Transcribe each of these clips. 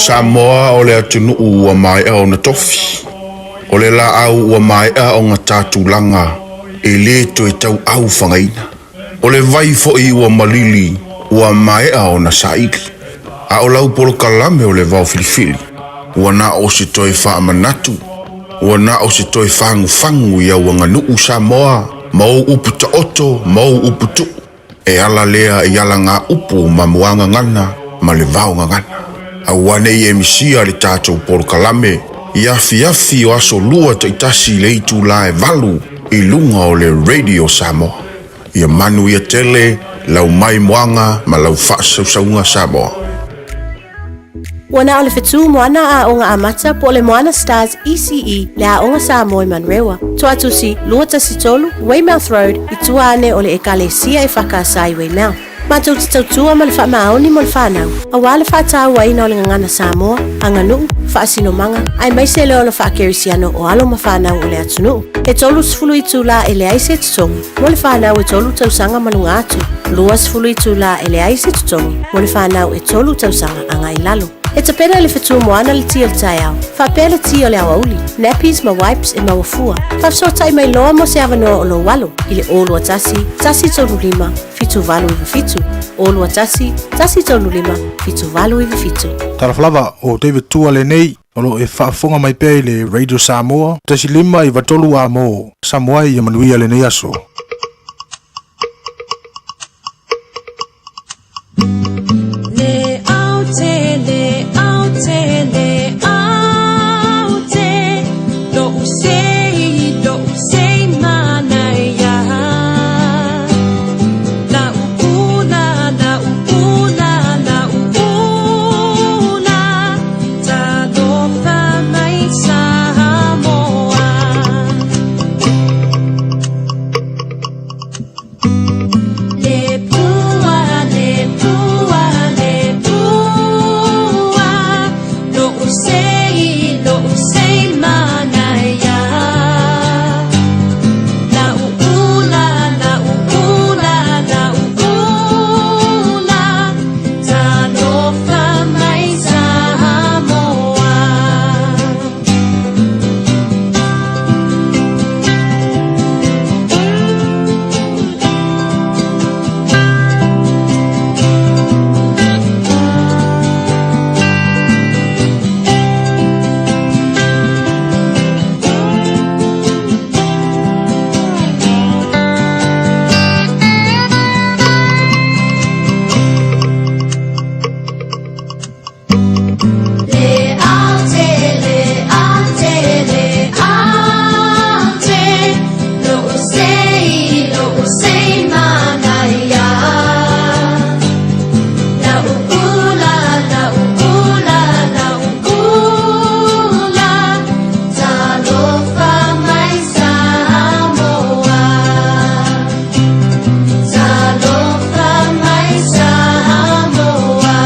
Samoa o le atunuu ua maea ona tofi. O le laau ua maea ona ta tulaga e lē toe tauau fagaina. O le vai foi ua malili ua maea ona saili. A o lau polokalame o le vao filifili, ua na o se toe faamanatu, ua na o se toe fagufagu i au aganuu Samoa ma ou upu taoto ma ou upu tuu. E ala lea i alagaupu ma muagagana ma le vaogagana. Aua nei e misia le tatou polokalame i afiafi o aso lua taitasi i le itulā e 8 i luga o le Radio Samoa. Ia manuia tele lau maimoaga ma lau faasausauga Samoa. Ua na o le fetu Moana Aoga Amata po o le Moana Stars ECE le Aoga Samoa i Manurewa. Toatusi 213 Weymouth Road i tua ane o le Ekalesia EFKS i Weymouth. Matou te tautua ma le faamaoni mo le fanau, aua le faatauaina o le gagana Samoa, aganuu, faasinomaga, aemaise le ola faakerisiano o alo ma fanau o le atunuu. E 30 itulā e leai se totogi mo le fanau e 3 tausaga ma luga atu, 20 itulā e leai se totogi mo le fanau e 3 tausaga agai i lalo. E tapena e le fetu Moana le ti o le taeao, faapea le ti o le aoauli, nappies ma wipes e maua fua. Faafesootai mai loa mo se avanoa o lou alo i le 021 135 7897, 021 135 7897. Talofa lava, o David Tua lenei, o lo o e faafofoga mai pea i le Radio Samoa, 1 5 93 amo, Samoa ia manuia lenei aso. Le aute, le aute, le aute, lo'u sei, lo'u sei manaia. La ula, la ula, la ula, talofa mai Samoa. Le pua, le pua, le pua, lo'u sei, lo'u sei manaia. La ula, la ula, la ula, talofa mai Samoa. Le aute, le aute, le aute, lo'u sei, lo'u sei manaia. La ula, la ula, la ula, talofa mai Samoa. Talofa mai Samoa.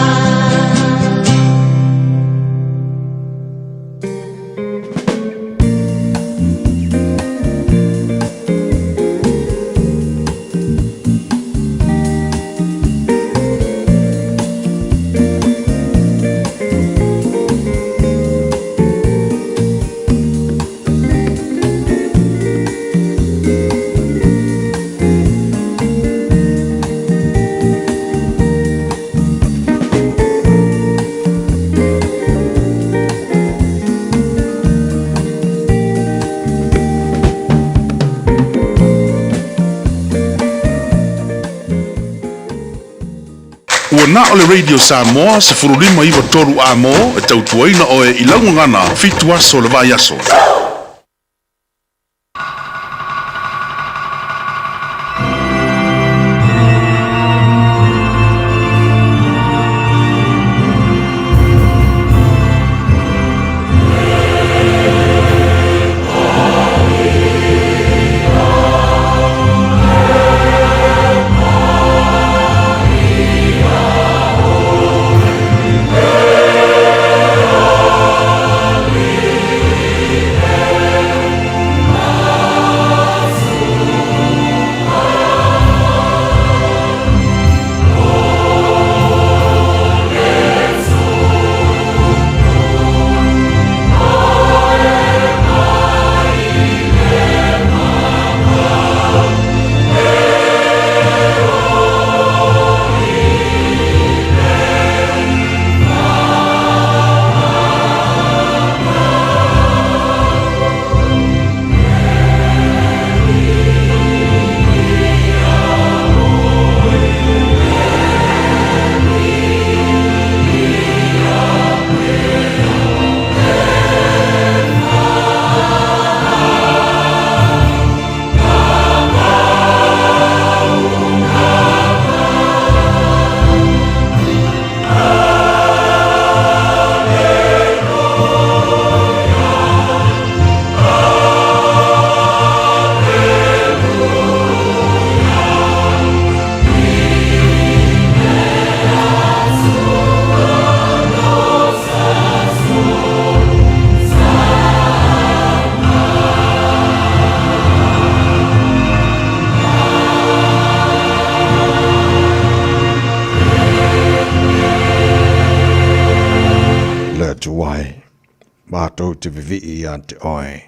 Ua na o le Radio Samoa 15 93 amo e tautuaina oe i lau gagana 7 aso le vaiaso. Matou te vivii ia te Oe,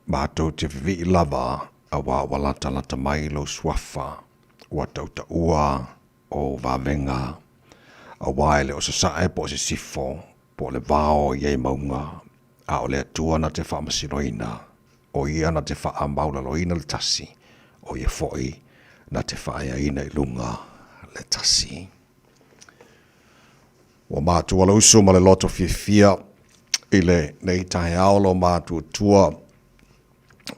matou te vivii lava auā ua latalata mai Lou Suafa, ua tautaua Ou vavega, auā e le o sasae po o sisifo, po o le vao i ai mauga, a o le Atua na te faamasinoina, o Ia na te faamaualaloina le tasi, o Ia foi na te faaeaina i luga le tasi. Ua matua le uso ma le loto fiafia i lenei taeao lo matuatua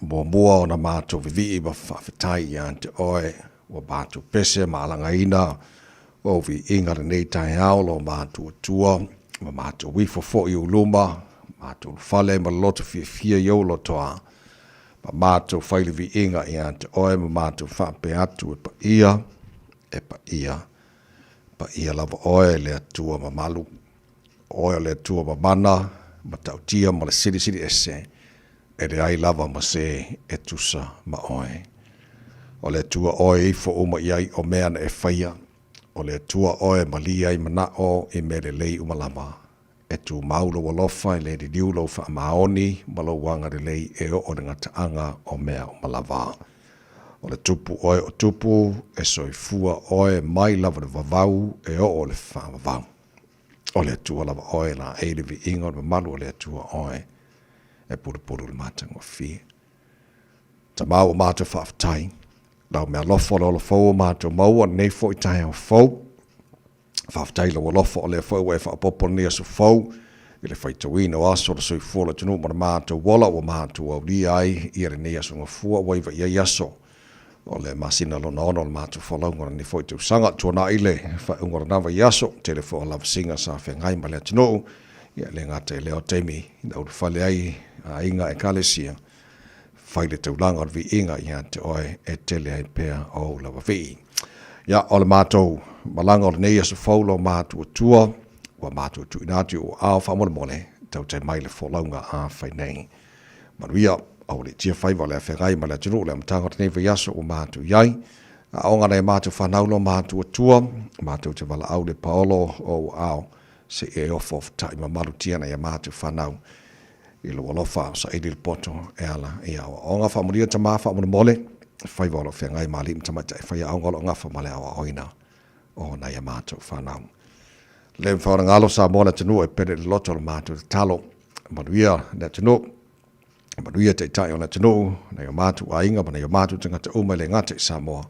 muamua ona matou vivii ma faafetai ia te oe ua matou pese ma alagaina ou viiga lenei taeao lo matuatua ma matou ifo foi i ou luma matou ulufale ai ma le loto fiafia i ou lotoa ma matou fai le viiga ia te oe ma matou faapea atu e paia e paia Paia lava oe le Atua mamalu, o oe o le Atua mamana, matautia ma le silisili ese, e leai lava ma se e tusa ma oe. O le Atua oe e ifo uma i ai o mea na e faia, o le Atua oe e malie ai manao i mea lelei uma lava. E tumau lou alofa e le liliu lou faamaoni ma lou agalelei e oo i le gataaga o mea uma lava. O le Tupu oe o tupu, e soifua oe mai lava le vavau e oo i le faavavau. O le Atua lava oe e laei le viiga o le mamalu o le Atua oe e pulupulu i le matagofie. Tama ua matou faafetai, lau meaalofa o le ola fou ua matou maua lenei foi taeao fou. Faafetai i lou alofa o lea foi ua e faaopoopo lenei aso fou i le faitauina o aso o le soifua o le atunuu ma le matou ola ua matou aulia ai ia lenei aso gafua ua iva i ai aso o le masina lona ono o le matou folauga o lenei foi tausaga. Tuanai le faaiuga o lena vaiaso, tele foi o lavasiga sa feagai ma le atunuu, ia e le gata i lea o taimi na ulufale ai aiga Ekalesia, fai le taulaga o le viiga ia te oe e tele ai pea ou lava vii. Ia, o le matou malaga o lenei aso fou lo matuatua, ua matou tuuina atu i ou aao faamolemole, tautai mai le folauga a fai nei. Manuia, aua le tia faiva o le afeagai ma le atunuu le amataga o lenei vaiaso ua matou i ai. Aoga nai a matou fanau lo matuatua, matou te valaau le paolo o ou aao, se i e ofo ofotai mamalutia nai a matou fanau. I lou alofa o saili le poto e ala i aoaoga. Faamanuia tama faamolemole, faiva o lo o feagai ma alii ma tamaitai faiaoga o lo o gafa ma le aoaoina o nai a matou fanau. Le mafai ona galo Samoa le atunuu e pele i le loto o le matou tatalo. Manuia le atunuu, manuia taitai o le atunuu, nai o matou aiga ma nai o matou tagata uma e le gata i Samoa,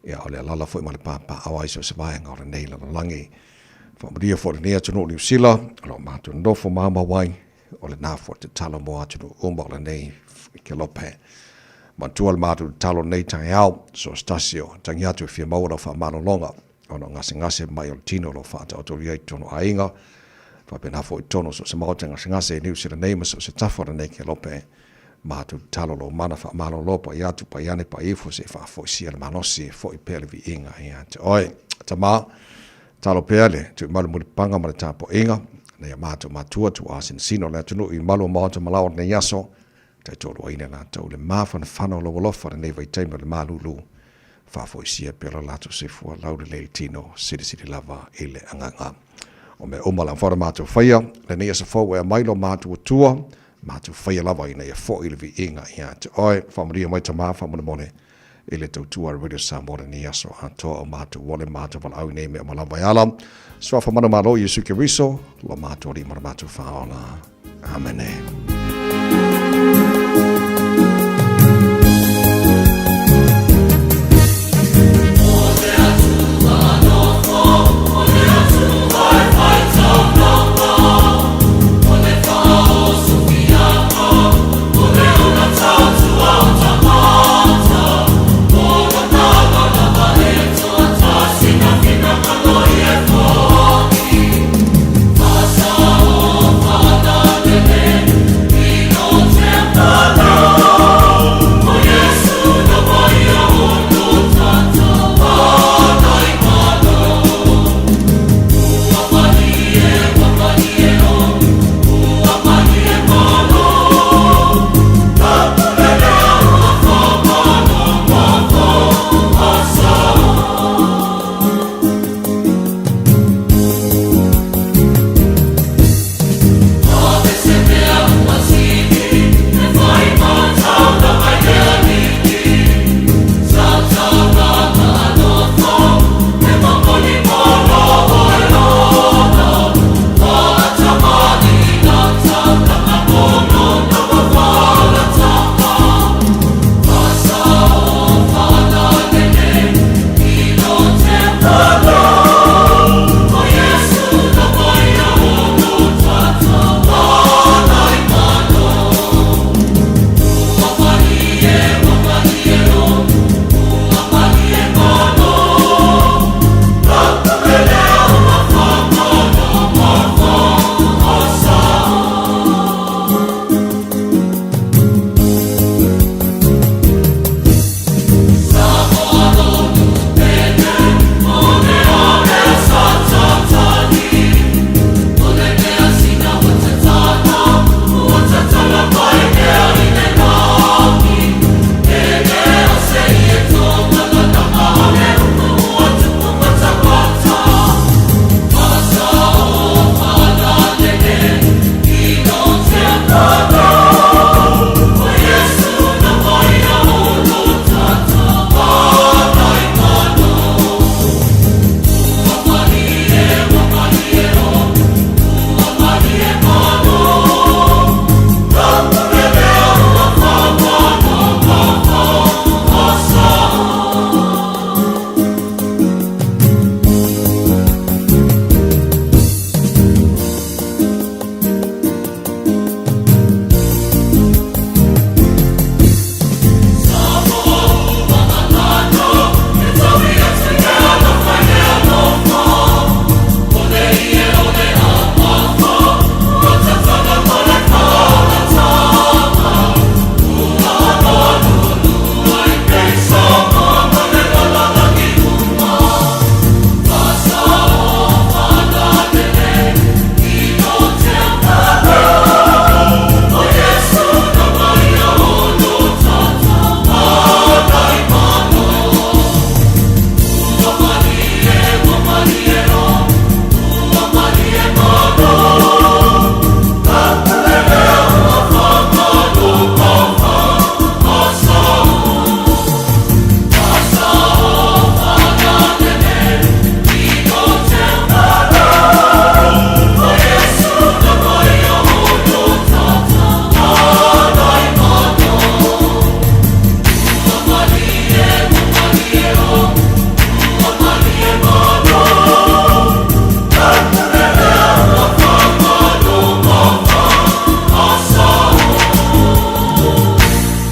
ia o le alala foi ma le papaaao ai so o se vaega o lenei lalolagi. Faamanuia foi lenei atunuu o Niu Sila, o lo o matou nofo maumau ai, o lena foi tatalo mo atunuu uma o lenei kelope. Manatua le matou tatalo lenei taeao, so o se tasi o tagi atu e fia maua lau faamalologa, ona o gasegase mai o le tino o lo o faataotolia i totonu o aiga, faapena foi i totonu o so o se maota gasegase i Niu Sila nei ma so o se tafa o lenei kelope. Matou tatalo lou mana faamalolo pai atu pai ane pai ifo se i faafoisia le malosi e foi pea le viiga ia te oe. Tama, tatalo pea le tuumalu mulipapaga ma le tapuaiga ina ia matou matua tuuasinasina o le atunuu i malu o maota ma lao o lenei aso, taitoaluaina i latou le mafanafana o lou alofa lenei vaitaimi o le malulu, faafoisia pea lo latou soifua laulelei le tino silisili lava i le agaga. O mea uma la mafai ona matou faia lenei aso fou e aumai lo matou Atua, matou faia lava ina ia foi le viiga ia te oe. Faamanuia mai Tama faamolemole i le tautua a le Radio Samoa lenei aso atoa o matou ole matou valaau i nei mea uma lava e ala Suafa manumalo Iesu Keriso, lo matou Alii ma lo matou Faaola. Amene.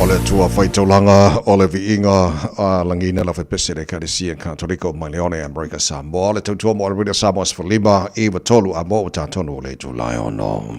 O le Atua faitaulaga o le viiga a lagiina la fepese le Ekalesia Katoliko mai Leone Amerika Samoa le tautua mo le Radio Samoa 15 93 a mo tatonu o le itula e ono.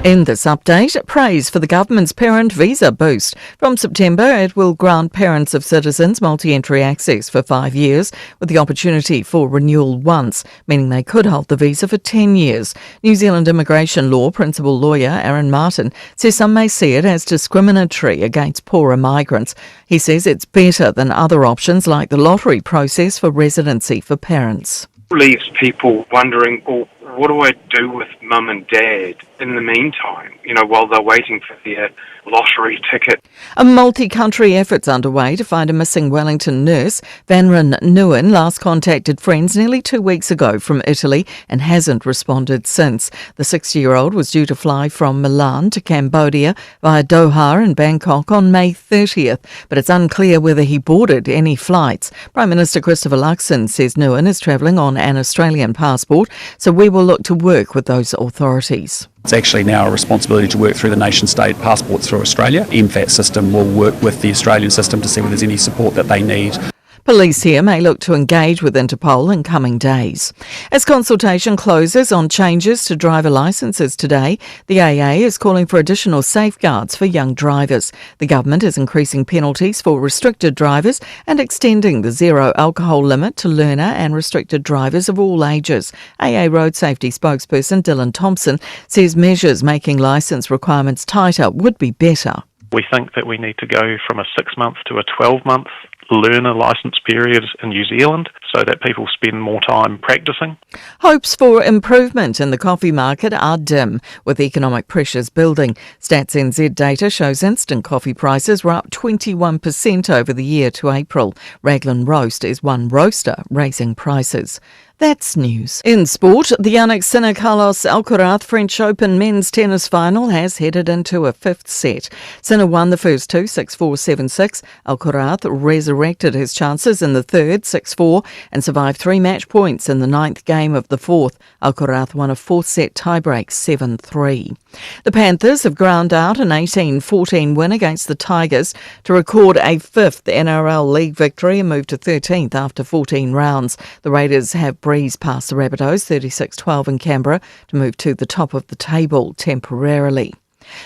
In this update, praise for the government's parent visa boost. From September, it will grant parents of citizens multi entry access for five years with the opportunity for renewal once, meaning they could hold the visa for 10 years. New Zealand immigration law principal lawyer Aaron Martin says some may see it as discriminatory against poorer migrants. He says it's better than other options like the lottery process for residency for parents. Leaves people wondering, well, what do I do with mum and dad in the meantime, you know, while they're waiting for their lottery ticket? A multi country effort's underway to find a missing Wellington nurse. Vanrin Nguyen last contacted friends nearly two weeks ago from Italy and hasn't responded since. The 60 year old was due to fly from Milan to Cambodia via Doha and Bangkok on May 30th, but it's unclear whether he boarded any flights. Prime Minister Christopher Luxon says Nguyen is travelling on an Australian passport, so we will look to work with those authorities. It's actually now a responsibility to work through the nation state passports through Australia. MFAT system will work with the Australian system to see whether there's any support that they need. Police here may look to engage with Interpol in coming days. As consultation closes on changes to driver licences today, the AA is calling for additional safeguards for young drivers. The government is increasing penalties for restricted drivers and extending the zero alcohol limit to learner and restricted drivers of all ages. AA Road Safety spokesperson Dylan Thompson says measures making licence requirements tighter would be better. We think that we need to go from a six month to a 12 month learner licence period in New Zealand so that people spend more time practicing. Hopes for improvement in the coffee market are dim, with economic pressures building. Stats NZ data shows instant coffee prices were up 21% over the year to April. Raglan Roast is one roaster raising prices. That's news. In sport, the Yannick Sinner Carlos Alcaraz French Open men's tennis final has headed into a fifth set. Sinner won the first two, 6-4, 7-6. Alcaraz resurrected his chances in the third, 6-4, and survived three match points in the ninth game of the fourth. Alcaraz won a fourth set tiebreak, 7-3. The Panthers have ground out an 18-14 win against the Tigers to record a fifth NRL League victory and move to 13th after 14 rounds. The Raiders have breezed past the Rabbitohs 36-12 in Canberra to move to the top of the table temporarily.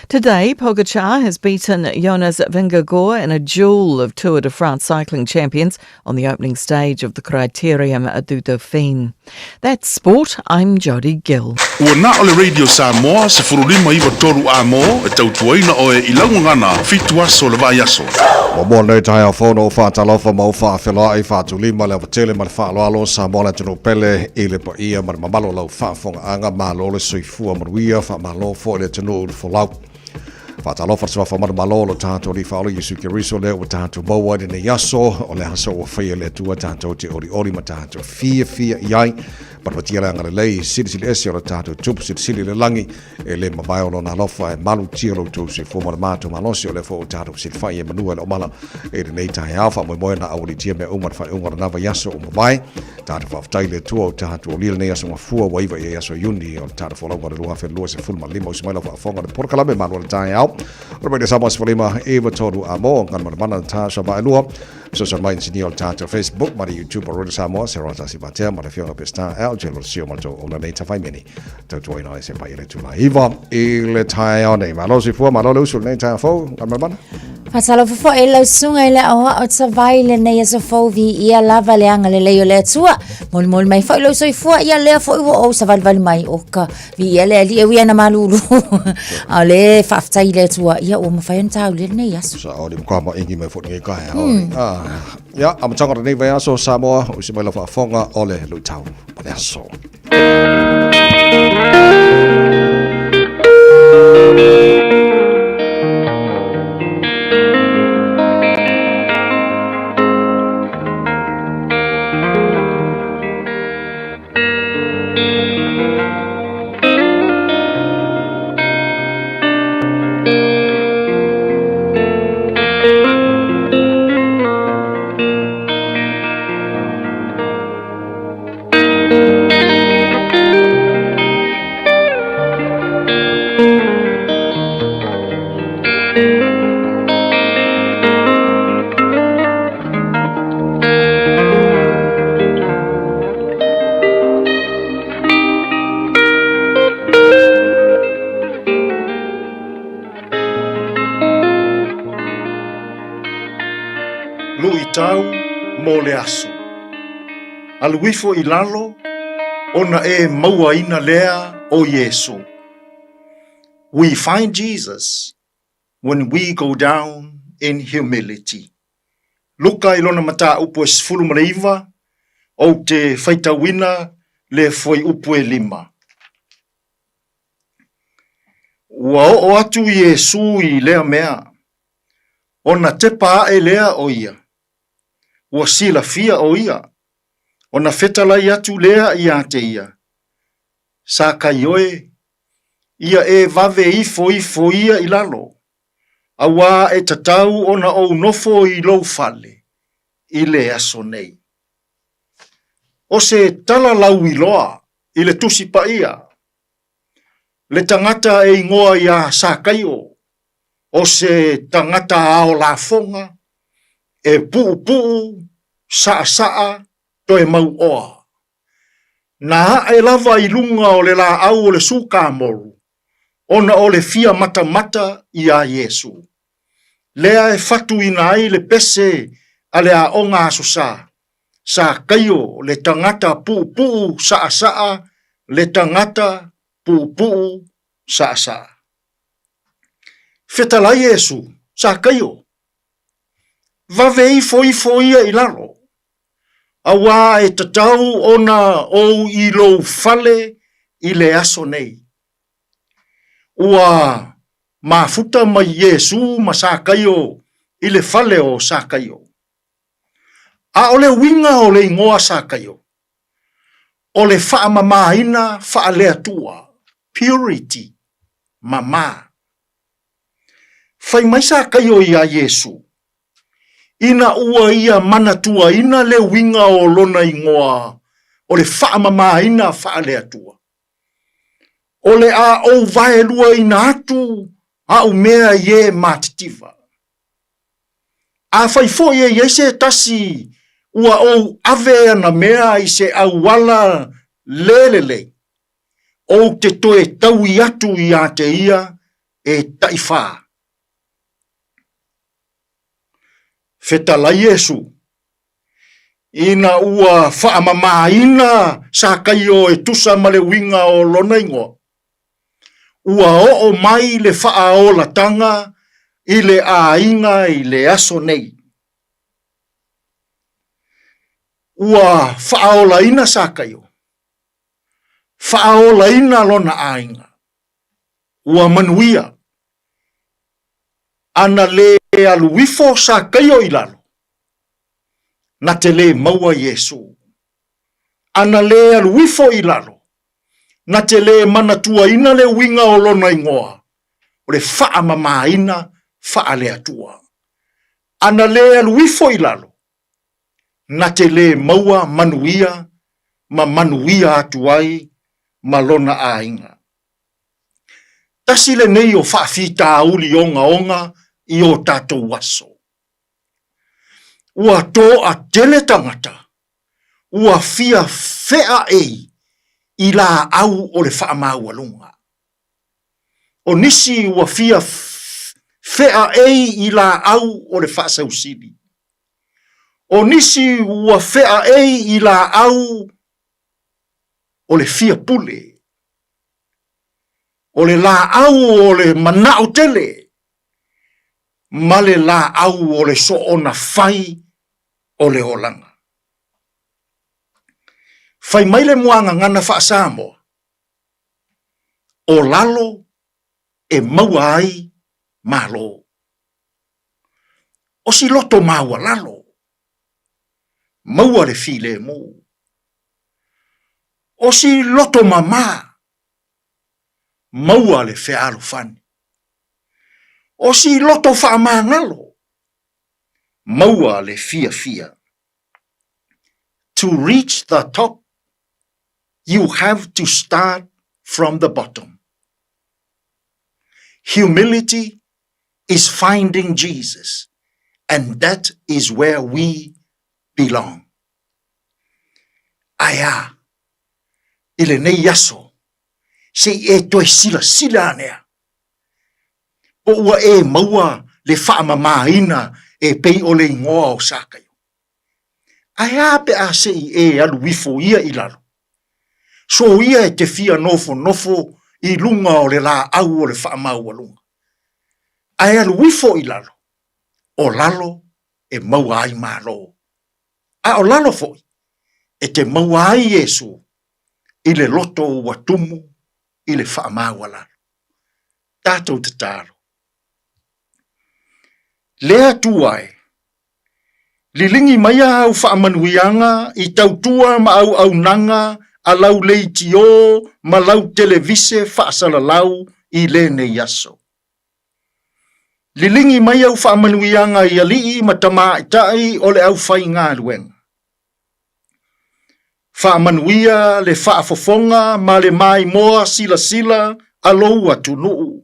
Today, Pogacar has beaten Jonas Vingegaard in a duel of Tour de France cycling champions on the opening stage of the Criterium du Dauphine. That's sport. I'm Jodie Gill. Ua na o le Radio Samoa, 1593 a mo, e tautuaina oe i laugagana, fitu aso le vaiaso. Muamua lenei taeao fou na ou faatalofa ma ou faafeiloai faatulima le avatele ma le faaaloalo Samoa le atunuu pele i le paia ma le mamalu o lau faafofogaaga malo le soifua manuia faamalo foi le atunuu le folau. Faatalofa le suafa manumalo o lo tatou Alii Faaola Iesu Keriso lea ua tatou maua ai lenei aso, o le aso ua faia e le Atua tatou te olioli ma tatou fiafia i ai. Manuatia le agalelei silisili ese o le tatou Tupu silisili i le lagi, e le mavae o lona alofa e malutia lo outou soifua ma le matou malosi, o lea foi ua tatou fesilafai e manua e le omala i lenei taeao. Faamoemoe na aualiitia mea uma i le faaiuga o lena vaiaso ua mavae. Tatou faafetai i le Atua ua tatou aulia lenei aso gafua ua iva i ai aso Iuni o le tatou folauga o le 2025. Usi mai lau faafofoga i le polokalame Malu o le Taeao. O le mai le Samoa 15 93 a mo ngana mana mana ta sa ba elua. Social mai insinia o le tatou Facebook ma le YouTube o Radio Samoa se roa tasi matea ma le fioga Pestar L Jelo Sio ma le tou ona nei tawhai meni. Tautuaina ai se pai le tula iva i le taeao nei. Malo soifua, malo le usu lenei taeao fou, ngana mana mana. Faatalofa foi i lau susuga i le aoao tavai i lenei aso fou viia lava le agalelei o le Atua. Molimoli mai foi lou soifua ia lea foi ua ou savalivali mai o ka viia le Alii e ui ana malulu. A o le faafetai i le Atua ia ua mafai ona taulia lenei aso. Sa o le mkoa ma ingi mai foi nei kai. Ah, ia, amataga o lenei vaiaso Samoa, usi mai lau faafofoga o le luitau o le aso. Luitau mo le aso. Alu ifo i lalo ona e mauaina lea o Iesu. We find Jesus when we go down in humility. Luka i lona mataupu e 19, ou te faitauina le fuaiupu e lima. Ua oo atu Iesu i lea mea, ona tepa aʻe lea o ia. Ua silafia ʻo ia, ona fetalai atu lea iā te ia, Sakaioe, ia e vave ifo ifo ia i lalo, auā e tatau ona ou nofo i lou fale i le aso nei. O se tala lauiloa i le Tusi Paia, le tagata e igoa iā Sakaio, o se tagata ao lafoga, e puupuu, saʻasaʻa, toe mauoa. Na aʻe lava i luga o le lāʻau o le sukamoru, ona o le fia matamata iā Iesū. Lea e fatuina ai le pese a le aoga Aso Sa, Sakaio le tagata puupuu saʻasaʻa le tagata puupuu saʻasaʻa. Fetalai Iesū, Sakaio, vave ifo ifo ia i lalo, auā e tatau ona ou i lou fale i le aso nei. Ua mafuta mai Iesū ma Sakaio i le fale o Sakaio. A o le uiga o le igoa Sakaio, o le faamamaina faaleatua, purity, mama. Fai mai Sakaio iā Iesū, ina ua ia manatuaina le uiga o lona igoa o le faamamaina faaleatua, o le a ou vaeluaina atu aʻu mea i e matitiva. Afai foi e i ai se tasi ua ou ave ana mea i se auala le lelei, ou te toe taui atu iā te ia e taʻiwhā. Fetalai Iesu, ina ua faamamaina Sakaio e tusa ma le uiga o lona igoa, ua oo mai le faaolatanga i le aiga i le aso nei. Ua faaolaina Sakaio, faaolaina lona aiga, ua manuia. Ana lē alu ifo Sakaio i lalo, na te lē maua Iesū. Ana lē alu ifo i lalo, na te lē manatuaina le uiga o lona igoa, o le faamamaina faale-Atua. Ana lē alu ifo i lalo, na te lē maua manuia ma manuia atu ai ma lona aiga. Tasi lenei o faafitauli ogaoga i o tatou aso. Ua toatele tagata ua fia feaei i laau o le faamaualuga. O nisi ua fia feaei i laau o le faasausili. O nisi ua feaei i laau o le fia pule. O le laau o le manao tele ma le laau o le soona fai o le olaga. Fai mai le muagagana faa-Samoa, o lalo e maua ai Malo. O si loto maualalo, maua le filemu. O si loto mamā, maua le fealofani. O si loto faamagalo, maua le fiafia. To reach the top, you have to start from the bottom. Humility is finding Jesus, and that is where we belong. Ae a, i lenei aso, se i e toe silasila ane a, po ua e maua le faamamaina e pei o le igoa o Sakaio. Ae a pe a se i e alu ifo ia i lalo? Soia e te fia nofonofo i luga o le laau o le faamaualuga. Ae alu ifo i lalo, o lalo e maua ai malo. A o lalo foi, e te maua ai Iesu i le loto ua tumu i le faamaualalo. Tatou tatalo. Le Atua e, liligi maia au faamanuiaga i tautua ma auaunaga a lau leitiō ma lau televise faasalalau i lenei aso. Liligi mai au faamanuiaga i alii ma tamaitai o le aufaigaluega. Faamanuia le faafofoga ma le maimoa silasila a lou atunuu.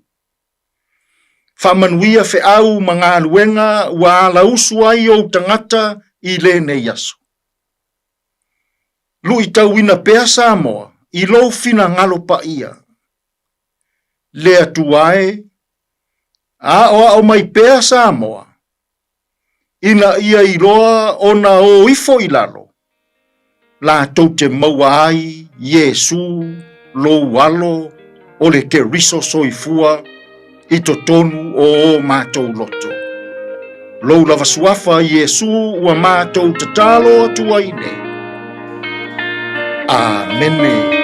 Faamanuia feau ma galuega ua alausu ai ou tagata i lenei aso. Luitauina pea Samoa i lou finagalo paia. Le Atua e, aoao mai pea Samoa, ina ia iloa ona o ifo i lalo, latou te maua ai Iesu lou Alo o le Keriso soifua i totonu o o matou loto. Lou lava suafa Iesu ua matou tatalo atu ai nei. Amene.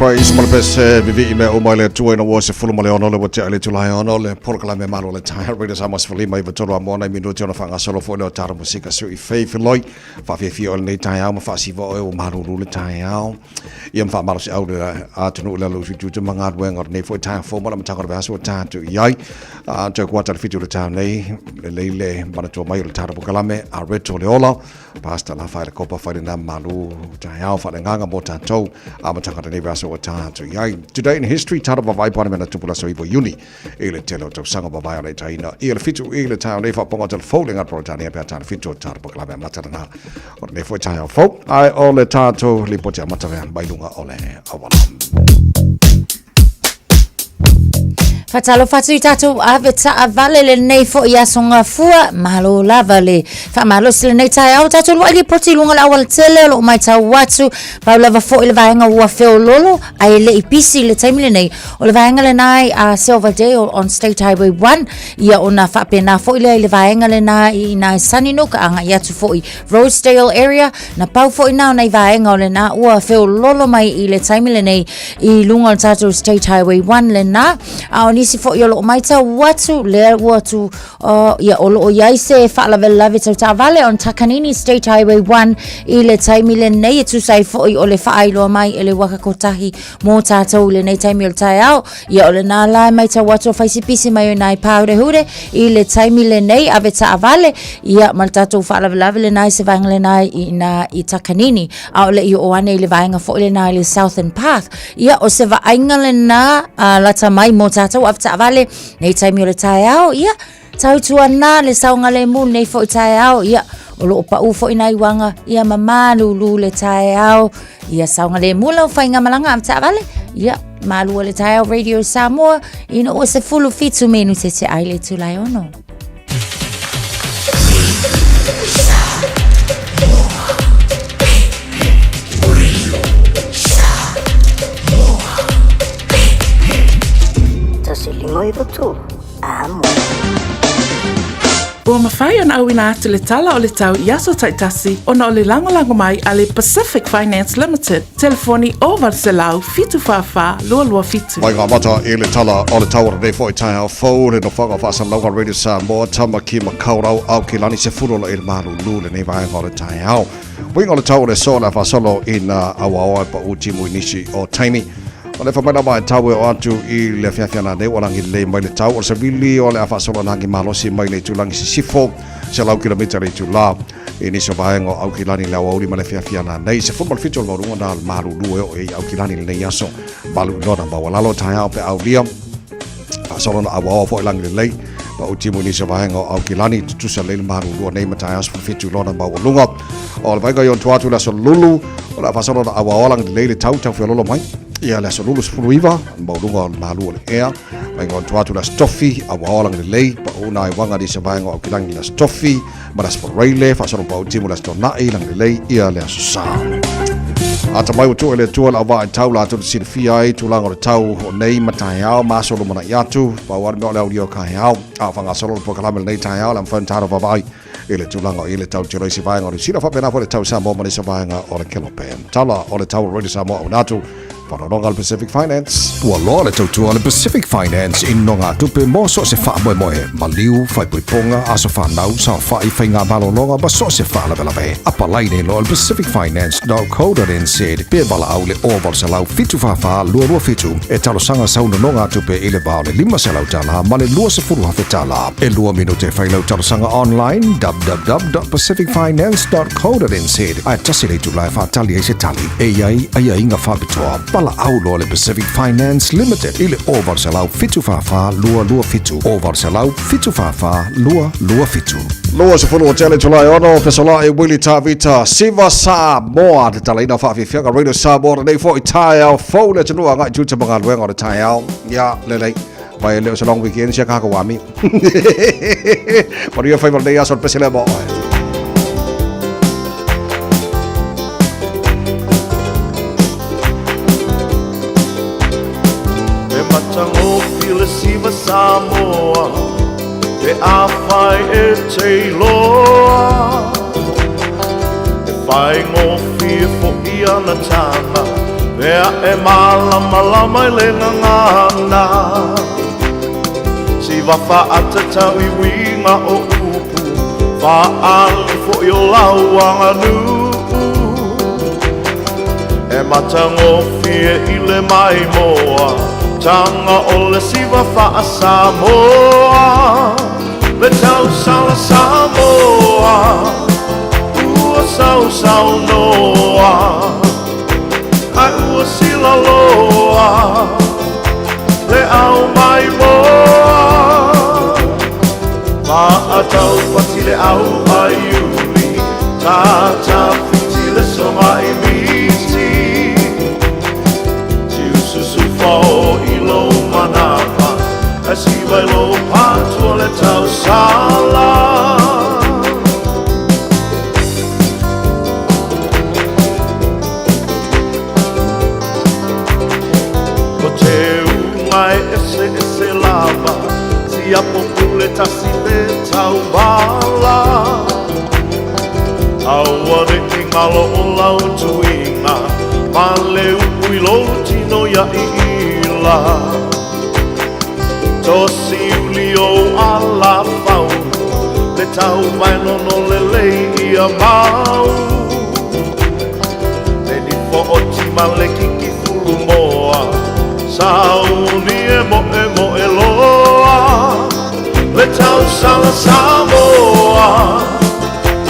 Praise ma le pese vivii mea uma i le Atua ina ua 16 le ua tea i le itula e ono le polokalame malo o le taeao Radio Samoa 15 93 a moana i minuti ona faagasolo foi lea o tatou musika sui fei filoi faafiafia o lenei taeao ma faasiva oe ua malulu le taeao ia ma faamalosiau le atunuu i lalo o usututu ma galuega o lenei foi taeao fou ma le amataga o le vaiaso ua tatou i ai. A toe kuata le 7 o le taeao nei, lelei le manatua mai o le tatou polokalame a Reto le Ola, Pastor la whaere kopa whaere nā malu taeao whaere mō tātou amataga o lenei vaiaso ua tatou i ai. Today in history, tātou vavai pane mena tupu laso ivo Iuni i le tele o tausaga vavae o le taina i le 7 i le taeao nei faapoga telefou le ngā Peretania pea tāna 7 o tātou polokalame amata lena o lenei foi taeao fou ae o le tātou lipoti amata mea mai luga o le auala. Faatalofa atu i tatou ave taavale lenei foi aso gafua, malo lava le faamalosi lenei taeao. Tatou luai lipoti i luga o le aualatele o loo matau atu, pau lava foi le vaega ua feololo ae le i pisi i le taimi lenei. O le vaega lena i a Silverdale on State Highway 1, ia ona faapena foi lea i le vaega lena i ina i Sunnynook agai atu foi Rosedale area, na pau foi na o nai vaega o lena ua feololo mai i le taimi lenei i luga o le tatou State Highway 1 lena. A o nisi foi o loo maitau atu lea ua tu ia o loo iai se faalavelave tau taavale on Takanini State Highway 1 i le taimi lenei e tusa ai foi o le faailoa mai e le waka kotahi mō tātou i lenei taimi o le taeao. Ia o lena la e maitau atu o faisipisi mai o nai pāhurehure i le taimi lenei ave taavale ia ma le tatou faalavelave lena i se vaega lena i ina i Takanini. A o le i oo ane i le vaega foi lena i le Southern Path. Ia o se vaaiga lena lata mai mō tātou ave taavale nei taimi o le taeao. Ia Tautuana le saogalemu lenei foi taeao, ia, o loo paʻu foi nai uaga, ia ma malulu le taeao, ia saogalemu lau faigamalaga ave taavale, ia, malua le taeao Radio Samoa, ina ua 17 minute te ai le itula e ono. Tasi lima iwa tolu. Ua mafai ona auina atu le tala o le tau i aso taitasi ona o le lagolago mai a le Pacific Finance Limited, telefoni 0800 744 227. Mai ngā mata i le tala o le tau o lenei foi taeao fou, le nofoaga o faasalalauga Radio Samoa, Tamaki Makaurau, Aukilani, se fulu o lo i le malulu lenei vaega o le taeao. Uiga o le tau o le aso o le a faasolo ina auaoa e paʻu timu i nisi o taimi. O le whamaina mai tau e o atu i le afiafi ana nei ua langi lelei mai le tau o le savili o le a faasolo langi malosi mai le itulagi sisifo 100 kilomita le itula i nisi o vaega o Aukilani le aoauli ma le afiafi ana nei 17 o le maualuga na le malulu e oo i Aukilani lenei aso malu i lona maualalo taeao pe aulia faasolo na auaoa foi langi lelei pa o timu i nisi o vaega o Aukilani tutusa lelei le malulu nei ma taeao 17 lona maualuga o le vaega i on atu le aso lulu o le a faasolo na auaoa langi lelei le tau tau feololo mai ia le aso lulu 19 maualuga o le malu o le ea vaega on atu le aso tofi auaoa langi lelei pa una ai wanga nisi o vaega o Aukilani le aso tofi ma le aso Faraile faasolo pa o timu le aso tona'i langi lelei ia le aso sa. Ata mai ua tuu e le Atua le auvaa i tau latou te silafia ai tulaga o le tau o nei ma taeao ma aso lumanai atu. Pau lava le mea o le aulia o kaeao. A o faagasolo le polokalame lenei taeao le a mafai ona tatou vaavaai i le tulaga o i le tau tino i se vaega o Niu Sila faapena foi le tau Samoa ma nisi o vaega o le Kelope. Tala o le tau o Radio Samoa auina atu Faanologa a le Pacific Finance. Ua loa le tautua a le Pacific Finance i nogatupe mo so o se faamoemoe, maliu, faaipoipoga, aso fanau, saofai, faigamalologa ma so o se faalavelave. Apalai nei loa i le pacificfinance.co.nz pe valaau i le 0800 744 227 e talosaga sau nonogatupe i le va o le $500 ma le $20,000. E lua minute e fai lau talosaga online www.pacificfinance.co.nz ae tasi le itula e faatali ai se tali. E i ai aiaiga faapitoa. Valaau loa le Pacific Finance Limited i le 0800 744 227, 0800 744 227. 20 o tele July 6, Fesola'i Willie Tavita, Siva Samoa, te talaina faafiafiaga Radio Samoa lenei foi taeao fou le atunuu agai i tiute ma galuega o le taeao. Ia, lelei. Vai e le o se long weekend sia kaka wami. Manuia faiva lenei aso le pese lea mo oe. E matagofie le siva Samoa Pe afai e te iloa E faigofie foi ana taga. Mea e mālamalama i le gagana Siva faatatau i uiga o upu Faaali foi o lau aganuu E matagofie i le maimoa Taga o le siva faa-Samoa Le tausala Samoa Ua sausaunoa Ae ua silaloa Le au maimoa Maataupati le au a Iuli Tatafiti le soga i miti Tiususu fao i lou manava Ae siva i lou patua le tausala. Ko te ūnga e eseese lava, Siapo pule tasi le tauvala. Aua ne i ngalo o lau tuiga, Ma le upu i lou tino ia iila. Tosi uli ou ala fau, Le tau vaenono lelei ia mau. Le nifo o tima le kiki fulu moa, Sauni e moemoe loa. Le tausala Samoa,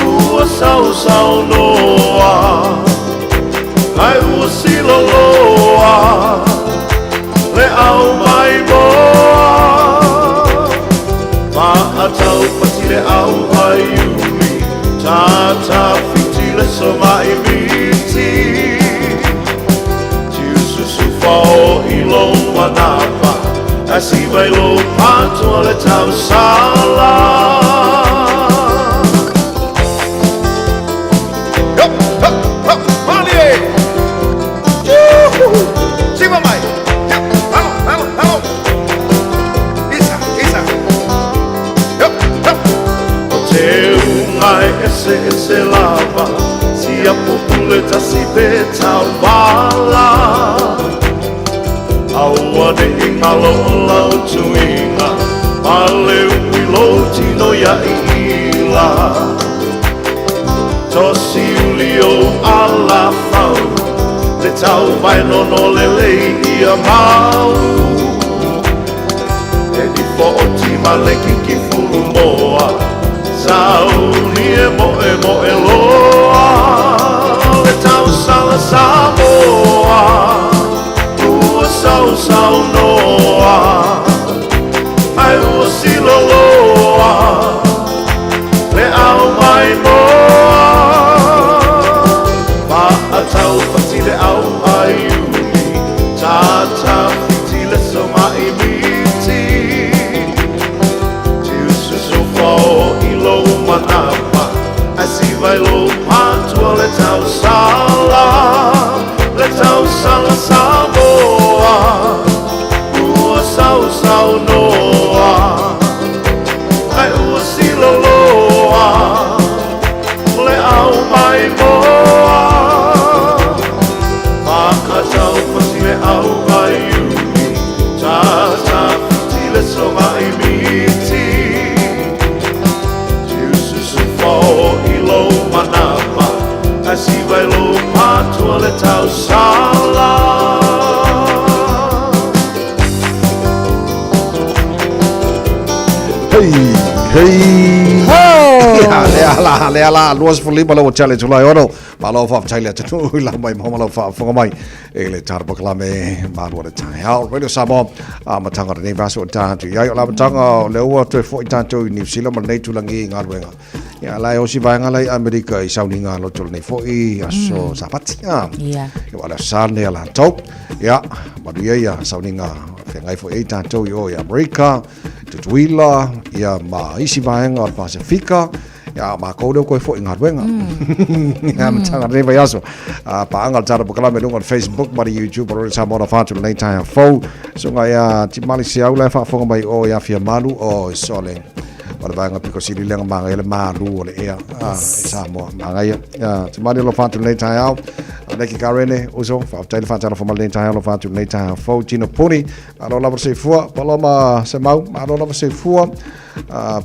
Ua sausaunoa, Ae ua siloloa Le au maimoa. Maataupati le au a Iuli, Tatafiti le soga i miti. Tiususu fao i lou manava, Ae siva i lou patua le tausala. O te unga e eseese lava, Siapo pule tasi pe tauvala. Aua ne i ngalo o lau tuiga, Ma le ui lou tino ia iila. Tosi uli ou ala fau, Le tau vaenono lelei ia mau. E nifo o tima le kiki fulu moa, Sauni e moemoe loa. Le tausala Samoa, Ua sausaunoa, Ae ua siloloa Le au maimoa. Maataupati le au a Iuli, Tatafiti le soga i miti. Tiususu fao i lou manava, Ae siva i lou patua le tausala. Le tausala Samoa, Ua sausaunoa, Ae ua siloloa Le au maimoa. Maataupati le au a Iuli, Tatafiti le soga i miti. Tiususu fao i lou manava, Ae siva i lou patua le tausala. Hei, hei. Ho! Ia, lea la, lea la, 25 le ua tele Tulai ono. Malo faafetai le atunuu i lau mai ma lau faafofoga mai i le tara pakalame malu o le taeao. Radio Samoa, amataga o lenei vaiaso o ta atu i ai. O le amataga o lea ua toe foi tatou i New Zealand ma lenei tulaga i galuega. Ia, la e osi vaega la i Amerika i sauniga loto lenei foi aso Sapati. Ah. Ia. Ia, wa le aso Sa lenei a latou. Ia, manuia ia sauniga feagai foi ai tatou i o i Amerika, Tutuila, ia ma isi vaega o le Pasifika. Ia, makou lea ua toe foi i galuega. Ia, amataga o lenei vaiaso. Ah, paaga le tala polokalame i luga o le Facebook ma le YouTube o Radio Samoa na fatu lenei taeao fou. Susuga ia Timali Seau la e faafofoga mai o i Afiamalu o sole. O le vaega piko sili lea na magaia le malu o le ea ah, i Samoa. Magaia. Ia, Timali alofa atu lenei taeao. Aleki Karene, uso, faafetai le faatalofa mai lenei taeao, alofa atu lenei taeao fou, Tino Puni, malo lava le soifua, Paloma Semau, malo lava soifua,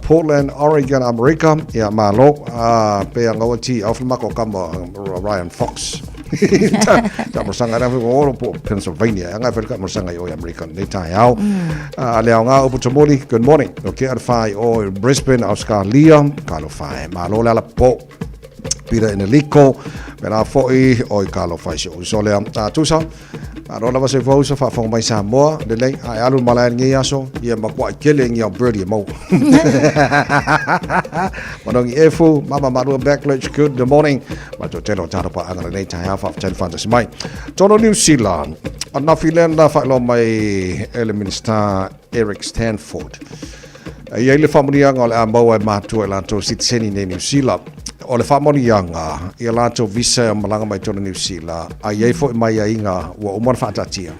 Portland, Oregon, Amerika, ia malo, pe a ngaua ti au mako kama Ryan Fox. Ta mo sanga na oro po Pennsylvania, anga fa ka mo sanga i o Amerika nei taeao. Le ao ngā upu tamoli, good morning. O ke arwhai o Brisbane, Australia, ka lo whai, malo le ala po. Peter Eneliko, me la foi o i ka lo whai se uso lea. Tusa, malo lava se fau sa whaafonga mai Samoa, le lei, ai alu malae ngi aso, ia makua i kele ngi au birdie e mau. Manongi efu, mama marua backledge, good morning. Ma tō telo tāro pa anga nei tai hao whaafatani whantas mai. Toro New Zealand, anafi lena whailo mai ele Minister Eric Stanford. Ia i le whaamonianga o le a maua e mātua i lātou sitiseni nei New Zealand. O le whaamonianga i a lātou visa e malanga mai tōna New Zealand, a iai foi mai a inga ua uma na whaatatia.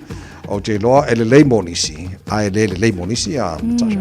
O te loa e le lei mō nisi, a e le le lei mō nisi a Natasha.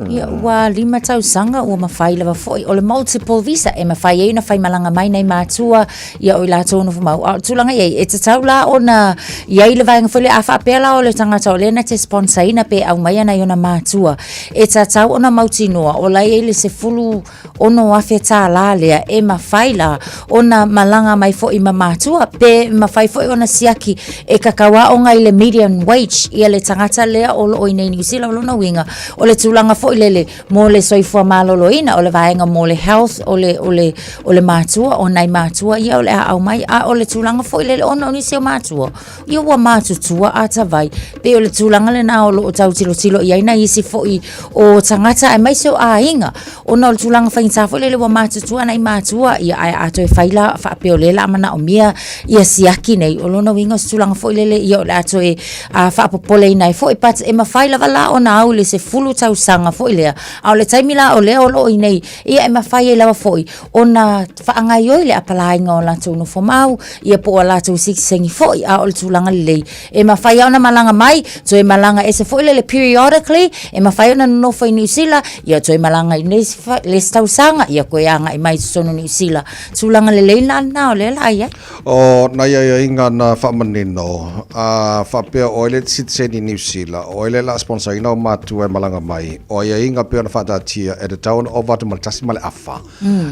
Ia, ua 5 tausaga ua mafai lava foi o le multiple visa e mafai ai ona faimalaga mai nai matua ia o i latou nofo mau. A o le tulaga i ai, e tatau la ona i ai le vaega foi lea, a faapea la o le tagata o lea na te sponsor ina pe aumaia nai ona matua, e tatau ona mautinoa o la e i ai le $16,000 lea e mafai la ona malaga mai foi ma matua, pe mafai foi ona siaki e kakauaoga i le median wage ia le tagata lea o loo i nei New Zealand. O lona uiga o le tulaga foi lele mo le soifua maloloina, o le vaega mo le health o le, o le, o le matua, o nai matua ia o le a aumai, a o le tulaga foi lele ona o nisi o matua ia ua matutua atawai, pe o le tulaga lena o loo tau tilotilo i ai nai isi foi o tagata aemaise o aiga, ona o le tulaga faigata foi lele ua matutua nai matua ia ae a toe fai la faapea o lea la manaomia ia siaki nei, o lona uiga o se tulaga foi lele ia o le a toe faapopoleina ai foi, but e mafai lava la ona au i le 10 tausaga foi lea, a o le taimi la o lea o loo i nei ia e mafai ai lava foi ona faagaioi le apalaiga o latou nofo mau ia po o a latou sikisengi foi, a o le tulaga lelei e mafai ona malaga mai, toe malaga ese foi lele periodically, e mafai ona nonofo i Niu Sila, ia toe malaga i le isi tausaga, ia koe agai mai i totonu o Niu Sila. Tulaga lelei la lena o lea la i ai. O nai aiaiga na faamanino, a faapea o ai le sitiseni i Niu Sila, o ai le la sponsor ina o matua e malaga mai, o aiaiga pei ona faataatia e tatau ona ova atu ma le 1.5.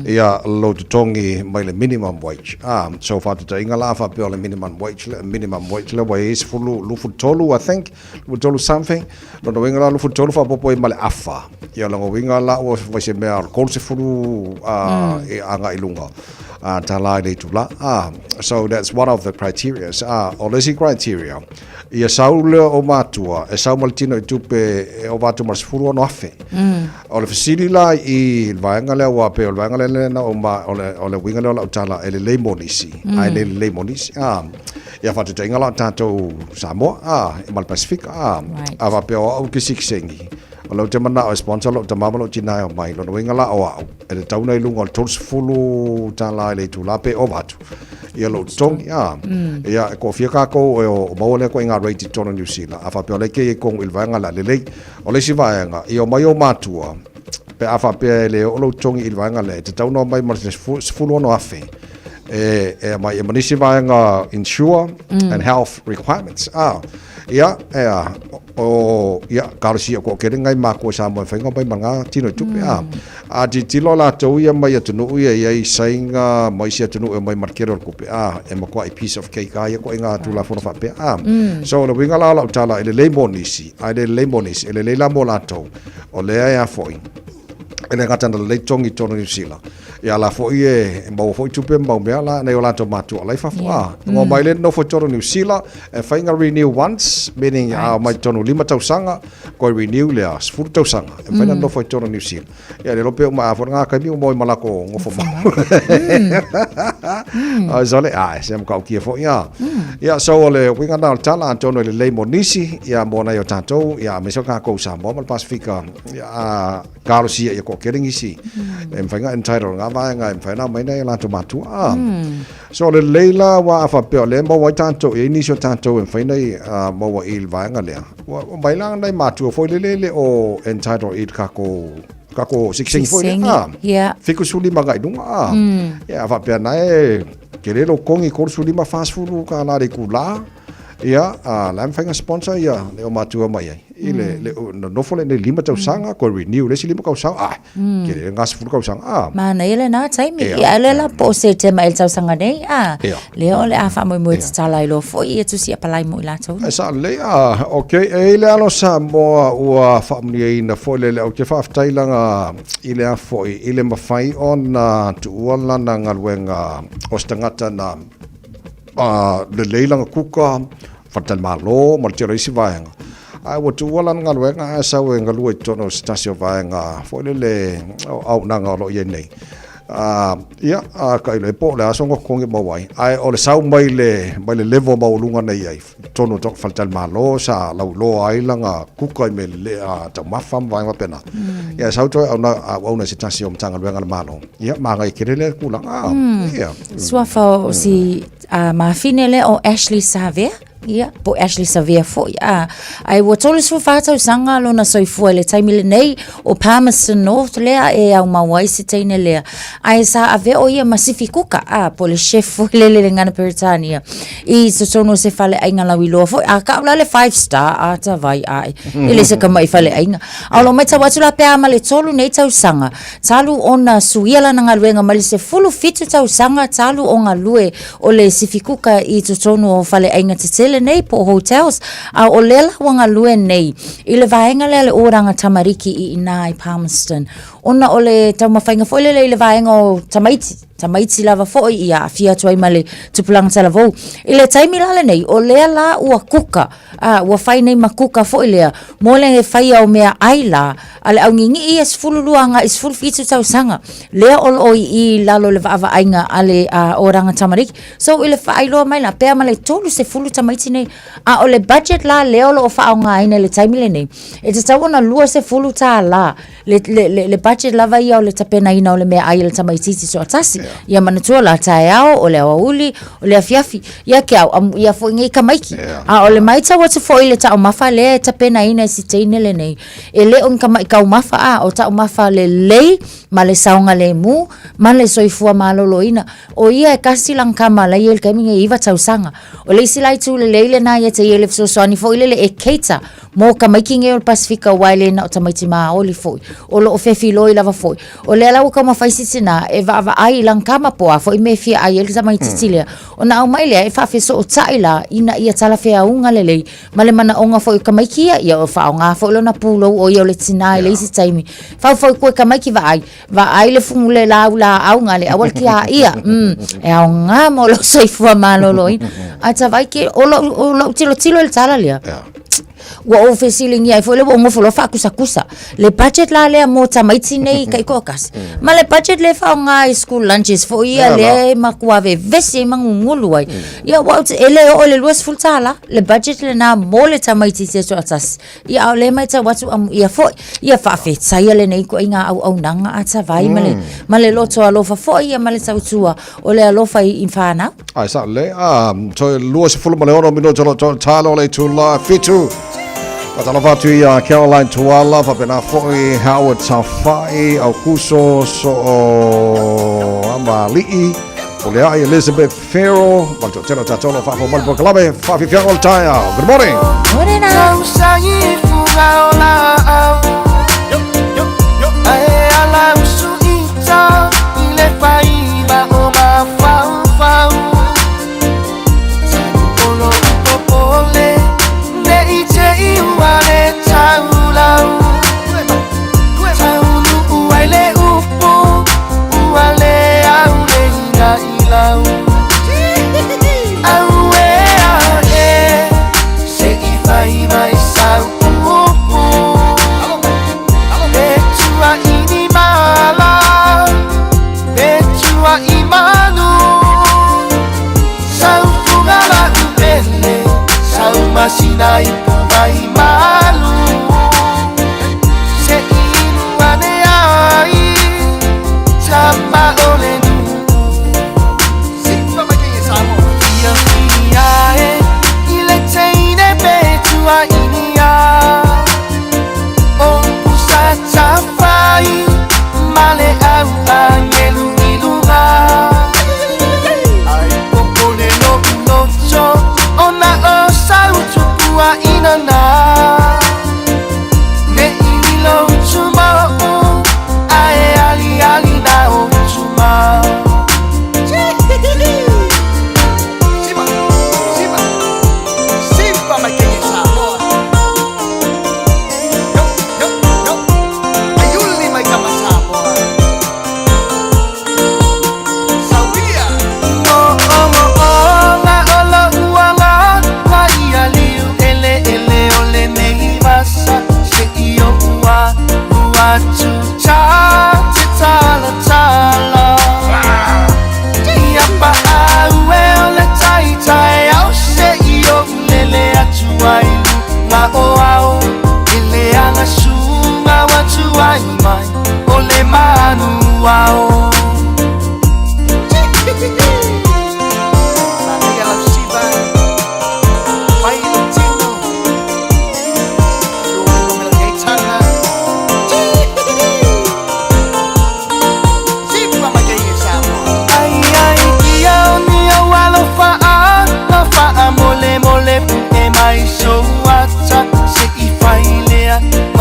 Ia lou totogi mai le minimum wage. So faataitaiga la a faapea o le minimum wage le minimum wage lea ua i ai 10 23 I think, 23 something. Lona uiga la 23 faaopoopo ai ma le afa. Ia lona uiga la ua fai se mea o le 30 e agai i luga tala i le itula. So that's one of the criteria. O le isi criteria, ia sau lea o matua, e sau ma le tino i tupe e ova atu ma le 16,000. O le fesili la i le vaega lea aua pei o le vaega lea lea na ou ma o le o le uiga lea o lau tala e lelei mo nisi ae le lelei mo nisi a ia faataitaiga la o tatou Samoa a ma le Pasifika a a faapea o au ke sikisengi o lea ou te manao e sponsor lou tama ma lou tina e omai lona uiga la o au e tatau ona i luga o le 30 tala i le itula pe ova atu ia lou totogi a ia e koafia kākou e o maua lea koe i ngā rate i totonu o Niu Sila a faapea o lea kei e kongu i le vaega la lelei O le isi vaega, i omai ou matua, pe a faapea e le oo lou totogi i le vaega lea, e tatau ona omai ma le 16,000 e, e aumai ai ma nisi vaega insure and health requirements. Ah, ia, e a, o, ia, kalosia ko kere ngai mākua i Samoa e whainga mai ma ngā tino i tupe. Ah, a titilo lātou ia mai atunuu ia ia i sainga mai isi atunuu e mai ma le kere o le kupe. Ah, e matua i piece of cake a ia ko i ngā tūlafono whapea. Ah, so o le uiga la o lau tala e lelei mō nisi, A e le lelei mo nisi, e lelei la mo latou, o lea e a foi, e le gata na lelei togi i totonu o Niu Sila, ia la foi e maua foi tupe ma mau mea la nai o latou matua la i fafo. A, ngo mai le nofo i totonu o Niu Sila, e whai nga renew once, meaning a mai totonu 5 tausaga, koe renew lea 10 tausaga, e whai na nofo i totonu o Niu Sila. Ia le lope uma a fo ngā kaimi o moi malako ngofo mau. Ai sale ai se mo kia fo ia. Ia so o le winga na o le tala atonu e lelei mo nisi ia mo nai o tātou ia me so kākou Samoa ma le Pasifika ia a kalosia ia ko kere ngisi. E mwhai ngā entitled ngā vaenga e mwhai nā mai nei latou matua. So o le lelei la wa a whapea o le maua ai tātou ia nisi o tātou e mwhai nei maua i le vaenga lea. Ua mai la nai matua foi lele le o entitled i kākou kākou sikisengi foi lea. Yeah. 75 ngai lunga. Ia a whapea nai e. Tele lou totogi 35, 40 tala i le itula, ia, a la e mafai ona sponsor ia le aumatutua mai ai i le le nonofo lea i le 5 tausaga toe renew le isi 5 tausaga, ah, tele lena 10 tausaga, ah. Manaia lena taimi. Ia, a o lea la po o Setema i le tausaga nei, a, lea o le a faamoemoe tatala ai loa foi ia tusi apalai mo i latou. E sao lelei, a, ok, e i ai le alo Samoa ua faamanuiaina foi le, ou te faafetai laga i le a foi, i le mafai ona tuua lana galuega o se tagata na lelei lana kuka, faletalimalo ma le tele o isi vaega, ae ua tuua lana galuega ae sau e galue i totonu o se tasi o vaega foi lele o auaunaga o lo o i ai nei. Ia, a tailo i ai po o le a sona totogi e maua ai, ae o le sau mai le, mai le level maualuga na i ai i totonu o faletalimalo sa lauiloa ai lana kuka i mea lelei, taumafa ma vaega faapena. Ia, e sau toe auauna i se tasi o Matagaluega a le Malo. Ia, manaia tele lea tulaga. Ia. Suafa o si mafine lea o Ashley Savea. Ia, po Ashley Savea foi. A, ai ua 34 tausaga lona soifua i le taimi lenei o Palmerston North lea e aumau ai si teine lea. Ae sa avea o ia ma sifi kuka, a, po le chef foi lele i le gana Peretania. I totonu o se faleaiga lauiloa foi. A kau la le five star, a ta vai ae. E le se kamaʻi faleaiga. A o lo matau atu la pe a ma le tolu nei tausaga, talu ona suia lana galuega mai le 17 tausaga talu o galue o le sifikuka i totonu o faleaiga tetele nei po o hotels, a o lea la ua galue nei i le vaega lea le Oranga Tamariki i ina i Palmerston, ona o le taumafaiga foi lele i le vaega o tamaiti, tamaiti lava foi ia aafia atu ai ma le tupulaga talavou. I le taimi la lenei, o lea la ua kuka, a, ua fai nei ma kuka foi lea mo le faia o mea ai la a le augigii ia 12 agai 17 tausaga lea o loo i i lalo le vaavaaiga a le Oranga Tamariki. So i le faailoa mai la pea ma le 30 tamaiti nei, a o le budget la lea o loo faaaogaina i le taimi lenei e tatau ona 20 tālā le, le, le, le budget lava ia o le tapenaina o le meaai a le tamaitiiti toatasi. Yeah. Ia manatua la taeao, o le aoauli, o le afiafi, ia ke au amu ia foi nei tamaiti. Yeah. A o le maitau atu foi i le taumafa lea e tapenaina e si teine lenei. E le o ni tamaʻi taumafa a, o taumafa lelei ma le saogalemu ma le soifua maloloina. O ia e kasi lana tama la ia i le taimi nei e iva tausaga. O le isi la itu lelei lena ia te ia i le fesoasoani foi lele e cater Mo tamaiti nei o le Pasifika aua e le na o tamaiti maoli foi, o loo fefiloi lava foi. O lea la ua taumafai si tina e vaavaai i lana tama po o a foi mea e fia ai ai le tamaititi lea. Ona aumai lea e faafesootai la ina ia talafeauga lelei ma le manaoga foi o tamaiti ia, ia o faaaoga foi lona pulou o ia o le tina i le isi taimi. Faufautua i tamaiti vaai, vaai le fugu le lau laau gale aua le kia ia. E aoga mo lou soifua maloloina. Ae tavai ke o lou o lou tilotilo i le tala lea. Ua ou fesiligia ai foi lea ua ou nofo loa faakusakusa. Le budget la lea mo tamaiti nei taitoatasi. Ma le budget lea e faaaoga i school lunches foi ia lea e matua vevesi ai ma gugulu ai. Ia aua ou te, e le oo i le $20 le budget lena mo le tamaitiiti e toatasi. Ia a o lea e matau atu amuia foi, ia faafetaia lenei ituaiga auaunaga atavai ma le, ma le loto alofa foi ia ma le tautua o le alofa i fanau. Ai sa le a toe 26 minute o lo to talo le itula fitu. Faatalofa atu ia Caroline Tuala, faapena foi Howard Tafai, Aukuso Soo Amali'i, Pulea'i Elizabeth Farrell, ma le toatele o tatou o lo o faafofoga mai le polokalame Faafiafiaga o le Taeao. Good morning. Morena.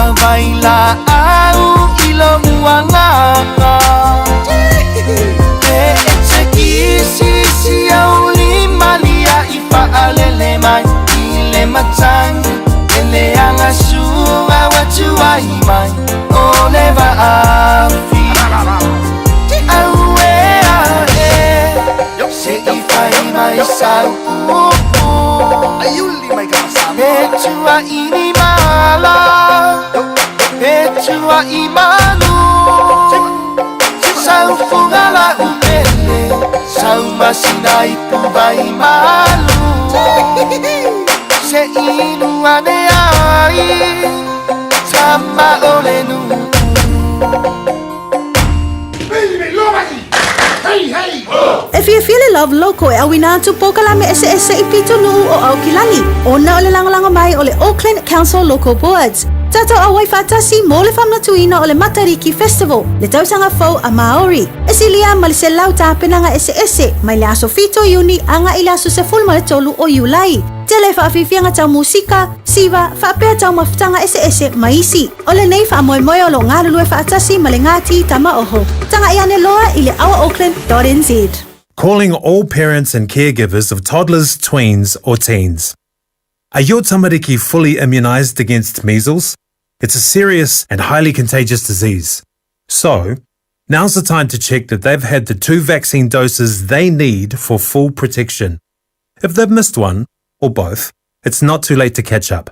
ma vailaau i lou agaga. E e te kisisi au lima lia i faalele mai i le matagi e leaga suga ua tuai mai o le vaafi. Auē ae se i fai mai sau upu E tua'i ni mala E tua'i malu Sau fuga la'u pele Sau masina ipu vai malu Se inu ane ai Tama o le nu'u. E fiafia le Love Loco e auina atu polokalame eseese i pitonuu o Aukilani, ona o le lagolago mai o le Auckland Council Local Boards. Tatou auai faatasi mo le faamanatuina o le Matariki Festival, le tausaga fou a Māori. E silia ma le 100 tapenaga eseese mai le aso 7 o Iuni agai i le aso 13 o Iulai. Tele faafiafiaga tau musika, siva, faapea taumafataga eseese ma isi. O lenei faamoemoe o lo o galulue faatasi ma le Ngāti Tamaoho. Tagai ane loa i le ourauckland.nz. Calling all parents and caregivers of toddlers, tweens, or teens. Are your tamariki fully immunised against measles? It's a serious and highly contagious disease. So, now's the time to check that they've had the two vaccine doses they need for full protection. If they've missed one, or both, it's not too late to catch up.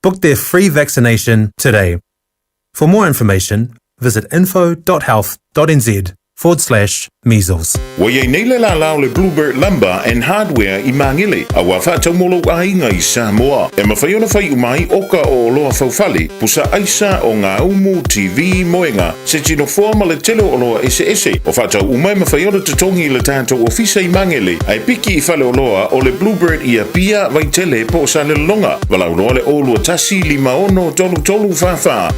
Book their free vaccination today. For more information, visit info.health.nz forward slash measles. Ua i ai nei le lālā o le Bluebird Lumber and Hardware i Māngere, a ua faatau mo lou aiga i Samoa. E mafai ona fai uma ai oka o oloa faufale, pusa aisa, ogaumu, TV, moega, se tino foa ma le tele o oloa eseese. O faatau uma e mafai ona totogi i le tatou ofisa i Māngere, ae piki i faleoloa o le Bluebird i Apia, Vaitele po o Salelologa. Valaau loa le 021 56 33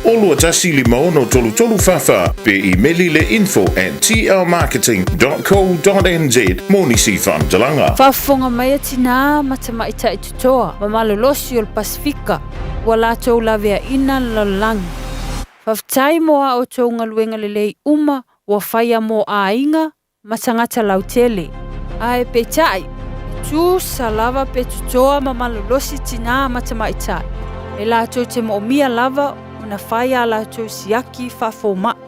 44, 021 56 33 44, pe imeli le info at tlmarketing.co.nz mo nisi faamatalaga. Faafofoga mai a tinā ma tamaitai totoa ma malolosi o le Pasefika ua latou laveaina le lalolagi. Faafetai mo a outou galuega lelei uma ua faia mo aiga ma tagata lautele. Ae peitai, e tusa lava pe totoa ma malolosi tinā ma tamaitai, e latou te moomia lava ona fai a latou siaki faafoma'i.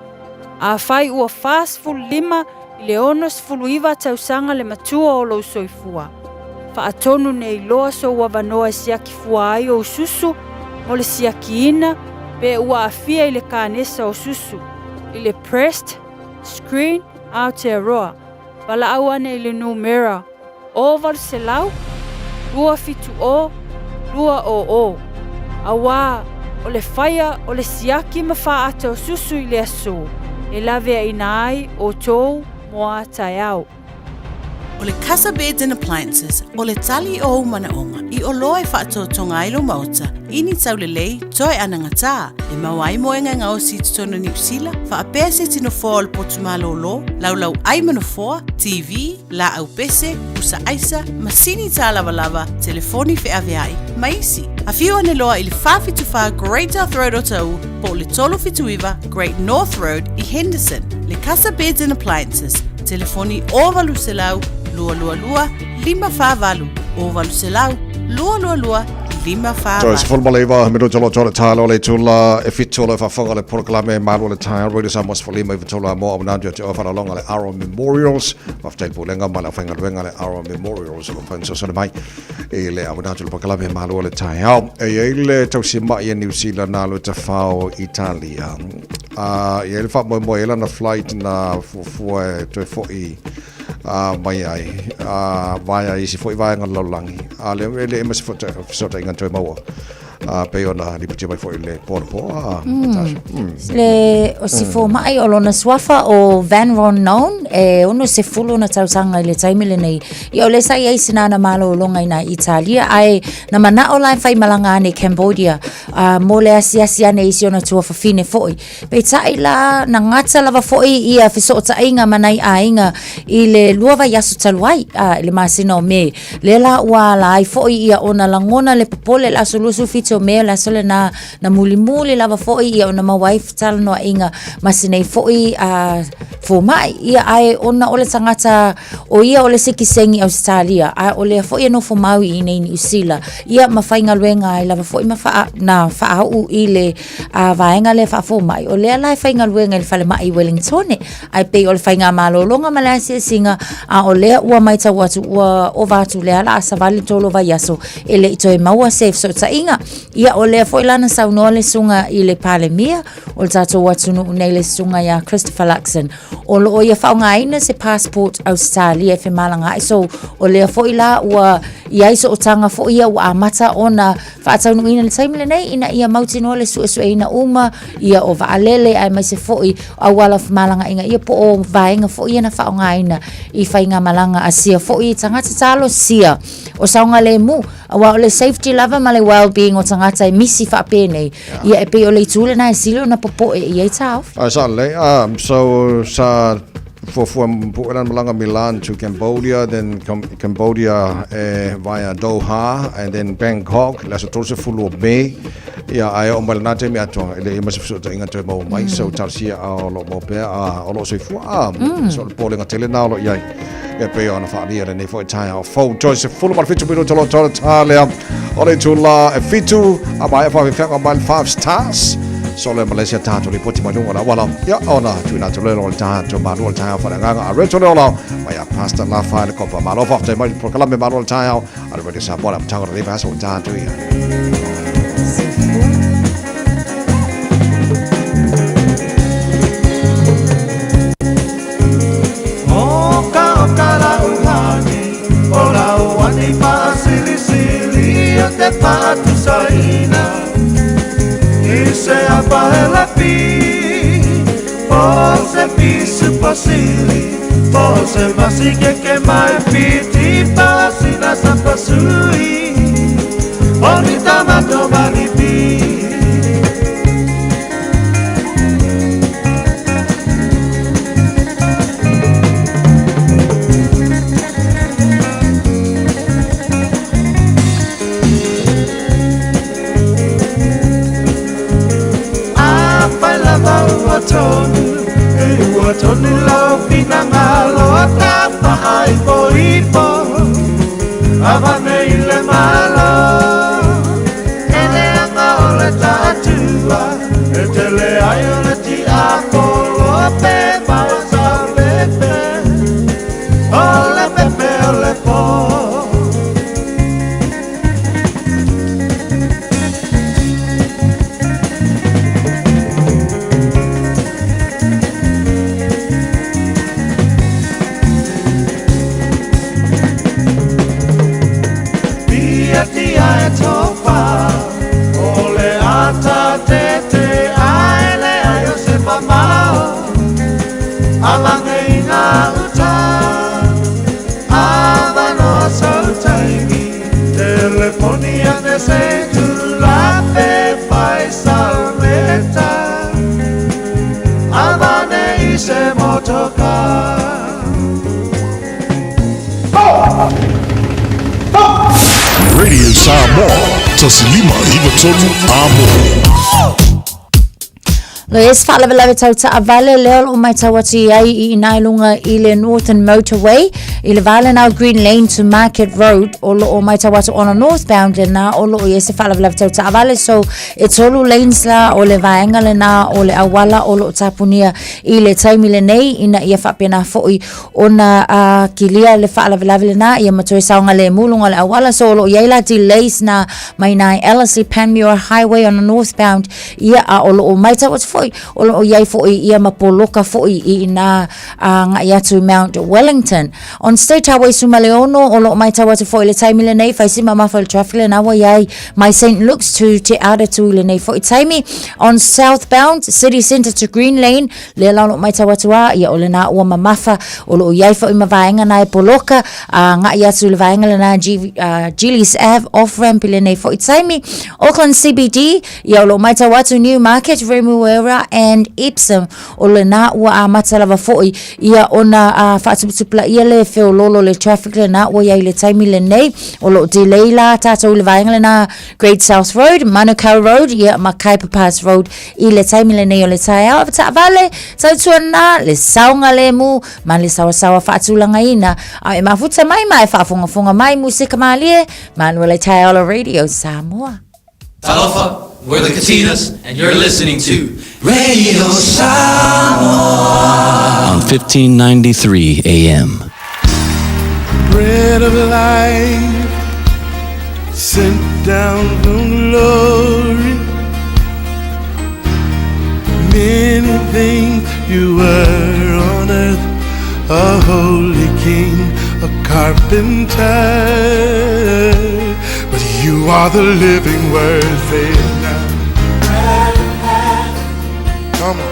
Afai ua 45 i le 69 tausaga le matua o lou soifua, faatonu nei loa sou avanoa e siaki fua ai ou susu mo le siakiina pe ua aafia i le kanesa o susu, i le breast screen Aotearoa, valaau ane i le numera 0800 270 200, auā o le faia o le siaki ma faaata o susu i le aso e laveaina ai outou mo a taeao. O le Casa Beds and Appliances, o le tali o ou manaoga i oloa e faatoatoga ai lou maota i ni taulelei toe anagatā e maua ai moega e gaosi i totonu o Niu Sila, faapea se tino foa o le potu malōlō, laulau ʻai ma nofoa, TV, laau pese, pusa aisa, masini tālavalava, telefoni feaveai, ma isi. Afio ane loa i le 474 Great South Road o Taʻu po o le 379 Great North Road i Henderson. Le Casa Beds and Appliances, telefoni 0800 222 548, 0800 222 548. Toe 19 minuta lo tole taalo le tula e fitu o le faafofoga le polokalame Malu o le Taeao Radio Samoa 15 i tolu a moa o te o whalalonga le Aro Memorials faafetai le pulega ma le aufaigaluega le Aro Memorials o lo o fesoasoani mai i le auina atu le polokalame Malu o le Taeao. E i ai le tausima'i a Niu Sila na alu e tafao Italia. A i ai le faamoemoe e lana flight na fuafua e toe fo'i mai ai a vaea i isi foi vaega o le lalolagi a lea e le ma se fesootaiga toe maua a pei ona lipotia mai foi le po anapo a Natasha. Le o si foma'i o lona suafa o Van Ron Known e 60 ona tausaga i le taimi lenei. Ia o lea sa i ai sina ana malōlōga i nā Italia ae na mana'o la e faimalaga ane i Cambodia a mo le asiasi ane i si ona tuafafine foi. Peitai la, na gata lava foi ia fesootaiga ma nai aiga i le lua vaiaso talu ai, a, i le masina o Me. Lea la ua ala ai foi ia ona lagona le popole i le aso 27 o o Me o le aso lena na mulimuli lava foi ia ona maua ai fetalanoaiga ma si nei foi a fomai. Ia ae ona o le tagata o ia o le sitiseni Ausetalia ae o lea foi e nofo mau i inei Niu Sila ia ma faigaluega ai lava foi ma faa, na faauu i le a vaega lea faafomai o lea la e faigaluega i le falemai i Wellingtone ae pei o le faigamalologa ma le asiasiga a o lea ua matau atu ua ova atu lea la a savali tolu vaiaso e le i toe maua se fesootaiga. Ia o lea foi la na saunoa le susuga i le Palemia o le tatou atunuu nei le susuga ia Christopher Luxon o lo o ia faaaogaina se passport Ausetalia e femalagaai so o lea foi la ua i ai sootaga foi ia ua amata ona faataunuuina i le taimi lenei ina ia mautinoa le suesueina uma ia o vaalele aemaise foi auala o femalagaaiga ia po o vaega foi ia na faaaogaina i faigamalaga a sia foi tagata talosia o saogalemu aua o le safety lava ma le well-being o tagata e misi faapenei ia e pei o le itu lena e sili ona popoe i ai taofi. Ai sa lelei. So sa fuafua pu'e lana malaga Milan to Cambodia, then Cambodia eh, via Doha and then Bangkok le aso 30 o Mei. Ia ae oo mai lena taimi atoa e le i ai ma se fesootaiga toe maua mai. So talosia a o lo o maua pea a o lo o soifua a so o le popolega tele lena o lo o i ai. E pei ona faaalia lenei foi taeao fou. Toe 17 minuta o lo o toa le tā lea o le itula e fitu a maea faafefeaga mai le Five Stars. So le Malaysia tātou lipoti mai luga o le auala. Ia ona tuuina atu lea o le tātou malua o le taeao faaleagaga a Reto Leola mai a Pastor Lafa le Kopa. Malo faafetai mai le polokalame malo o le taeao a le Radio Samoa le amataga o lenei vaiaso o tātou ia. Radio Samoa, 1593 Amo. Lo e se faalavelave tau taavale lea o loo matau atu i ai i ina i luga i le Northern Motorway i le va lena o Green Lane to Market Road o loo matau atu ona northbound lena o loo i ai se faalavelave tau taavale so e tolu lanes la o le vaega lena o le auala o loo tapunia i le taimi lenei ina ia faapena foi ona uh, kilia le faalavelave lena ia ma toe saogalemu luga o le auala so o loo i ai la delays na mai ina i Ellerslie Panmure Highway on the northbound Ia, a o loo maitau atu foi, o loo iai foi ia ma poloka foi i ina agai atu i Mount Wellington. On State Highway 16, o loo maitau atu foi i le taimi lenei, fai si mamafa o le traffic lena ua iai mai St. Luke's to Te Aratū i lenei foi taimi. On southbound, City Centre to Green Lane, lea la o loo maitau atu a, ia o lena ua mamafa, o loo iai foi ma vaega na e poloka, agai atu i le vaega lena G, Gillies Ave off ramp i lenei foi taimi. Auckland CBD, Ia o lo o matau atu Newmarket, Remuera, Kaikoura and Epsom. O lena ua amata lava foʻi ia ona faatuputupulaia le feoloolo o le traffic lena ua iai i le taimi lenei. O loo delay la tatou i le vaega lena Great South Road, Manukau Road ia ma Khyber Pass Road i le taimi lenei o le taeao. Avetaavale, tautuana le saogalemu ma le saoasaoa faatulagaina a e mafuta mai ma e faafogafoga mai Musika Malie, Manuele Taeolo Radio Samoa. Talofa, we're the Katinas, and you're listening to Radio Samoa on 1593 AM. Bread of life, sent down from glory. Many things you were on earth, a holy king, a carpenter. But you are the living word, say it now. Come on.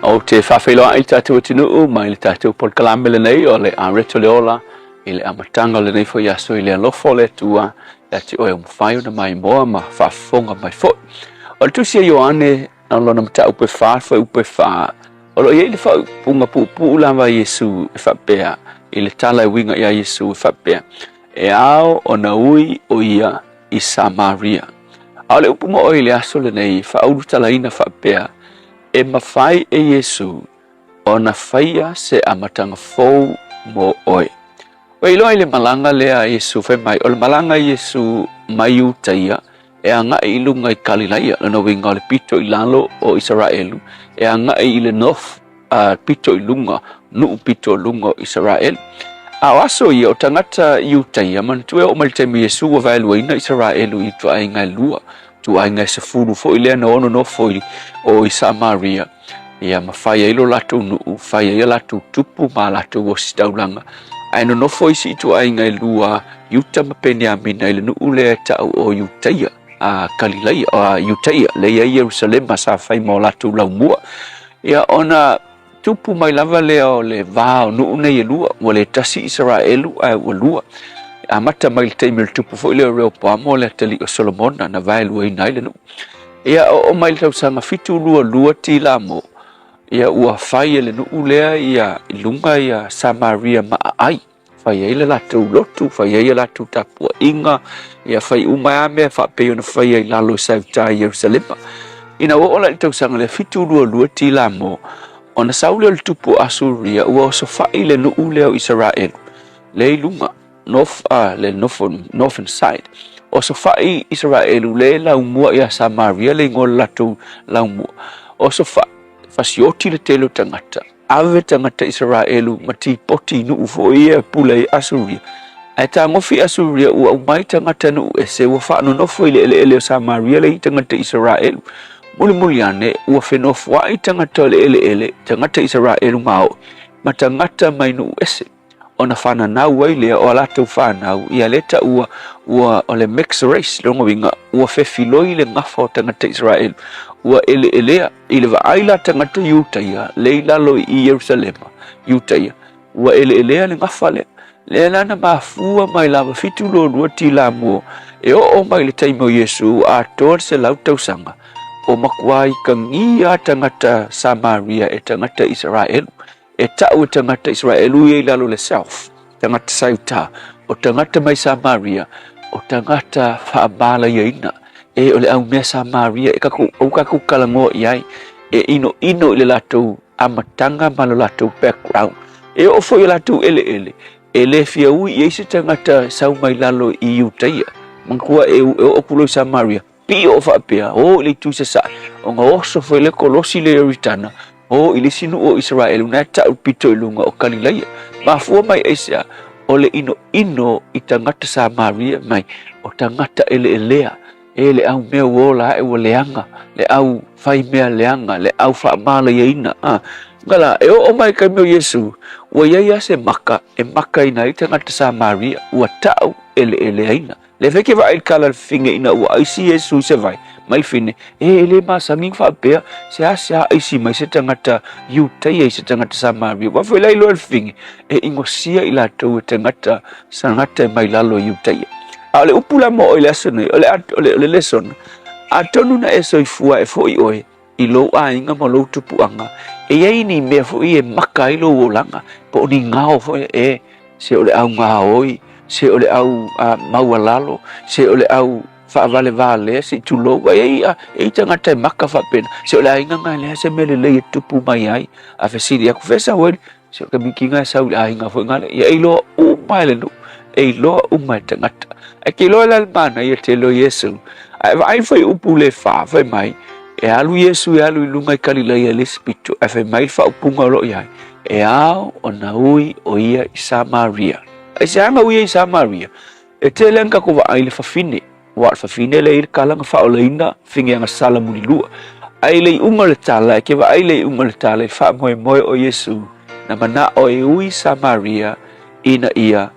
Ou te faafeiloai i le tatou atunuu mai le tatou polokalame lenei o le Areto le Ola i le amataga o lenei foi aso i le alofa o le Atua ia te oe ua mafai ona maimoa ma faafofoga mai foi. O le tusi a Ioane na lona mataupu e fa, fuaiupu e fa, o lo o i ai le faaupuga puupuu lava a Iesu e faapea, i le tala e uiga iā Iesu e faapea, E ao ona ui o ia i Samaria. A o le upu moʻo i le aso lenei, faaulutalaina faapea, e mafai e Iesu ona faia se amataga fou mo oe. Ua iloa i le malaga lea a Iesu fai mai, o le malaga a Iesu mai Iutaia e agai i luga i Kalilaia, lona uiga o le pito i lalo o Isaraelu, e agai i le north, pito i luga, nuu pito i luga o Isaraelu. A o aso ia, o tagata Iutaia, manatua e oo mai le taimi o Iesu ua vaeluaina Isaraelu i ituaiga e lua, ituaiga e sefulu foi lea na ono nofo i o i Samaria, ia ma fai ai lo latou nuu, fai ai a latou tupu ma a latou ositaulaga. Ae nonofo isi ituaiga e lua, Iuta ma Peniamina i le nuu lea e tau o Iutaia, a Kalilaia, a Iutaia, lea i ai Ierusalema sa fai ma o latou laumua. Ia ona tupu mai lava lea o le va o nuu nei e lua, ua le tasi Isaraelu ae ua lua. E amata mai le taimi o le tupu foi lea o Reopoamo le atalii o Solomona na vaeluaina ai le nuu. Ia oo mai le tausaga 722 Tilamo, ia ua fai e le nuu lea ia i luga ia Samaria ma aai. Fai ai le latou lotu, fai ai a latou tapuaiga, ia fai uma ai lava mea faapei ona faia i lalo i Sauta i Ierusalema. Ina ua oo la i le tausaga lea 722 Tilamo, ona sau lea o le tupu o Asuria ua osofai le nuu lea o Isaraelu, lea i luga, north, le northern side. Osofai Isaraelu lea e laumua ia Samaria le igoa o le latou laumua. Osofai, fasioti le tele o tagata. Ave tagata Isaraelu ma tipoti i nuu foi ia e pule ai Asuria. Ae tagofi Asuria ua aumai tagata nuu ese ua faanonofo i le eleele o Samaria le i tagata Isaraelu. Mulimuli ane ua fenofoai tagata o le eleele, tagata Isaraelu maoʻi, ma tagata mai nuu ese. Ona fananau ai lea o a latou fanau, ia lea taua ua o le mixed race, lona uiga ua fefiloi le gafa o tagata Isaraelu, ua eleelea i le vaai la tagata Iutaia le i lalo i Ierusalema, Iutaia, ua eleelea le gafa lea. Lea la na mafua mai lava 72 tilamuo e oo mai le taimi o Iesu ua atoa le 100 tausaga o matua ikagia tagata Samaria e tagata Isaraelu. E ta'u e tagata Isaraelu ia i lalo le self, tagata Sauta, o tagata mai Samaria, o tagata faamalaiaina, e o le au mea Samaria e kakou, au kakou kalagoa i ai, e inoino i le latou amataga ma lo latou background. E oo foi i o latou eleele, e le fia ui i ai se tagata sau mai lalo i Iutaia. Manatua e, e oo atu loa i Samaria, Pio o faapea, o i le itu sasae, ona oso foi le kolosi le Ioritana, o i le isi nuu o Isaraelu na e ta'u pito i luga o Kalilaia. Mafua mai aisea? O le inoino i tagata Samaria mai, o tagata eleelea, e le au mea ua ola ae ua leaga, le au fai mea leaga, le au faamalaiaina, a. Ngala, e oo mai ka taimi o Iesu, ua i ai lava se maka e makaina ai tagata Samaria, ua ta'u eleeleaina. Lea foi ke vaai i le tala a le fafine ina ua aisi Iesu i se vai mai le fine, e, e le masani ona faapea, seasea aisi mai se tagata Iutaia i se tagata Samaria. Aua foi la iloa e le fafine, e inosia i latou e tagata tagata e mai lalo i Iutaia. A o le upu la mo oe i le aso nei, o le, o le, o le lesona, atonu na e soifua e foi oe i lou aiga ma lou tupuaga, e i ai ni mea foi e maka ai lou olaga, po o ni gao foi e, se o le au gaoi, se o le au a, maualalo, se o le au faavalevalea, se i tulou, e i ai, e i tagata e maka faapena, se o le aiga na e leai se mea lelei e tupu mai ai, a fesili atu, fea sau ai, se o le kamikina e sau i le aiga foi ngale, ia e iloa uma e le nuu, e iloa uma e tagata. Ae ke iloa la le manaia tele o Iesu, ae vaai foi upu le fa, fai mai, e alu Iesu e alu i luga i Kalilaia i le isi pito, ae fai mai le faaupuga o lo o i ai, e ao ona ui o ia i Samaria. Aisea na ui ai i Samaria? E tele ana tatou vaai i le fafine, aua o le fafine lea e i ai le tala na faaolaina fine agasala mulilua. Ae i le iuga o le tala, e te vaai i le iuga o le tala i le faamoemoe o Iesu na manao e ui Samaria ina ia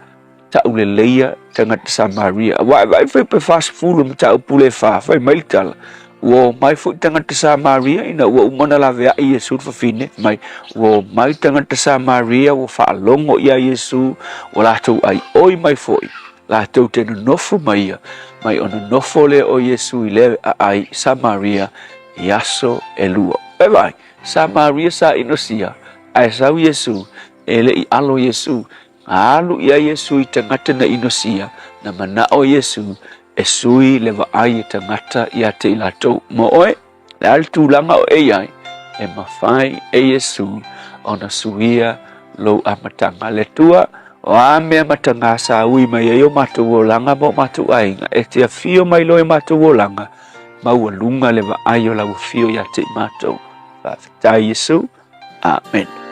tauleleia tagata Samaria. Aua e vaai foi pe 40 mataupu le fa, fai mai le tala, ua omai foi tagata Samaria ina ua uma ona laveai Iesu le fafine, mai ua omai tagata Samaria ua faalogo ia Iesu, ua latou aioi mai foi, latou te nonofo ma ia, mai o nonofo lea o Iesu i le aai Samaria i aso e lua. E vaai, Samaria sa inosia, ae sau Iesu, e le i alo Iesu, Na alu i a Iesu i tagata na inosia, na manao Iesu e sui le vaai e tagata ia te i latou. Mo oe, le a le tulaga o e i ai, e mafai e Iesu ona suia lou amataga. Le Atua, o a mea mataga sa ui mai ai o matou olaga ma o matou aiga, e te afio mai loa i matou olaga, maualuga le vaai o lau afio ia te i matou. Faafetai Iesu. Amen.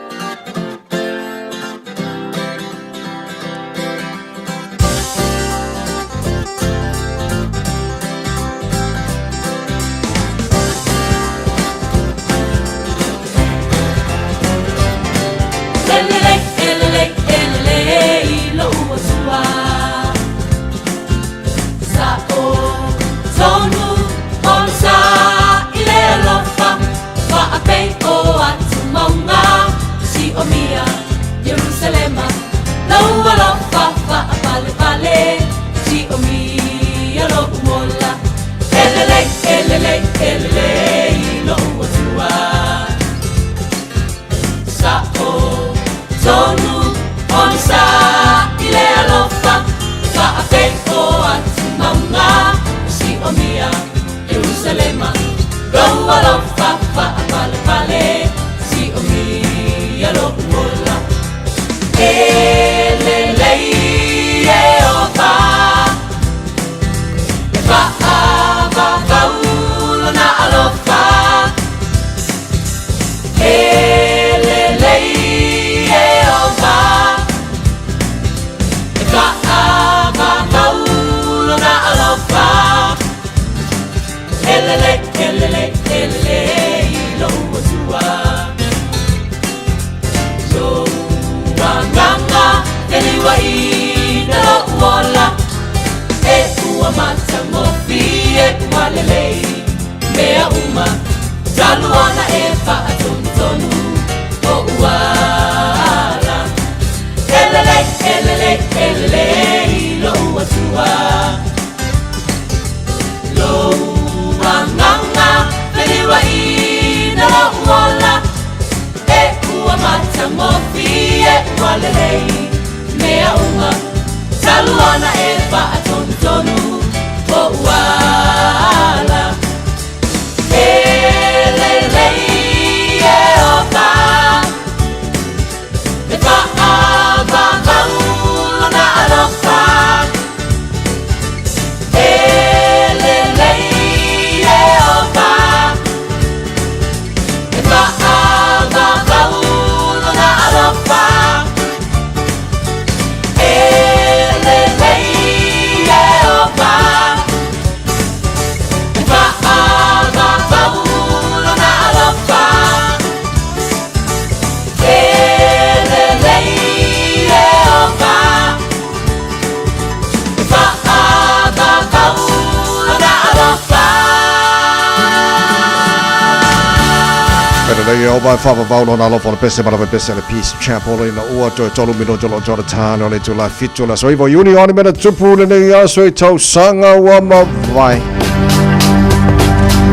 Lei e oma e whaavavau lona alofa o le pese ma lava pese a le Peace Chapel ina ua toe tolu minute o lo o toe tāne o le itula fitu o le aso iva o Iuni o a ni mea na tupu lenei aso i tausaga ua mavae.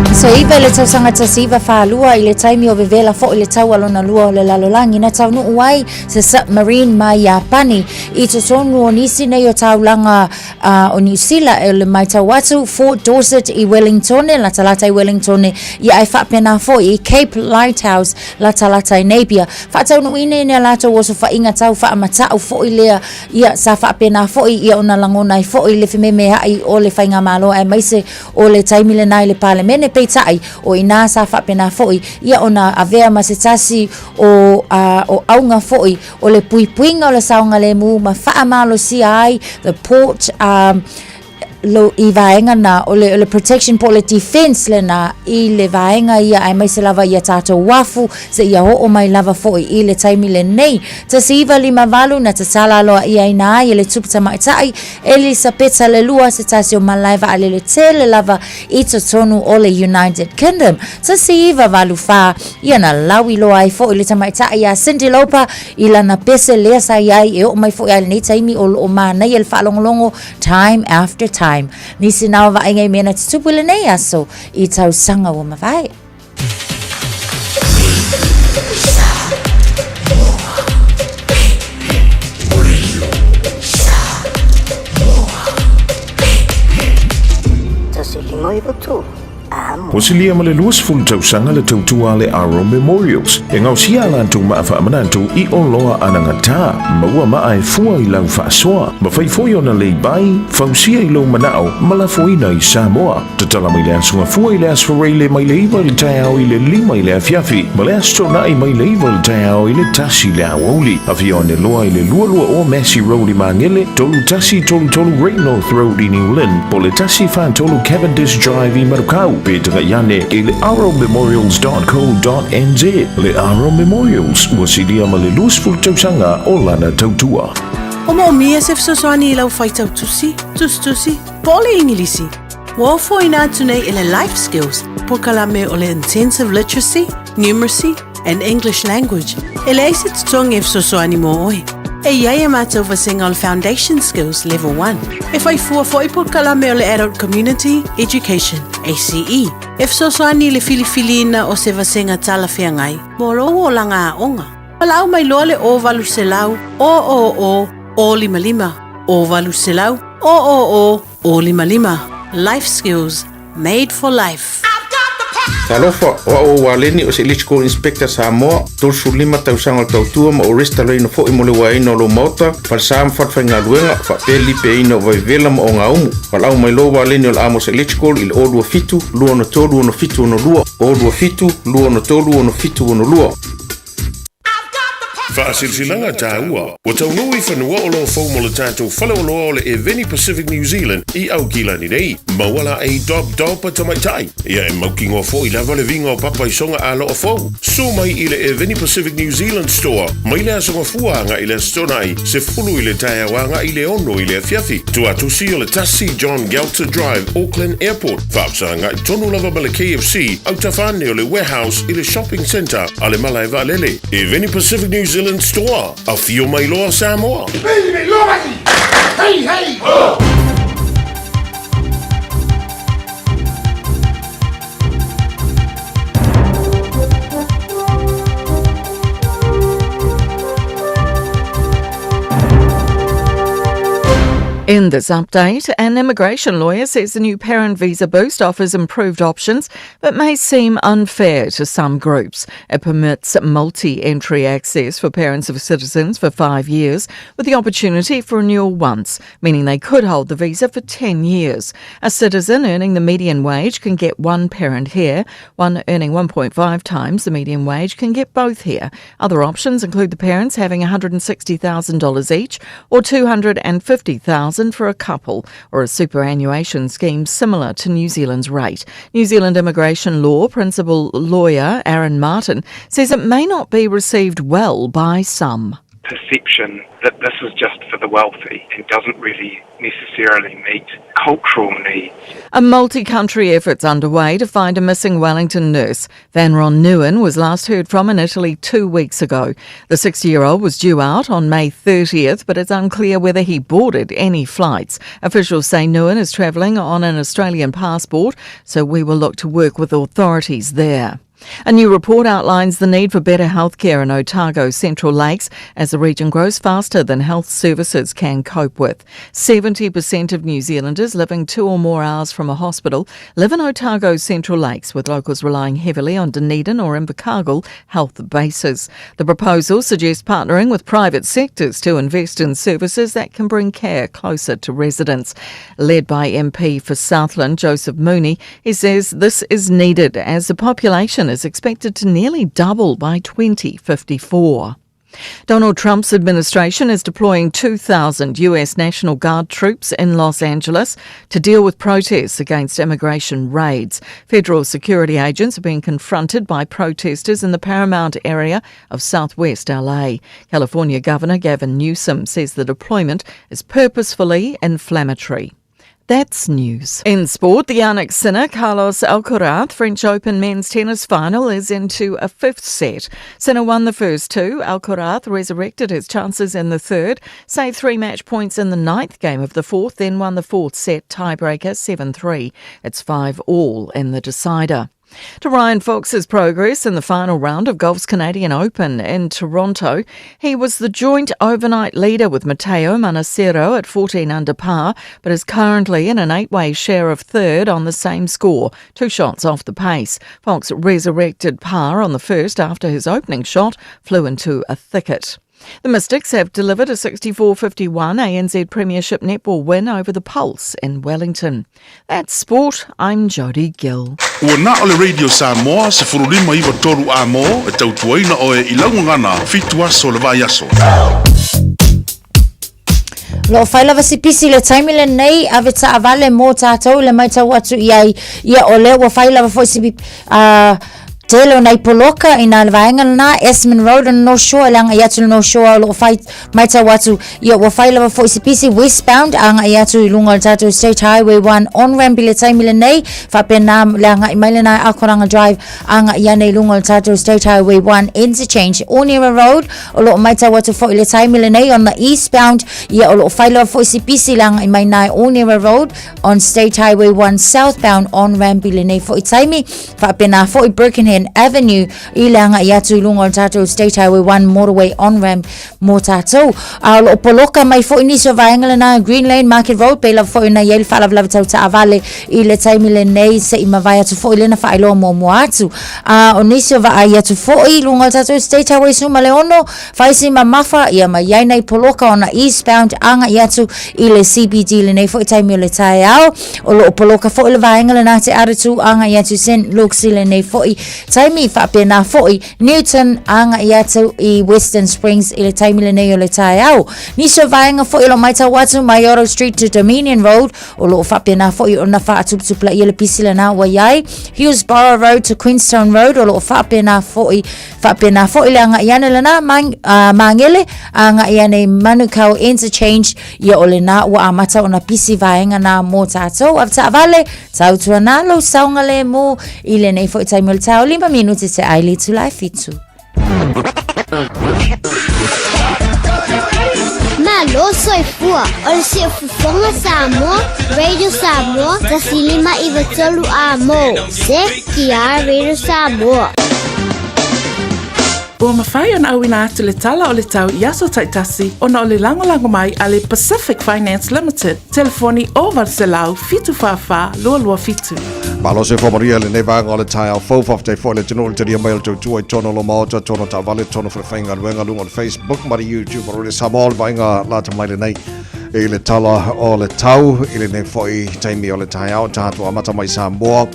Aso iva i le tausaga 1942 i le taimi o vevela foi le taua lona lua o le lalolagi na taunuu ai se submarine mai Iapani i totonu o nisi nei o taulaga a o Niu Sila e le matau atu Fort Dorset i Wellingtone, latalata i Wellingtone, ia ae faapena foi i Cape Lighthouse, latalata i Napier. Faataunuuina ina latou osofaiga tau faamatau foi lea, ia sa faapena foi ia ona lagona ai foi le fememeai o le faigamalo aemaise o le taimi lena i le Palemene, peitai o i ina sa faapena foi ia ona avea ma se tasi o a o auga foi o le puipuiga o le saogalemu ma faamalosia ai the port um, lo, i vaega na o le, o le protection po o le defense lena i le vaega ia aemaise lava ia tātou uafu se ia oo mai lava foi i le taimi lenei. 1958 na tatala aloa'iaina ai e le Tupu Tamaitai Elisapeta le Lua se tasi o malae vaalele tele lava i totonu o le United Kingdom. 1984 ia na lauiloa ai foi le tamaitai iā Cyndi Lauper i lana pese lea sa i ai e oo mai foi a i lenei taimi o loo manaia le faalogologo Time After Time. Nisi na o vaaiga i mea na tutupu i lenei aso i tausaga ua mavae. Ua silia ma le 20 tausaga le tautua a le Aro Memorials e gaosia a latou maa faamanatu i oloa anagata, maua maa e fua i lau faasoa, mafai foi ona lei bai, fausia i lou manao ma lafoina i Samoa. Tatala mai le Aso Gafua i le Aso Faraile mai le 9 i le taeao i le 5 i le afiafi ma le Aso Toonai mai le 9 i le taeao i le 1 i le aoauli. Afio ane loa i le 22 Massey Road i Magele, 3133 Great North Road i New Lynn, po o le 143 Cavendish Drive i Manukau, pe taga'i ane i le arrowmemorials.co.nz. Le Arrow Memorials, ua silia ma le 20 tausaga o lana tautua. O moomia se fesoasoani i lau faitau tusi, tusitusi, po o le Igilisi? Ua ofoina atu nei e le Life Skills polokalame o le Intensive Literacy, Numeracy and English Language e leai se totogi e fesoasoani mo oe. E i ai a mātou vasega o le Foundation Skills Level 1. E whai fua foi polokalame o le Adult Community Education, ACE, e fesoasoani i le filifiliina o se vasega talafeagai mo lou olaga aoga. Valaau mai loa le 0800 000 055 0800 000 055. Life Skills Made for Life. Talofa, o au o Waleni o se Electrical Inspector Samoa, 35 tausaga o le tautua ma ou resitalaina foi mo le uaeina o lou maota, falesa ma falefaigaluega, faapea le lipeaina o vaivevela ma ogaumu. Valaau mai loa Waleni o le Amos Electrical i le 027 263 6762, 027 263 6762. Faasilasilaga taua, Ua taunuu i fanua oloa fou mo le tatou faleoloa o le Eveni Pacific New Zealand i Aukilani nei. Maua laei Dob Dob a tamaitai. Ia e mautinoa foi lava le viga o papa i soga aloa fou. Susu mai i le Eveni Pacific New Zealand Store mai le Aso Gafua agai i le Aso Toonai, 10 i le taeao agai i le 6 i le afiafi. Tuatusi o le 1 John Gelter Drive, Auckland Airport. Faafesagai tonu lava ma le KFC, autafa ane o le Warehouse i le Shopping Centre a le Malae Vaalele. Eveni Pacific New Zealand Store, afio mai loa Samoa. Hey, hey, ho! In this update, an immigration lawyer says the new parent visa boost offers improved options but may seem unfair to some groups. It permits multi entry access for parents of citizens for 5 years, with the opportunity for renewal once, meaning they could hold the visa for 10 years. A citizen earning the median wage can get one parent here, one earning 1.5 times the median wage can get both here. Other options include the parents having $160,000 each or $250,000 for a couple, or a superannuation scheme similar to New Zealand's rate. New Zealand immigration law principal lawyer Aaron Martin says it may not be received well by some. perception that this is just for the wealthy and doesn't really necessarily meet cultural needs. A multi country effort's underway to find a missing Wellington nurse. Van Ron Nguyen was last heard from in Italy two weeks ago. The 60 year old was due out on May 30th, but it's unclear whether he boarded any flights. Officials say Nguyen is travelling on an Australian passport, so we will look to work with authorities there. A new report outlines the need for better healthcare in Otago Central Lakes as the region grows faster than health services can cope with. 70% of New Zealanders living two or more hours from a hospital live in Otago Central Lakes, with locals relying heavily on Dunedin or Invercargill health bases. The proposal suggests partnering with private sectors to invest in services that can bring care closer to residents. Led by MP for Southland, Joseph Mooney, he says this is needed as the population is expected to nearly double by 2054. Donald Trump's administration is deploying 2,000 US National Guard troops in Los Angeles to deal with protests against immigration raids. Federal security agents are being confronted by protesters in the Paramount area of southwest LA. California Governor Gavin Newsom says the deployment is purposefully inflammatory. That's news. In sport, the Jannik Sinner Carlos Alcaraz French Open men's tennis final is into a fifth set. Sinner won the first two. Alcaraz resurrected his chances in the third, saved three match points in the ninth game of the fourth, then won the fourth set tiebreaker 7 3. It's 5 all in the decider. To Ryan Fox's progress in the final round of golf's Canadian Open in Toronto, he was the joint overnight leader with Matteo Manassero at 14 under par, but is currently in an eight-way share of third on the same score, two shots off the pace. Fox resurrected par on the first after his opening shot flew into a thicket. The Mystics have delivered a 64-51 ANZ Premiership netball win over the Pulse in Wellington. That's sport. I'm Jodie Gill. Ua na o le Radio Samoa, 1593 a mo, e tautuaina oe i lau gagana, fitu aso le vaiaso. O lo o fai lava si pisi i le taimi lenei, ave taavale mo tatou le maitau atu i ai, ia o lea ua fai lava foi si uh, tele o nai poloka i nā le vaega lena, Esmond Road and North Shore, e le agai atu i le North Shore o lo o fai maitau atu, ia ua fai lava foi si pisi westbound agai atu i luga o le tatou State Highway 1 on-ramp i le taimi lenei, faapena le agai mai lena i Akoranga Drive agai ane i luga o le tatou State Highway 1 interchange, Onera Road O lo o matau atu foi i le taimi lenei on the eastbound, ia o lo o fai loa foi si pisi le agai mai nai Onera Road on State Highway 1 southbound on ramp i lenei foi taimi, faapena foi Birkenhead Avenue i le agai atu i luga o le tatou State Highway 1 motorway on ramp mo tatou. A o lo o poloka mai foi nisi o vaega lena Green Lane Market Road pei lava foi ona i ai le faalavelave tau taavale i le taimi lenei se i mavae atu foi lena faailoa muamua atu. A o nisi o vaai atu foi i luga o le tatou State Highway 16, fai si mamafa ia ma iai nei poloka ona eastbound agai atu i le CBD lenei foi taimi o le taeao. O lo o poloka foi le vaega lena te aratu agai atu St Luke's i lenei foi taimi faapena foi Newton agai atu i Western Springs i le taimi lenei o le taeao. Nisi o vaega foi o lo o matau atu Maioro Street to Dominion Road O lo o faapena foi ona faatuputupulaia le pisi lena ua i ai Hillsborough Road to Queenstown Road o lo o faapena foi faapena foi le agai ane lena mang, uh, Magele agai ane i Manukau Interchange ia o lena ua amata ona pisi vaega nā mō tātou a taavale tautua nā lou saogalēmū i lenei foi taimi o le taeao lima minute te ai le itula e fitu. Malo soifua o le siufofoga Samoa, Radio Samoa, 153 a mo, CTR Radio Samoa. Ua mafai ona auina atu le tala o le tau i aso taitasi ona o le lagolago mai a le Pacific Finance Limited, telefoni 0800 744 227. Malo soifua manuia lenei vaega o le taeao fou. Faafetai foi le atunuu i le talia mai o le tautua i totonu o lo Maota, totonu o taavale, totonu o falefaigaluega, luga o le Facebook ma le YouTube o Radio Samoa, le vaaiga lata mai lenei i le tala o le tau i lenei foi taimi o le taeao tatou amata mai Samoa.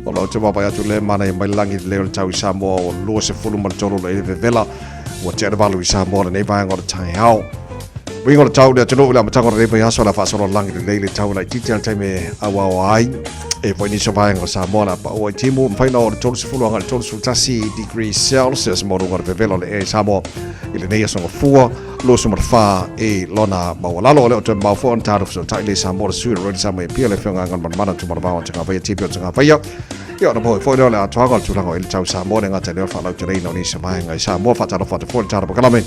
O lau te vaavaai atu le manaia mai le lagi le leo o le tau i Samoa o 23 le vevela ua tea le valu i Samoa lenei vaega o le taeao. Uiga o le tau le atunuu i le amataga o lenei vaiaso o le a faasolo lagi lelei le tau laitiiti a le taimi e auaoa ai e foi nisi o vaega o Samoa le a pau ai timu mafai ona oo i le 30 agai i le 31 degrees Celsius mo luga o le vevela o le ea i Samoa i lenei aso Gafua 24 i lona maualalo. O lea o toe mamao foi ona tatou fesootai lea i Samoa le sui o le Radio Samoa i Apia le Afioga Galumalemana Tumanavao o Tagavaia TP o Tagavaia. Ia ona maua foi lea o le atoaga o le tulaga o i le tau Samoa le gata i lea o le faalauteleina o nisi vaega i Samoa. Faatalofa atu foi le tala pakalame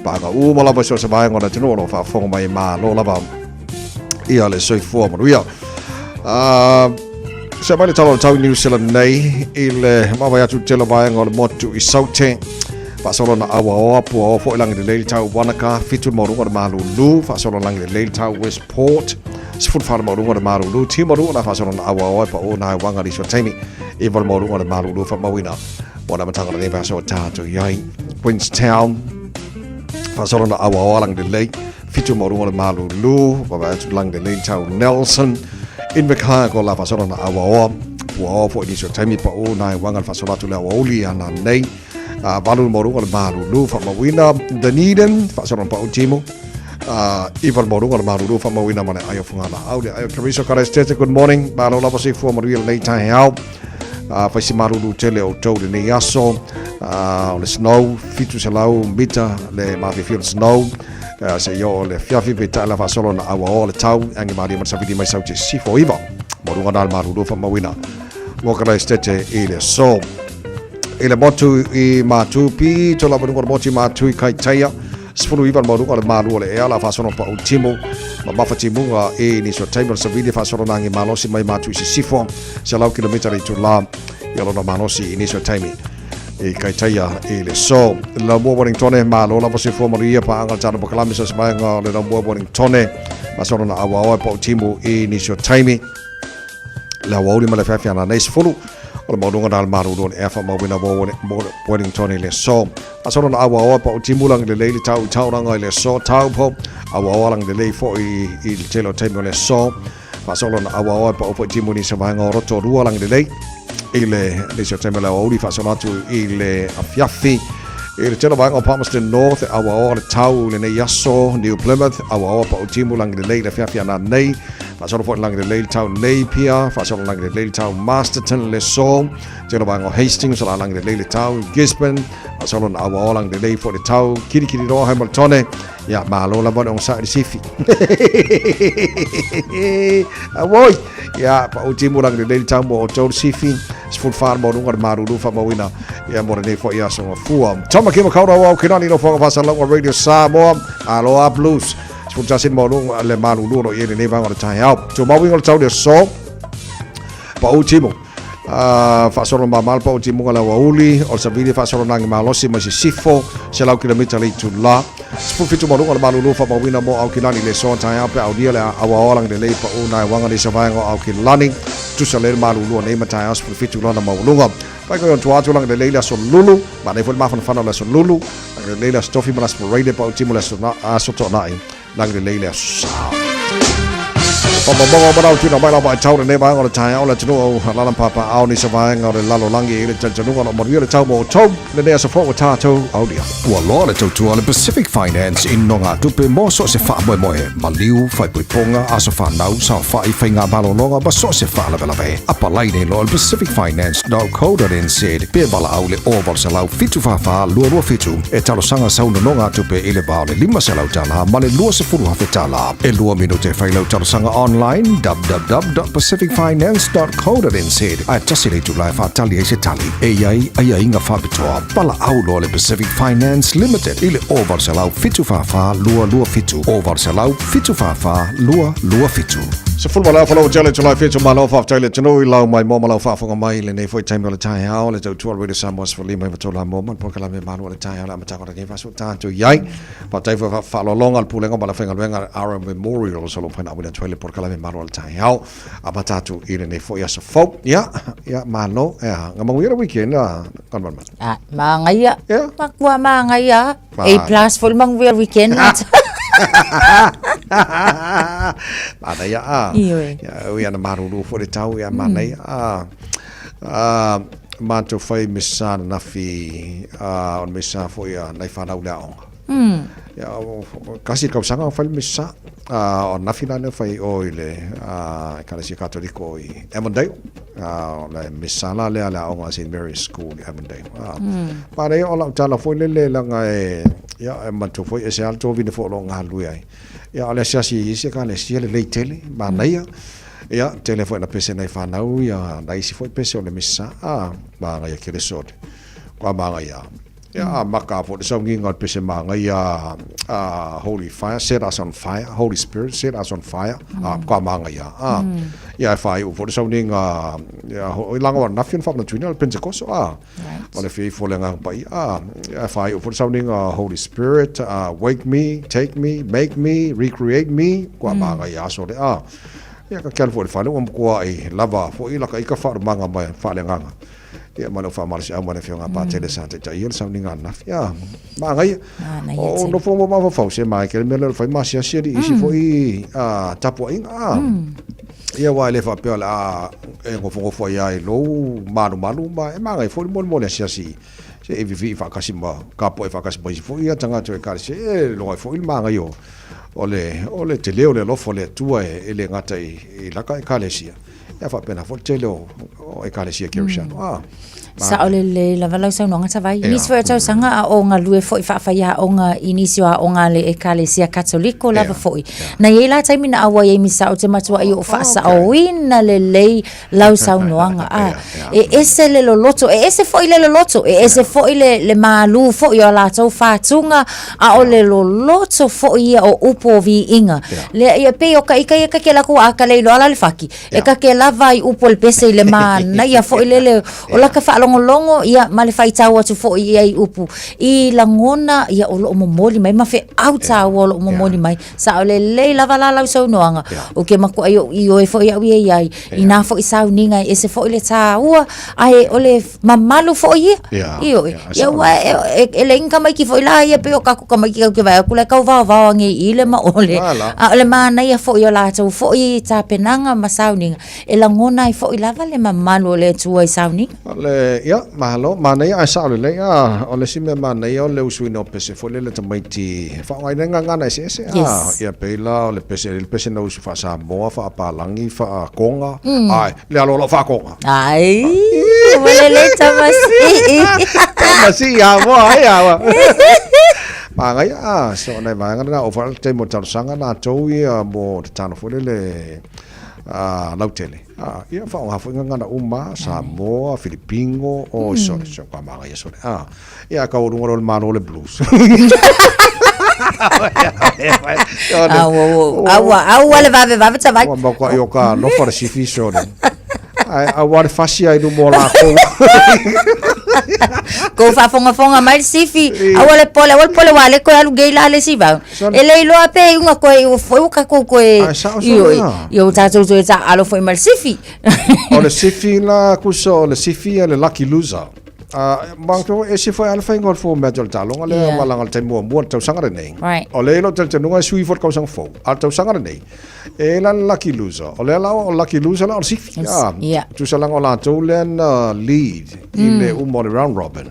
paaga uma lava i so o se vaega o le atunuu o lo o faafofoga mai, malo lava ia le soifua manuia. Se mai le tala o le tau i New Zealand nei i le vaavaai atu i le tele o vaega o le motu i Saute. Faasolo na auaoa puaoa foi lagi lelei le tau Wanaka, 7 le maualuga o le malulu. Faasolo lagi lelei le tau Westport, 14 le maualuga o le malulu. Timaru o le a faasolo na auaoa e pau nā e wanga nisi o taimi, 9 le maualuga o le malulu faamauina mo le amataga o lenei vaiaso o tātou i ai. Queenstown, faasolo na auaoa lagi lelei, 7 maualuga o le malulu. Vaavaai atu lagi lelei le tau Nelson, Invercargill la faasolo na auaoa puaoa foi nisi o taimi pau nā e wanga le faasolo atu le aoauli ana nei. 8 le maualuga o le malulu faamauina Dunedin, faasolo na pau timu, 9 le maualuga o le malulu faamauina ma le ai o Fugalaau le ai o Kariso Karestete. Good morning, malo lava soifua manuia lenei taeao. Fai si malulu tele o outou lenei aso. O le snow 700 mita le mafiafia o le snow se i oo le afiafi peitai la faasolo na auaoa le tau e age malie ma le savili mai sau te sifo 9 maualuga na le malulu faamauina mo Karestete i le aso. I le motu i Matupi, to lava luga o le motu i Matu i Kaitaia, 19 le maualuga o le malu o le ea la faasolo pau timu ma mafa timuga i nisi o taimi o le savili faasolo nagi malosi mai Matu i Sisifo, 100 kilomita le itula i lona malosi i nisi o taimi i Kaitaia i le so. Laumua Wellingtone, malo lava soifua manuia paaga le tala pakalame sa semaenga o le Laumua Wellingtone, faasolo na auaoa e pau timu i nisi o taimi. Le aoauli ma le afiafi ana nei 10 o le maualuga na le malulu o le ea faamauina mo Wellington i le aso. Faasolo na auaoa pa o timu lagi lelei le tau i Tauranga i le aso Taupo. Auaoa lagi lelei foi i le tele o taimi o le aso. Faasolo na auaoa pa o foi timu ni sa vaega o Rotorua lagi lelei i le nisi o taimi o le aoauli faasolo atu i le afiafi. I le tele o vaega o Palmerston North, e auaoa le tau i lenei aso. New Plymouth, auaoa pa o timu lagi lelei i le afiafi ana nei. Faasolo foi lagi lelei le tau Napier, faasolo lagi lelei le tau Masterton le aso. Tele o vaega o Hastings, o la lagi lelei le tau Gisborne, faasolo na auaoa lagi lelei foi le tau Kirikiriroa Hamiltone. Ia, malo lava le ogasai le sifi. Auoi! Ia, pau timu lagi lelei le tau mo outou le sifi. 14 le maualuga le malulu faamauina ia mo lenei foi aso gafua. Tama Kima Kaura au Kinani no Whanga Whasalauga Radio Samoa. Aloha Blues. 11 le maualuga le malulu o lo o i ai lenei vaega o le taeao. Tumau uiga o le tau le aso. Pau timu. Faasolo mama le pau timuga le aoauli o le savili faasolo nagi malosi mai sisifo 100 kilomita le itula. 17 maualuga le malulu faamauina mo Aukilani le aso taeao pe aulia le auaoa lagi lelei pau nai waga le isa vaega o Aukilani. Tusa le malulu o nei ma taeao 17 lona maualuga. Pai koe on tua atu lagi lelei le aso lulu. Manei foi le mafanafana o le aso lulu. Lagi lelei le aso tofi ma le aso Friday pau timu le aso, aso toanai. Lagi lelei le aso Sa. Whamamanga o manau tuna mai lava i tau lenei vaega o le taeao le atunuu o alaala papaao ni sa vaega o le lalolagi i le talitonuga o lo o manuia le tau mo outou lenei aso fou o tātou aulia. Ua loa le tautua a le Pacific Finance i nogatupe mo so o se faamoemoe, maliu, faaipoipoga, aso fanau, saofai, faiga malologa ma so o se faalavelave. Apalai nei loa i le pacificfinance.co.nz pe valaau i le 0800 744 227 e talosaga sau nonogatupe i le va o le $500 ma le $20,000. E lua minute e fai lau talosaga online www.pacificfinance.co.nz ae tasi le itula e faatali ai se tali. E i ai aiaiga faapitoa. Valaau loa le Pacific Finance Limited i le 0800 744 227 0800 744 227. 10 ma le afa lau tele tulai whitu malo faafetai le atunuu i lau mai moa ma lau faafofoga mai i lenei foi taimi o le taeao le tautua o le Radio Samoa 15 i tolu moa ma le polokalame malu o le taeao le amataga o lenei vaiaso tatou i ai. Faafetai foi faaaloaloga le Pulega ma le aufaigaluega a le RM Memorial o lo o mafai ona auina atu ai le polokalame malu o le taeao amata atu i lenei foi aso fou. Ia, ia malo, ia, nga manuia le weekend a Galumalemana. Ah, māngaia. Yeah. Makua māngaia. A plus foi le manuia weekend. Mānaia a. Ioe. Ia, ui ana maruru foi le tau, ia mānaia a. A, mātou whai mesa nanafi, a, o le mesa foi a nai whanau le aonga. Ia, kasi le tausaga fai le misa, o nafi la lea fai o i le Ekalesia Katoliko i Avondale. O le misa la lea le aoga St. Mary's School i Avondale. Ma lea o lau tala foi lele leaga e, ia, e manatua foi e se lava le tovine foi o lo o galulue ai. Ia, o le asiasi i isi Ekalesia lelei tele, manaia. Ia, tele foi ina pese nai fanau ia nai isi foi pese o le misa, manaia keleso le, kua manaia. Ia, a maka foi le sauniga o le pese manaia a Holy Fire, Set Us on Fire, Holy Spirit, Set Us on Fire, a kua manaia. A, ia, e whaiu foi le sauniga, ia, i langa o ananafi na whaamanatuina o le Pentecost, a, o le fia ifo o le Agaga Paia, a, ia, e whaiu foi le sauniga Holy Spirit, wake me, take me, make me, recreate me, kua manaia aso le, a. Ia, ka ke alu foi i le fale, ua matuai lava foi laka ika whaarumaga mai whaaleagaga. Ia, ma lou faamalosiau mai le Afioga a Patele sa taitaia le sauniga ananafi. Ia, manaia. Manaia O tele. nofo mo mafaufau se mai ke le mea lea o le fai masiasi alii isi foi tapuaiga. Ia, aua e le faapea o le a e nofonofo ai lava i lou malumalu ma e manaia foi le molimoli asiasi se i vivii faatasi ma tapuai faatasi ma isi foi ia tagata o Ekalesia. E iloa ai foi le manaia o le tele o le alofa o le Atua e le gata i laka Ekalesia. Ia faapena foi le tele o Ekalesia Kerisiano. Ah, Sao lelei lava lau saunoaga Savai. I nisi foi o tausaga a o galue foi faafaiaoga i nisi o aoga a le Ekalesia Katoliko lava foi. Na i ai la taimi na auai ai misa ou te matuai oo faasaoina lelei lau saunoaga. Ah, e ese le loloto, e ese foi le loloto, e ese foi le, le malū foi o a latou fatuga, a o le loloto foi ia o upu o viiga. Lea ia pei o ka ika ia ka ke lako a ka le iloa la le faki. E ka ke lava i upu o le pese i le manaia foi lele o laka faalogologo ia ma le faitau atu foi ia i upu i lagona ia o loo momoli mai ma feau taua o loo momoli mai. Sao lelei lava la lau saunoaga. O ke matuai oʻu ioe foi au ia iai i nā foi sauniga e ese foi le taua ae o le mamalu foi ia. Ioe. Ia ua e leai ni tamaiti foi la ia pei o tatou tamaiti tatou te vaai atu la e tau vaovao ane i le ma ole. A o le manaia foi o latou foi tapenaga ma sauniga e lagona ai foi lava le mamalu o le Atua i sauniga. O le, ia, malo, manaia ae sao lelei, a, o le isi mea manaia o le usuina o pese foi lele tamaiti e faaaogaina ai gagana eseese, a, Yes. ia pei la o le pese, le pese na usu faa-Samoa, faa-Palagi, faa-Koga, ae, le alo o lau faa-Koga. Ai, ua lelei tamasii. Tamasii Samoa ai a. Manaia, a, so nai vaega lena o fa le taimi o le talosaga latou ia mo le talo foi lele lautele. A, ia faaaoga foi gagana uma, Samoa, Filipino, oi sole, so ka manaia sole. A, ia ka luga o le Malo le Blues. Au, au, au, aua le vave vave Savai. Ua matuai o ka alofa le sifi sole. Ae aua le fasi ai luma o lakou. Kou faafogafoga mai le sifi, aua le pole, aua le pole ua le koe alu gei la le isi vau. E le iloa pe iuga koe ua foi ua tatou koe Ae sao ioe, sole la. ia ua tatou toe taaalo foi ma le sifi. O le sifi la kusa o le sifi a le lucky loser. Manatua e ese foi lava le faiga o le format o le taaloga lea malaga i le taimi muamua i le tausaga lenei. O lea i lou talitonuga e sui foi le tausaga fou. A o le tausaga lenei, e i ai la le lucky loser. O lea la o le lucky loser la o le sifi. Tusa leaga o latou lea na lead i le uma o le round robin.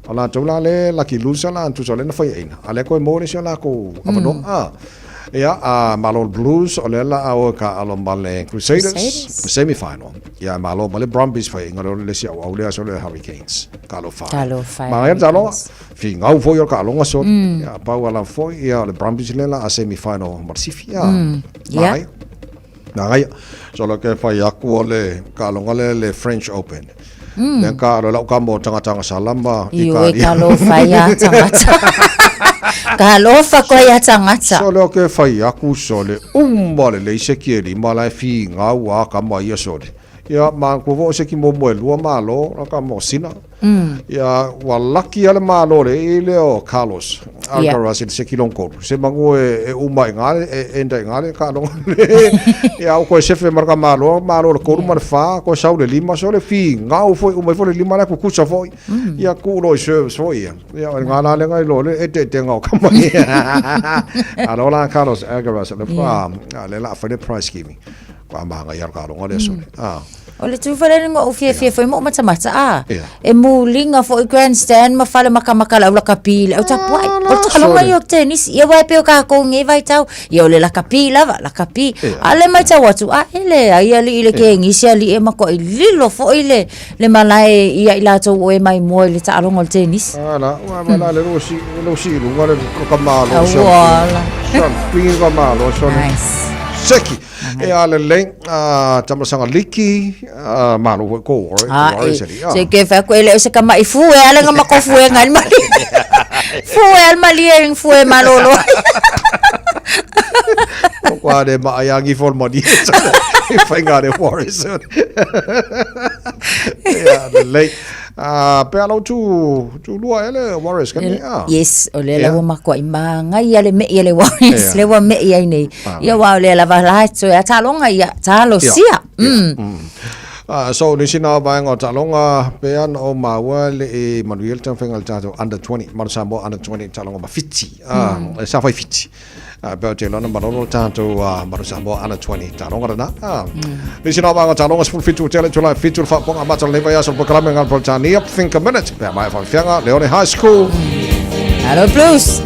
O latou la lea lucky loser la, tusa o lea na faiaina, a o lea toe maua le isi o latou avanoa. Ia, a Malo le Blues, o lea la a o e taaalo ma le Crusaders, Crusaders. semi final. Ia, e malo ma le Brumbies faiaina lea o le isi auau lea so le Hurricanes. Talofa e. Talofa e, Manaia le taaloga, Hurricanes. finau foi o le taaloga sole. Ia, pau ala foi, ia, o le Brumbies lea la a semi final ma le sifi. Ia, manaia. Manaia. So le ke fai aku o le taaloga lea le French Open. Lea ka alo lau ka mo tagata agasala ma Ioe talofa ia tagata. Talofa koe ia tagata. So le ke fai aku sole uma lelei se ki e lima la e figau a kama ia sole. Ia ma ko vo se ki mo mo e lua malo la ka mo sina. Ia ua laki a le Malo le i le o Carlos Alcaraz i le seki lona tolu. Se manu e uma i ngale, e enda i ngale ka longa le. Ia o koe sefe ma le ka Malo, malo le tolu ma le fa, koe sau le lima, so le figau foi uma ifo le lima la kukusa foi. Ia ku lo i service foi ia. Ia o le ngala le ngai lo le eteetenga o kama ia. Alo la Carlos Alcaraz le fa, le la fa le prize giving. Kua manga ia ka longa le sole. Ah. O le tu fale ni ou fiafia foi mo matamata a. Ia. E muliga foi grandstand ma fale makamaka le au lakapi le au tapuai. O le taaloga ia o tenisi. Ia aua e pei o kākou i nei vaitau, ia o le lakapi lava, lakapi. A o lea e matau atu, a e leai alii le kenisi alii e matuai lilo foi le le malae ia i latou o e mai mua i le taaloga o le tenisi. Ala, ua ma la le lo si lo si lunga le ka malo. Auala. Pingi ka malo so. Nice. Seki. E a lelei, a tamasaga liki, a malo foi ko ore, Ah, ore e, seri. Ah. se ke fa ko ele o se kama i fue ale nga mako fue nga mali. Fue al mali e fue malolo. Ko kwa re ma ai angi for moni. E whai ngā re Warriors. E a lelei. A pe ala tu tu lua ele Warriors ka ni. Ah. Yes, o le Ia. lawa makuai magai ia le me'i a le Warriors, Ia. le ua me'i ai nei. Ah. Ia aua o lea lava la e toe a taaloga ia, talosia. Mm. Ah, so nisi na vaega o taaloga pe ana o maua le e manuia le taumafaiga o le tatou under 20 Manu Samoa under 20 taaloga ma Fiti ah, mm. sa fai Fiti ah, pe o te lona malolo le tatou ah, Manu Samoa under 20 taaloga lena ah. Mm. Nisi na vaega o taaloga 17 tele tula 7 le faapoga amata o lenei vaiaso le polokalame ngalo Politania Think a Minute pe a mai faafiaga Leone High School mm. Hello Blues.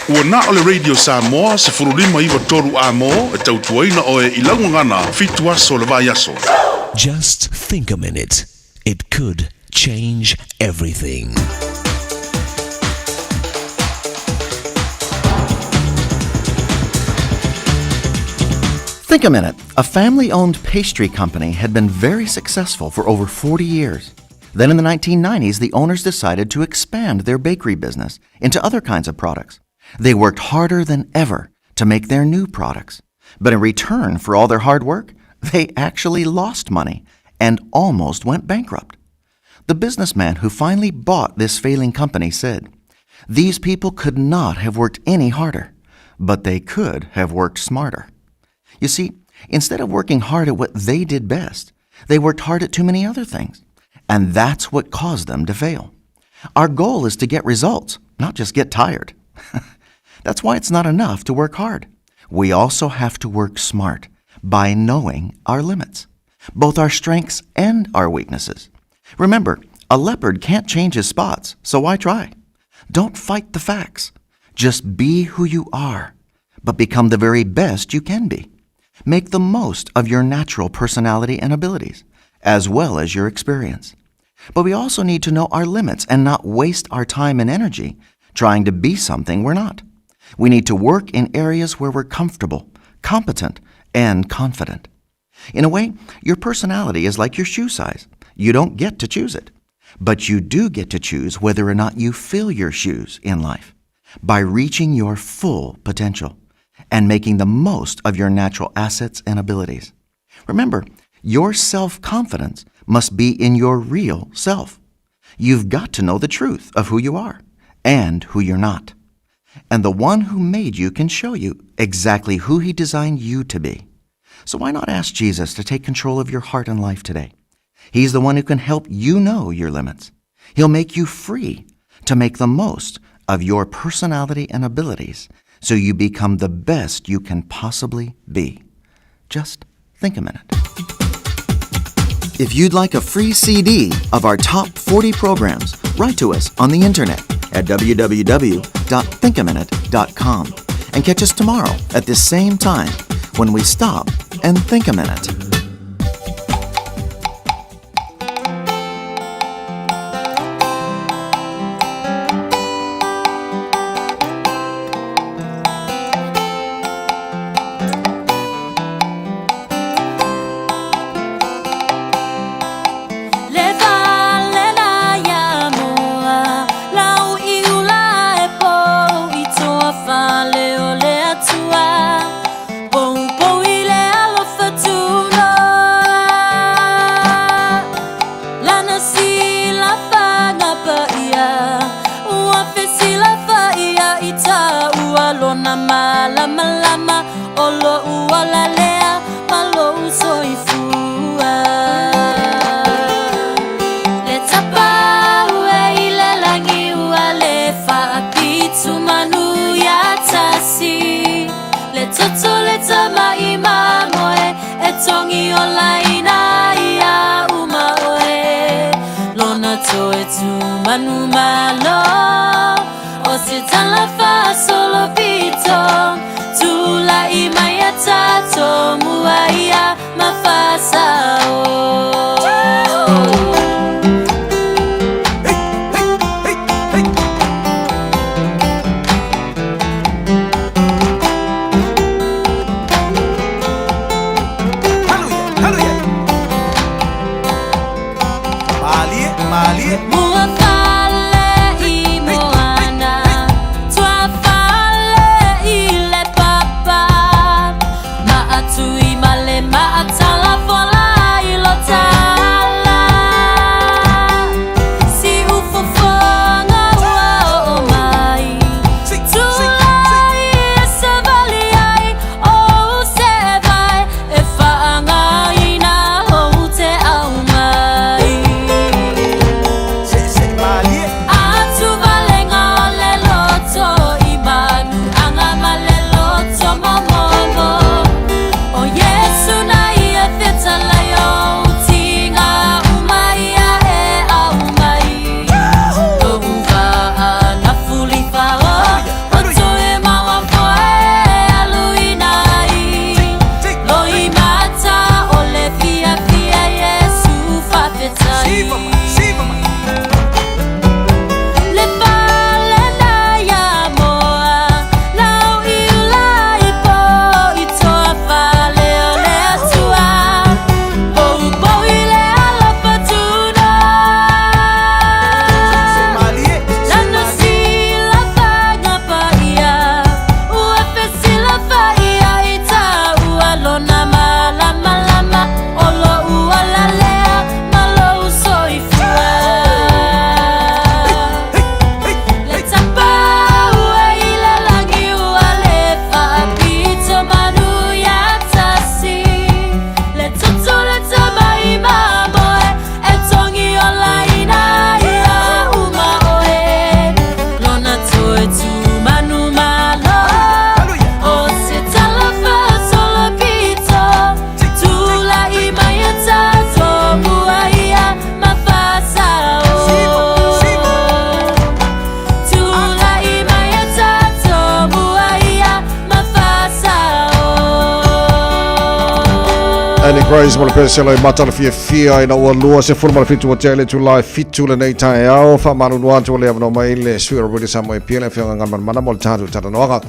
Ua na o le Radio Samoa 1593 Amo e tautuaina oe i lau gagana fitu aso o le vaiaso. Just think a minute. It could change everything. Think a minute. A family owned pastry company had been very successful for over 40 years. Then in the 1990s, the owners decided to expand their bakery business into other kinds of products. They worked harder than ever to make their new products. But in return for all their hard work, they actually lost money and almost went bankrupt. The businessman who finally bought this failing company said, These people could not have worked any harder. But they could have worked smarter. You see, instead of working hard at what they did best, they worked hard at too many other things. And that's what caused them to fail. Our goal is to get results, not just get tired. That's why it's not enough to work hard. We also have to work smart by knowing our limits, both our strengths and our weaknesses. Remember, a leopard can't change his spots, so why try? Don't fight the facts. Just be who you are, but become the very best you can be. Make the most of your natural personality and abilities, as well as your experience. But we also need to know our limits and not waste our time and energy trying to be something we're not. We need to work in areas where we're comfortable, competent, and confident. In a way, your personality is like your shoe size. You don't get to choose it, but you do get to choose whether or not you fill your shoes in life by reaching your full potential and making the most of your natural assets and abilities. Remember, your self confidence must be in your real self. You've got to know the truth of who you are and who you're not. And the one who made you can show you exactly who he designed you to be. So why not ask Jesus to take control of your heart and life today? He's the one who can help you know your limits. He'll make you free to make the most of your personality and abilities so you become the best you can possibly be. Just think a minute. If you'd like a free CD of our top 40 programs, write to us on the internet at www.thinkaminute.com and catch us tomorrow at this same time when we stop and think a minute. Le fale ia moa, lau i ula e pou i toa fale o le atua. Pou pou i le alofa tunoa. Lana sila fanga pa ia, ua fesila fa ia i ta ua lona malama lama o lo ua lalea ma lo soifua. Le tapa ue i le langi ua le whaapitu manu ia tasi. Le toto le tama i mamoe e tongi o laina ia uma oe. Lona toe tu manu malo o se tala fa solo pito. Tula i mai a tato mua ia mafasa o. Malie, malie. Mua fale i moana, tua fale i le papa. Maatui male maatala fola Lenny Grace mo le pesela i mata le fiafia ina ua 27 ua tea le itula e 7 lenei taeao. Faamalulu atu ua le avanoa mai le sui o Radio Samoa e Apia le Afioga Galumalemana mo le tatou talanoaga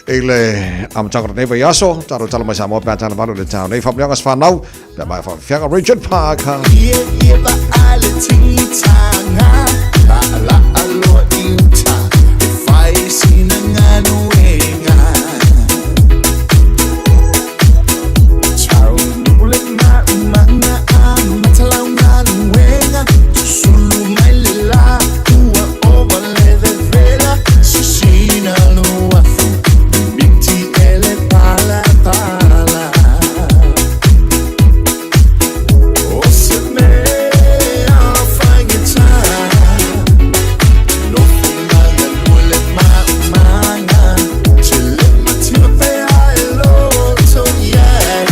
i le amataga o lenei vaiaso. Tatou tala mai Samoa pe a tala valu i le taeao nei. Faamanuiaga se whanau, pe a mai whawhiwhianga Richard Parker. Ie ie va le tingitanga La la aloa i uta E fai sina galuega Tau le maumaga amata lau galuega Susulu mai le la ua ova le vevela Sisina lo afu mimiti e le palapala O se mea faigata Nofo magalue le maumaga Tele mativa pea e loto i ai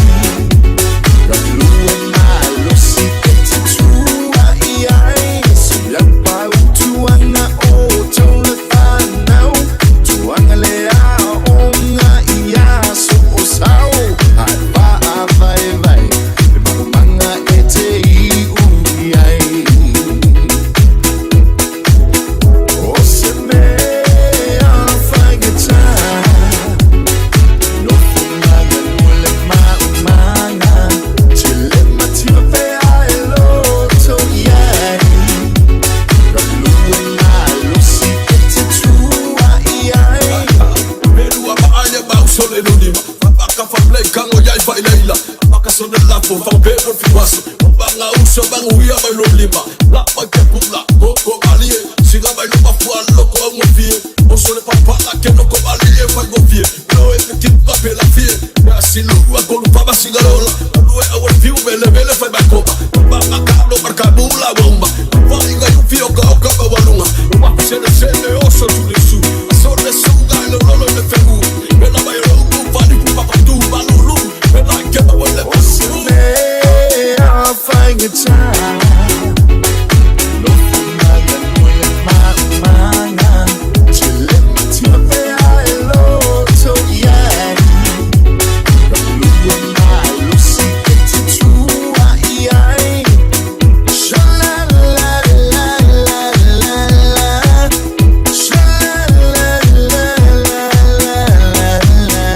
Galue malosi e te tua i ai Lapa utuanga o tau le whanau Tuanga le aoga i aso o sau Hai vaa vai vai Le maumanga e te iu i ai O se mea faigata Nofo magalue le maumaga Tele mativa pea e loto i ai Galue malosi e te tua i ai Melua ma aia mau sole lulima Maka fa play kango yai fa ileila Maka sone lafo fa pe mo fi waso Banga uso bangu ia mai lulima La mai ke pula ko ko alie Siga mai lo mafua loko au ngofie O sole papa la ke no ko alie fa ngofie No e te kipa pe la fie Ya silu a kolu papa sigarola Lue au al fiu mele mele fa mai kopa Banga kano marka mula bomba Fa inga yu fio ka o ka walunga Wa sene sene oso tulisu Sole sunga lo lolo le fegu Mela mai lo mu fani pu papa tu balulu Mela ke ma wele O se mea faigata Nofo magalue le maumaga Tele mativa pea e loto i ai Galue malosi e te tua i ai Sha la la la la la la Sha la la la la la la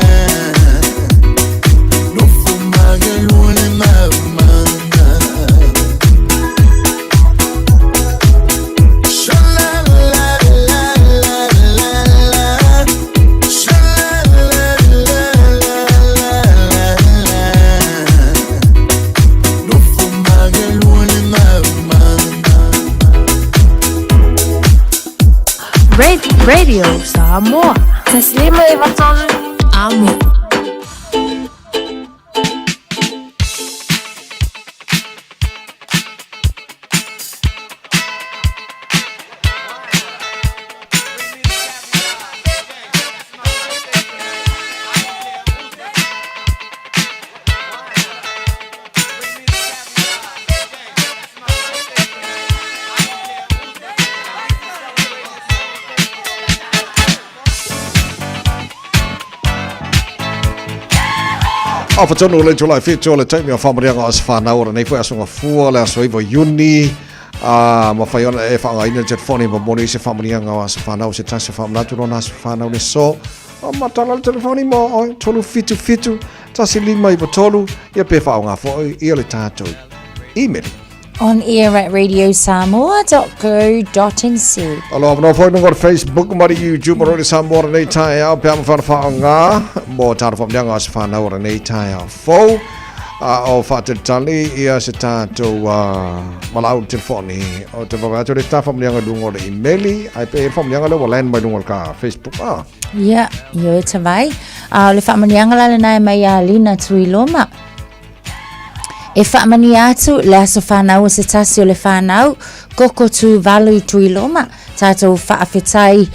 Nofo magalue le maumaga Sha la la la la la la Sha la la la la la la Nofo magalue le maumaga Radio Samoa. Taslima Ivatolu. Amo. A whatonu le itula e 7 o le taimi o whamarianga o se whanau ora nei foi aso ngafua le aso 9 Iuni a ma whai ona e whaangaina le telefoni ma moni se whamarianga o aso whanau se tasi whamanatu rona aso whanau le so o matala le telefoni mo oi 3 7 7 1 5 9 3 ia pe whaonga foi ia le tātou email. On air at radiosamoa.co.nz. Aloha avanoa foi luga o le Facebook ma le YouTube o Radio Samoa lenei taeao pe a mafai ona faaaoga mo tatou faamanuiaga o aso fanau o lenei taeao fou. A o faatalitali ia se tatou valaau i le telefoni o te vaavaai atu le ta faamanuiaga i luga o le imeli ae pe i ai le faamanuiaga lea ua land mai luga o le ka Facebook a. Ia, ioe tavai. A o le faamanuiaga la lena e mai ia Lina Tuiloma. E faamanuia atu le aso fanau o se tasi o le whanau, koko tū valu i Tuiloma, tātou faafetai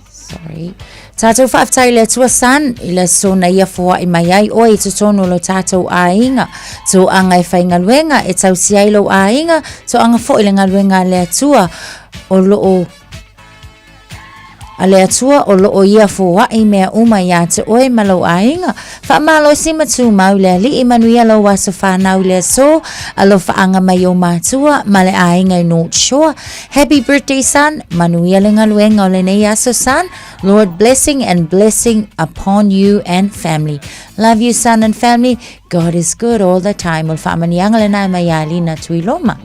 Sorry. Tātou faafetai i le Atua Son, i le aso na ia foai mai ai oe i totonu o lo tātou aiga. Tō anga e faigaluega e tausi ai lou aiga, tō anga foi le galuega a le Atua o loo a le Atua o loo ia foaʻi mea uma iā te ʻoe ma lou aiga. Faamalosi ma tumau le Alii manuia lou aso whanau i le aso, alofaaga mai ou matua ma le aiga i North Shore. Happy birthday son, manuia le galuega o lenei aso son, Lord blessing and blessing upon you and family. Love you son and family, God is good all the time. O le faamanuiaga lena e mai ia Lina Tuiloma.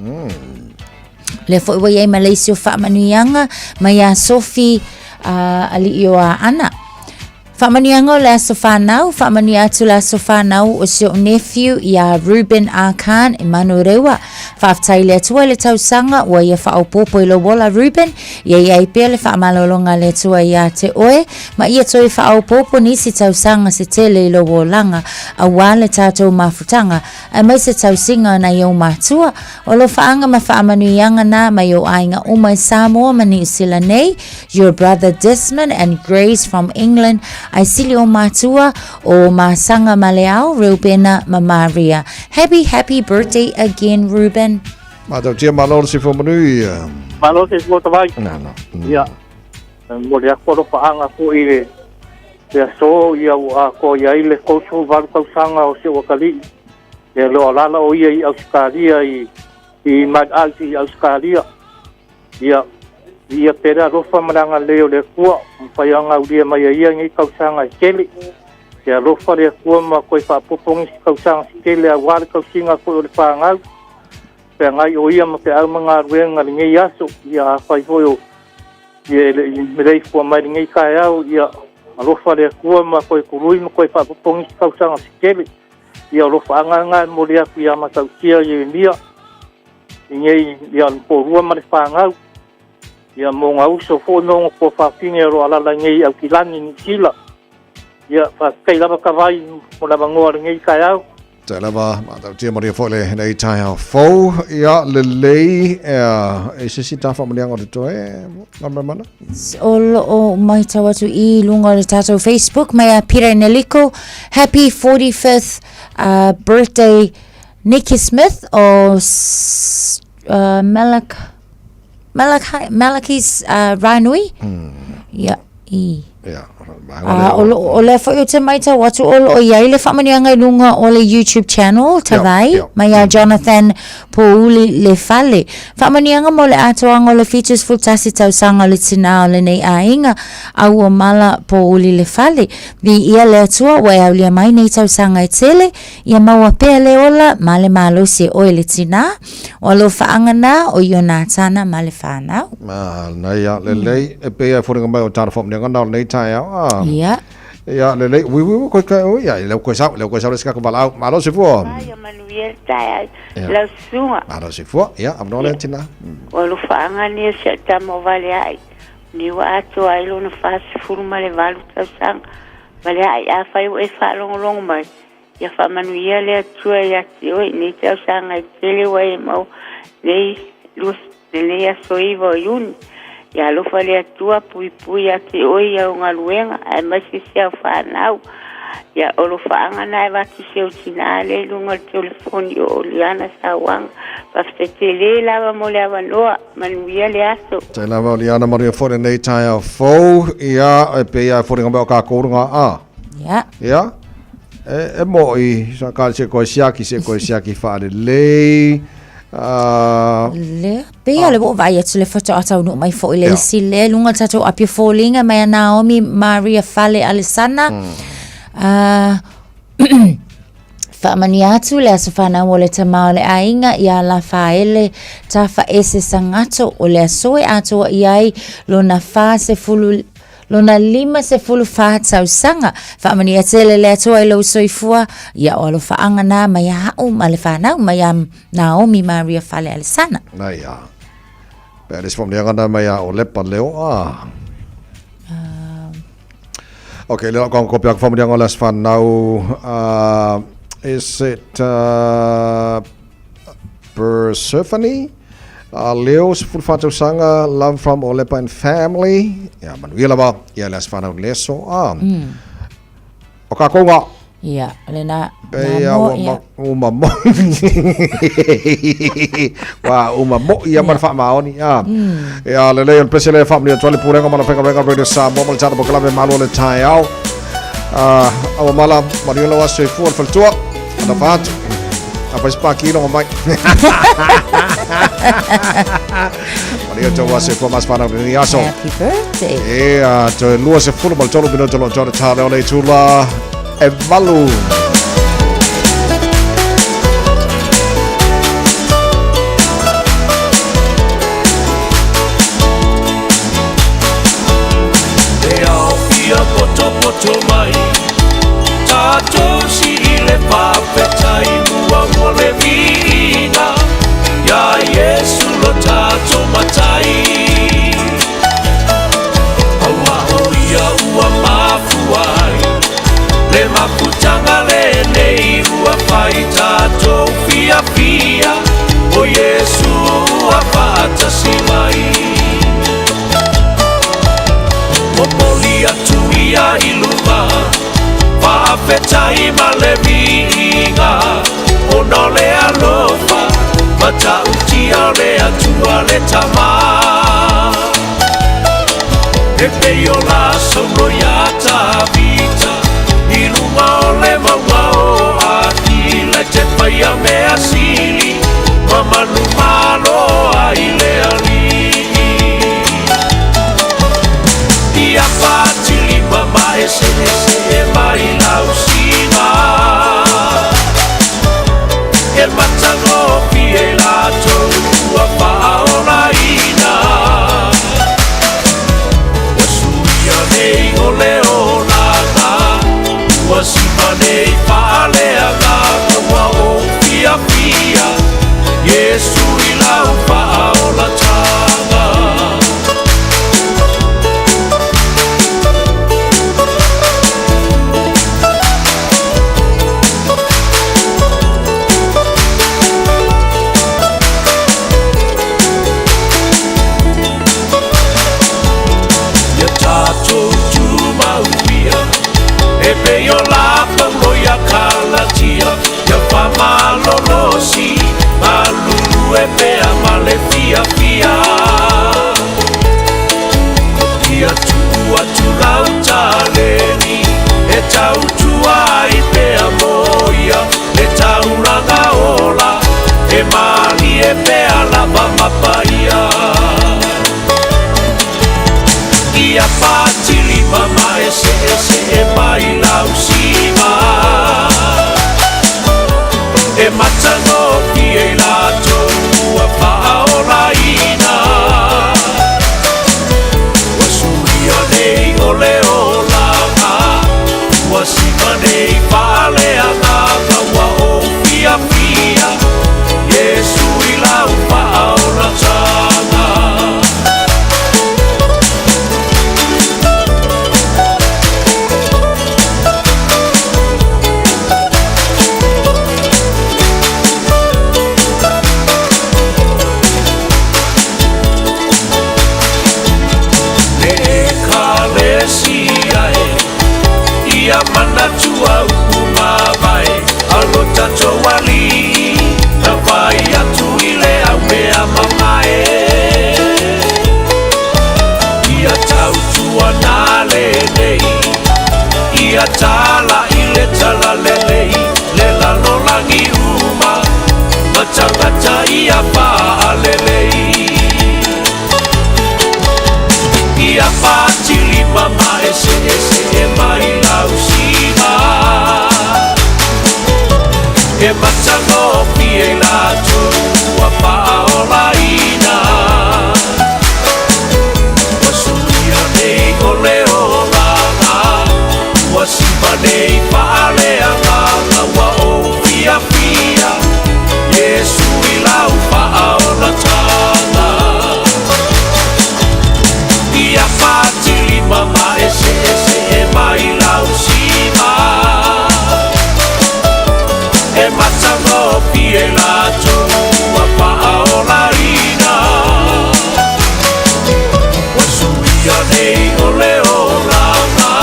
Lea foi ua i ai ma le isi o faamanuiaga mai ia Sophie uh, Alii o Aana. Faamanuiaga o le aso whanau, faamanuia atu le aso whanau o si o'u nephew ia Ruben Arkan e Manurewa. Faafetai i le Atua i le tausaga ua ia faaopoopo i lou ola Ruben, ia i ai pea le faamalologa a le Atua iā te oe, ma ia toe faaopoopo nisi tausaga se tele i lou olaga auā le tatou mafutaga aemaise tausiga o nai ou matua. O alofaaga ma faamanuiaga na mai ou aiga uma i Samoa ma Niu Sila nei, your brother Desmond and Grace from England, ae sili o matua o Masaga ma Leao, Reubena ma Maria. Happy happy birthday again Reuben. Matautia malo le sifo manuia. Malo se sifo tawai. Na, na. Ia. Momoli atu alofaaga foi i le le aso ia ua atoa i ai le 38 tausaga o si ou atalii e lo o alaala o ia i Ausetalia i i Mount Isa i Ausetalia. Ia, viia pea le alofa ma le agalelei o le Atua, ua mafai ona aulia mai e ia lenei tausaga e tele. Ia alofa le Atua ma toe faaopoopo nisi tausaga se tele aua le tausiga foi o le fanau. Feagai o ia ma feau ma galuega i lenei aso. Ia afai foi o ia e le i meleifua mai lenei taeao, ia alofa le Atua ma toe tului ma toe faaopoopo nisi tausaga se tele. Ia alofaaga lena e momoli atu ia Matautia Ieremia i nei ia Polua ma le fanau, ia mo ona uso foi ma ona tuafafine o lo o alaala i nei i Aukilani i Niu Sila. Ia faafetai lava Tavai mo le avanoa i lenei taeao. Tai lava, matautia maria foi le nei taeao fou. Ia, lelei, e se isi ta faamanuiaga o totoe, Galumalemana? O loo maitau atu i luga o le tatou Facebook mai a Peter Neliko, Happy 45th uh, birthday Nicky Smith o uh, Malak, Malachi, Malachi's uh, Ranui. Ia, i. Ia, Ah, o, lo, o lea foi o te maitau atu o loo i ai le faamanuiaga i luga o le YouTube channel, Tavai, mai a Jonathan Pouli le fale. Faamanuiaga mo le atoaga o le 71 tausaga o le tinā o lenei aiga, a ua mala Pouli le fale. Viia le Atua ua e aulia mai nei tausaga e tele, Ia maua pea le ola ma le malosi e oe le tinā, o alofaaga na o Ionatana ma le whanau. Ma, nei a lelei, e pei ai foliga mai o tāna whaamanianga nā o lenei taeao. Ah. Ia. Ia, lelei, ui ui ui, koe koe, ui, ia, leu koe sau, leu koe sau le sikaka valaau. Malo se fua. Ia manuia le taeao, Ia. lau susuga. Malo se fua, ia, avanoa lea tinā. O alofaaga nei o si au tama o Valea'i, ni ua atoa ai lona 48 tausaga. Valea'i, afai ua e faalogologo mai, Ia faamanuia le Atua ia te oe i nei tausaga e tele ua e maua nei lenei aso 9 o Iuni. Ia alofa le Atua puipui ia te oe i au galuega aemaise si au fanau. Ia alofaaga na e avatu si ou tinā lea i luga o le telefoni o Oliana Sauaga. Faafetai tele lava mo le avanoa. Manuia le aso. Tai lava Oliana manuia foi lenei taeao fou. Ia, e pei lava e foliga mai o kākou runga a. Ia. Ia. E, e mo i sa ka se koe siaki se koe siaki whaalelei. Lea, pei a le ua vaai atu le faatoa taunuu mai foi le isi lea i luga o le tatou api o foliga mai a Naomi Maria Fale Alesana. Faamanuia atu le aso fanau o le tama o le aiga iā Lafaele Tafaese Sagato o le aso e atoa i ai lona 40 lona 54 tausaga. Faamanuia tele le Atua i lou soifua, ia o alofaaga na mai a a'u ma le fanau mai a Naomi Maria Fale Alesana. Na ia. Pe le sfomnianga na mai a o lepa leo a. Okay, le kong kopia faamanuiaga o le aso fanau. Is it Persephone? Leo 14 tausaga, love from Olepa and family. Ia, manuia lava, ia le aso fanau leso. O kākou ngā. Ia, lena Pei a ua ma, uma mo. Ua uma mo ia ma le faamaoni. A. Ia lelei o le pese lea e faamanuia atu ai le Pulega ma le Faigaluega Radio Samoa ma le tatou polokalame Malu o le Taeao. Ah, auamala, manuia lau aso soifua le faletua. Alofa atu. Afai se pākī logo mai. Manuia tou aso soifua ma se whanau lenei aso. Happy birthday. Ia, toe 23 minuto lo tōna tā leo nei tula e valu. E ao fia poto mai Tātou si i le whawhetai Mua mua le viiga Ia Iesu lo tātou matai Aua o ia ua mafua ai Le mafutanga lenei ua whai tātou fiafia O Iesu ua whaatasi mai Momoli atu ia i luma Faafetai ma le viiga Ona o le alofa Matautia o le Atua le Tama E pei o la Saulo iā Tavita I luga o le mauga o Akila I te faia mea sili Ma manumalo ai le Alii Ia fatilima ma eseese mai lausiga E matagofie latou ua faaolaina Ua suia nei o le olaga Ua siva nei faaleagaga Ua ou fiafia Iesu i lau faaolataga. Ia tatou tumau ia E pei o la Paulo ia Kalatia Ia faamalolosi Malulu e pea ma le fiafia Ia tuu atu lau taleni E tautua ai pea mo ia Le taulaga ola E malie pea lava ma paia Ia fatilima ma eseese mai lausiga E matagofie i latou ua faaolaina Ua suia nei o le olaga Ua siva nei faaleagaga Ua ou fiafia Iesu i lau faaolataga. Le Ekalesia e, ia manatua upu mavae a lo tatou Alii, na fai atu i le aumea mamae. Ia tautuana lenei, ia tala i le talalelei, le lalolagi uma, ma tagata ia faalelei. Ia fatilima ma eseese mai lausiga E matagofie i latou ua faaolaina Ua suia nei o le olaga Ua siva nei faaleagaga Ua ou fiafia Iesu i lau faaolataga Ia fatilima ma eseese mai lausiga E matagofie i latou ua faaolaina Ua suia nei o le olaga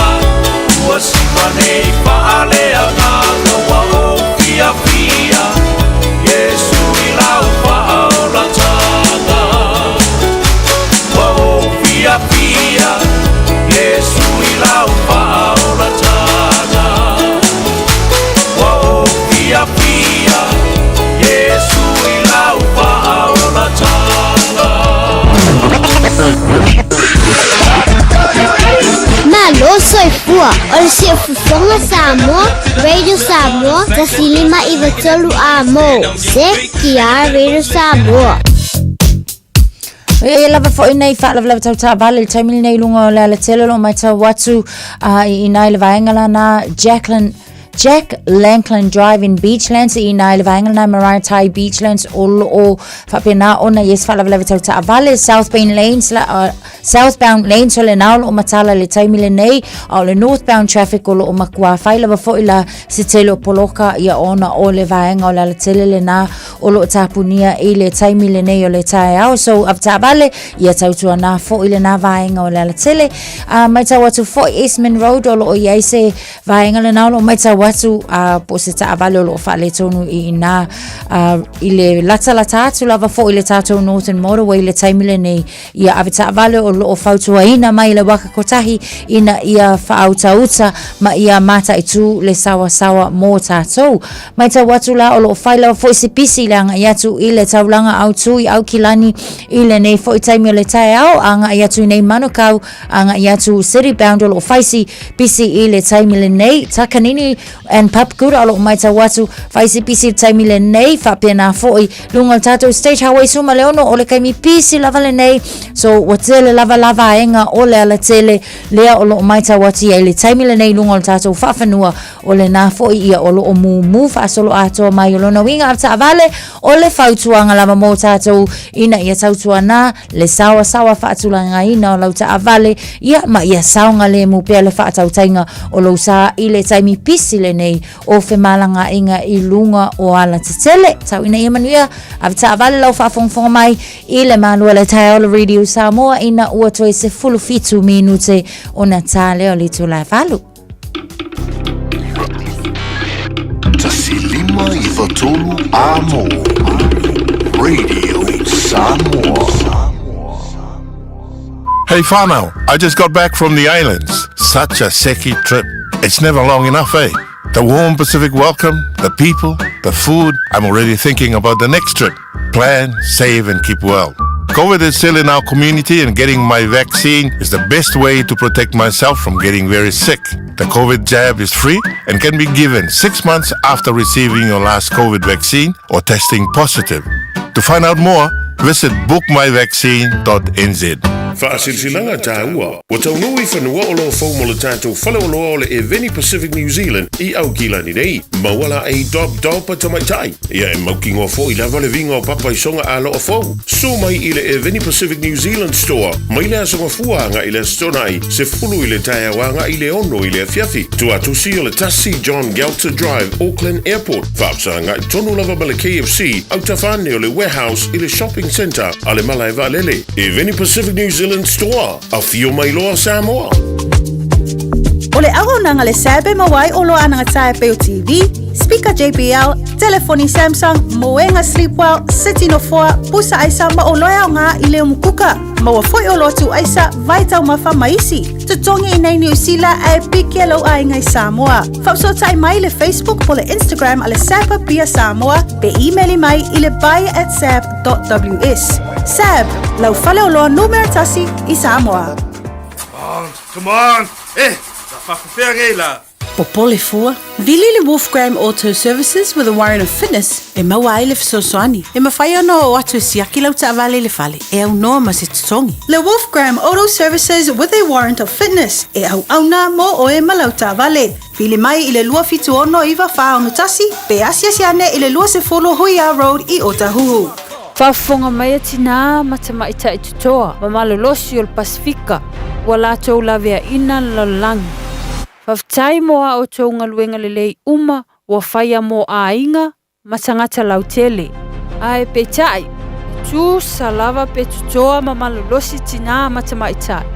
Ua siva nei faaleagaga. fiafia Iesu i lau faaolataga Ua ou fiafia Iesu i lau faaolataga Ua ou fiafia Iesu i lau faaolataga Malo soifua o le Siufofoga Samoa, Radio Samoa, 105 93 Amo. CKR Radio Samoa. E lava foi nei faalavelave tau taavale i le taimi lenei i luga o le alatele o lo o matau atu i ina i le vaega lana Jacqueline Jack Lanklin Drive in Beachlands i ina i le vaega lana Maraetai Beachlands o lo o faapena ona i ai se faalavelave tau taavale Southbound Lanes la, Southbound Lanes o lena o lo o matala i le taimi lenei a o le northbound traffic o lo o matua fai lava foi la se tele o poloka ia ona o le vaega o le alatele lena o lo o tapunia i le taimi lenei o le taeao. So, avetaavale, ia tautuana foi lena vaega o le alatele. A matau atu foi Eastman Road o lo o i ai se vaega lena o lo o matau atu a po o se taavale o lo o faaletonu i ina a, i le latalata atu lava foi i le tatou Northern Motorway i le taimi lenei. Ia avetaavale o lo o fautuaina mai le waka kotahi ina ia faautauta ma ia mataitu le sawasawa mō tātou. Matau atu la o lo o whai lava foi se pisi le agai atu i le taulaga autū i Aukilani i lenei foi taimi o le taeao, agai atu i nei Manukau, agai atu City Bound o lo o whai si pisi i le taimi lenei, Takanini and Papakura o lo o matau atu whai si pisi i le taimi lenei, faapena foi luga o le tatou State Highway 16 o le kaimi pisi lava lenei, so ua tele lava la vaega o le alatele lea o lo o matau atu i ai le taimi lenei i luga o le tatou faafanua o lena foi ia o lo o mumu faasoloatoa mai. O lona uiga avetaavale o le fautuaga lava mo tatou ina ia tautuana le saoasaoa faatulagaina o lau taavale ia ma ia saogalemu pea le faatautaiga o lou sa i le taimi pisi lenei o femalagaaiga i luga o alatetele. Tau ina ia manuia avetaavale lau faafogafoga mai i le malu o le taeao o le Radio Samoa ina ua toe 17 minute ona tā lea o le itula e 8. 153 Amo Radio Samoa. Hey whānau, I just got back from the islands. Such a seki trip. It's never long enough, eh? The warm Pacific welcome, the people, the food. I'm already thinking about the next trip. Plan, save and keep well. COVID is still in our community and getting my vaccine is the best way to protect myself from getting very sick. The COVID jab is free and can be given 6 months after receiving your last COVID vaccine or testing positive. To find out more, visit bookmyvaccine.nz. Faasilasilaga taua, ua taunuu i fanua o lo o fou mo le tatou faleoloa o le Eveni Pacific New Zealand i Aukilani nei. Maua laei Dob Dob a tamaitai. Ia e mautinoa foi lava le viga o papa i soga aloa fou. Susu mai i le Eveni Pacific New Zealand Store mai le Aso Gafua agai i le Aso Toonai, 10 i le taeao agai i le 6 i le afiafi. Tuatusi o le 1 John Gelter Drive, Auckland Airport. Faafesagai tonu lava ma le KFC, autafa ane o le Warehouse i le Shopping Centre a le Malae Vaalele. Eveni Pacific New Zealand Store. Afio mai loa Samoa. O le auaunaga le SAB e maua ai oloa anagatā e pei o TV, speaker JBL, telefoni Samsung, moega Sleepwell, seti nofoa, pusa aisa ma oloa e aoga i le umukuka. Maua foi oloa tuu aisa, vai taumafa ma isi. Totogi i nei Niu Sila ae piki e lou aiga i Samoa. Faafesootai mai i le Facebook po le Instagram a le SAB Apia Samoa pe imeli mai i le buy at sab.ws. SAB, lau faleoloa numera tasi i Samoa. Come on! Eh, sa faapefea nei la? Popole fua, vili le Wolfgram Auto Services with a warrant of fitness e maua ai le fesoasoani. E mafai ona oo atu e siaki lau taavale i le fale e aunoa ma se totogi. Le Wolfgram Auto Services with a warrant of fitness e auauna mo oe ma lau taavale. Vili mai i le 276 9461 pe asiasi ane i le 20 Huia Road i Otahuhu. Faafofoga mai a tinā ma tamaitai totoa ma malolosi o le Pasefika ua latou laveaina le lalolagi. Faafetai mo a outou galuega lelei uma ua faia mo aiga ma tagata lautele. Ae peitai, e tusa lava pe totoa ma malolosi tinā ma tamaitai,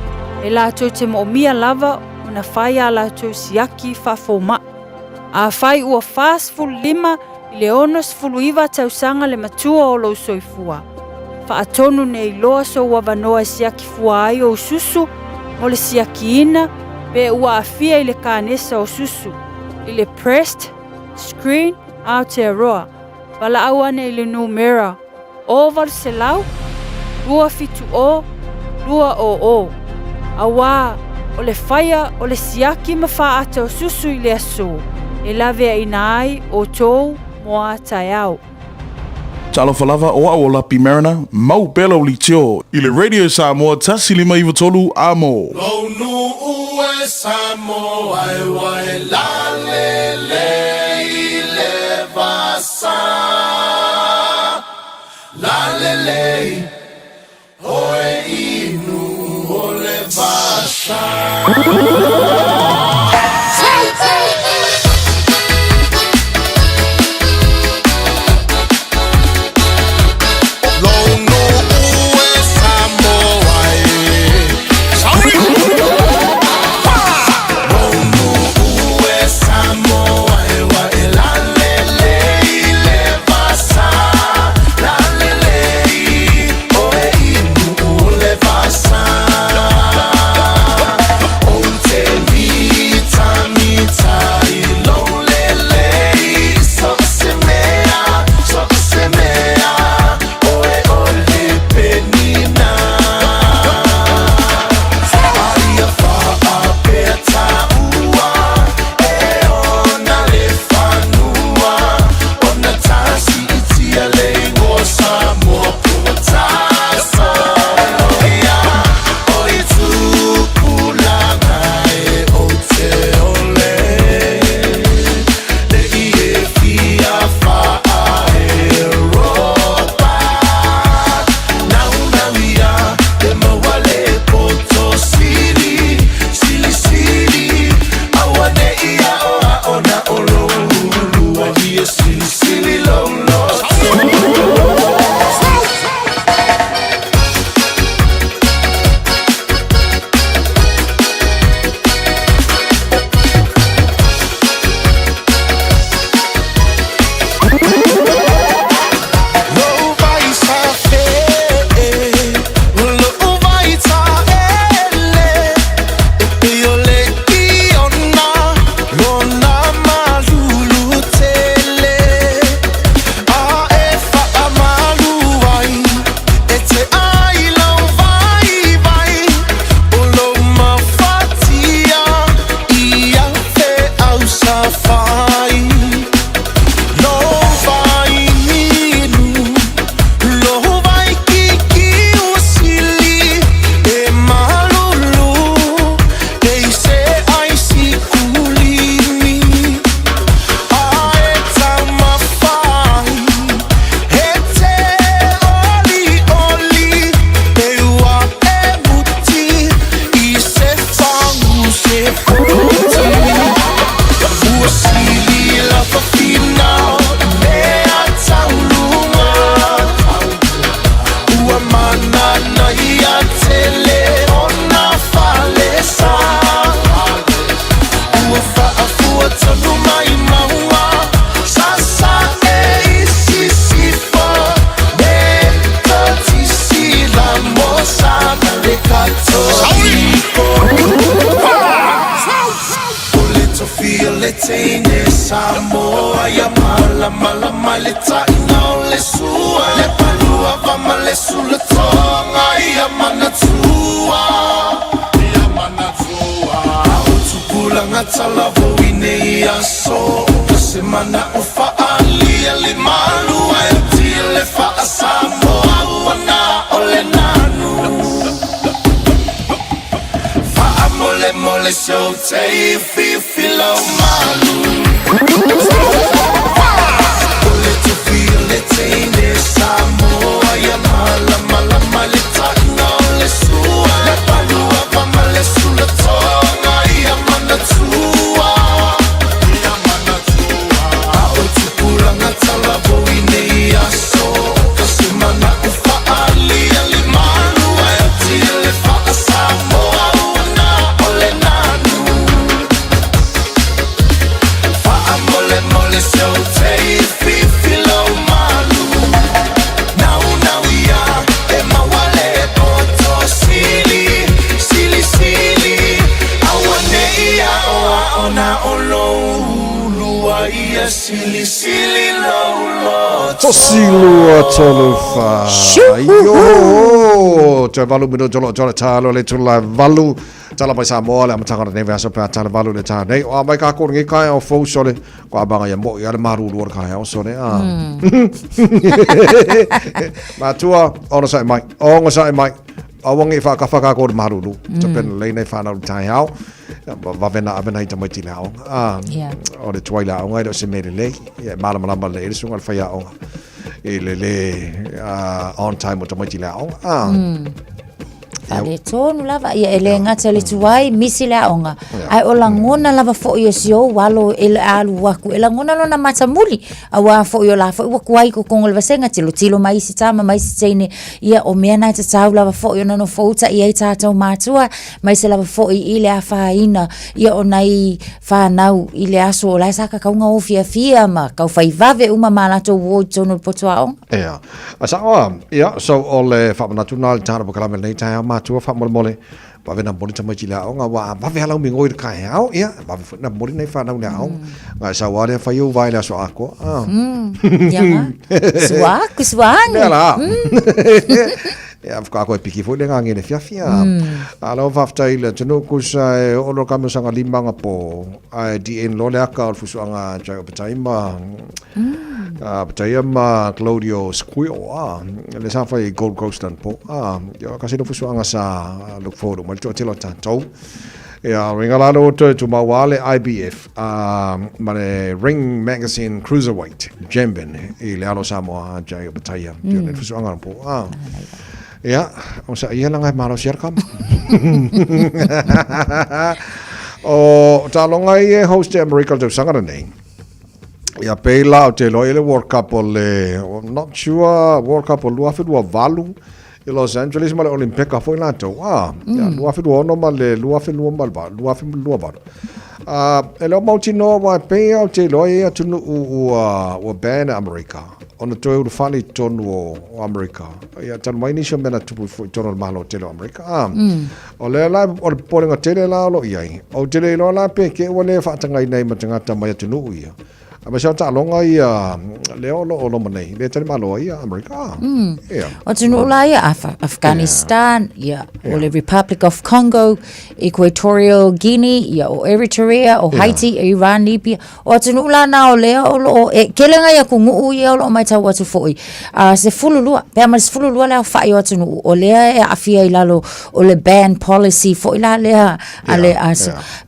e latou te moomia lava ona fai a latou siaki faafomaʻi. Afai ua 45 I le 69 tausaga le matua o lou soifua, faatonu nei loa sou avanoa e siaki fua ai ou susu mo le siakiina pe ua aafia i le kanesa o susu, i le Breast Screen Aotearoa, valaau ane i le numera 0800 270 200, auā o le faia o le siaki ma faaata o susu i le aso e laveaina ai outou mo a taeao. Talofa lava, o au o Lapi Mariner, mau pea lau leitio i le Radio Samoa 1593 amo. Lou nuu e Samoa e ua e lalelei i le vasa. Lalelei oe inu o le vasa. Lou nuu e Samoa e. Sauli! Lou nuu e Samoa e ua e lalelei i le vasa. Lalelei oe inu o le vasa. Ou te mitamita i lou lelei so o se mea, so o se mea, oe o le penina. Aia faapea taua e ona le fanua, ona tasi'itia le igoa Samoa pua tasoloia o i tupulaga e ou te ole le i e fia faa-Europa. Naunau ia te maua le poto sili, sili, sili, aua ne'i aoaʻo na o lou ulua ia silisili lou loto. Lou vai safe, lou vai taele, e pei o le iona, lona malulu tele. A e faamalu ai, e te ai lau vaivai, o lou mafatia, ia feau safai. Lou vai minu, lou vai kikiu sili, e malulu, e i se ai sikulimi. A e taumafai, e te olioli, e ua e muti, i se fagu se futi. Ua sili la fafina mea tauluga, ua manana ia tele ona falesa. Ua faafua tonu mai maua, sasa e i sisifo, me totisi la mosa ma le katoliko. O le tofi o le teine Samoa ia malamalama i le taʻina o le sua, le palua va ma le sulatoga ia manatua. Ia manatua. A o tupulaga talavou i nei aso, o se manaʻo faaalia le malua e tia le faasamoa ua na o le nanu. Faamolemole se ou te fifi lau malu. O le tofi o le teine Samoa ia malamalama i le taʻina o le sua, le palua va ma le sulatoga ia manatua. Ia manatua. A o tupulaga talavou i nei aso, o se manaʻo faaalia le malua e tia le faasamoa ua na o le nanu. Faamolemole se ou te Tosi lua tolu wha. Yo! Toe valu minuto lo tole tālo le tula valu. Tala mai Samoa le amataga o lenei vaiaso pe a tala valu le tā nei. O a mai ka kōrungi i kai o fou sole. Ko a manga ia mo i ale maruru o le kai o sole. A. Matua, ona sae mai. Onga sae mai. Aua nge i whaakawha ka kōre maruru. Ta pena lei nei whanau le tai hao. Vavena avena i tamaiti le aonga. A, o le tuai le aonga i le o se mele lei. Ia, e malamalama le ele sunga le whai aonga. I le le on time o tamaiti le aonga. A, Faaletonu lava, ia e le gata i le tuai, misi le aoga, ae o lagona lava foi o si ou alo e alu aku, e lagona lona matamuli, auā foi o la foi ua kuai i kokoga o le vasega, tilotilo mai isi tama ma isi teine, ia o mea na e tatau lava foi ona nofouta i ai tatou matua, aemaise lava foi i le afaina, ia o nai fanau i le aso o la e sa kakauga o fiafia ma kaufai vave uma ma latou uo i totonu o le poto aoga. Ia. A sao a, ia, so o le faamanatu na le tala pakalame lenei taeao matua faamolemole, vave na momoli tamaiti i le aoga, aua a vave a lau migoi i le kaeao, ia, vave foi na momoli nai fanau i le aoga. Ga e sau a lea fai ou vae i le aso atoa. Ah. Ia ga. Sua aku, sua ane. Mea la. Ia, whakaako e piki foi le ngā ngene fiafia. A lau whaftai le atunuu kusa e o lo kame sanga lima nga po. A e DN lo le aka o le fusuanga jai o patai ma. A patai ma Claudio Squio. A le sa whai Gold Coast an po. A ia kasi no fusuanga sa look forward o mai toa telo tātou. Ia, ringa lalo o toe tu maua le IBF a ma le Ring Magazine Cruiserweight Champion i le alo Samoa jai o Pataia. Mm. Tio le fusuanga po. A. Ia, o sa ia langa e malo siar kama. O talonga i e host e Amerika le tausaga nei. Ia pei la o te loa i le World Cup o le, I'm not sure, World Cup o 2028 i Los Angeles ma le Olympeka foi latou. Ah, ia, 2026 ma le 2028, 2028. Ah, e le o mautinoa wa pei au te loa i atunuu ua, ua ban e Amerika. Ona toe ulufale i totonu o, o Amerika. Ia, talu mai nisi o mea na tupu foi i totonu o le Malo tele o Amerika. Ah, O lea la, o le popolega tele la o lo o i ai, ou te le iloa la pe ke ua le faatagaina ai ma tagata mai atunuu ia. A ma se taaloga ia lea o lo o loma nei, le tali malo ai ia Amerika. Ah, Ia. O atunuu la ia, Afghanistan, ia, o le Republic of Congo, Equatorial Guinea, ia, o Eritrea, o Haiti, Iran, Libya. O atunuu la na o lea o lo o, e tele ngai atunuu ia o lo o matau atu foi, a 12, pe a ma le 12 le aofai o atunuu, o lea e aafia i lalo o le ban policy foi la lea a le a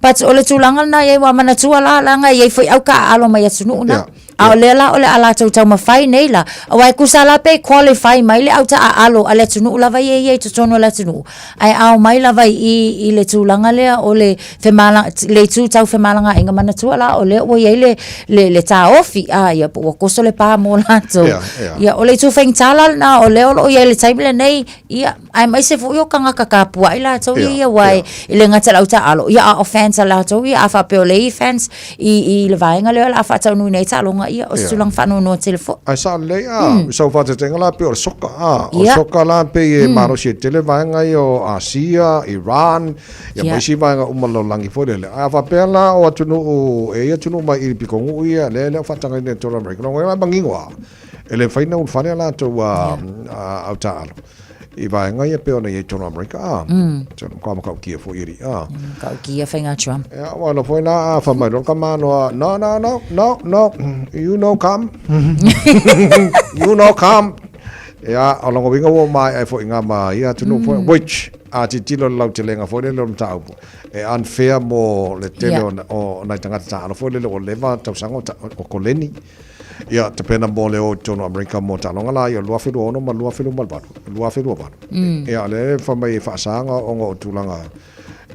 But o le tulaga lena i ai, ua manatua la, leaga e i ai foi au taaalo mai atunuu na. A o lea la o le a latou taumafai nei la, aua e tusa la pe qualify mai le au taaalo a le atunuu lava ia e i ai i totonu o le atunuu, Ae ao mai lava i i i le tulaga lea o le femala, le itu tau femalagaaiga manatua la o lea ua i ai le, le, le taofi, a ia po ua koso le pa mo latou. Ia, ia. Ia, o le itu faigata la lena o lea o lo o i ai i le taimi lenei, ia, aemaise foi o tagata tapuai latou ia ia aua e e le gata i le au taaalo, ia a o fans a latou ia, a faapea o lea e i fans i, i le vaega lea o le a faataunuuina ai taaloga, ia, o se tulaga faanoanoa tele foi. Ae sao lelei a, mm. sau faataitaiga la pei o le soka a, o le soka la pei e malosi e tele vaega ia o Asia, Iran, ia ma isi vaega uma lalolagi foi lele. Ae a faapea la o atunuu, e i ai atunuu mai i le pitonu'u ia, lea e le o faatagaina e totonu o Amerika, lona uiga la e manino lava, e le mafai ona ulufale a latou au taaalo i vaega ia pei ona i ai i totonu o Amerika, a. Matua matautia foi alii, a. Matautia faiga Trump. Ia, aua loa foi la a fai mai loa le tama noa, no, no, no, no, no, you no come, you no come. Ia, o lona uiga ua maea ai foi ngā ma ia atunuu foi, which, a tilotilo i le lautelega foi lele o le mataupu, e unfair mo le tele o nai tagata taaalo foi lele ua leva tausaga o koleni. Ia, tapena mo le o i totonu o Amerika mo taaloga la ia 2026 ma 2028, 2028. Ia, o lea e fai mai e faasaga ona o tulaga,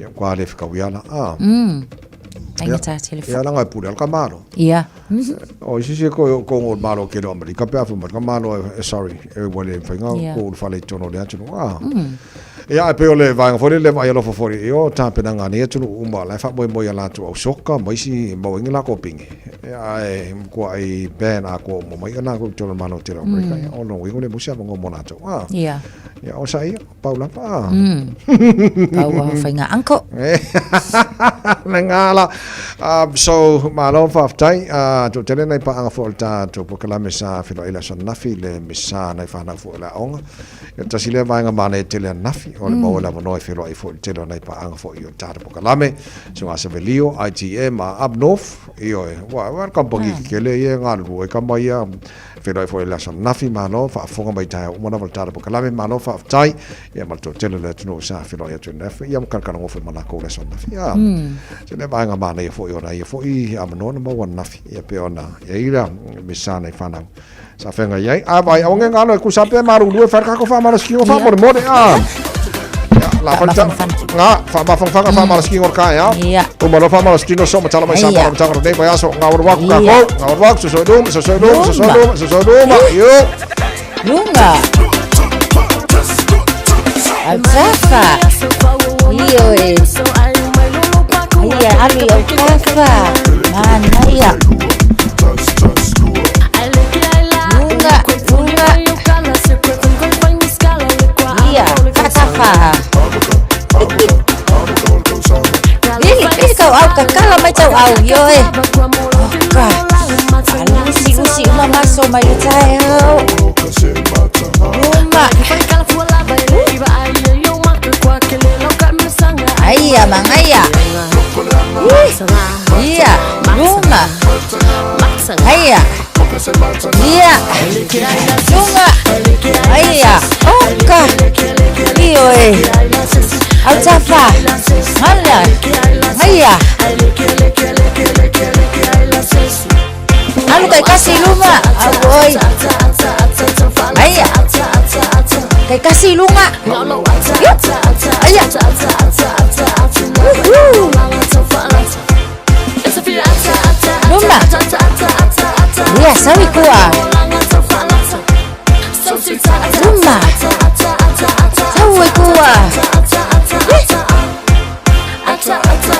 ia, matua le fetaui lava la. A. Faigata tele foi. Ia, leaga e pule lava le tamalo. Ia. O isi se ko ko o malo ke o Amerika pe a fai mai le tamalo e sorry, e ua le mafai ona kou ulufale i totonu o le atunuu. A. Ia, ae pei o le vaega foi lele e vaai alofa foi i o tapenaga a nei atunuu uma, la e faamoemoe i a latou au soka ma isi e maua ai ni latou pine, ia, ae matuai ban atoa uma mai latou i totonu o le Malo tele o Amerika, ia, o lona uiga ua le maua se avanoa mo latou. A, ia, o sa ia, pau lava. A. Pau a faiga uncle. Le gala. So, malo faafetai. Toatele nai paaga foi o le tatou polokalame sa feiloai i le aso ananafi i le misa nai fanau foi o le aoga. Ia tasi lea vaega manaia tele ananafi o le maua le avanoa e feiloai foi i le tele o nai paaga foi o le tatou polokalame. Susuga Savelio, ITM a Up North, ioe, ua ua le kamupani tetele ia e galulue ai tama ia. Feiloai foi i le aso ananafi, malo faafofoga mai taeao uma lava i le tatou polokalame, malo faafetai. Ia ma le toatele o le atunuu sa feiloai atu ananafi, ia ma kalakalagofo ma lakou i le aso ananafi. Ia, se lea vaega manaia foi ona ia foi avanoa na maua ananafi, ia pei ona i ai la misa nai fanau sa feagai ai. A vai, aua ne galo e kusa pe malulu e fai le tatou faamalositino faamolemole, a. La fa ta nga faamafanafana faamalositino o le taeao. Uma loa faamalositino so matala mai sa pala matanga nei vaiaso nga ora waku kākou, nga ora waku soso i luma, soso i luma, soso i luma, soso i luma. Io. Lunga. Autafa. Ioe. Ia, alu i autafa. Manaia. Lunga, lunga. Ia, faatafa. Ili, ili kau au kakala mai tau au, ioe. Oka. Alusi usi uma maso mai le taeao. Luma. Aia, mangaia. Ih, Ia, luma. Aia. Ia. Lunga. Aia. Oka. Ioe. Autafa. Ala. Aia. Alu kai kasi luma. Auoi. Aia. Kai kasi lunga. Yup. Aia. Woohoo. Luma. Ia, sawi kua. Luma. Sawi kua.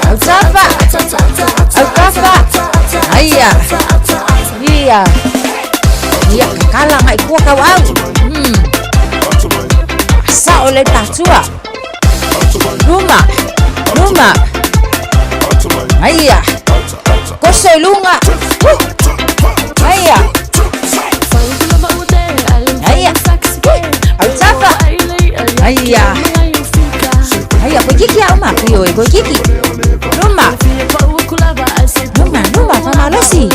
Autafa. Autafa. Aia. Ia. Ia, kakala ngai kua kau au. Sa o le tatua. Luma. Luma. Aia. Koso i lunga. Aia. Aia. Autafa. Aia. Aia, koe kiki au ma. Ioe, koe kiki. Luma. Luma, luma, whamalosi.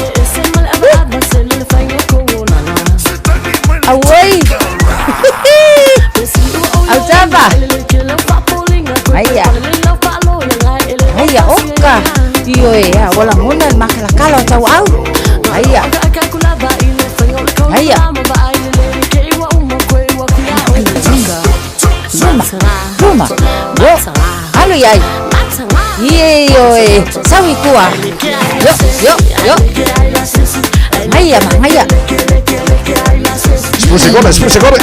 Auoi. Autafa. Aia. Aia, oka. Ioe, a wala ngona le makalakala o tau au. Aia. Aia. Luma, luma. Yo. Alu iai. Ioe, sawi kua. Yo, yo, yo. Aia ma, aia. Sepuluh sekolah, sepuluh sekolah.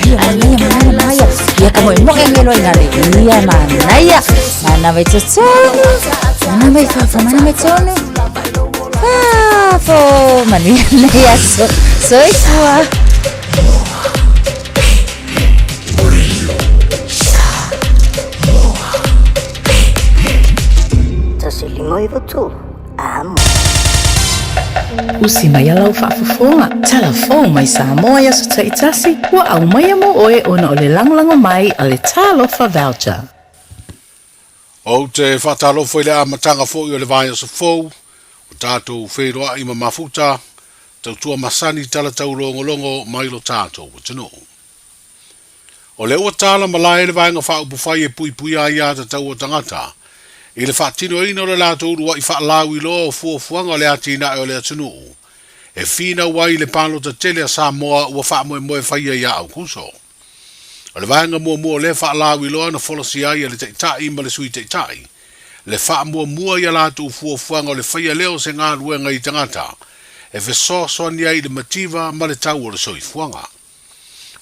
Aia, manaia, manaia, manaia. Ia ka moemoe ngelo ina le. Ia, manaia. Mana mai totonu. Mana mai fafo, mana mai tonu. Fafo. Manuia nei aso. Soifua. Tasi lima iva tolu. Amo. Usi mai a lau faafofoga, tala fou mai Samoa i aso taitasi, ua aumaia mo oe ona o le lagolago mai a le Talofa Voucher. Ou te faatalofa i le amataga foi o le vaiaso fou, ua tatou feiloai ma mafuta, tautua masani tala taulogologo mai lo tatou atunuu. O lea ua tala malae le Vaega Faaupufai e puipuia ai aiatatau a tagata i le faatinoina o le latou uluai faalauiloa o fuafuaga o le atinae o le atunuu e finau ai i le palota tele a Samoa ua faamoemoe faia ia Aukuso. O le vaega muamua o lea faalauiloa na folasia ai e le Taitai ma le Sui Taitai le faamuamua i a latou fuafuaga o le faia lea o se galuega i tagata e fesoasoani ai i le mativa ma le tau o le soifuaga.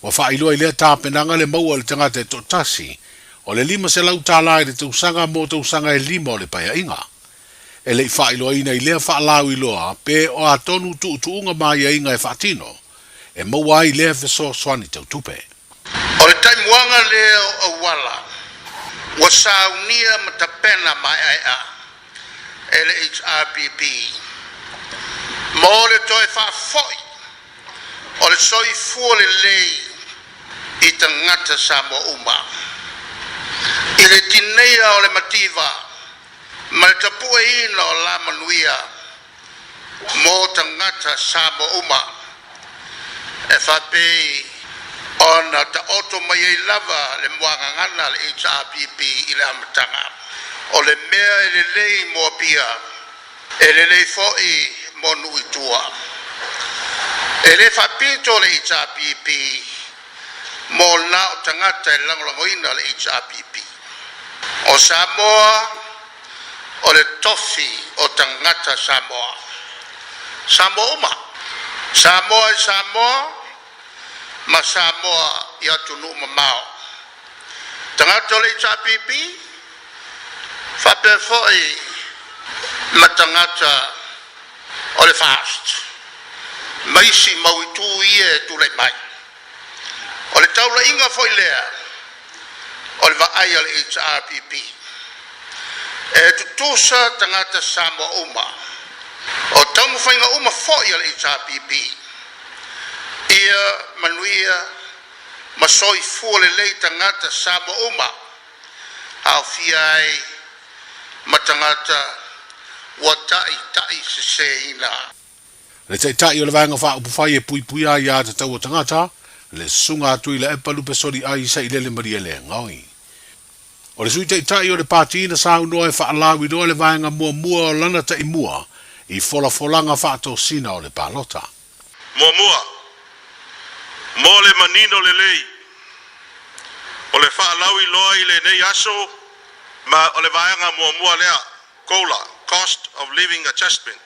Ua faailoa i lea tapenaga le maua e le tagata e toatasi O le $500 i le tausaga mo tausaga e lima o le paeaiga. E le i faailoaina i lea faalauiloa pe o a tonu tuutuuga ma aiaiga e faatino e maua ai lea fesoasoani tau tupe. O le taimuaga lea o auala ua saunia ma tapena maeaea e le HRPP mo le toe faafoi o le soifua lelei i tagata Samoa uma. I le tineia o le mativa ma le tapueina o la manuia mo tagata Samoa uma e faapei ona taoto mai ai lava le muagagana a le HRPP i le amataga. O le mea e lelei mo Apia, e lelei foi mo nuu i tua. E le faapito le HRPP mo na o tagata e lagolagoina le HRPP. O Samoa o le tofi o tagata Samoa. Samoa uma. Samoa i Samoa ma Samoa i atunuu mamao. Tagata o le HRPP, faapea foi ma tagata o le FAST. Ma isi mau itu ia e tulai mai. O le taulaiga foi lea o le vaai a le HRPP. E tutusa tagata Samoa uma. O taumafaiga uma foi a le HRPP ia manuia ma soifua lelei tagata Samoa uma, aofia ai ma tagata ua taitaiseseina. Le Taitai o le Vaega Faaupufai e Puipuia ai Aiā Tatau a Tagata, le Susuga a Tuilaepa Lupesoli Ai Sailele Malielegaoi. O le Sui Taitai o le Pati na saunoa e faalauiloa le vaega muamua o lana taimua i folafolaga faatosina o le palota. Muamua, mo le manino lelei o le faalauiloa i lenei aso ma o le vaega muamua lea, COLA, Cost of Living Adjustment,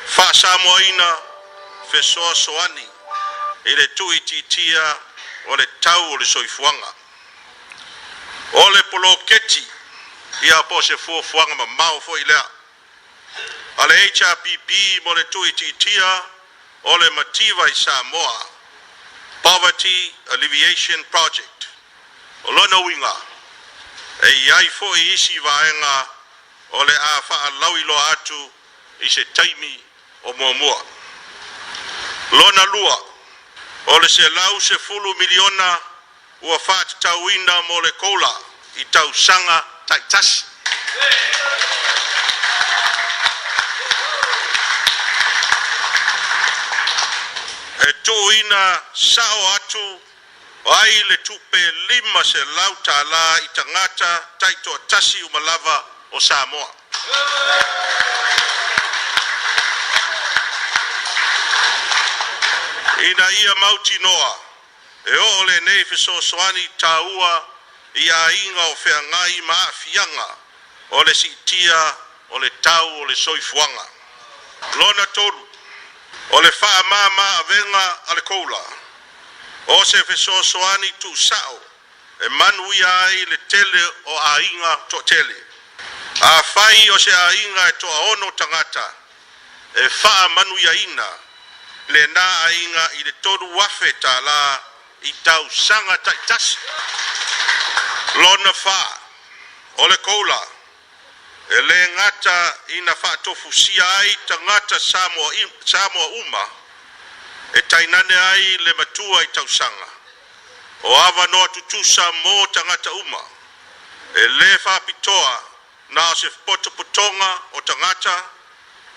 Faa-Samoaina fesoasoani i le tuuitiitia o le tau o le soifuaga. O le poloketi ia po o se fuafuaga mamao foi lea a le HRPP mo le tuuitiitia o le mativa i Samoa, Poverty Alleviation Project. O lona uiga, e i ai foi isi vaega o le a faalauiloa atu i se taimi o muamua. Lona lua, o le $110 miliona ua faatatauina mo le COLA i tausaga taitasi. E tuuina sao atu ai le tupe $500 i tagata taitoatasi uma lava o Samoa. Ina ia mautinoa e oo lenei fesoasoani taua i aiga o feagai ma aafiaga o le siitia o le tau o le soifuaga. Lona tolu, o le faamama-avega a le COLA o se fesoasoani tuusao e manuia ai le tele o aiga toatele. Afai o se aiga e toaono tagata, e faamanuiaina lena aiga i le $3,000 i tausaga taitasi. Lona fa, o le COLA e le gata ina faatofusia ai tagata Samoa uma e tainane ai le matua i tausaga, o avanoa tutusa mo tagata uma, e le faapitoa na o se potopotoga o tagata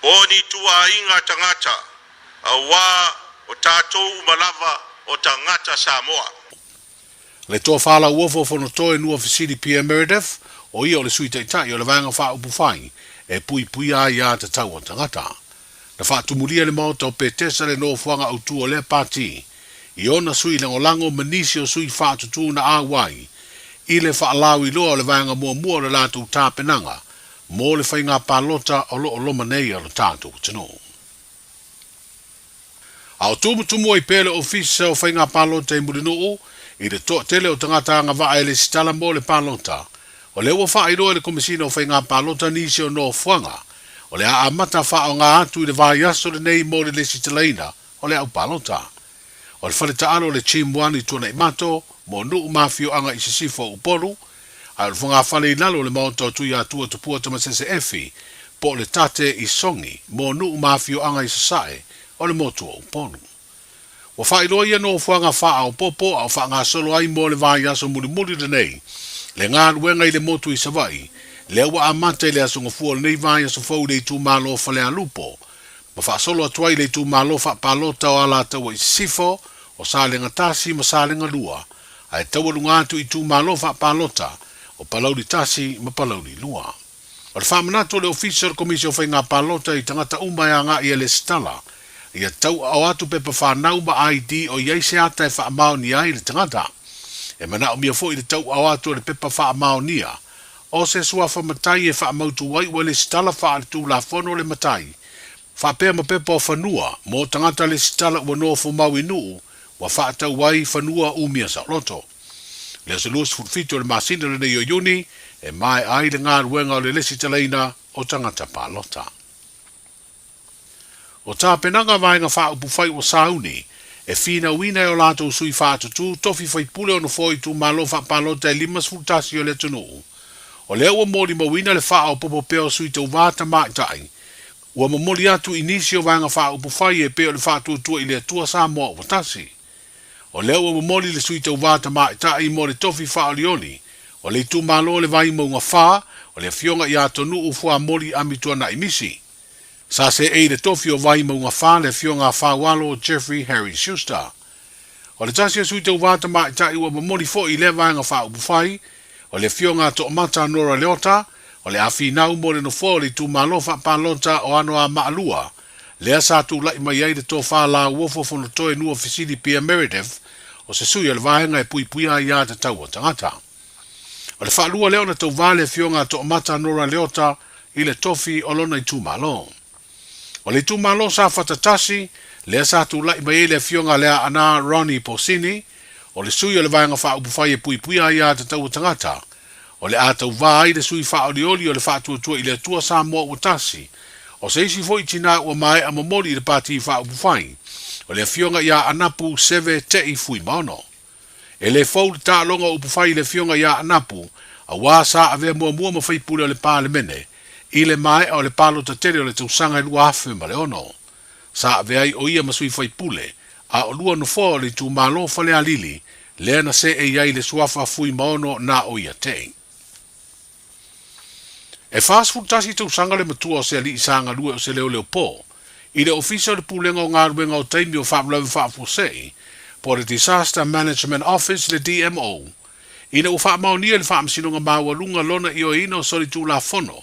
po o ni ituaiga tagata, auā o tatou uma lava o tagata Samoa. Le Tofa Lauofo o Fonotoe Nuafesili Pierre Meredith, o ia o le Sui Taitai o le Vaega Faaupufai e Puipuia ai Aiā Tatau a Tagata. Na faatumulia le Maota o Petesa le nofoaga autu o lea pati i ona sui lagolago ma nisi o sui faatutū na auai i le faalauiloa o le vaega muamua o le latou tapenaga mo le faiga palota o lo o loma nei a lo tatou atunuu. A o tumutumu ai pea le Ofisa o Faiga Palota i Mulinuu I le toatele o tagata agavaa e lesitala mo le palota, o lea ua faailoa e le Komesina o Faiga Palota nisi o nofoaga o le a amata faaaoga atu i le vaiaso lenei mo le lesitalaina o le au palota. O le fale taalo o le Team One i Tuanaimato mo nuu ma afioaga i sisifo o Upolu, ae o le fogafale i lalo o le Maota o Tuiatua Tupua Tamasese Efi po o le Tate i Sogi mo nuu ma afioaga i sasae o le motu o Upolu. Ua faailoa ia nofoaga faaopoopo a o faagasolo ai mo le vaiaso mulimuli lenei le galuega i le motu i Savaii, lea ua amata i le Aso Gafua o lenei vaiaso fou i le itumalo o Falealupo, ma faasolo atu ai i le itumalo faapalota o Alataua i Sisifo, o Salega 1 ma Salega 2, ae taualuga atu i itumalo faapalota o Palauli 1 ma Palauli 2. O le faamanatu a le Ofisa o le Komisi o Faiga Palota i tagata uma e agai e lesitala, ia tauaao atu pepa fanau ma ID o i ai se ata e faamaonia ai le tagata. E manaomia foi le tauaao atu o le pepa faamaonia o se suafa matai e faamautu ai ua lesitala faaletulafono le matai, faapea ma pepa o fanua mo tagata lesitala ua nofomau i nuu ua faatau ai fanua umia saoloto. Le aso 27 o le masina lenei o Iuni e maea ai le galuega o le lesitalaina o tagata palota. O tapenaga Vaega Faaupufai ua sauni e finauina e o latou sui faatutū tofi faipule o nofoa o itumalo faapalota e 51 o le atunuu. O lea ua molimauina le faaopoopo pea o sui tauva tamaitai ua momoli atu i nisi o Vaega Faaupufai e pei o le Faatuatua i le Atua Samoa ua Tasi. O lea ua momoli le sui tauva tamaitai mo le tofi faaolioli o le itumalo o le Vaimauga 4 o le Afioga ia Tonuu Fuamoli Amituanai Misi. Sa seei i le tofi o Vaimauga 4 le Afioga a Faualo Jeffrey Harry Schuster. O le tasi o sui tauva tamaitai ua momoli foi i lea vaega faaupufai, o le Afioga a Toomata Nora Leota, o le a finau mo le nofoa o le itumalo faapalota o Anoamaa 2, lea sa tulai mai ai le tofa Lauofo Fonotoe Nuafesili Pierre Meredith, o se sui o le vaega e puipuia aiā tatau a tagata. O le faalua lea ona tauva le Afioga a Toomata Nora Leota i le tofi o lona itumalo. O le itumalo Safata 1, lea sa tulai mai ai le Afioga Leaana Ronnie Posini, o le sui o le Vaega Faaupufai e Puipuia Aiā Tatau a Tagata, o le a tauva ai le sui faaolioli o le Faatuatua i le Atua Samoa Ua Tasi, o se isi foi tinā ua maea momoli i le Pati Faaupufai, o le Afioga ia Anapu Seve Te'i Fuimaono. E le fou le taaloga o upufai i le Afioga ia Anapu, auā sa avea muamua ma faipule o le Palemene i le maea o le palota tele o le tausaga e 2006. Sa avea ai o ia ma sui faipule, a o lua nofoa o le itumalo Falealili, lea na seei ai le suafa Fuimaono na o ia Te'i. E 41 tausaga le matua o se alii sa galue o se leoleo po i le Ofisa o le Pulega o Galuega o Taimi o Faalavelave Faafuasei, po o le Disaster Management Office le DMO, ina ua faamaonia i le Faamasinoga Maualuga lona ioeina o solitulafono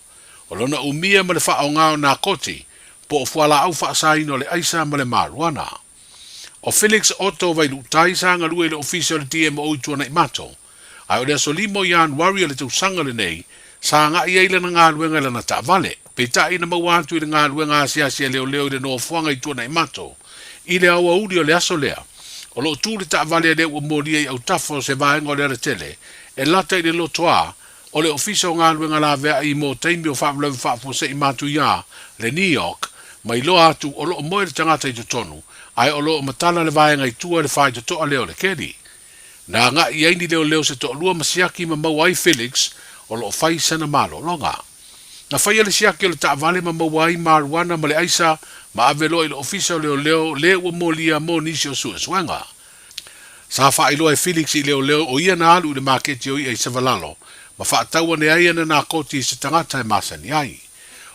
o lona umia ma le faaaoga o nakoti po o fualaau faasaina o le aisa ma le marijuana. O Felix Otto Vailuutai sa galue i le Ofisa o le DMO i Tuanaimato, Ae o le aso 5 o Ianuari o le tausaga lenei, sa agai ai lana galuega i lana taavale. Peitai na maua atu i le galuega asiasi a leoleo i le nofoaga i Tuanaimato i le aoauli o le aso lea. O lo o tu le taavale a lea ua molia i autafa o se vaega o le alatele e lata i le lotoa o le Ofisa o Galuega Laveai mo taimi o faalavelave faafuasei matuia, le NEOC, ma iloa atu o lo o moe le tagata i totonu, ae o lo o matala le vaega i tua i le faitotoa lea o le keli. Na agai i ai ni leoleo se toalua ma siaki ma maua ai Felix o lo o fai sana malologa. Na faia le siaki o le taavale ma maua ai marijuana ma le aisa ma ave loa i le ofisa o leoleo le ua molia mo nisi o suesuega. Sa faailoa e Felix i leoleo o ia na alu i le maketi o i'a i Savalalo ma faatau ane ai ana nakoti i se tagata e masani ai.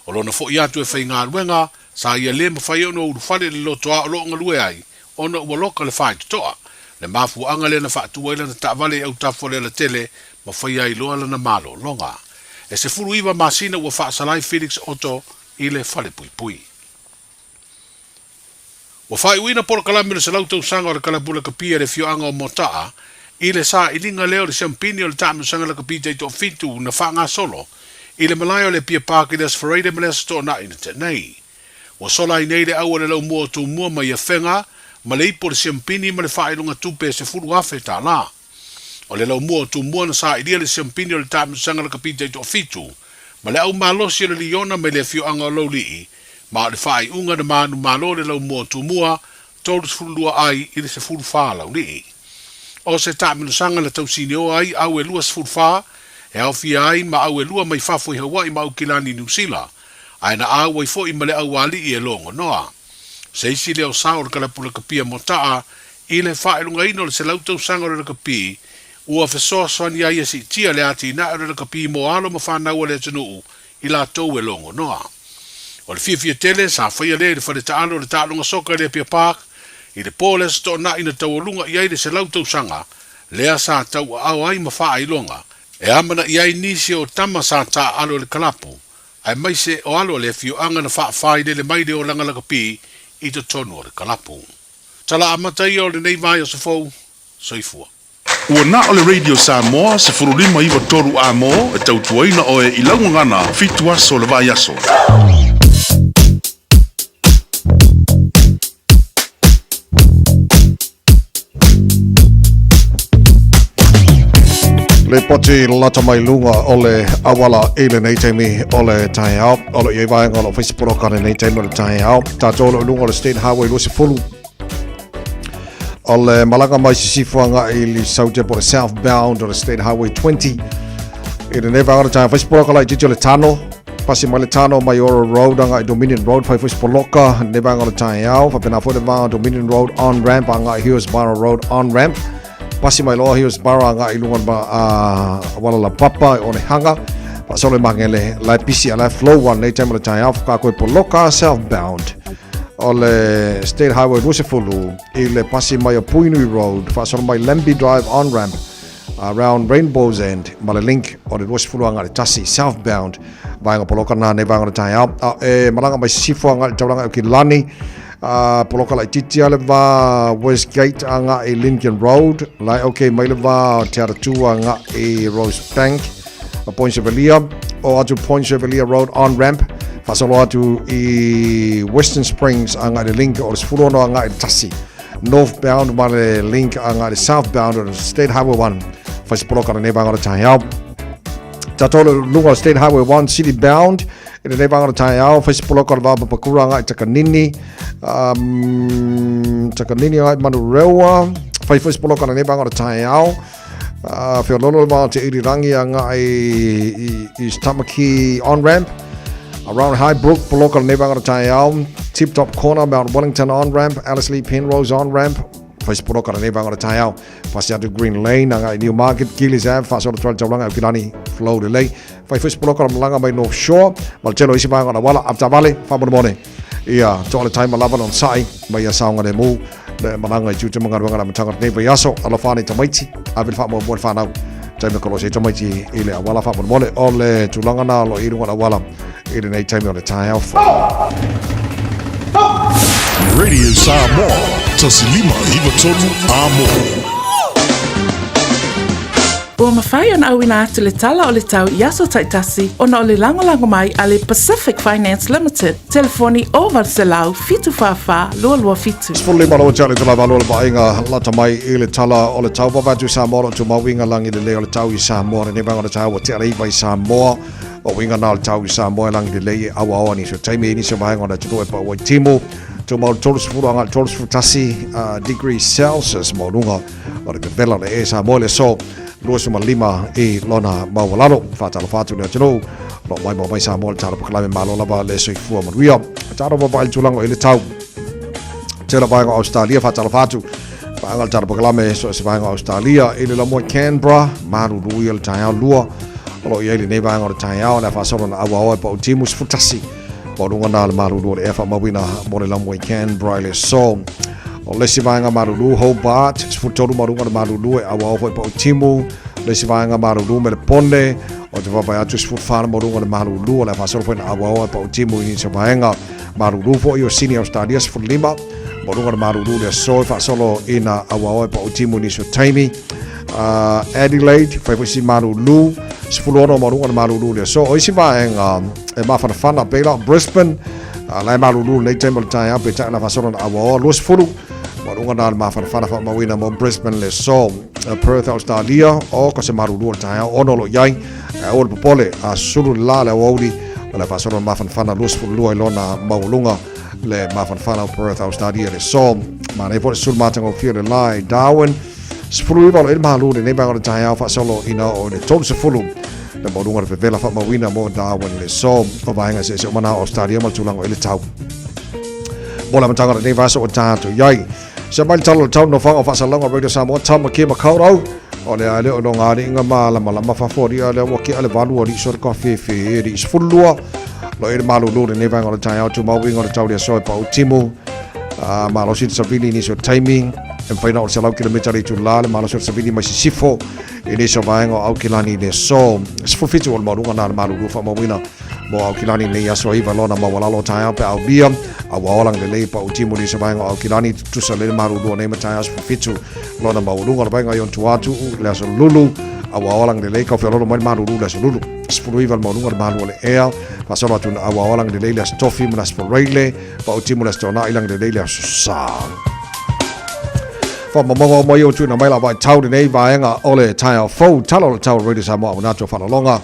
O lona foi atu e faigaluega, sa ia le mafai ona ulufale i le lotoa o lo o galue ai ona ua loka le faitotoa, le mafuaaga lea na faatu ai lana taavale i autafa o le alatele ma faia ai loa lana malologa. E 19 masina ua faasala ai Felix Otto i le falepuipui. Ua faaiuina polokalame o le 100 tausaga o le kalapu lakapi a le afioaga o Motaa i le sailiga lea o le siampini o le taamilosaga lakapi taitoafitu na faagasolo i le malae o le Apia Park i le Aso Faraile ma le Aso Toonai na tea nei. Ua sola ai nei le au a le laumua o Tumua mai Afega ma le ipu o le siampini ma le faailoga tupe e $10,000. O le laumua o Tumua na sailia le siampini o le taamilosaga lakapi taitoafitu ma le au malosi o le liona mai le afioaga o Laulii, ma o le faaiuga na manumalo le laumua o Tumua 32 ai i le 14 laulii. O se taamilosaga na tausinioa ai au e 24 e aofia ai ma au e lua mai fafo i Hawaii ma Aukilani Niu Sila, ae na auai foi ma le aualii e logonoa. Se isi lea o sao o le kalapu lakapia motaa i le faailogaina o le 100 tausaga o le lakapi ua fesoasoani ai e siitia le atinae o le lakapi mo alo ma fanau a le atunuu i latou e logonoa. O le fiafia tele sa faia lea i le fale taalo o le taaloga soka i le Apia Park i le po o le Aso Toonai na taualuga i ai le 100 tausaga lea sa tauaao ai ma faailoga e amanaia ai nisi o tama sa taaalo i le kalapu aemaise o alo a le afioaga na faafailele mai le olaga lakapi i totonu o le kalapu. Tala amata ia o lenei vaiaso fou. Soifua. Ua na o le Radio Samoa 15 9 3 A-mo e tautuaina oe i lau gagana fitu aso o le vaiaso. Lipoti lata mai luga o le auala i lenei taimi o le taeao. O lo o i ai vaega o lo o fai se poloka i lenei taimi o le taeao. Tatou o lo o i luga o le State Highway 20. O le malaga mai Sisifo agai i le Saute po o le southbound o le State Highway 20. I lenei vaega o le taeao, fai se poloka laitiiti o le Tano. Pasi mai le Tano mai Oro Road agai Dominion Road, fai foi se poloka i lenei vaega o le taeao. Faapena foi le va o Dominion Road on ramp agai Hillsborough Road on ramp. Pasi mai loa Hillsborough agai i luga o auala laupapa i Onehunga. Faasolo i Magele, la e pisi a la e flow a lenei taimi o le taeao, whakaako e poloka southbound o le State Highway 20 i le pasi mai o Puhinui Road, faasolo mai Lambie Drive on ramp around Rainbow's End ma le link o le 20 agai le tasi southbound vaega poloka nā nei vaega o le taeao. A e malaga mai Sisifo agai le taulaga i Aukilani, poloka laitiiti a le va Westgate agai Lincoln Road, la e okay mai le va o Te Atatū agai Rosebank, a Point Chevalier, o atu Point Chevalier Road on ramp, faasolo atu i Western Springs agai le link o le 16 agai le tasi northbound ma le link agai le southbound o le State Highway 1 fai se poloka lenei vaega o le taeao. Tatou le luga o State Highway 1 city bound i lenei vaega o le taeao, fai se poloka o le va Papakura agai Takanini, Takanini agai Manurewa, fai foi se poloka lenei vaega o le taeao. Feololo le va o Te Irirangi agai i East Tamaki on ramp. Around Highbrook, poloka lenei vaega o le taeao. Tip Top Corner, Mount Wellington on ramp. Ellerslie Penrose on ramp. Fai se poloka lenei vaega o le taeao. Pasi atu Green Lane, agai Newmarket, Gillies Ave, faasolo atu ai le taulaga i Aukilani, flow lelei. Fai foi se poloka o le malaga mai North Shore, ma le tele o isi vaega o le auala, avetaavale, faamolemole. Ia, toa le taima lava lona sa'i, mai ia saogalemu, le malaga i tiute ma galuega le amataga o lenei vaiaso. Alofa ane i tamaiti, ave le faamuamua i le fanau. Taimi e kolosi ai tamaiti i le auala faamolemole. O le tulaga na o lo o i luga o le auala i lenei taimi o le taeao fou. Radio Samoa, 1593 Amo. Ua mafai ona auina atu le tala o le tau i aso taitasi ona o le lagolago mai a le Pacific Finance Limited, telefoni 0800 744 227. 15 lau tale te lava le vaaiga lata mai i le tala o le tau vava atu i Samoa o tumau uiga lagi lelei o le tau i Samoa lenei vaega o le tau ua tea le iva i Samoa o uiga na o le tau i Samoa e lagi lelei e auaoa nisi o taimi i nisi o vaega o le atunuu e pau ai timu tumau le 30 agai le 31 degree Celsius maualuga o le vevela o le e Samoa i le aso 25 i lona maualalo. Faatalofa atu le atunuu lo mai mau mai Samoa le tala pakalame malo lava le soifua manuia. Talo vavaai le tulaga i le tau. Tela vaega o Australia faatalofa atu. Vaega le tala pakalame so se vaega o Australia i le lamoa Canberra malulu ia le taeao lua. O lo o i ai lenei vaega o le taeao le a faasolo na auaoa e pau timu 11. Maualuga na le malulu o le ea faamauina mo le lamoa i Canberra i le aso. O le isi vaega malulu Hobart, 13 maualuga le malulu e auao foi pau timu. Le isi vaega malulu Melepone, o te vaavaai atu 14 maualuga le malulu o le a faasolo foi na auao e pau timu i nisi o vaega. Malulu foi o Sydney Australia 15 maualuga le malulu le aso e faasolo ina auao e pau timu i nisi o taimi. Adelaide, fai foi si malulu, 16 maualuga le malulu le aso. O isi vaega e mafanafana pei la Brisbane, la e malulu lenei taimi o le taeao, peitai la faasolo na auaoa 20 Maualuga na le mafanafana faamauina mo Brisbane le aso. Perth Australia, o ka se malulu o le taeao ono lo iai, e aua le popole, a sulu le la le aoauli, o le faasolo le mafanafana 22 i lona maualuga le mafanafana o Perth Australia le aso. Manaia foi le sulu matagofie le la i Darwin, 19 o lo i le malu lenei vaega o le taeao faasolo ina o le 30 le maualuga le vevela faamauina mo Darwin le aso. O vaega eseese uma na o Australia ma le tulaga o i le tau. Mo le amataga o lenei vaiaso ua tatou i ai. Se mai le tala o le tau nofoaga o faasalalauga Radio Samoa Tamaki Makaurau. O le a le o longa aliiga ma lamalama fafo alia lea ua kea le valu alii so le kawhewhe e alii 12. Lo e le malulu lenei vaega o le taeao tumau uiga o le tau le aso e pau timu. Malosi le savili nisi o taimi. E mawhai na o le 100 kilomita le itula le malosi o le savili mai sisifo i nisi o vaega o Aukilani le aso. 17 o le maualuga na le malulu faamauina mo Aukilani nei aso iva lona maualalo o taeao pe aulia a ua ola lelei pa utimu ni se vaega o Aukilani tutusa le malulu nei ma taeao 17 lona maualuga o le vaega i on tua atu le aso lulu a ua ola lelei kau feololo mai le malulu le aso lulu 19 le maualuga le malu o le ea faasolo atu a ua ola lelei le aso tofi ma le aso foreile pa utimu le aso tona'i lagi lelei le aso sa. Whaamamoga o mai o tuina mai la vai tau lenei vaega o le taeao fou tala o le tau Radio Samoa o nato whalolonga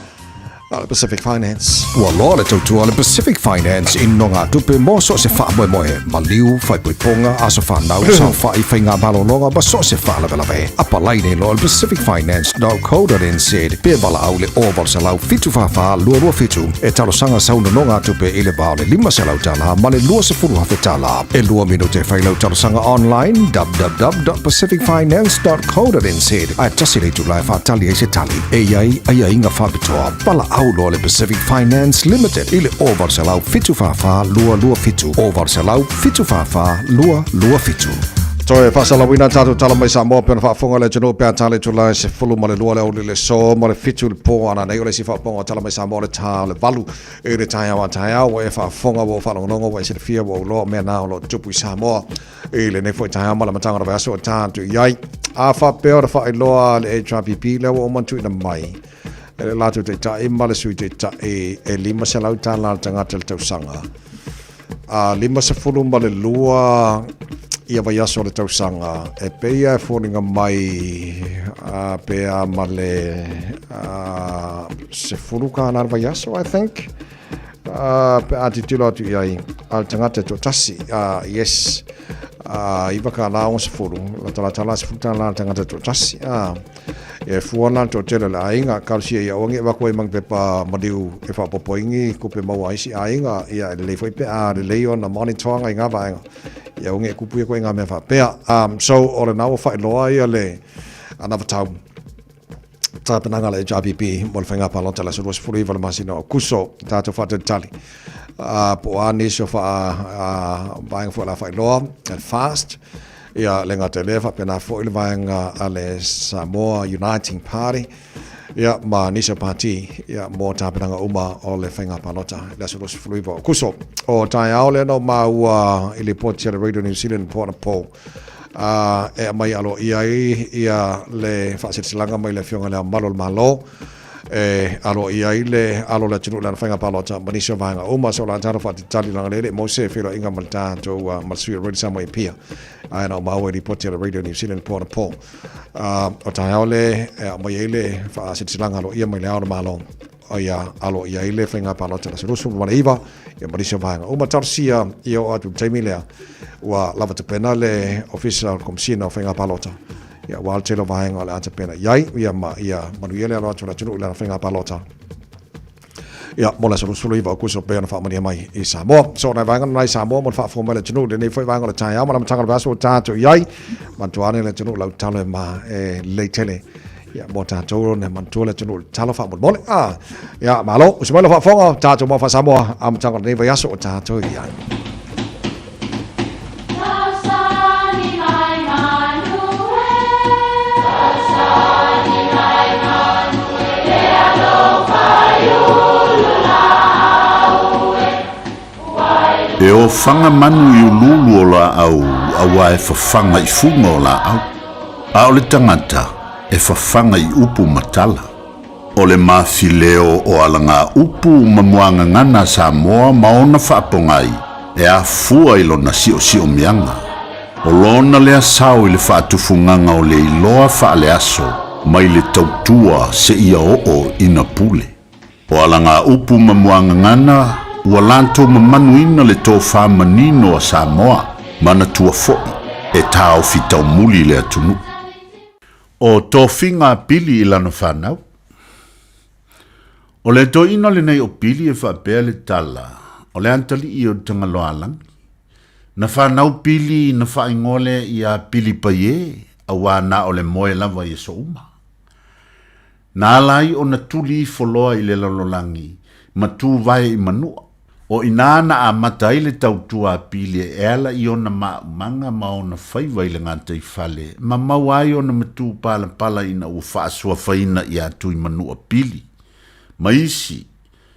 a le Pacific Finance. Ua loa le tautua a le Pacific Finance i nogatupe mo so o se faamoemoe, maliu, faaipoipoga, aso fanau, saofai, faiga malologa ma so o se faalavelave. Apalai nei loa le pacificfinance.co.nz pe valaau le 0800 744 227 e talosaga sau nonogatupe i le va o le $500 ma le $20,000. E lua minute e fai lau talosaga online www.pacificfinance.co.nz ae tasi le itula e faatali ai se tali. E i ai aiaiga faapitoa. Valaau loa le Pacific Finance Limited i le 0800 744 227, 0800 744 227. Toe faasalauina tatou tala mai Samoa pe ona faafofoga le atunuu pe a tala itula e 12 le aoauli le aso ma le 7 le po ana nei o le isi faaopoopoga o tala mai Samoa o le tā o le 8 i le taeao a taeao ua e faafofoga ua ou faalogologo ua e silafia ua ou iloa o mea na o lo o tupu i Samoa i lenei foi taeao ma le amataga o le vaiaso o tatou i ai. A faapea o le faailoa a le HRPP lea ua uma ona tuuina mai e le latou taitai ma le sui taitai e $500 le tagata i le tausaga. A 52 ia vaiaso o le tausaga e pei e foliga mai a pe a ma le $10 le vaiaso, I think. Pe a titilo atu i ai a le tagata e toatasi, yes, $9.60, latalatala $10 le tagata e toatasi. E fua la le toatele o le aiga, talosia ia aua ne i avatu ai ma ni pepa maliu e faaopoopo ai ni tupe maua a isi aiga, ia e lelei foi pe a lelei ona monitor anga i ngā vaega, ia aua ne i tupu ia koe ngā mea faapea. So o lena ua faailoa ia le anavatau tapenaga a le HRPP mo le faiga palota le aso 29 o le masina o Aokuso. Tatou faatalitali po o a nisi o faa vaega foi o le a faailoa le FAST, ia le gata i lea faapena foi le vaega a le Samoa Uniting Party, ia ma nisi o pati, ia mo tapenaga uma o le faiga palota le aso 29 o Aokuso. O taeao lea na ou maua i lipoti a le Radio New Zealand po anapo e aumai aloaia ai ia le faasilasilaga mai le Afioga i Le Ao Mamalu o le Malo e aloaia ai le alo o le atunuu i lana faiga palota ma nisi o vaega uma. So o le a tatou faatalitali leaga lea e le i maua se feiloaiga ma le tatou ma le sui o Radio Samoa i Apia ae na ou maua i lipoti a le Radio New Zealand po anapo. O taeao le e aumai ai le faasilasilaga aloaia mai le Ao o le Malo ia aloaia ai le faiga palota le aso 29 ia ma nisi o vaega uma. Talosia ia oo atu i le taimi lea ua lava tapena le Ofisa o le Komesina o Faiga Palota ia aua le tele o vaega o le a tapena i ai ia ma ia manuia le alo atu o le atunuu i lana faiga palota ia mo le aso 29 o Aokuso pei ona faamanuia mai i Samoa. So nai vaega na i Samoa mo le faafofoga mai le atunuu lenei foi vaega o le taeao ma le amataga o le vaiaso ua tatou i ai. Manatua ane le atunuu lau talo e ma e lelei tele ia mo tatou ona manatua le atunuu i le talo faamolemole. Ah, ia malo, usu mai lau faafofoga, tatou maua faa-Samoa amataga o lenei vaiaso ua tatou i ai. E ofaga manu i uluulu o laau auā e fafaga i fuga o laau, a o le tagata e fafaga i upu ma tala. O le mafileo o alagaupu ma muagagana a Samoa ma ona faapogai e afua i lona siosiomiaga. O lona lea sao i le faatufugaga o le iloa faaleaso mai le tautua seia oo ina pule. O alagaupu ma muagagana ua latou mamanuina le tofa manino a Samoa, manatua foi e taofi taumuli le atunuu. O tofiga a Pili i lana fanau. O le toeaina lenei o Pili e faapea le tala, o le atalii o Tagaloaalagi. Na fanau Pili na faaigoa lea ia Pilipaie, auā na o le moe lava i aso uma. Na ala ai ona tuli ifo loa i le lalolagi ma tu vae i Manua. O i ina na amata ai le tautua a Pili e ala i ona maaumaga ma ona faiva i le gataifale ma maua ai ona matua palapala ina ua faasuafaina ia Tuimanua Pili ma isi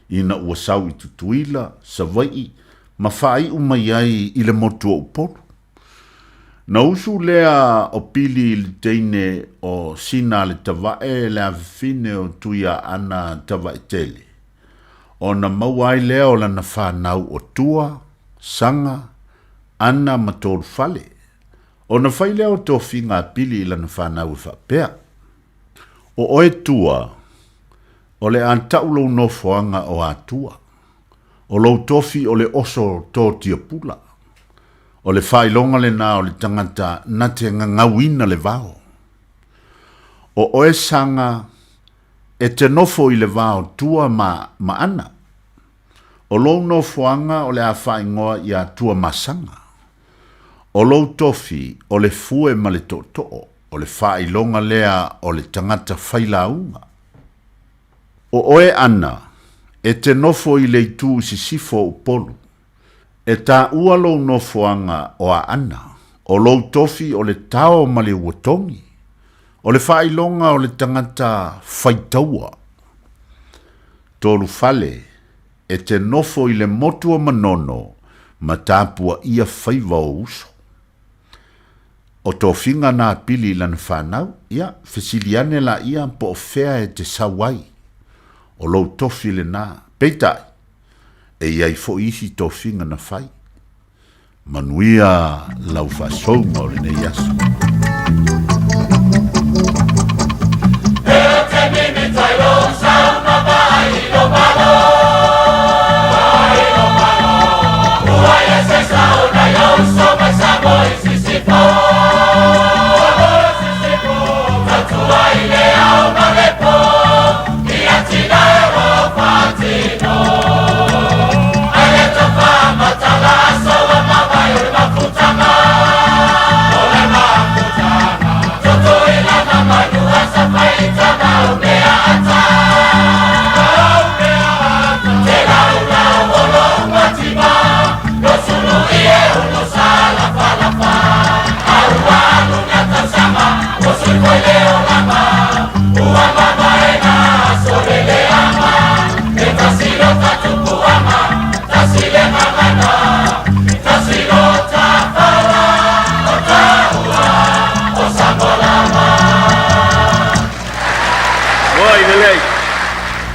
ina ua sau i Tutuila, Savaii ma faaiu mai ai i le motu o Upolu. Na usu lea o Pili i le teine o Sina le Tavae le afafine o Tuiaana Tavaetele, ona maua ai lea o lana fanau o Tua, Saga, Ana ma Tolufale. Ona fai lea o tofiga a Pili i lana fanau e faapea, O oe Tua, o le a tau lou nofoaga o Atua. O lou tofi o le oso tō tiapula. O le faailoga lenā o le tagata na te gagauina le vao. O oe Saga e te nofo i le va o Tua ma ma Ana. O lou nofoaga o le a faaigoa iā Tua ma Saga. O lou tofi o le fue ma le tootoo, o le faailoga lea o le tagata failauga. O oe Ana, e te nofo i le itu i sisifo o Upolu. E taua lou nofoaga o Aana, o lou tofi o le tao ma le uatogi, o le faailoga o le tagata faitaua. Tolufale, e te nofo i le motu o Manono ma tapuaia faiva o uso. O tofiga na pili i lana fanau, ia, fesili ane laia po o fea e te sau ai. O lou tofi lenā. Peitai, e i ai foi isi tofiga na fai. Manuia lau faasouga o lenei aso.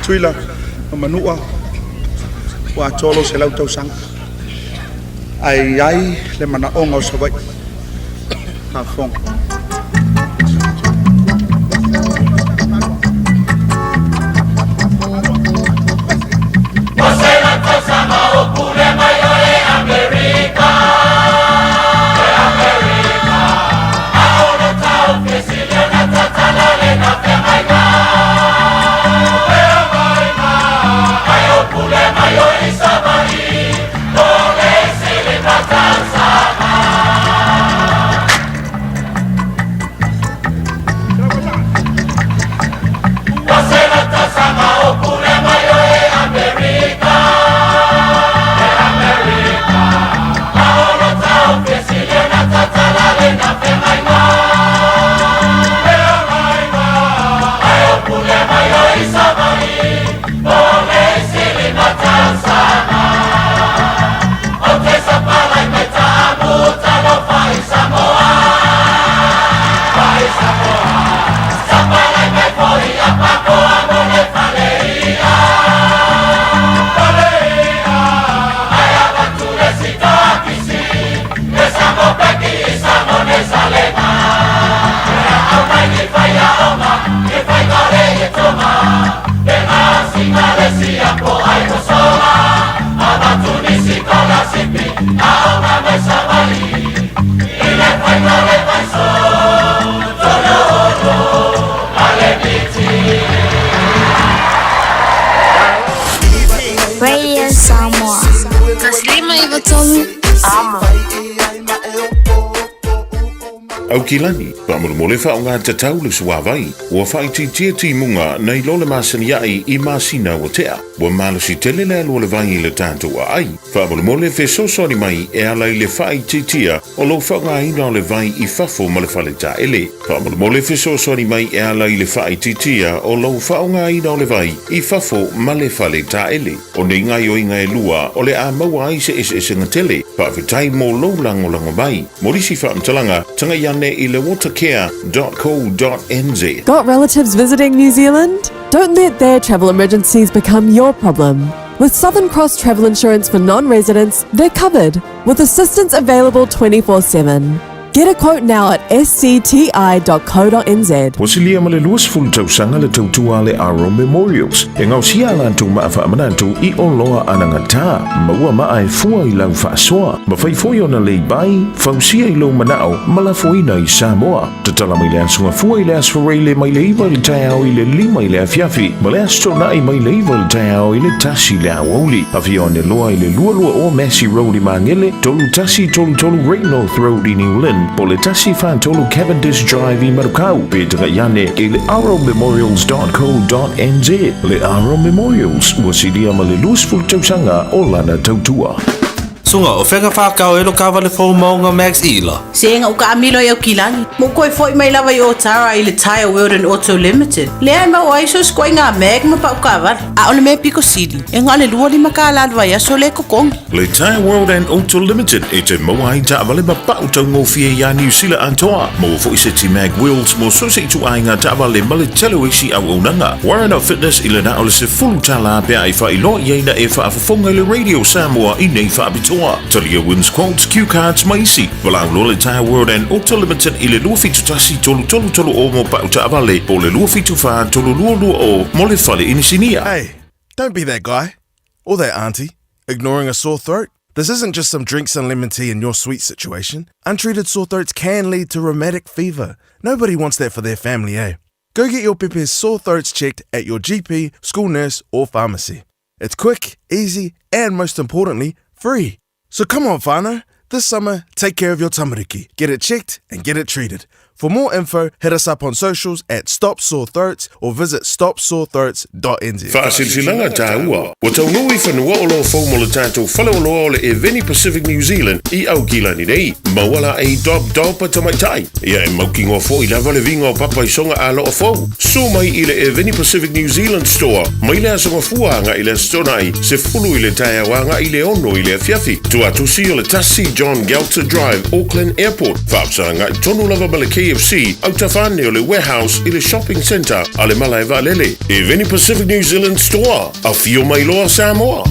Tuila ma Manua ua atoa lou 100 tausaga ae i ai le manaoga o Savaii. Faafofoga. Aukilani, faamolemole faaaoga tatau le suāvai. Ua faaitiitia timuga nai lo le masani aʻe i masina ua tea. Ua malosi tele le alu o le vai i le tatou aai. Faamolemole fesoasoani mai e ala i le faaitiitia o lou faaaogaina o le vai i fafo ma le fale taele. Faamolemole fesoasoani mai e ala i le faaitiitia o lou faaaogaina o le vai i fafo ma le fale taele. O nei gaoioiga e lua o le a maua ai se eseesega tele. Faafetai mo lou lagolago mai. Mo nisi faamatalaga, tagai ane i le watercare.co.nz. Got relatives visiting New Zealand? Don't let their travel emergencies become your problem. With Southern Cross Travel Insurance for non residents, they're covered with assistance available 24 7. Get a quote now at scti.co.nz. Ua silia ma le 20 tausaga le tautua a le Aro Memorials e gaosia a latou maa faamanatu i oloa anagata. Maua maa e fua i lau faasoa. Mafai foi ona lay-by, fausia i lou manao ma lafoina i Samoa. Tatala mai le Aso Gafua i le Aso Faraile mai le 9 i le taeao i le 5 i le afiafi ma le Aso Toonai mai le 9 i le taeao i le 1 i le aoauli. Afio ane loa i le 220 Massey Road i Magele, 3133 Great North Road i New Lynn, po o le 143 Cavendish Drive i Manukau, pe tagai ane i le arrowmemorials.co.nz. Le Arrow Memorials, ua silia ma le 20 tausaga o lana tautua. Suga, o fea na whakao e lo kawale fou maunga Max Ila? Se ega u kaamilo i Aukilani, ma ou toe foi mai lava i Otara i le Tyre World and Auto Limited, lea e maua ai so se ituaiga mag ma pau kaavale. A o le mea piko sili, e na o le 25 kālā le vaiaso lea e totogi. Le Tyre World and Auto Limited e te maua ai taavale ma pau taugofie iā Niu Sila atoa. Maua foi seti mag wheels mo so se ituaiga taavale ma le tele o isi auaunaga. Warren Fitness i le na o le $10 pe a e faailoa i ai na e faafofoga i le Radio Samoa i nei faapitoa. Talia wins quotes, cue cards ma isi. Valaau loa le Tyre World and Auto Limited i le 271 3330 mo pau taavale po o le 274 3220 mo le fale inisinia. Hey, don't be that guy. Or that auntie. Ignoring a sore throat? This isn't just some drinks and lemon tea in your sweet situation. Untreated sore throats can lead to rheumatic fever. Nobody wants that for their family, eh? Go get your pepe's sore throats checked at your GP, school nurse, or pharmacy. It's quick, easy, and most importantly, free. So come on, whānau. This summer, take care of your tamariki. Get it checked and get it treated. For more info, hit us up on socials at Stop Sore Throats or visit stopsorethroats.nz. Faasilasilaga taua, ua taunuu i fanua oloa fou mo le tatou faleoloa o le Eveni Pacific New Zealand i Aukilani nei. Maua laei Dob Dob a tamaitai. Ia e mautinoa foi lava le viga o papa i soga aloa fou. Susu mai i le Eveni Pacific New Zealand Store mai le Aso Gafua agai i le Aso Toonai, 10 i le taeao agai i le 6 i le afiafi. Tuatusi o le 1 John Gelter Drive, Auckland Airport, faafesagai tonu lava ma le KFC, autafa ane o le Warehouse i le Shopping Centre a le Malae Vaalele. Eveni Pacific New Zealand Store, afio mai loa Samoa!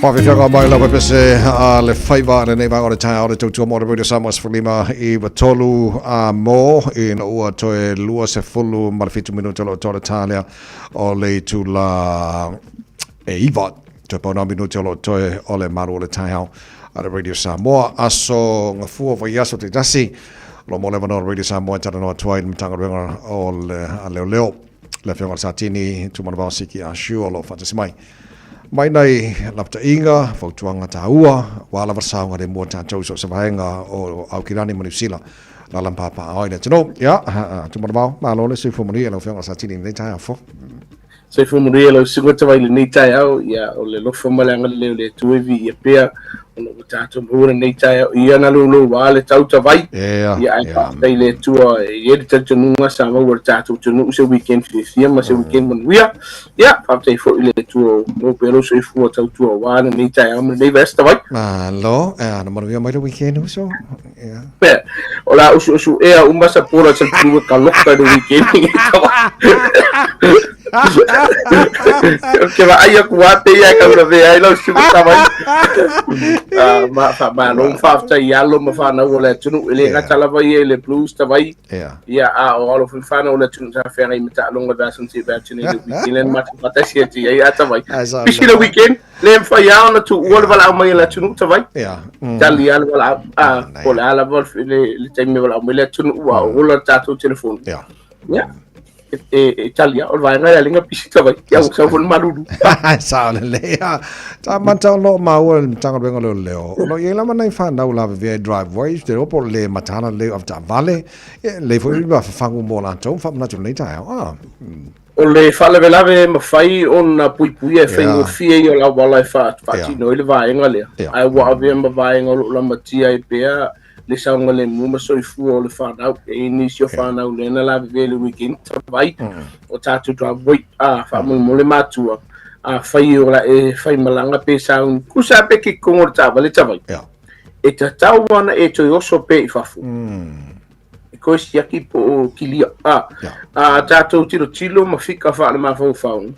Faafefiaga mai lau pepese a le faiva lenei vaega o le taeao le tautua mo le Radio Samoa 15 93 a mo ina ua toe 27 minute o lo o toa le tā lea o le itula e 9 toe pau nā minute o lo o toe o le malu o le taeao a le Radio Samoa. Aso gafua vaiaso taitasi o lo o mo le avanoa o le Radio Samoa e talanoa atu ai i le Matagaluega o le a Leoleo le Afioga i le Satini Tumanavao Siki Ah Siu o lo o faatasi mai mai nai lapataiga, fautuaga taua, ua lava le saogalemu o tatou i so o se vaega o Aukilani ma Niu Sila lala ma papaaao i le atunuu. Ia, Tumanavao, malo le soifua manuia i lau Afioga i le Satini i lenei taeao fou. Soifua manuia lau susuga Tavai i lenei taeao, ia o le alofa ma le agalelei o le Atua e viia pea ona ua tatou maua lenei taeao i ana louloua le tau Tavai. Ia ae faafetai i le Atua e i ai le talitonuga sa maua e le tatou atunuu se weekend fiafia ma se weekend manuia. Ia faafetai foi i le Atua o maua pea lou soifua tautua aua lenei taeao ma lenei vaiaso Tavai. Malo, na manuia mai le weekend uso. Ia. O le a usuusuʻea uma supporters a le Blue e kaloka i le weekend lenei Tavai. Ou te vaai atu lava pei e taulavea ai lau susuga Tavai. Ah, ma faamalo ma faafetai i alo ma fanau o le atunuu. E le gata lava ia i le Blues Tavai. Ia, a o alo foi ma fanau o le atunuu sa feagai ma taaloga i le vaiaso na tea atu nei i le weekend lea na matou faatasi atu i ai a Tavai. Pisi le weekend, le mafai lava ona tuua le valaau mai a le atunuu Tavai. Tali lava le valaau. Ah, po o le a lava le taimi e valaau mai le atunuu a o ola le tatou telefoni. Ia. E tali lava, o le vaega e alega pisi Tavai. Ia ua sau foi le malulu. Sao lelei. Sa mata o lo o maua i le Matagaluega o Leoleo, o lo o i ai lava nai fanau lavevea i driveways, te iloa po o le le mataala lelei o avetaavale, ia, e lelei foi le fafagu mo latou, ma faamanatu i lenei taeao. Ah. O le faalavelave e mafai ona puipuia e faigofie ia o le auala e faatino ai le vaega lea, ae ua avea ma vaega o lo o lamatia ai pea le saogalemu ma soifua o le fanau. E i ai nisi o fanau lea na lavevea i le weekend talu ai o tatou driveway. A faamolemole matua, afai o la e faimalaga pe sauni, tusa pe ki kongo le taavale tavai, e tatau ana e toe oso pea i fafo. E koe siaki po o kilia. A, a tatou tilotilo ma fika faalemafaufau,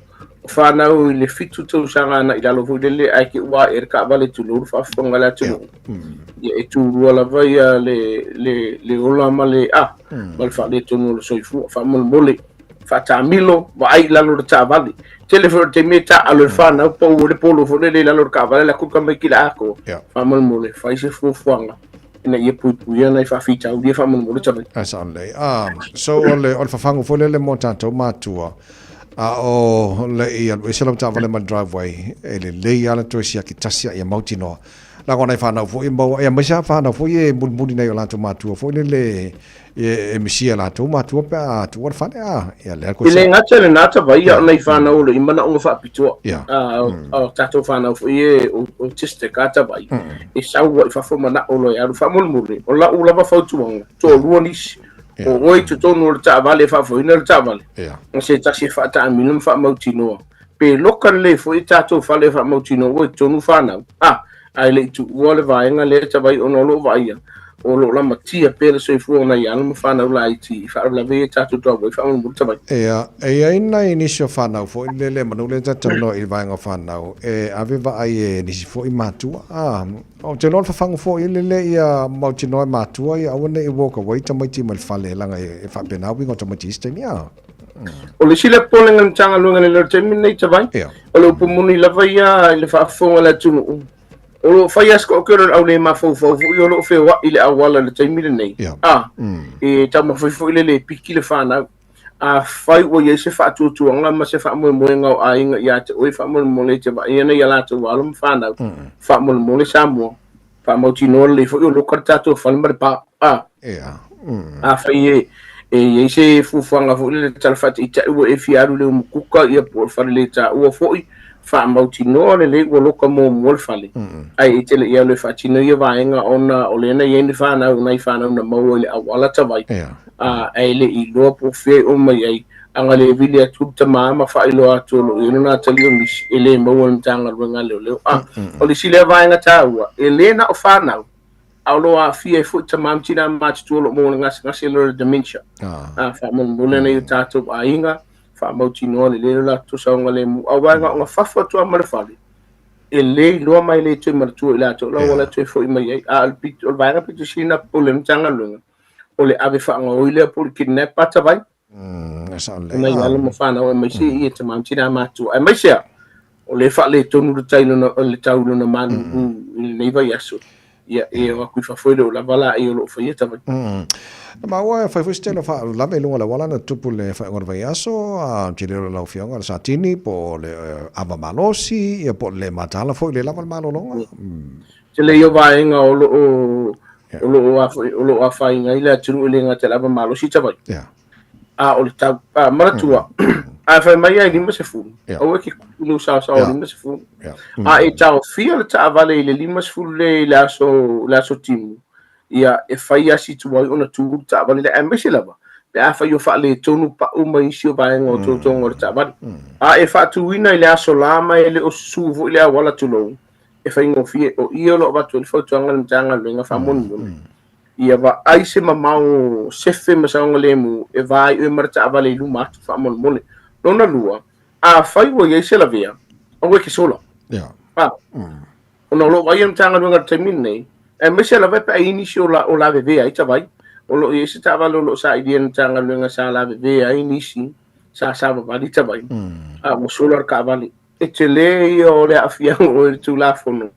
o fanau i le 7 tausaga ana i lalo foi lele ae ke ua ae le taavale tulou le faafofoga a le atunuu. Ia e tulua lava ia le, le, le ola ma le, a, ma le faaletonu o le soifua. Faamolemole, faataamilo, vaai i lalo o le taavale. Tele foi o le taimi e taaalo e le fanau, pau ai le polo foi lele i lalo o le taavale, alu atu le tamaiti le atoa. Faamolemole, fai se fuafuaga ina ia puipuia nai faafitauli ia faamolemole Tavai. Ae sao lelei. Ah, so o le, o le fafagu foi lele mo tatou matua, a o le i alu ese lau taavale mai le driveway, e lelei lava le toe siaki tasi a ia mautinoa. Leaga o nai fanau foi e maua, aemaise lava fanau foi e mulimuli nai o latou matua foi lele e, e misia e latou matua pe a tuua le fale, a, ia lea E le gata i lena Tavai, a o nai fanau o lo o i manaoga faapitoa. A o tatou fanau foi e autistic a Tavai, e sau ai i fafo manao loa e alu. Faamolemole, o lau lava fautuaga, toalua nisi, o oe i totonu o le taavale e faafoeina le taavale, ma se tasi e faataamilo ma faamautinoa. Pe loka lelei foi tatou fale e faamautinoa ua i totonu fanau, a, ae le i tuua le vaega lea Tavai ona o lo o vaaia, o lo o lamatia pea le soifua o nai alo ma fanau laiti i faalavelave ia tatou driveway faamolemole Tavai. Ia, e i ai nai nisi o fanau foi lele manu lea ta talanoa i le vaega o fanau e ave vaai e nisi foi matua, a, ou te iloa o le fafagu foi lele ia mautinoa e matua ia aua ne i walk away tamaiti mai le fale leaga e faapena uiga o tamaiti i isi taimi, a. O le isi lea popolega a le Matagaluega i le taimi lenei Tavai, o le upu moni lava ia i le faafofoga a le atunuu, o lo o fai lava si toatele o le au le mafaufau foi o lo o feoai i le auala i le taimi lenei, a, e taumafai foi le le piki le fanau. Afai ua i ai se faatuatuaga ma se faamoemoega o aiga ia te oe, faamolemole e te vaai ana i a latou alo ma fanau, faamolemole Samoa, faamautinoa lelei foi o loka le tatou fale ma le pa. A, afai e e i ai se fuafuaga foi lele tala faataitai ua e fia alu i le umukuka ia po o le fale le taua foi, faamautinoa lelei ua loka muamua le fale, ae e te le i alu e faatino ia vaega ona o lea na i ai ni fanau, nai fanau na maua i le auala Tavai, a, ae le i iloa po o fea i oo mai ai, a na le vili atu le tama ma faailoa atu o lo o i ai lona atalii o nisi, e le maua e le Matagaluega a Leoleo. A, o le isi lea vaega taua, e le na o fanau, a o lo o aafia ai foi tama ma tina matutua o lo o maua i le gasegase lea o le dementia. A, faamolemole nai o tatou aiga, faamautinoa lelei lo latou saogalemu, aua e na ona fafo atu lava ma le fale. E lē iloa ma e le toe manatua i latou la ua la toe fo'i mai ai. A o le pito, o le vaega pito sili ona popole ai le Matagaluega, o le ave faagaoi lea po o le kidnap a Tavai. E O nai alo ma fanau aemaise ia tama ma tinā matutua, aemaise a o lea e faaletonu le tai lona, le tau i lona malū i lenei vaiaso. Ia, e o atu i fafo e le o lava laei o lo o faia Tavai. Na maua e fai foi se tele o faalavelave i luga o le auala na tupu i le faaiuga o le vaiaso, a tele o lau Afioga le Satini po o le ava malosi, ia po o le le mataala foi i le lava o le malologa. Tele ia o vaega o lo o o lo o a foi o lo o afaina ai le atunuu e le gata i le ava malosi Tavai. A o le tau, a manatua, a fai mai ai 50, aua e ke kuku i lou saosaoa 50. A e taofia le taavale i le 50 le i le aso, le aso timu, ia e fai lava si tuai ona tu le taavale lea, aemaise lava pe afai o faaletonu pau ma isi o vaega o totoga o le taavale. A e faatuina i le aso la ma e le o susu foi le auala tulou, e faigofie, o i o lo o avatu ai le fautuaga a le Matagaluega faamolemole. Ia vaai se mamao sefe ma saogalemu e va ai oe ma le taavale i luma atu faamolemole. Lona lua, afai ua i ai se lavea, aua e ke sola. A, ona o lo o vaaia le Matagaluega i le taimi lenei, aemaise lava pe a i ai nisi o la, o lavevea ai tavai. O lo o i ai se taavale o lo o sailia e le Matagaluega sa lavevea ai nisi sa savavali tavai, a ua sola le taavale. E tele ia o le aafiaga o oe i le Tulafono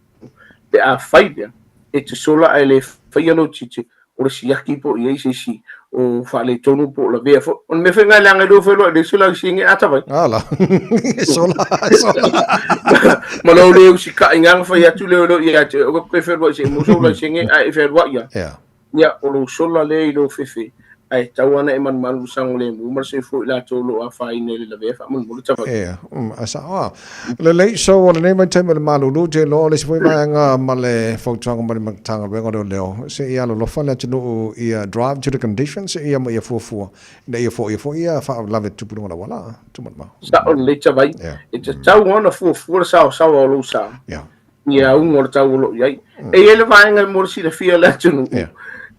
pe afai lea e te sola ae le faia lou tiute, o le siaki po o i ai se isi o faaletonu po o lavea foi. O le mea foi lena e leaga ai lou feoloai i le isi o lau senge ata vai. Ala, e sola, e sola. Ma lou le usikai nganga fai atu leo leo ia te o koe feoloai se mo sou laisenge ae e feoloai ia. Ia, o lou sola lea i lou fefe, ae tatau lava ona e malumalu i le saogalemu ma le soifua i latou o lo o afaina i le lavea faamolemole tavai. Ia, a sao a. Lelei, so o lenei vaitaimi o le malulu, te iloa o le isi foi vaega ma le fautuaga ma le Matagaluega o Leoleo, se i alolofa le atunuu ia drive to the conditions ia ma ia fuafua, ina ia foia foi ia faalavelave tupu i luga o le auala. Tumanamau. Sao lelei tavai, e tatau lava ona fuafua le saosaoa o lou sa. Ia. Ia auga o le tau o lo o i ai. E i ai le vaega mo le silafia e le atunuu,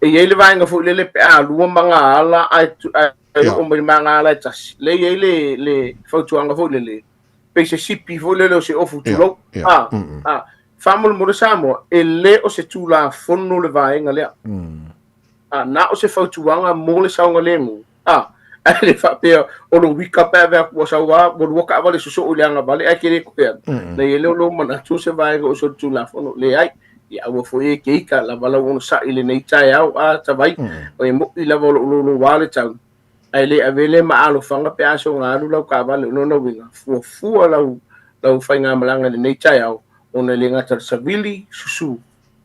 e i ai le vaega foi lele pe a lua magaala ae ae oo mai le magaala e tasi, lea e i ai le, le fautuaga foi lele, pei se sipi foi lele o se ofu tulou. A, a, faamolemole Samoa, e le o se Tulafono le vaega lea. A, na o se fautuaga mo le saogalemu. A, ae le faapea o lou wika pe ave atu ua sau lava, ua lua taavale sosoo i le agavale ae e te le toe alu. Na i ai lea o lou manatu o se vaega o solitulafono. Leai, ia aua foi e te ita, lava lau onosai i lenei taeao, a tavai, e mo'i lava o lou louloua le tau, ae le avea lea ma alofaga pe a soga alu lau taavale. O lona uiga, fuafua lau, lau faigamalaga i lenei taeao, ona e le gata i le savili, susu,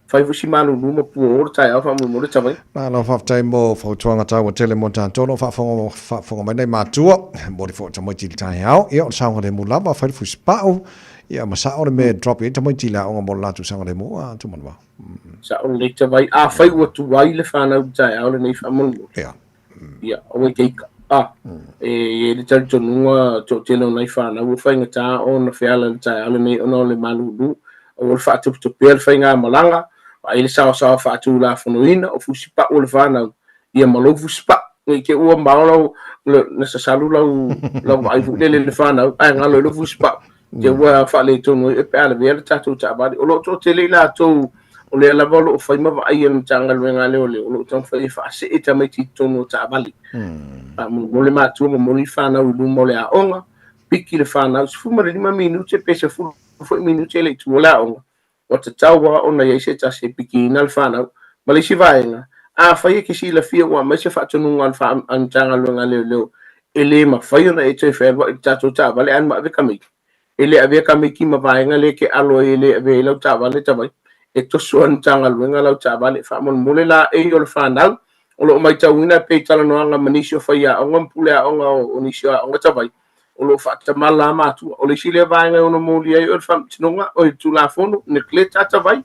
Fai foi si malulu ma puo o le taeao faamolemole tavai. Malo faafetai mo fautuaga taua tele mo tatou lo faafofoga faafofoga mai nei matua momoli foi o tamaiti i le taeao ia o le saogalemu lava fai le fusipau ia ma sao le mea e drop i ai tamaiti i le aoga mo le latou saogalemu a Tumanavao. Sao lelei tavai afai ua tuai le fanau i le taeao lenei faamolemole ia ia aua e te ika a e i ai le talitonuga toatele o nai fanau ua faigata ona feala i le taeao lenei ona o le malulu aua le faatopetopea le faigamalaga vaai le saosaoa faatulafonoina o fusipau o le fanau ia ma lou fusipau ne i te i ua mao lau na sasalu lau lau vaai foi lele i le fanau ae galo ai lou fusipau te ua faaletonu ai pe a lavea le tatou taavale. O lo o toatele i latou o lea lava o lo o fai ma vaai e le Matagaluega a Leoleo, o lo o taumafai e faasee tamaiti i totonu o taavale. Faamolemole matua, momoli fanau i luma o le aoga, piki le fanau, 15 minute pe 10 foi minute e le i tuua le aoga, ua tatau lava ona i ai se tasi e pikiina le fanau. Ma le isi vaega, afai e te silafia ua aumai se faatonuga a le Matagaluega a Leoleo e le mafai ona e toe fealuai i le tatou taavale ae ma ave tamaiti, e le avea tamaiti ma vaega lea e te alo ai e le avea ai lau taavale tavai, e toso e le Matagaluega lau taavale. Faamolemole laei o le fanau o lo o matauina e pei i talanoaga ma nisi o faiaoga ma puleaoga o nisi o aoga tavai, o lo o faatamala lava matua. O le isi lea vaega e ono molia ai o le faamasinoga, o le Tulafono, neglect ata vai,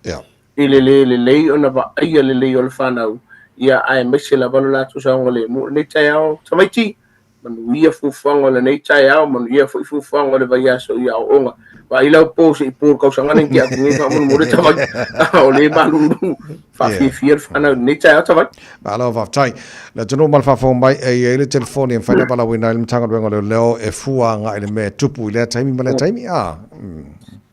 i le le lelei ona vaaia lelei o le fanau, ia aemaise lava lo latou saogalemu. O lenei taeao, tamaiti, manuia fuafuaga o lenei taeao, manuia foi fuafuaga o le vaiaso i aoaoga. Vaai lau po se i po le tausaga nei te atu nei faamolemole tavai. O le malulu faafiafia le fanau i lenei taeao tavai. Malo faafetai. Le atunuu ma le faafofoga mai e i ai le telefoni e mafai ona valaauina ai le Matagaluega o Leoleo e fua agai i le mea e tupu i lea taimi ma lea taimi. A.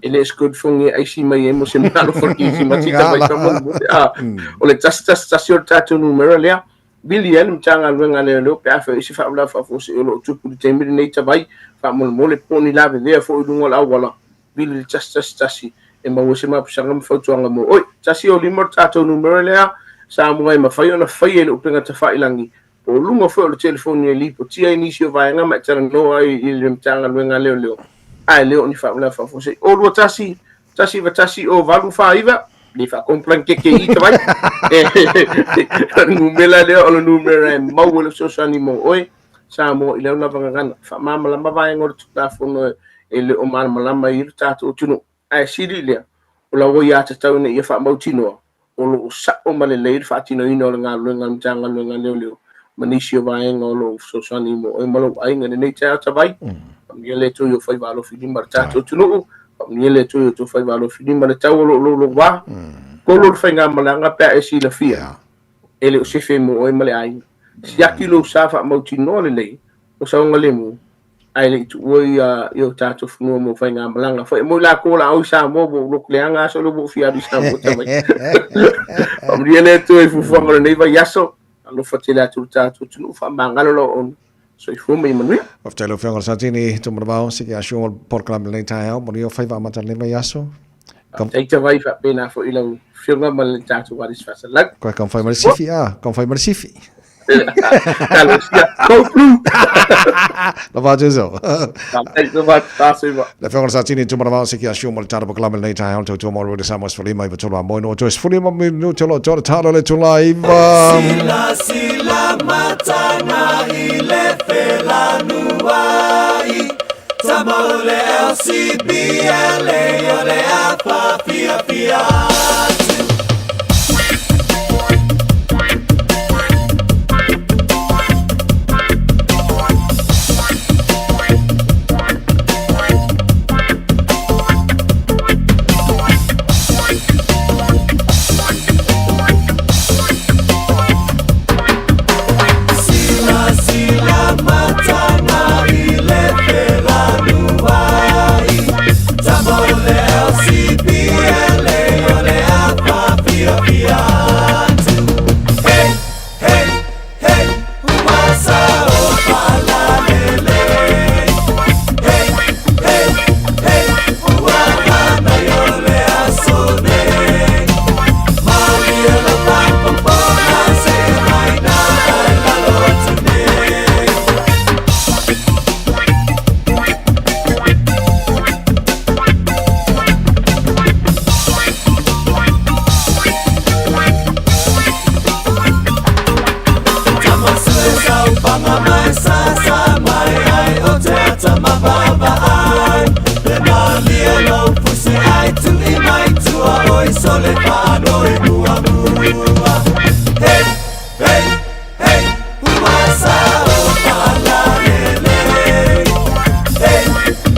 E le o se good fogi e aisi mai ai mo se mea alofa o le Kirisimasi tavai faamolemole. A, o le 111 o le tatou numera lea. Vili ai le Matagaluega a Leoleo pe afai o i ai se faalavelave faafuasei o lo o tupu i le taimi lenei tavai faamolemole po o ni lavevea foi i luga o le auala. Vili le 111 e maua ai se mapusaga ma fautuaga mo oe. 105 o le tatou numera lea Samoa e mafai ona faia i le upega tafailagi po o luga foi o le telefoni e lipotia ai nisi o vaega ma e talanoa ai i le Matagaluega a Leoleo, ae le o ni faalavelave faafuasei. O 21 191 o 849, le faakomplan keke i tavai. O le numera lea o le numera e maua le fesoasoani mo oe, Samoa i lau lava gagana. Faamalamalama vaega o le Tulafono e le o malamalama ai le tatou atunuu. Ae sili lea, o lau aiatatau ina ia faamautinoa o lo o sa'o ma lelei le faatinoina o le galuega a le Matagaluega a Leoleo ma nisi o vaega o lo o fesoasoani mo oe ma lou aiga i lenei taeao tavai. Faamanuia le Atua i ou faiva alofilima i le tatou atunuu. Faamanuia le Atua i outou faiva alofilima i le tau o lo o louloua. Kolo le faigamalaga pe a e silafia e le o sefe mo oe ma le aiga. Siaki lou sa faamautinoa lelei o saogalemu ae le i tuua i o tatou fanua mo faigamalaga. Foi mo i lakou o le a o i Samoa, ua ou lotu leaga aso lea ua ou fia alu i Samoa tavai. Faamanuia le Atua i fuafuaga o lenei vaiaso. Alofa tele atu i le tatou atunuu, faamagalo lau auauna. Soifua ma ia manuia. Faafetai lau Afioga i le Satini Tumanavao, sigi asio o le polokalame i lenei taeao, manuia o faiva amata i lenei vaiaso. Faafetai tavai faapena foi i lau Afioga ma le tatou Alisi Faasalau. Koe kaumafai ma le sifi, a, kaumafai ma le sifi. Talosia, go blue! Lava atu so. Faafetai tavai, faaseva. Le Afioga i le Satini Tumanavao, sigi asio mo le tatou polokalame i lenei taeao, le tautua mo le Samoa 15 i 3 a moi no toe 15 minute o lo o talo le tula iva. Sila sila matana i le felanuai Tama o le LCBLA o le afa fiafia atu. Sila sila matana i le felanuai Tama o le LCBLA o le afa fiafia atu Hey, hey, hey, ua sao faalalele Hey, hey, hey, ua hānai o le aso nei Malia la paipopona se mai nā ai lalo atu nei. Tama sue saupanga mai sasa mai ai o te ata mavaavaai Le malie lou fusi ai tui mai tua oi sole faanoi muamua Hey, hey, hey, ua sao faalalele Hey,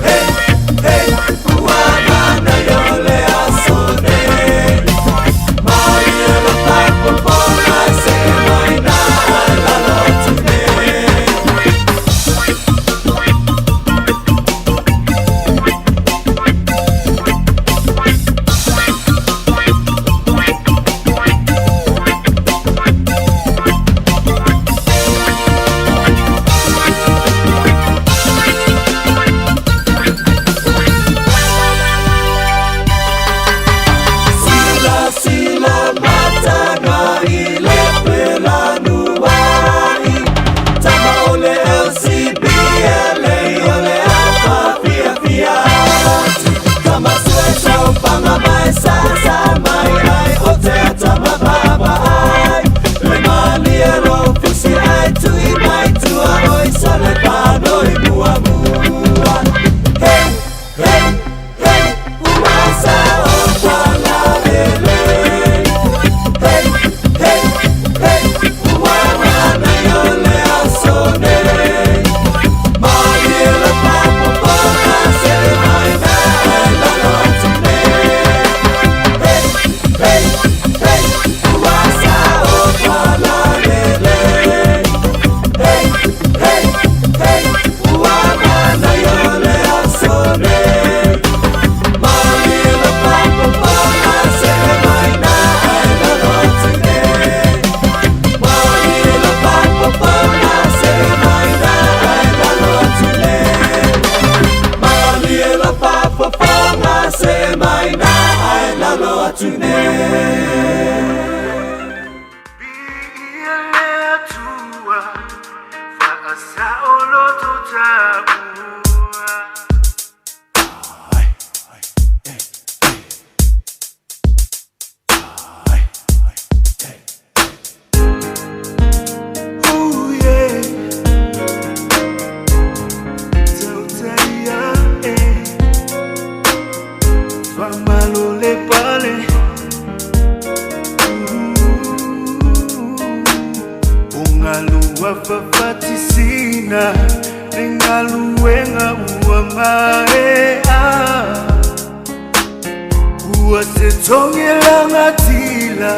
hey, hey, ua manaia o le aso nei Malie lo paipopona se mai nā ai lalo atu nei. atu nei. Fafatisina le galuega ua maea ua se togelagatila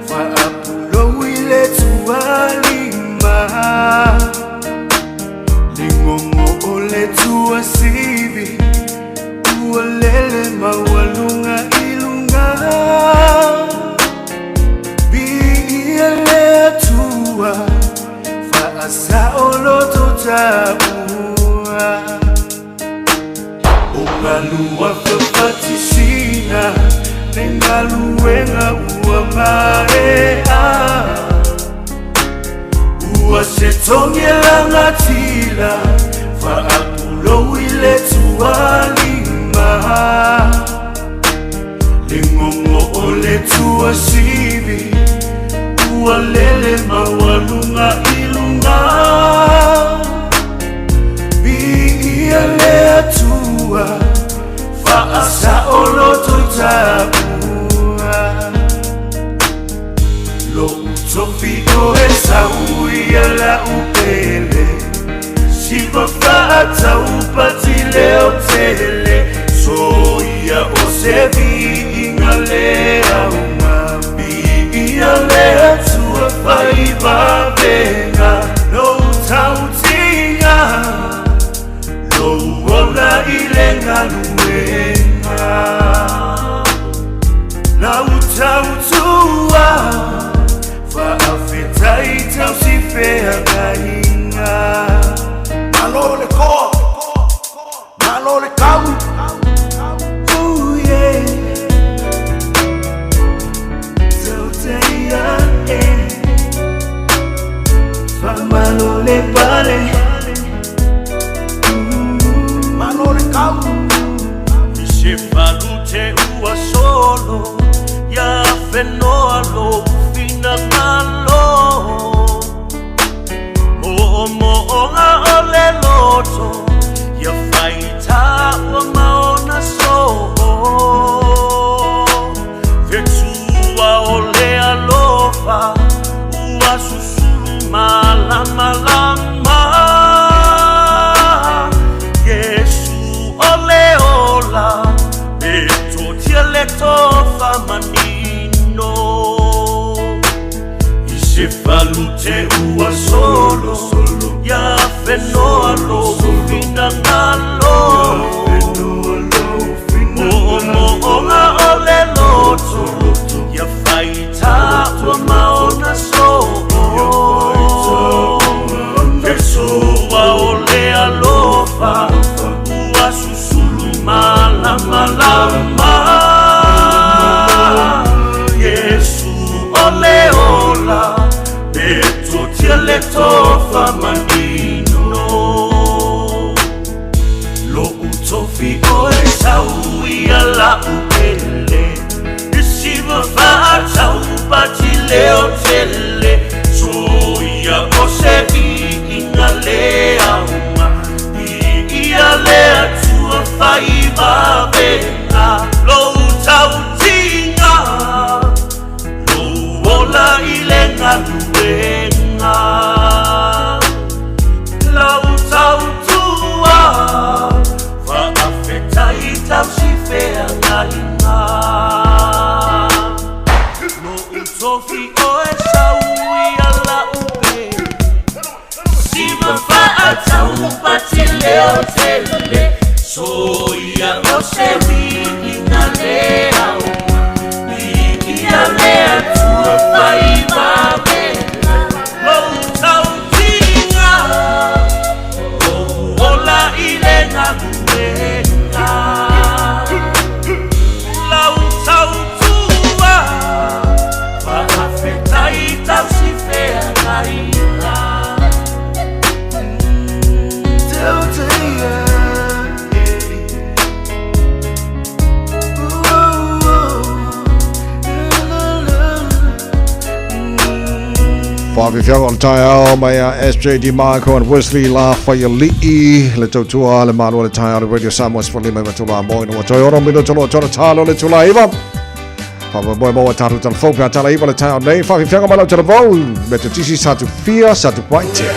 faapulou i le tualima legogo o le tuasivi ua lele maualuga i luga viia le atua faasaoloto taua o galua fafatisina le galuega ua maea ua se togelagatila faapulou i le tualima legogo o le tuasivi ua lele maualuga i luga viia le atua faasaoloto i taua lou tofi o e sauia laupele siva faataupati leo tele soia o se viiga le auga viia le atua faivavega lou tautiga lou ola i le galuega lau tautua faafetai tausifeagaiga Malo le koa, malo le kau. Ooh, yeah. Tauteia, eh. Faamalo le pale. Malo le kau. I se falute ua solo ia fenoa lou finagalo mo'omo'oga o le loto ia faitā ua maona soo fetua o le alofa ua susulu malamalama Iesu o le ola e totia le tofa manino i se falute ua solo ia fenoa lou finagalo mo'omo'oga o le loto ia faitā ua maona soo fesoa o le alofa ua susulu malamalama Iesu o le ola e totia le tofa manino lou tofi o e sauia laupele i siva faataupati leo tele soia o se viiga le auga viia le atua faivavega lou tautiga lou ola i le galuega Faafiafiaga o le taeao mai a SJ DiMarco and Wesley La Faiali'i le tautua le malo o le taeao le Radio Samoa 15 ma tula mo ina ua toe ono minuto loa tona talo le tula iva. Faamoemoe maua tatou talafou pe a tala iva le taeao nei. Faafiafiaga mai lau talavou me te tisi sa tu fia sa tu paitea.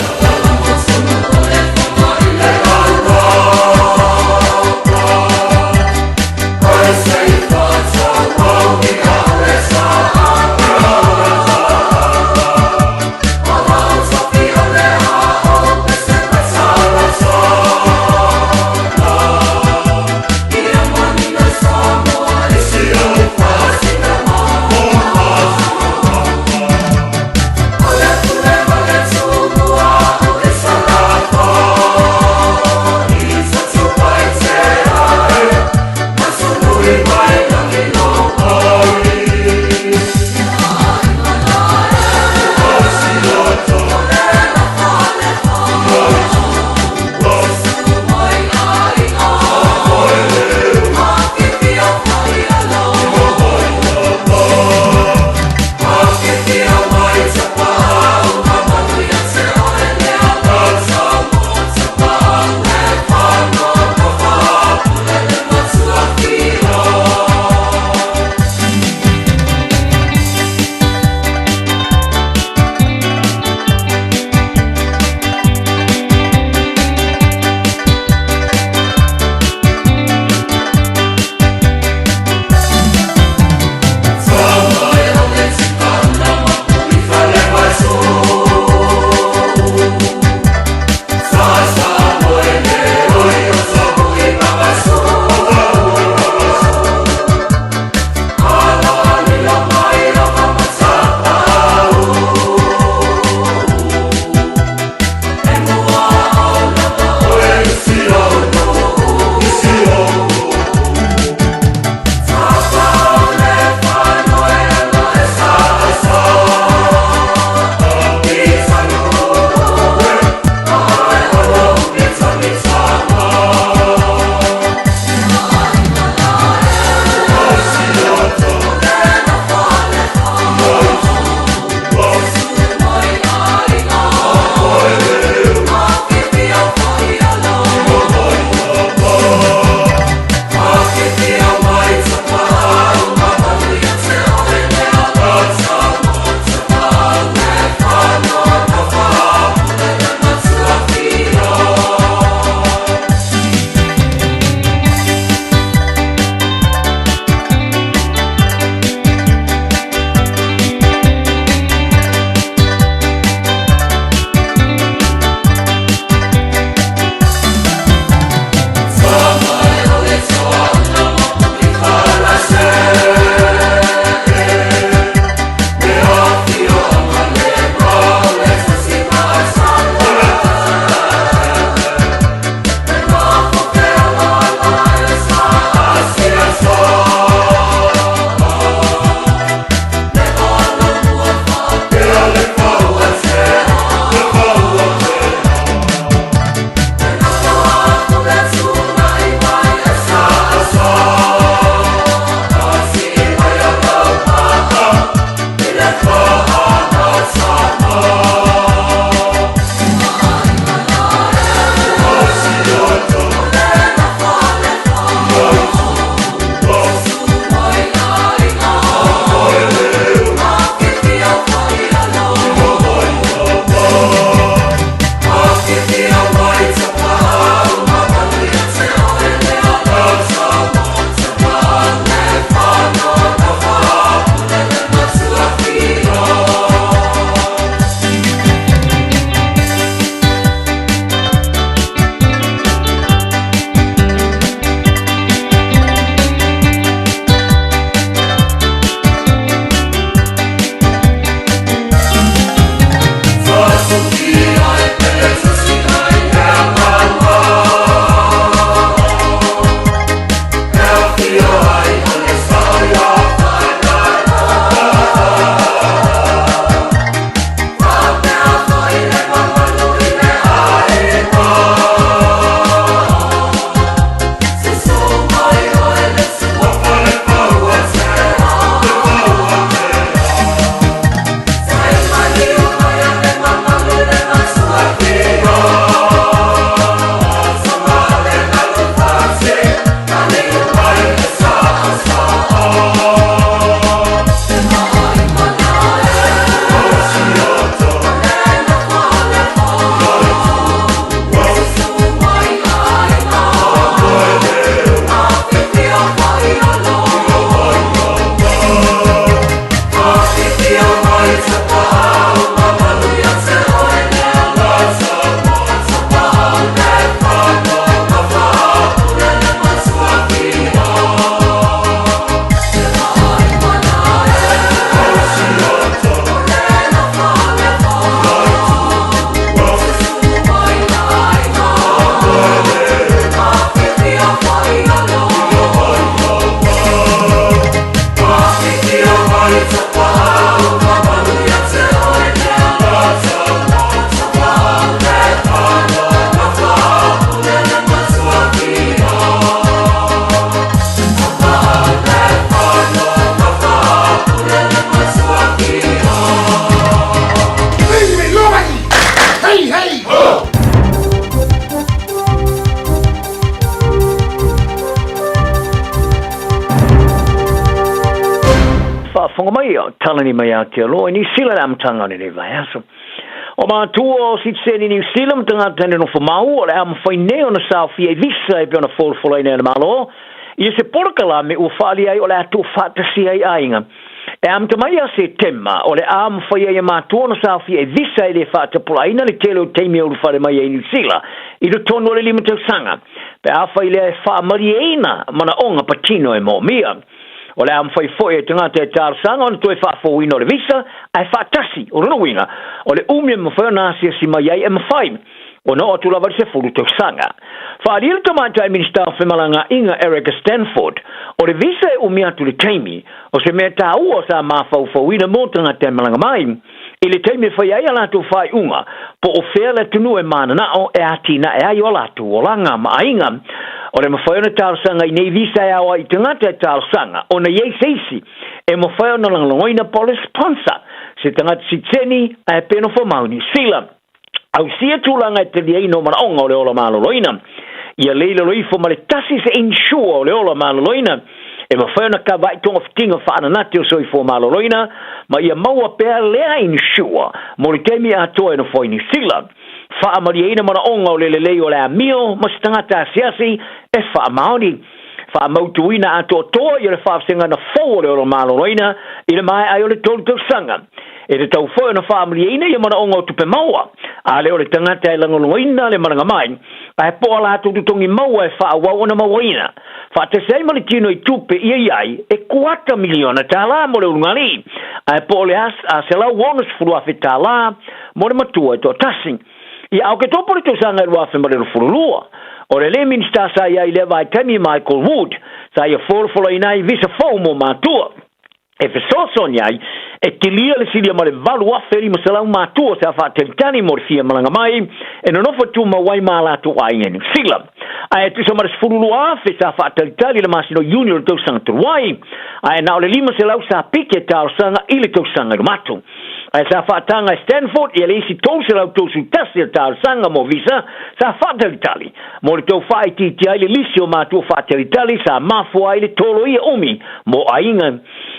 Faafofoga mai o Talani mai Aotearoa i Niu Sila i le amataga o lenei vaiaso. O matua o sitiseni Niu Sila ma tagata e nonofo mau o le a mafai nei ona saofia i visa e pei ona folafolaina e le Malo ia se polokalame ua faaalia ai o le a tuufaatasia ai aiga E amata mai ia Setema, o le a mafai ai e matua ona saofia i visa e le faatapulaaina le tele o taimi e ulufale mai ai i Niu Sila i totonu o le lima tausaga, pe afai lea e faamalieina manaoga patino e moomia. O le a mafai foi e tagata e talosaga ona toe faafouina o le visa ae faatasi. O lona uiga, o le umi e mafai ona asiasi mai ai e mafai ona oo atu lava i le 10 tausaga. Faaalia le Tamaitai Minisita o Femalagaaiga Erica Stanford, o le visa e umi atu le taimi, o se mea taua sa mafaufauina mo tagata e malaga mai i le taimi e fai ai a latou faaiuga po o fea le atunuu e mananao e atinae ai o latou olaga ma aiga. O le mafai ona talosaga i nei visa e ao ai i tagata e talosaga ona i ai se isi e mafai ona lagolagoina po o le sponsor se tagata sitiseni ae pe nofo mau i Niu Sila. Ausia tulaga e taliaina o manaoga o le ola maloloina. Ia lei lalo ifo ma le tasi se insure o le ola maloloina e mafai ona kava ai togafitiga faananate o soifua maloloina ma ia maua pea lea insure mo le taimi atoa e nofo ai Niu Sila. Faamalieina manaoga o le lelei o le amio ma se tagata asiasi e faamaoni. Faamautuina atoatoa ia le faavasegana fou o le ola maloloina i le maea ai o le tolu tausaga. E tatau foi ona faamalieina ia manaoga o tupe maua, a le o le tagata e lagolagoina le malaga mai, ae po o a latou totogi maua e faaauau ona mauaina. Faatasi ai ma le tino i tupe ia i ai e kuata miliona tālā mo le ulugalii, ae po o le a $160,000 tālā mo le matua e toatasi. Ia Aoketopo le tausaga e 2022, o le le Minisita sa i ai i lea vaitaimi Michael Wood, sa ia folafolaina ai visa fou mo matua. E fesoasoani ai e tilia le silia ma le 8,500 matua sa faatalitali mo le fia malaga mai e nonofo tumau ai ma latou aiga i Niu Sila. Ae tusa ma le 12,000 sa faatalitali i le masina o Iuni o le tausaga talu ai, ae na o le 500 sa piki e talosaga i le tausaga i luma atu. Ae sa faataga e Stanford ia le isi 331 o talosaga mo visa sa faatalitali mo le tau faaitiitia ai le lisi o matua faatalitali sa mafua ai le toloia umi mo aiga.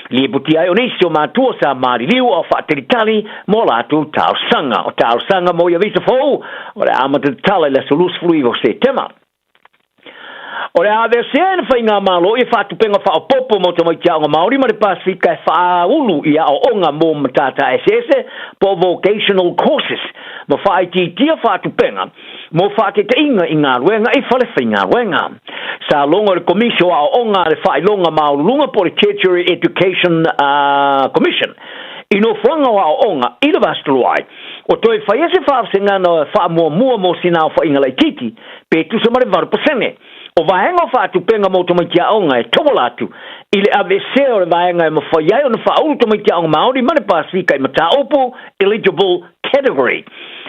Lipotia ai o nisi o matua sa maliliu a o faatalitali mo latou talosaga. O talosaga mo ia visa fou o le a amata tatala i le aso 29 o Setema. O le a aveesea e le Faigamalo ia faatupenga faaopoopo mo tamaiti aoga Māori ma le Pasefika e faaulu i aoaoga mo matata eseese po o vocational courses ma faaitiitia faatupenga mo faataitaiga i galuega i fale faigaluega. Sa logo e le Komisi o Aoaoga a le Faailoga Maualuluga po o le Tertiary Education Commission i nofoaga o aoaoga i le Vasa Ai. Ua toe faia se faavasegana faamuamua mo sina aofaiga laitiiti, pe tusa ma le 8%, o vaega o faatupenga mo tamaiti aoga e tauala atu i le aveesea o le vaega e mafai ai ona faaulu tamaiti aoga Māori ma le Pasefika i mataupu eligible category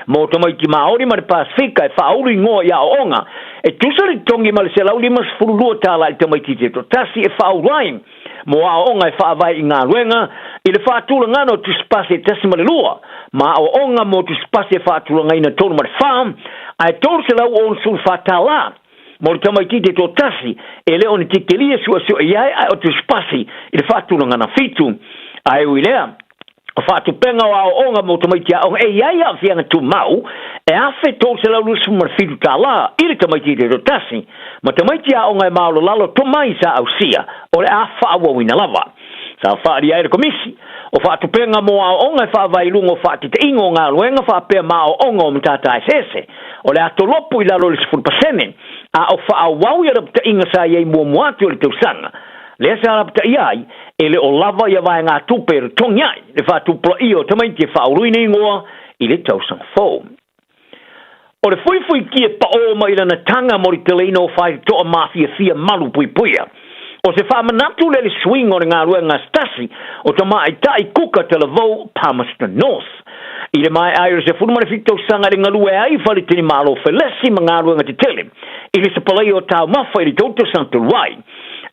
mo tamaiti Māori ma le Pasefika e faaulu ingoa i aoaoga e tusa le totogi ma le $152 tala i le tamaitiiti e toatasi e faaulu ai mo aoaoga e faavae i galuega i le faatulagana o tusipasi e 1.2 ma aoaoga mo tusipasi e faatulagaina 3.4 ae $364 mo le tamaitiiti e toatasi e le o ni tikelia suesue i ai ae o tusipasi i le faatulagana 7. Ae ui lea, o faatupenga o aoaoga mo tamaiti aoga e i ai aafiaga tumau e $1,327 i le tamaitiiti e toatasi, ma tamaiti aoga e maolalalo tomai sa ausia o le a faaauauina lava. Sa faaalia ai le Komisi o Faatupenga mo Aoaoga e faavae i luga o faataitaiga o galuega faapea ma aoaoga o matata eseese o le a tolopo i lalo o le 10% a o faaauau ia lapataiga sa i ai muamua atu o le tausaga lea sa lapataia ai e le o lava ia vaegatupe e totogi ai le faatupulaia o tamaiti e faauluina igoa i le tausaga fou. O le fuifuitia paʻō mai lana taga mo le teleina o faitotoa mafiafia malu puipuia. O se faamanatu lea i le suiga o le galuega a se tasi o tamaitai kuka talavou Palmerston North. I le maea ai o le 17 tausaga i le galue ai i faletalimalo felesi ma galuega tetele i le sapalaia o taumafa i le tou tausaga talu ai.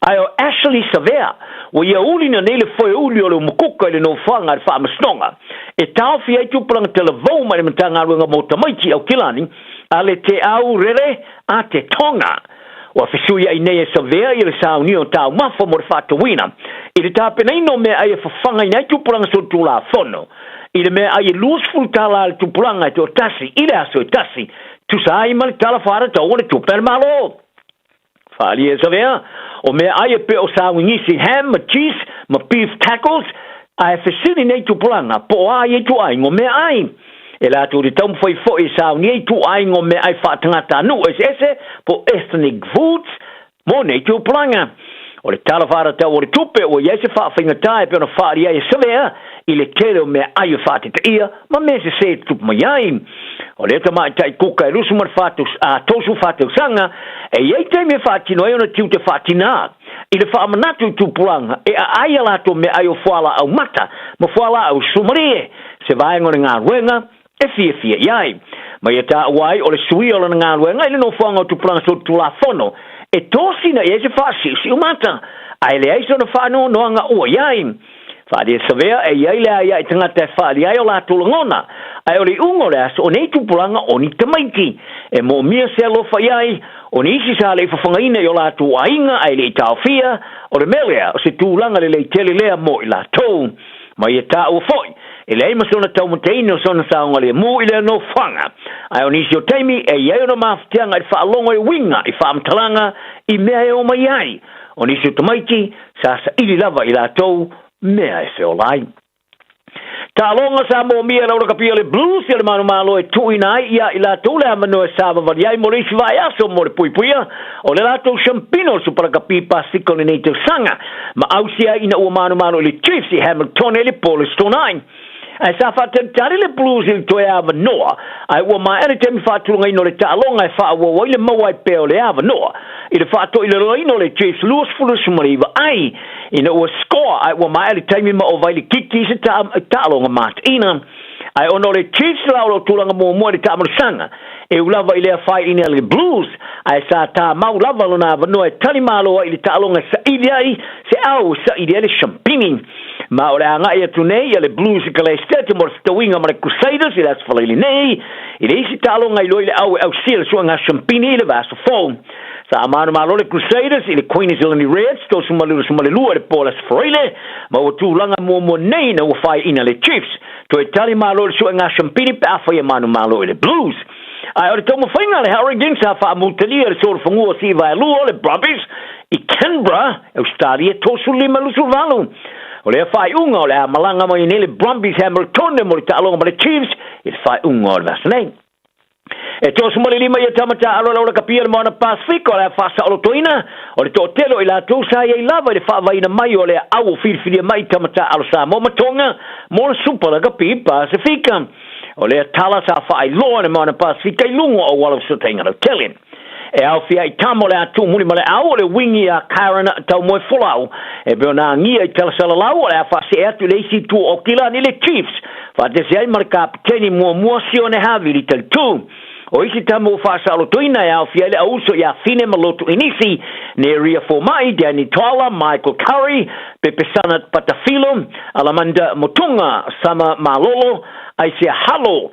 Ae o Ashley Savea ua ia ulina nei le foe uli o le umukuka i le nofoaga a le Faamasinoga e taofi ai tupulaga talavou mai le Matagaluega mo Tamaiti Aukilani a le Te Aurere a te Tonga. Ua fesuiai nei e Savea ia le saunia o taumafa mo le faatauina i le tapenaina o meaai e fafagaina ai tupulaga solitulafono i le meaai e 20 tala le tupulaga e toatasi i le aso e tasi, tusa ai ma le Tala Faatatau o le Tupe a le Malo. Faaalia e Savea, o meaai e pei o sauigisi ham ma cheese ma beef tacos, ae fesili nei tupulaga po o a ia ituaiga o meaai. E latou te taumafai foi e saunia ituaiga o meaai faatagatanuu eseese po o ethnic foods mo nei tupulaga. O le Tala Faatatau o le Tupe ua i ai se faafaigatā e pei ona faaalia ai e Savea i le tele o meaai e faatetaia ma mea sesē e tutupu mai ai. O lea tamaitai kuka e 34 tausaga, e i ai taimi e faatino ai ona tiute faatinā i le faamanatu i tupulaga e aai a latou meaai o fualaau mata ma fualaau sumalie, se vaega o le galuega e fiafia i ai. Ma ia taua ai o le suia o lana galuega i le nofoaga o tupulaga solitulafono e tosina i ai se faasiusiu mata, ae leai sona faanoanoaga ua i ai. Faaalia Savea e i ai le aia i tagata e faaalia ai o latou lagona, ae o le iuga o le aso o nei tupulaga o ni tamaiti e moomia se alofa i ai, o nisi sa le i fafagaina i o latou aiga ae le i taofia, o le mea lea o se tulaga lelei tele lea mo i latou. Ma ia taua foi, e leai ma sona taumateina o sona saogalemu i lea nofoaga. Ae o nisi o taimi e i ai ona mafatiaga i le faalogo e uiga i faamatalaga i mea e o mai ai. O nisi o tamaiti, sa saili lava i latou mea e feola ai. Taaloga sa moomia e Laulakapia o le Blues ia le manumalo e tuuina ai ia i latou le avanoa e savavali ai mo le isi vaiaso mo le puipuia o le latou siampina o le Supalakapi Pasefika o lenei tausaga ma ausia ai ina ua manumalo i le Chiefs i Hamiltone i le po o le Aso Toonai. Ae sa faatalitali le Blues i le toe avanoa, ae ua maea le taimi faatulagaina o le taaloga e faaauau ai le maua ai pea o le avanoa i le faatoilaloina o le Chiefs 29 ai ina ua score ae ua maea le taimi ma ova ai le kiki i se taaloga mataina. Ae ona o le Chiefs la o lo o tulaga muamua i le taamalosaga, e u lava i le afaina le Blues, ae sa tamau lava lona avanoa e tali malo ai i le taaloga e saili ai se ao e saili ai le shampini. Ma o le agai atu nei ia le Blues i Kalaestete mo le fetauiga ma le Crusaders i le Aso Faraile nei, i le isi taaloga i loa i le au e ausia le suega shampini i le vaiaso fou. Sa manumalo le Crusaders i le Queensland Reds 32 i le po o le Aso Faraile, ma ua tulaga muamua nei ina ua faiaina le Chiefs. Toe tali malo le suega shampini pe afai e manumalo i le Blues. Ae o le taumafaiga a le Hurricanes sa faamutalia le solofanua o Sivaelua o le Brumbies i Canberra, Ausetalia 35 28. O lea faaiuga o le a malaga mai nei le Brumbies Hamiltone mo le taaloga ma le Chiefs i le faaiuga o le vaiaso nei. E 35 ia tama taaalo a le Lakapi o le Moana Pasefika o le a faasaolotoina o le toatele o i latou sa i ai lava i le faavaina mai o le au o filifilia mai tama taaalo Samoa ma Tonga mo le Supa Lakapi Pasefika. O lea tala sa faailoa le Moana Pasefika i luga o auala fesootaiga lautele. E aofia ai tama o le a tuumuli ma le au o le wingi a Karen Taumoefolau e pei ona agia i tala salalau o le a faasee atu i le isi itu o Aukilani le Chiefs faatasi ai ma le kapeteni muamua Sione Havili Talitu. O isi tama ua faasaolotoina e aofia ai le auuso ia Fine ma Lotu Inisi, Neria Fomai, Danny Twala, Michael Curry, Pepesana Patafilo, Alamanda Motunga, Sama Malolo, Aisea Halo,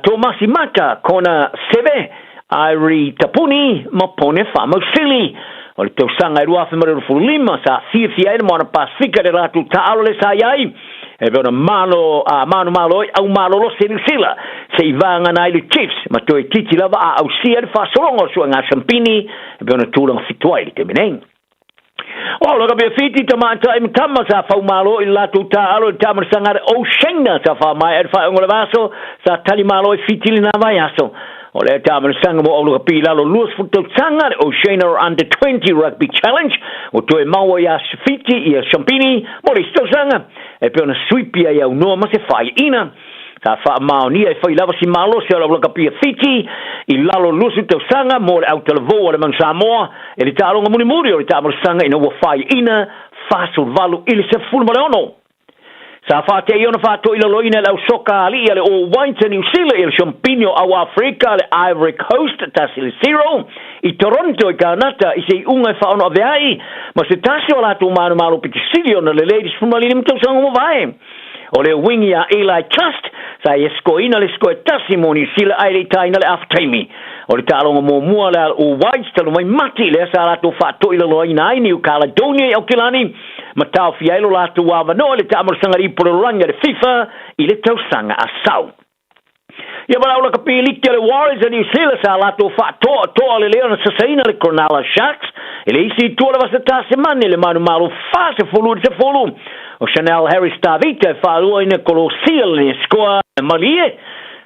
Tomasi Maka, Kona Seve, Irie Tapuni ma Pone Faamausili. O le tausaga e 2025 sa fiafia ai le Moana Pasefika i le latou taaalo lea sa i ai e pei ona malo a manumalo ai au malolosi e Niu Sila se i vagana ai le Chiefs ma toe itiiti lava a ausia le faasologa o le suega sampini e pei ona tulaga fitu ai i le taimi nei. O le kapea Fiti tamaitai ma tama sa faumalo i le latou taaalo i le taamalasaga a le Oceania sa faamaea i le faaiuga o le vaiaso sa tali malo ai Fiti i lena vaiaso. O lea taamalasaga mo aulakapi i lalo 20 tausaga le Oceania Under 20 Rugby Challenge ua toe maua ia Fiti ia Champini mo le isi tausaga e pei ona suipi ai aunoa ma se faaiaina. Sa faamaonia e fai lava si malosi o le aulakapi a Fiti i lalo 20 tausaga mo le autalavou a le Manu Samoa e le taaloga mulimuli o le taamalosaga ina ua faiaina 48 i le 16. Sa faateia ona faatoilaloina e le ausoka alii a le All Whites a Niu Sila i le Siampini o Au Afrika le Ivory Coast 1-0 i Toronto i Kanata i se iuga e faaono-aveai ma se tasi o a latou manumalo pito sili ona lelei i le 15 tausaga ua mavae. O le uigi a Eli Trust sa ia sikoina le siko e tasi mo Niu Sila ae le i taina le afa taimi. O le taaloga muamua le All Whites talu mai Mati lea sa latou faatoilaloina ai New Caledonia i Aukilani ma taofia ai lo latou avanoa i le taamalosaga lipololagi a le FIFA i le tausaga a sau. Ia valaau lakapi liki a le Warriors a New Zealand sa latou faatoatoa lelei ona sasaina le Cronulla Sharks i le isi itu o le vasa Tasemane le manumalo 40 i le 10. O Chanel Harris Tavita e faalua ina kolosia le skoa malie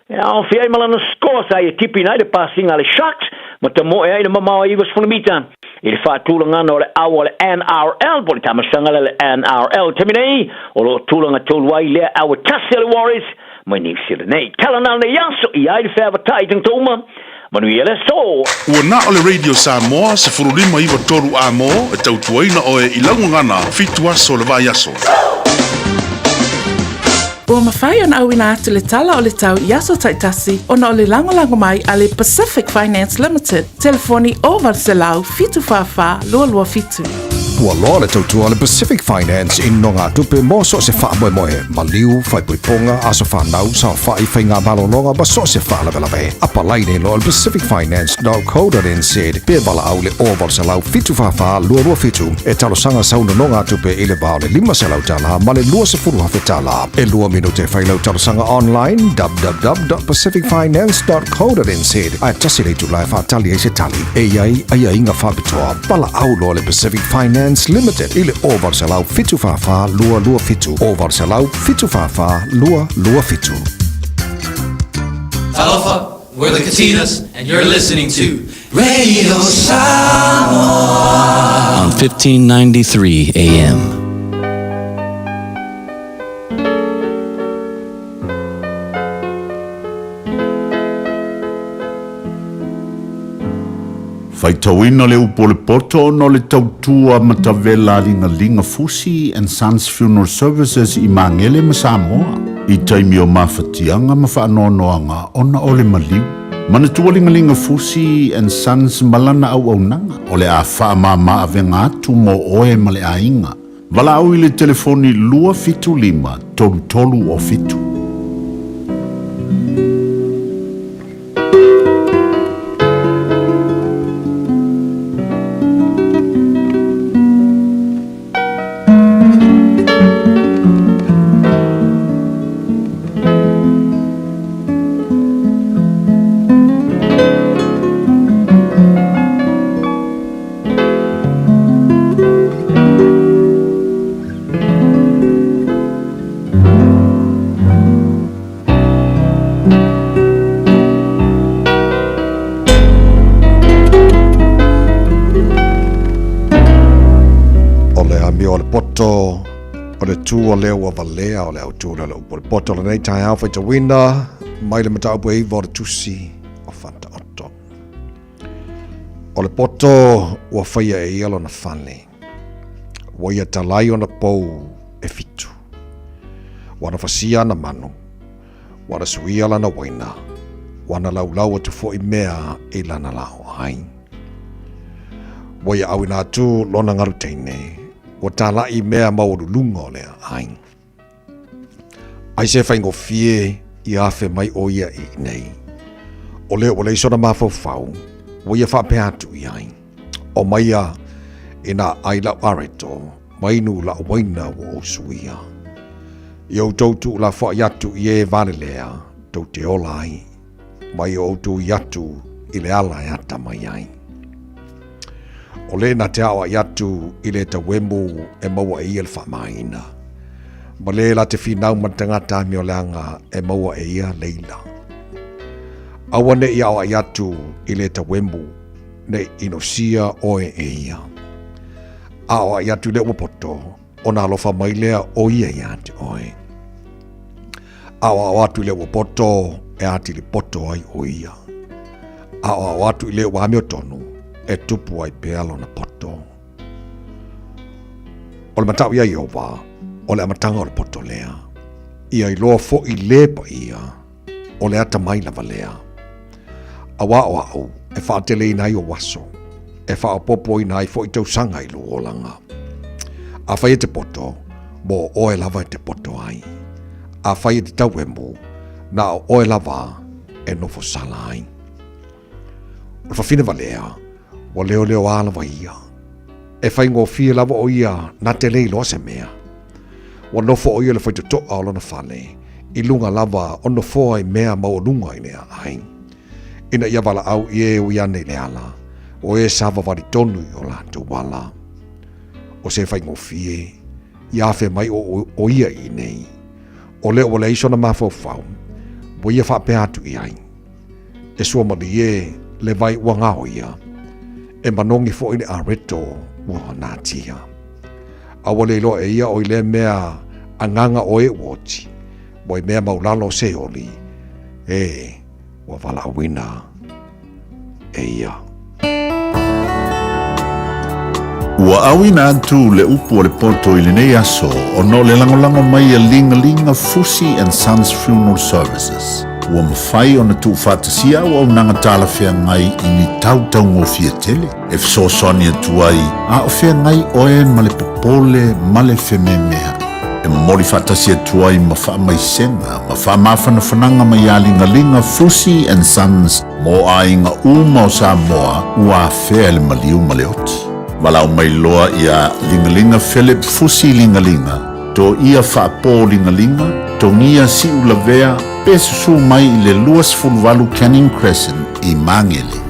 e aofia ai ma lana skoa sa ia tipiina ai le pasiga a le Sharks ma tamoe ai le mamao e 90 mita i le faatulagana o le au a le NRL po o le tamasaga lea le NRL. I le taimi nei o lo o tulaga tolu ai lea au e tasi a le Warriors mai Niu Sila nei. Tala na lenei aso i ai le feavatai i tagata uma. Manuia le aso! Ua na o le Radio Samoa 15 93 A mo e tautuaina oe i lau gagana fitu aso o le vaiaso. Ua mafai ona auina atu le tala o le tau i aso taitasi ona o le lagolago mai a le Pacific Finance Limited, telefoni 0800 744 227. Ua loa le tautua a le Pacific Finance i nogatupe mo so o se faamoemoe, maliu, faaipoipoga, aso fanau, saofai, faigamalologa ma so o se faalavelave. Apalai nei loa i le pacificfinance.co.nz pe valaau i le 0800 744 227 e talosaga sau nonogatupe i le va o le $500 ma le $20,000. E lua minute e fai lau talosaga online www.pacificfinance.co.nz ae tasi le itula e faatali ai se tali. E i ai aiaiga faapitoa. Valaau loa le Pacific Finance Limited i le 0800 744 227 0800 744 227. Talofa, we're the Katinas, and you're listening to Radio Samoa on 1593 AM. Faitauina le upu o le poto ona o le tautua matavela a Ligaliga Fusi and Sons Funeral Services i Magele ma Samoa i taimi o mafatiaga ma faanoanoaga ona o le maliu. Manatua Ligaliga Fusi and Sons ma lana auaunaga o le a faamama avega atu mo oe ma le aiga. Valaau i le telefoni 275 33 o 7. O le amio o le poto, o le tu o lea ua valea o le autū lea o le upu o le poto o lenei taeao faitauina mai le mataupu e iva o le tusi o Fataoto. O le poto ua faia e ia lona fale. Ua ia talai ona pou e fitu. Ua na fasia ana manu. Ua na suia lana waina. Ua na laulau atu foi mea i lana laoai. Ua ia auina atu lona galu teine. Ua talai mea maualuluga o lea aiga. Ai se faigofie i afe mai ʻo ia i inei. O lea ua leai sona mafaufau, ua ia faapea atu i ai, O maia inā ʻai lau areto, ma inu lau waina ua ou suia. I outou tuulafoai atu i e valelea tou te ola ai, ma i outou i atu i le ala e atamai ai. O le na te aoai atu i le tauemu e maua e ia le faamaina. Ma le la te finau ma le tagata amioleaga e maua e ia leila. Aua ne i aoai atu i le tauemu ne i inosia oe e ia. Aoai atu i le ua poto, ona alofa mai lea o ia iā te oe. Aoao atu i le ua poto e atili poto ai o ia. Aoao atu i le ua amiotonu e tupu ai pea lona poto. O le matau ia Iova, o le amataga o le poto lea. Ia iloa fo'i le paia o le atamai lava lea. Auā o a'u e faateleina ai ou aso, e faaopoopoina ai fo'i tausaga i lou olaga. Afai e te poto, mo oe lava e te poto ai. Afai e te tauemu, na o oe lava e nofo sala ai. O le fafine valea, ua leoleoā lava ia. E faigofie lava o ia na te le iloa se mea. Ua nofo o ia le faitotoa o lona fale, i luga lava o nofoa i mea maualuga i le aai. Ina ia valaau i e ui ane i le ala, o e savavali tonu i o latou ala. O se faigofie, ia afe mai o, o ia i inei. O lea ua leai sona mafaufau, ua ia faapea atu i ai. E suamalie le vai ua gaoia, e manogi foi le areto ua natia. A ua le iloa e ia o i lea mea agaga o e ua oti, ua i mea maulalo o Seoli, e ua valaauina e ia. Ua auina atu le upu o le poto i lenei aso ona o le lagolago mai a Ligalinga Fusi and Sons Funeral Services. Ua mafai ona tuufaatasia auaunaga talafeagai i ni tau taugofie tele e fesoasoani atu ai a o feagai oe ma le popole ma le fememea'i. E momoli faatasi atu ai ma faamaisega ma faamafanafanaga mai ia Ligaliga Fusi and Sons mo aiga uma o Samoa ua afea e le maliu ma le oti. Valaau mai loa ia Ligaliga Philip Fusi Ligaliga, Toia Faapo Ligaliga, Togia Siulavea pe susu mai i le 28 Canning Crescent i Magele.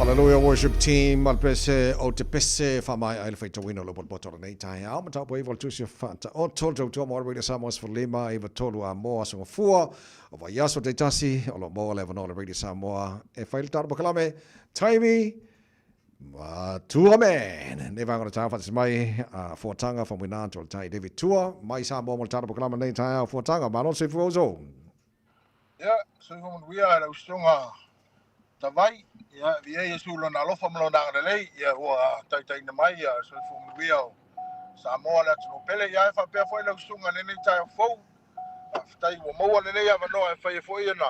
Hallelujah worship team ma le pese o te pese faamaea ai le faitauina o le potopoto o lenei taeao mataupu e iva o le tusi o Faataoto le tautua mo le Radio Samoa 15 iva tolu a moa aso gafua o vaiaso taitasi o lo o maua le avanoa o le Radio Samoa e fai le tala pakalame taimi Matua man! Nei vaega o le taeao faatasi mai a Fuataga Faumuina atu o le Tai David Tua mai Samoa mo le tala pakalama nei taeao Fuataga malo le soifua uso. Ia, soifua manuia e lau susuga Tavai, ia, viia Iesu lona alofa ma lona agalelei, ia, ua taitaiina mai ia soifua manuia o Samoa le atunuu pele. Ia, e faapea foi lau susuga i lenei taeao fou, faafetai ua maua lenei avanoa e fai ai foi ona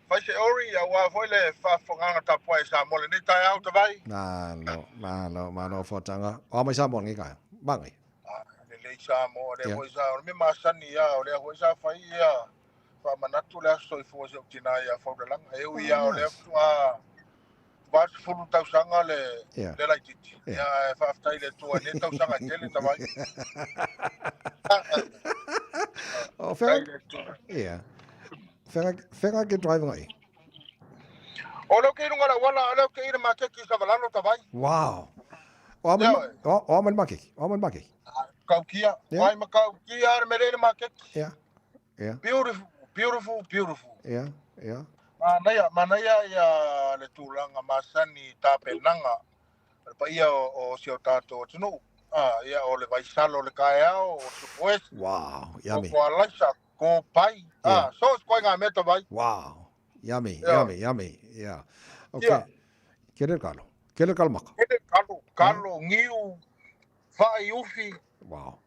fai se ori, aua foi le faafofogaaga tapuai a Samoa i lenei taeao Tavai. Malo, malo, malo Fuataga. O a mai Samoa lenei taeao? Magai. Lelei Samoa, lea foi sa, o le mea masani ia, o lea foi sa fai ia faamanatu le aso soifua o si ou tina ia Faulalaga. E ui lava o lea faatoa 80 tausaga le, le laitiiti. Ia, ae faafetai i le Atua i nei tausaga e tele tavai. O whenga, yeah. Whenga, whenga ke drive ngai? O leo ke i runga le auala, o leo ke i le makeki i Savalalo tavai. Wow. O ama, o ama le makeki, o ama le makeki. Kaukia, yeah. Wai makaukia le mele le makeki. Yeah. Yeah. Beautiful, beautiful, beautiful. Yeah, yeah. Manaia, manaia ia le tulaga masani i tapenaga le paia o, o si o tātou atunuu. Ah, ia o le vaisalo o le kaeao, o supuesi. Wow, yummy. Ko alaisa, ko pai. Ah, yeah. So koe ngā mea tawai. Wow. Yummy, yeah. yummy, yummy. Yeah. Okay. Yeah. Kere kalo. Kere kalo maka. Kere kalo, kalo, yeah. ngiu, whai ufi. Wow.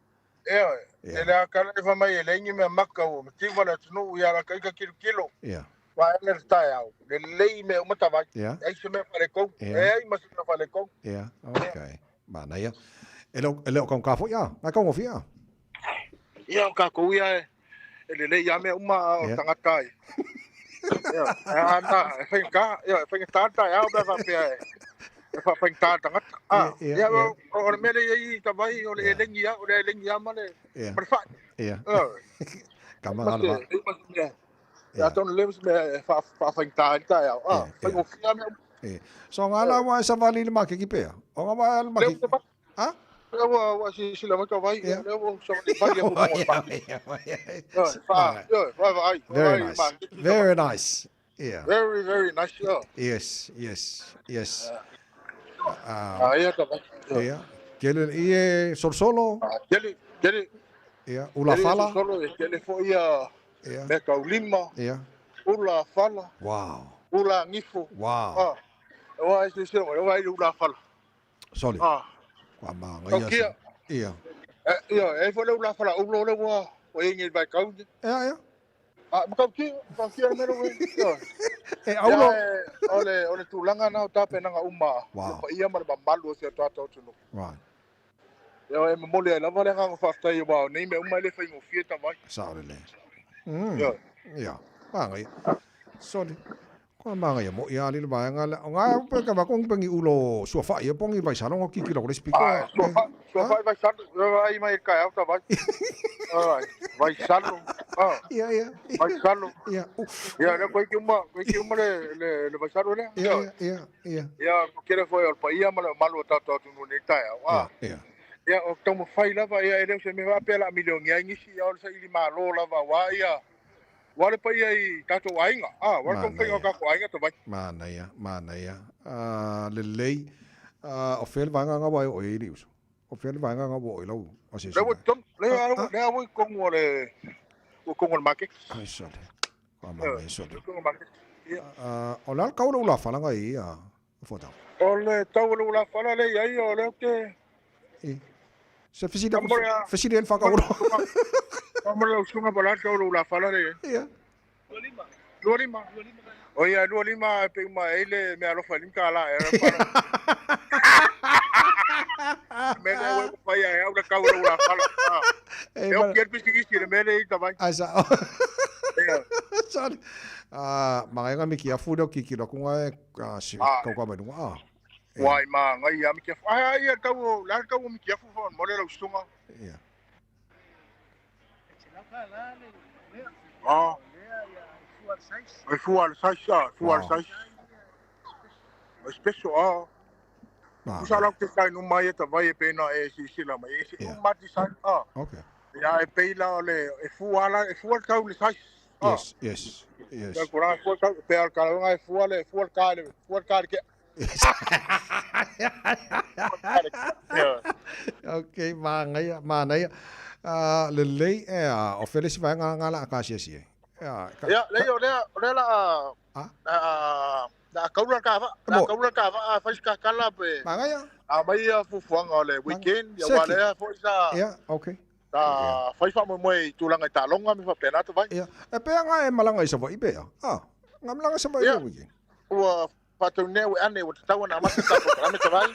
Ioe, e le a kala e fai mai e leai ni mea maka ua mativa le atunuu ia la kaika kilokilo. Vaega le taeao, lelei mea uma tavai. Leai se mea faaletonu. Leai ma se mea faaletonu. Yeah, okay. Manaia. E le e le o kaunga foi a, ngai kaungofie a. Ia o kākou ia e e lelei lava mea uma a o tagata ai. Ia, ana, e faigata, ia, e faigata le taeao pe a faapea e e faafaigata le tagata. Ah, ia, o le mea lea i ai i Tavai, o le elegi lava, o le elegi lava ma le ma le fai. Ia. Ka ma le va. Ia tonu le mea e faafaigata ai le taeao. Ah, faigofie lava mea uma. So nga la wa sa vali le makeki pea. O nga wa le makeki. Ha? Lea ua ua silasila mai ka vai, ia lea ua savali mai ia mo mo pa. Fa, yo, vai vai. Very nice. Very nice. Yeah. Very very nice. Yeah. Yes, yes, yes. Ah, ia ka vai. Ia. Kele ie solosolo. Kele, kele. Ia, ula fala. Solosolo e kele foi ia. Ia. Mea kaulima. Ia. Ula fala. Wow. Ula ngifo. Wow. Ah. Ua e silasila mai, ua e ula fala. Sorry. Ah. Kua māngaia. Kia. Ia. Eh, ia, e foi le ula fala ulo le ua, ua ingi vai kau. Ia, ia. Ah, makau kia, makau kia le mero Ia. E aulo. Ia, o le, o le tulaga na o tapenaga uma. Wow. Le paia ma le mamalu o si o tātou atunuu. Right. Ia, e momoli ai lava le agaga faafetai aua o nei mea uma e le faigofie tavai. Sao lelei. Mm. Ia. Ia. Māngaia. Sorry. Kua māngaia mo ia ali le vaega le. O ngā pe ka vakongi pengi ulo suafa'i e pongi vai salongo kiki lo le speaker. Ah, suafa'i, suafa'i vai salo. Vai mai kai au tavai. Ai, vai salo. Ah. Ia, ia. Vai salo. Ia. Ia, le koe ki uma, koe ki uma le le le vai salo le. Ia, ia, ia. Ia, ko kere foi o le paia ma le mamalu o tātou atunuu nei taeao. Ah. Ia. Ia, o taumafai lava, ia, e le o se mea faapea o le a milioni ai nisi, ia, o le saili malo lava, aua ia, aua le paia i tatou aiga, a, aua le taumafaiga o tatou aiga tavai. Manaia, manaia. Ah, lelei. Ah, o fea le vaega nga ua e oo i ai le uso? O fea le vaega nga ua oo i lau asiasiga? Lea ua i totonu, lea ua, lea ua i totonu o le, ua i totonu o le maketi. Ai sole. Kua manaia sole. Ua i totonu o le maketi. Ia. Ah, o le a le tau o le ulafala nga i ai, a Fuatau? O le tau o le ulafala lea i ai, o lea ou te... E. Se fesili aku, fesili ai le whakaolo. Ka mo le usunga po la tau o le ulafala lea i ai. Ia. 25. O ia, 25 e pe uma e ai le mea alofa i le $5 e mea lea ua fai ai au le tau o le ulafala. E oki ai le pisikisi i le mea lea i tavai. Ai sa. Ia. Sorry. Ah, magainga miki afu leo kiki lo kunga e si kau ka mai lunga. Ah. Wai ma ngai ia miki afu. Ai ai tau o la tau o miki afu fo mo le usunga. Ia. Ah. E fua le size, ah, fua le size. O special a. Tusa lau design uma ia tawai e pena e silasila mai. E se uma design a. Okay. Ia e pei la o le e fua la e fua le tau le size. Ah. Yes, yes, yes. Ia kura fua tau pe al kala e fua le fua le ka le fua le ka le ke. Yeah. Okay, manaia, manaia. Ah, lelei e a, o fele si vaega nga la a ka siasi ai. Ia, ka, Ia, lei o lea o lea la a a la kaula ka va, la kaula ka va a fai ka kala pe. Manaia. A mai ia fufuaga o le weekend, ia wa lea foi sa. Ia, okay. Sa fai faamoemoe i tulaga i taaloga ma faapena atu vai. Ia, e pea nga e malaga i Savaii pea. Ah, nga malaga Savaii Ia. le weekend. Ua faataunea ua ane ua tatau ona amata ta polokalame tavai.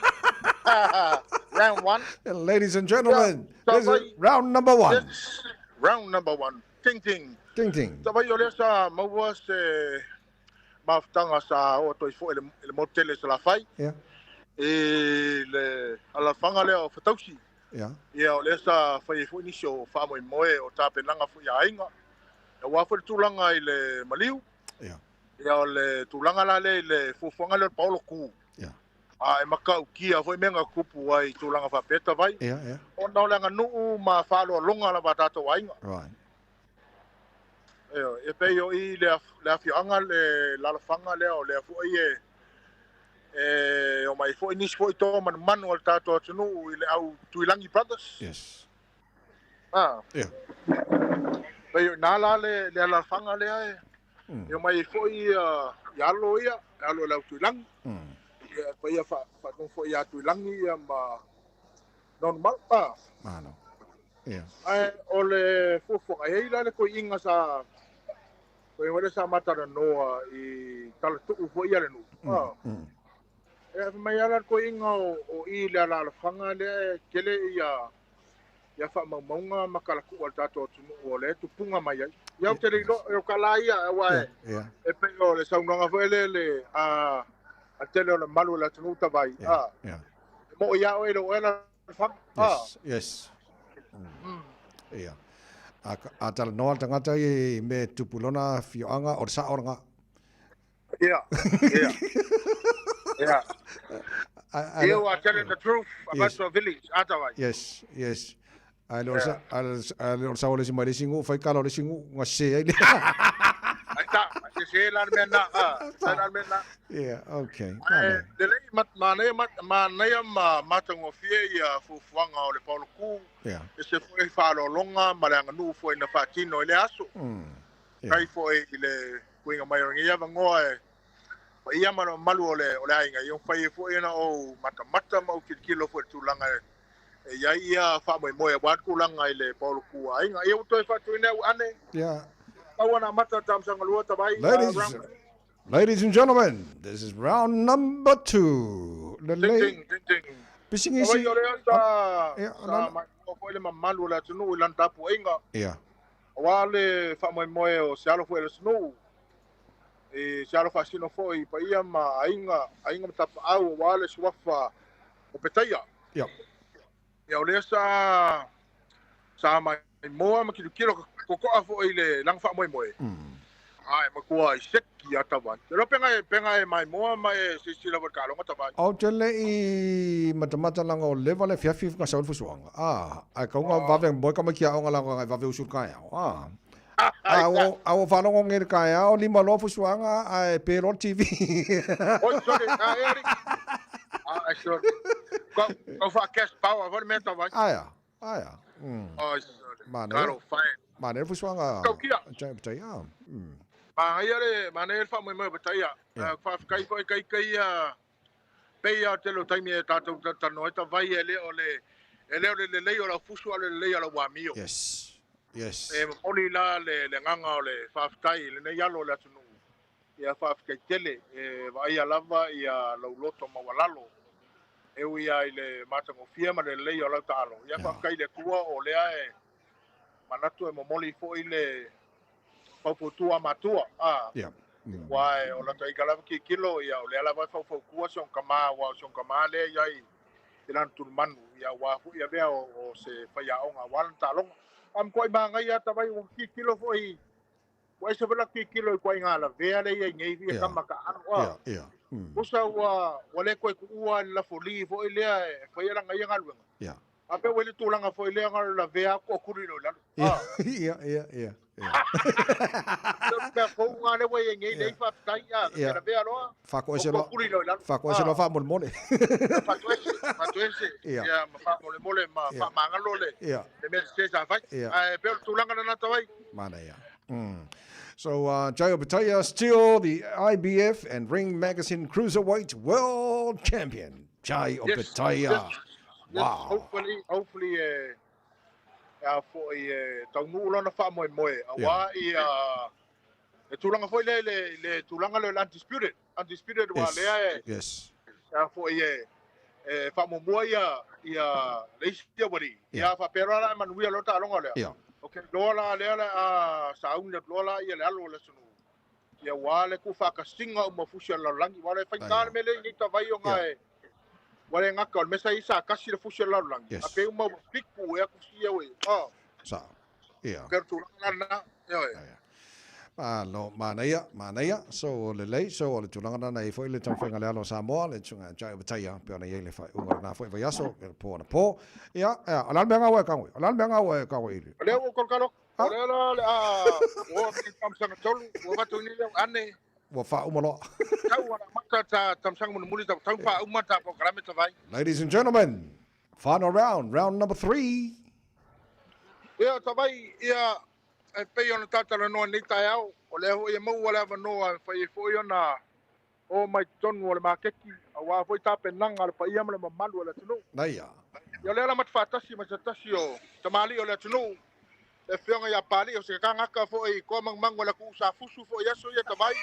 Round one. Ladies and gentlemen, Ia, this is tavai. round number one. Yes, round number one. Ting ting. Ting ting. Tavai o lea sa maua se mafutaga sa oo atu ai foi i le i le motu tele i Salafai. Ia. I le alafaga lea o Fatausi. Ia. Ia o lea sa fai ai foi nisi o faamoemoe o tapenaga foi a aiga. Aua foi le tulaga i le maliu. Ia. Ia o le tulaga la lea i le fuafuaga lea o le paolo ku. Ia. A e matautia foi mea na tupu ai i tulaga faapea tavai. Ia, ia. Ona o le aganuu ma faaaloaloga lava a tatou aiga. Right. Ioe, e pei o i le le afioaga le lalafaga lea o lea foi e e omai foi nisi foi toa manumanu a le tatou atunuu i le au Tuilagi Brothers. Yes. Ah. Yeah. Pei o ina la le le alalafaga lea e e omai ai foi ia ia alo ia, e alo i le au Tuilagi. Ia e faia faatonu foi ia Tuilagi ia ma Normal. Ah. Malo. Ia. Ae o le fuafuaga, e i ai la le toeaina sa toeaina lea sa matalanoa i talatuu foi ia le nuu. Ah. E fai mai lava la le toeaina o i le alaalafaga lea e tele ia ia faamaumauga ma talatuu a le tatou atunuu o lea e tupuga mai ai. Ia ou te le iloa, o tala ia, aua e, e pei o le saunoaga foi lea le a a tele o le malu o le atunuu tavai. Ah. E mo'i ia oe i lou oe alaalafaga. Ah. Yes, yes. Ia. A, a talanoa le tagata ia i mea e tupu i lona afioaga, o le sao lena. Yeah, yeah, yeah. You are telling the truth about your village, otherwise. Yes, yes. Ae le o le ae le o le sao o le isi mai le isi nuu, fai kala o le isi nuu, gase ai lea. Ai ta, se se la le mea na, ah, la le mea na. Yeah, okay. Ae, lelei, manaia, manaia ma matagofie ia fuafuaga o le Paolo Ku. Yeah. E se foi faaaloaloga ma le aganuu foi na faatino i lea aso. Kai foi i le kuiga mai o lenei avanoa e paia ma le mamalu o le o le aiga, ia mafai ai foi ona ou matamata ma ou tilotilo foi i le tulaga e i ai ia faamoemoe aua le tulaga i le Paolo Ku a aiga. Ia ua toe faatuina au ane. Yeah. Tau ana amata o Tamasaga lua tavai. Ladies, round. ladies and gentlemen, this is round number two. Lelei. Ting, ting, ting, ting. Pisinisi. Tavai o lea sa, Ia, sa nana. maimoa foi le mamalu o le atunuu i lana tapuaiga. Ia. Aua le faamoemoe o se alo foi o le atunuu, i se alo faasino foi i paia ma aiga, aiga ma tapaau aua le suafa o Petaia. Ia. Ia o lea sa sa maimoa ma kilokilo kokoa foi i le lana faamoemoe. Ae matua i seki a tavai. Te iloa pega e pega e maimoa ma e silasila foi i le taaloga tavai. Ou te le i matamata leaga o leva le afiafi ga sau le fusuaga. Ah, ae kauga vave moe ka mai aoga leaga e vave usu i le taeao. Ah. A ua a ua faalogo nei i le taeao, lima loa fusuaga ae pe loa le TV. Oi, sorry, a e alii. Ah, sorry. Kau kau wha cash power foi le mea tavai. Aia, aia. Oi, sorry. Manaia. Karo whae. Manaia le fusuaga. Kau kia. Jai tai a. Manaia le, manaia le faamoemoe o Petaia. Yeah. Faafetai foi kai kai a pei a te lo taimi e tātou talanoa ai tavai e le o le e le o le lelei o lau fusu a o le lelei o lau amio. Yes. Yes. E momoli la le le agaga o le faafetai i lenei alo o le atunuu. Ia faafetai tele e vaaia lava ia lau loto maualalo. E ui lava i le matagofie ma le lelei o lau taalo. Ia faafetai i le Atua o lea e manatu e momoli foi le faufautua a matua. A. Yeah. Aua e o lata ika lava tilotilo ia o lea lava e faufautua si ona tama aua o si ona tama lea e i ai i lana tulumanu ia aua foi avea o se faiaoga aua lana taaloga. A matuai manaia lava tavai ua tilotilo foi ua ese foi lata tilotilo i ituaiga lavea lea e i ai nei ia tama taalo a. Yeah, yeah. Tusa ua ua le toe tuua le lafoli foi lea e faia lana ia galuega. A pe ua i le tulaga foi lea na o le lavea atu o tuli loa i lalo. Ia, ia, ia. Mea fou na lea ua i ai nei, lei faafetai, a, te lavea loa, Faatoese loa. tuli loa i lalo. Faatoese loa faamolemole. Faatoese, faatoese, ia, ma faamolemole ma faamagalo le, le mea sese sa fai. Ae pei o le tulaga lena Tawai. Manaia. So, Jai Opetaia, still the IBF and Ring Magazine Cruiserweight World Champion. Jai Opetaia. Yes, yes. Wow. Hopefully, hopefully e, e a foi e taunuu lona faamoemoe auā ia le tulaga foi lea i le, i le tulaga lea o le undisputed. Undisputed ua lea e, a foi e, e faamuamua ia, ia le isi aualii. Ia faapea loa la e manuia loa taaloga lea. Okay, loa la lea o le a sauni atu loa la ia le alo o le atunuu. Ia ua le tuufaatasiga uma o fusi a le lalolagi. Aua o le faigata le mea lea i nei tavai ona e ua le gata o le mea sa i ai sa tasi le fusi a le lalolagi. Yes. A pe uma ua fitu ea fusi ia ua i ai. Sa. Ia. Pei o le tulaga la lena. Ioe. Malo, manaia, manaia. So, lelei, so o le tulaga lena na i ai foi le taumafaiga a le alo o Samoa, le susuga ia Jai Opetaia, pei ona i ai le faaiuga o lena foi vaiaso, le po anapo. Ia, ia, o le a le mea gaua e Kagoe? O le a le mea gaua e Kagoe i le... O lea ua ou kalokalo. O lea la o le a oo atu i le tausaga tolu, ua avatu nei lau ane. Ua faauma loa. Tau ana amata ta tausaga mulimuli tau tau faauma ta polokalame tavai. Ladies and gentlemen, final round, round number 3. Ia, tavai, ia, e pei ona ta talanoa i lenei taeao, o lea foi e maua le avanoa e mafai ai foi ona oo mai totonu o le maketi, aua foi tapenaga a le paia ma le mamalu o le atunuu. Naia. Ia o lea la mate faatasi ma se tasi o tamalii o le atunuu, le afioga ia Papalii, o se tagata foi i toa magumagu o le atunuu sa fusu foi i aso ia tavai.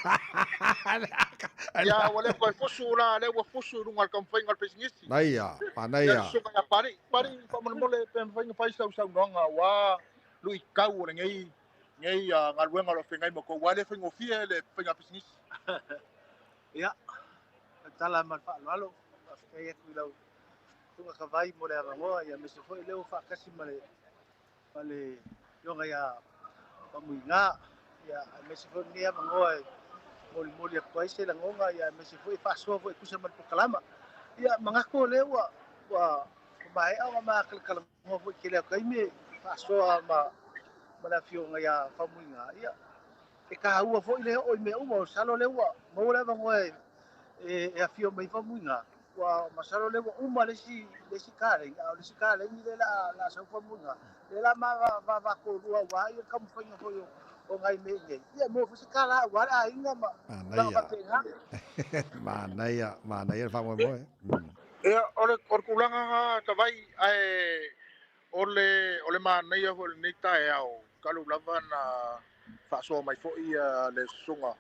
Ia ua le toe fusu la, lea ua fusu i luga o le taumafaiga o le pisinisi. Naia, Ia manaia. le susuga ia Papalii. Papalii, faamolemole pe mafai ona fai sau saunoaga aua luitau o lenei nei galuega o lo o feagai ma outou, aua e le faigofie le faiga pisinisi. Ia, tala ma le faaaloalo, faafetai atu i lau Susuga Tavai mo le avanoa, ia aemaise foi lea ua faatasi ma le ma le Afioga ia Faumuina, ia aemaise foi lenei avanoa e molimoli atu ai se lagona, ia aemaise foi e faasoa foi e tusa ma le polokalama. Ia manatu o lea ua ua maea ona matalakala foi tele atu taimi e faasoa ma ma le afioga ia Faumuina. Ia, e taua foi le oo i mea uma, masalo lea ua maua le avanoa e, e, e afio mai Faumuina. Ua masalo lea ua uma le isi le isi kaleni, a o le isi kaleni lea la la sau Faumuina. Lea la ma va va toalua aua ia le taumafaiga foi o o nai mea i nei. Ia, maua foi se tala aua le aiga ma tulaga faapena. Manaia, manaia le faamoemoe. Ia, o le, o le tulaga lena Tavai, ae o le, o le manaia foi o lenei taeao, talu lava na faasoa mai foi le susuga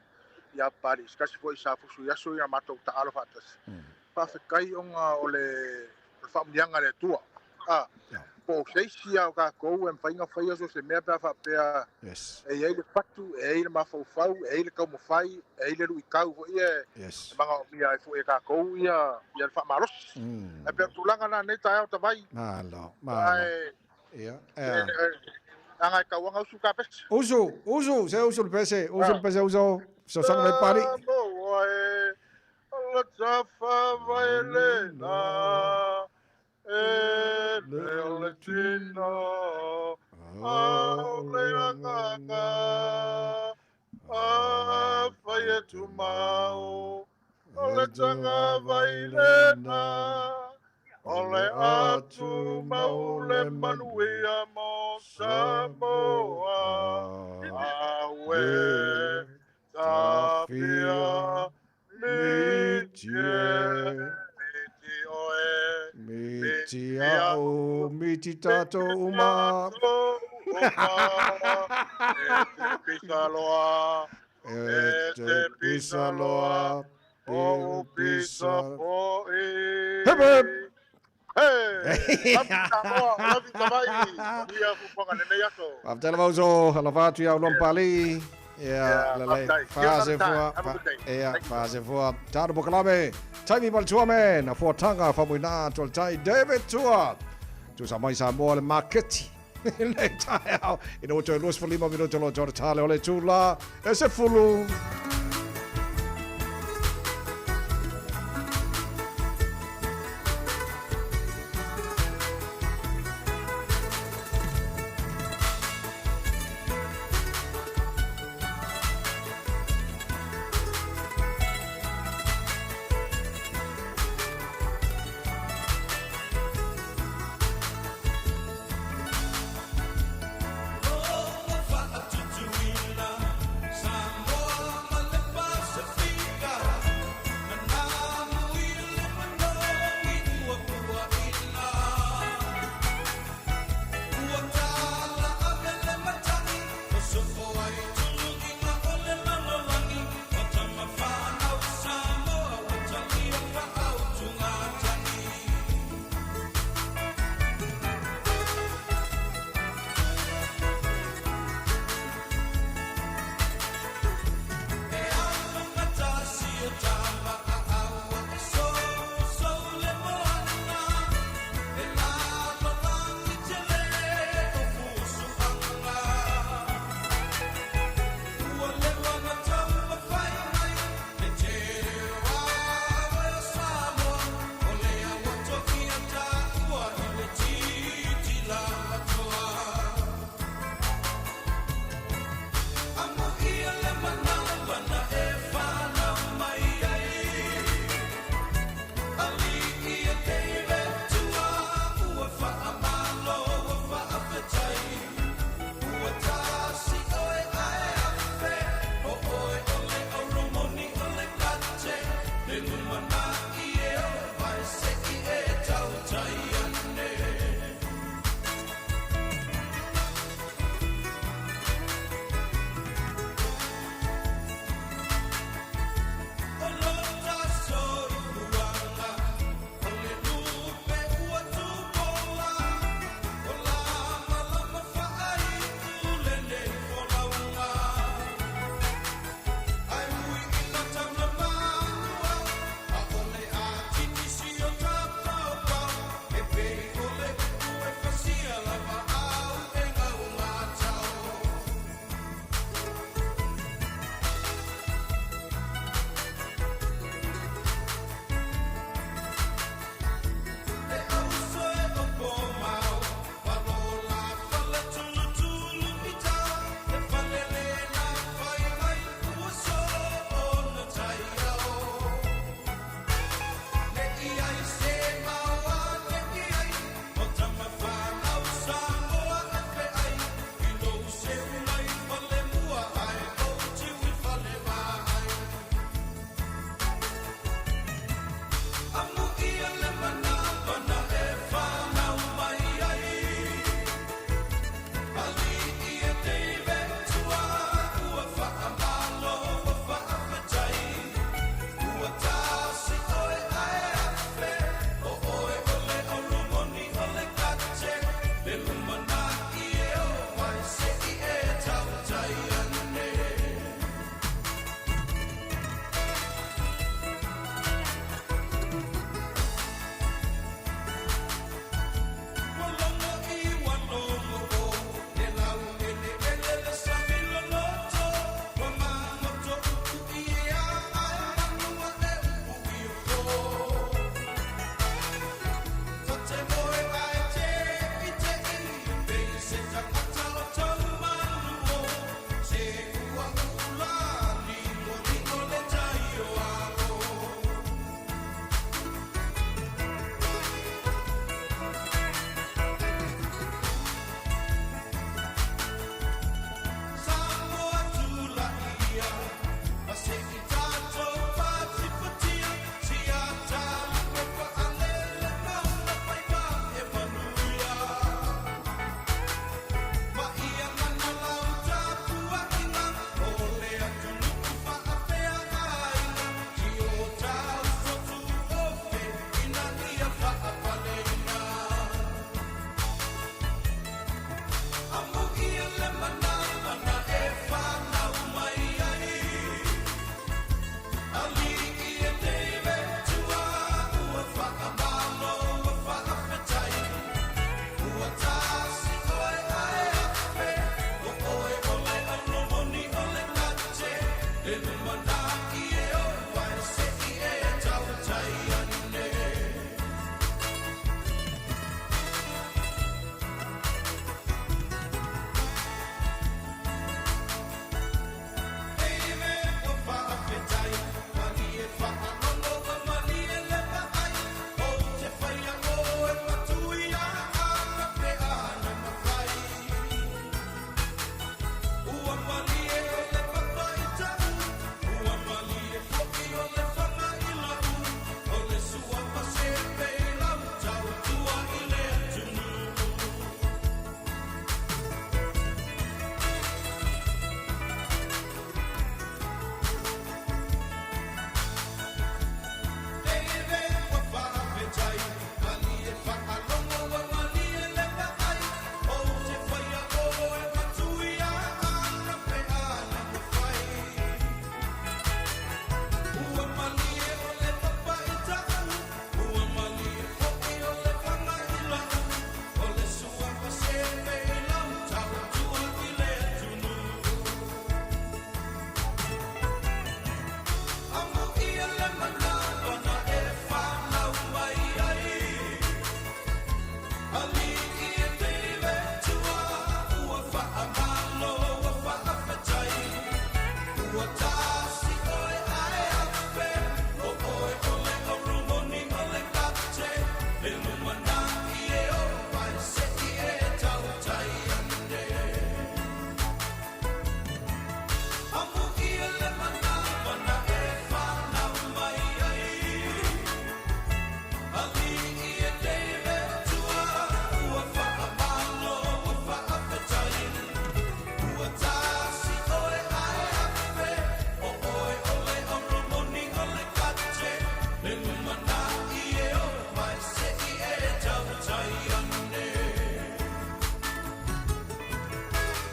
ia Papalii, se tasi foi sa fusu i aso ia matou taalo faatasi. Faafetai ona o le, o le faamanuiaga a le Atua. A, po o se isi lava o tatou e mafai ona faia so o se mea pe a faapea yes. e i ai le fatu, e i ai le mafaufau, e i ai le taumafai, e i ai le luitau foi e, yes. e manaomia ai foi e tatou ia, ia le faamalosi. Ae pei o le tulaga lena i lenei taeao Tavai. Malo, malo. Ae, Ia, e, leaga e tauaga usu ta pese. Usu, usu, se usu le pese, usu le pese uso. Fesoasoani mai Papalii. Maua e le tafa vaelena. E le o le tino, a o le agaga, a fai e tumau, o le tagavai lena, o le a tumau le manuia mo Samoa. Aue, tafia, miti e, miti oe, Miti a'u, miti tatou uma. E te pisa loa, E te pisa loa, o pisa foi. Hip hip! Hey! Love you Samoa, love you Tavai, manuia fuafuaga i lenei aso. Faafetai lava uso, alofa atu iā ulua ma Papalii. Ia, lelei. Faafetai. See you another time. Have a good day. Ia, faasefua. Tano Pokalame, Taimi ma le Tua Man, Fuataga, Faumuina, Tualetai, David Tua. Tusa mai Samoa le maketi. Lenei taeao, ina ua toe 25 minute loa tore tale o le tula, e se fulu.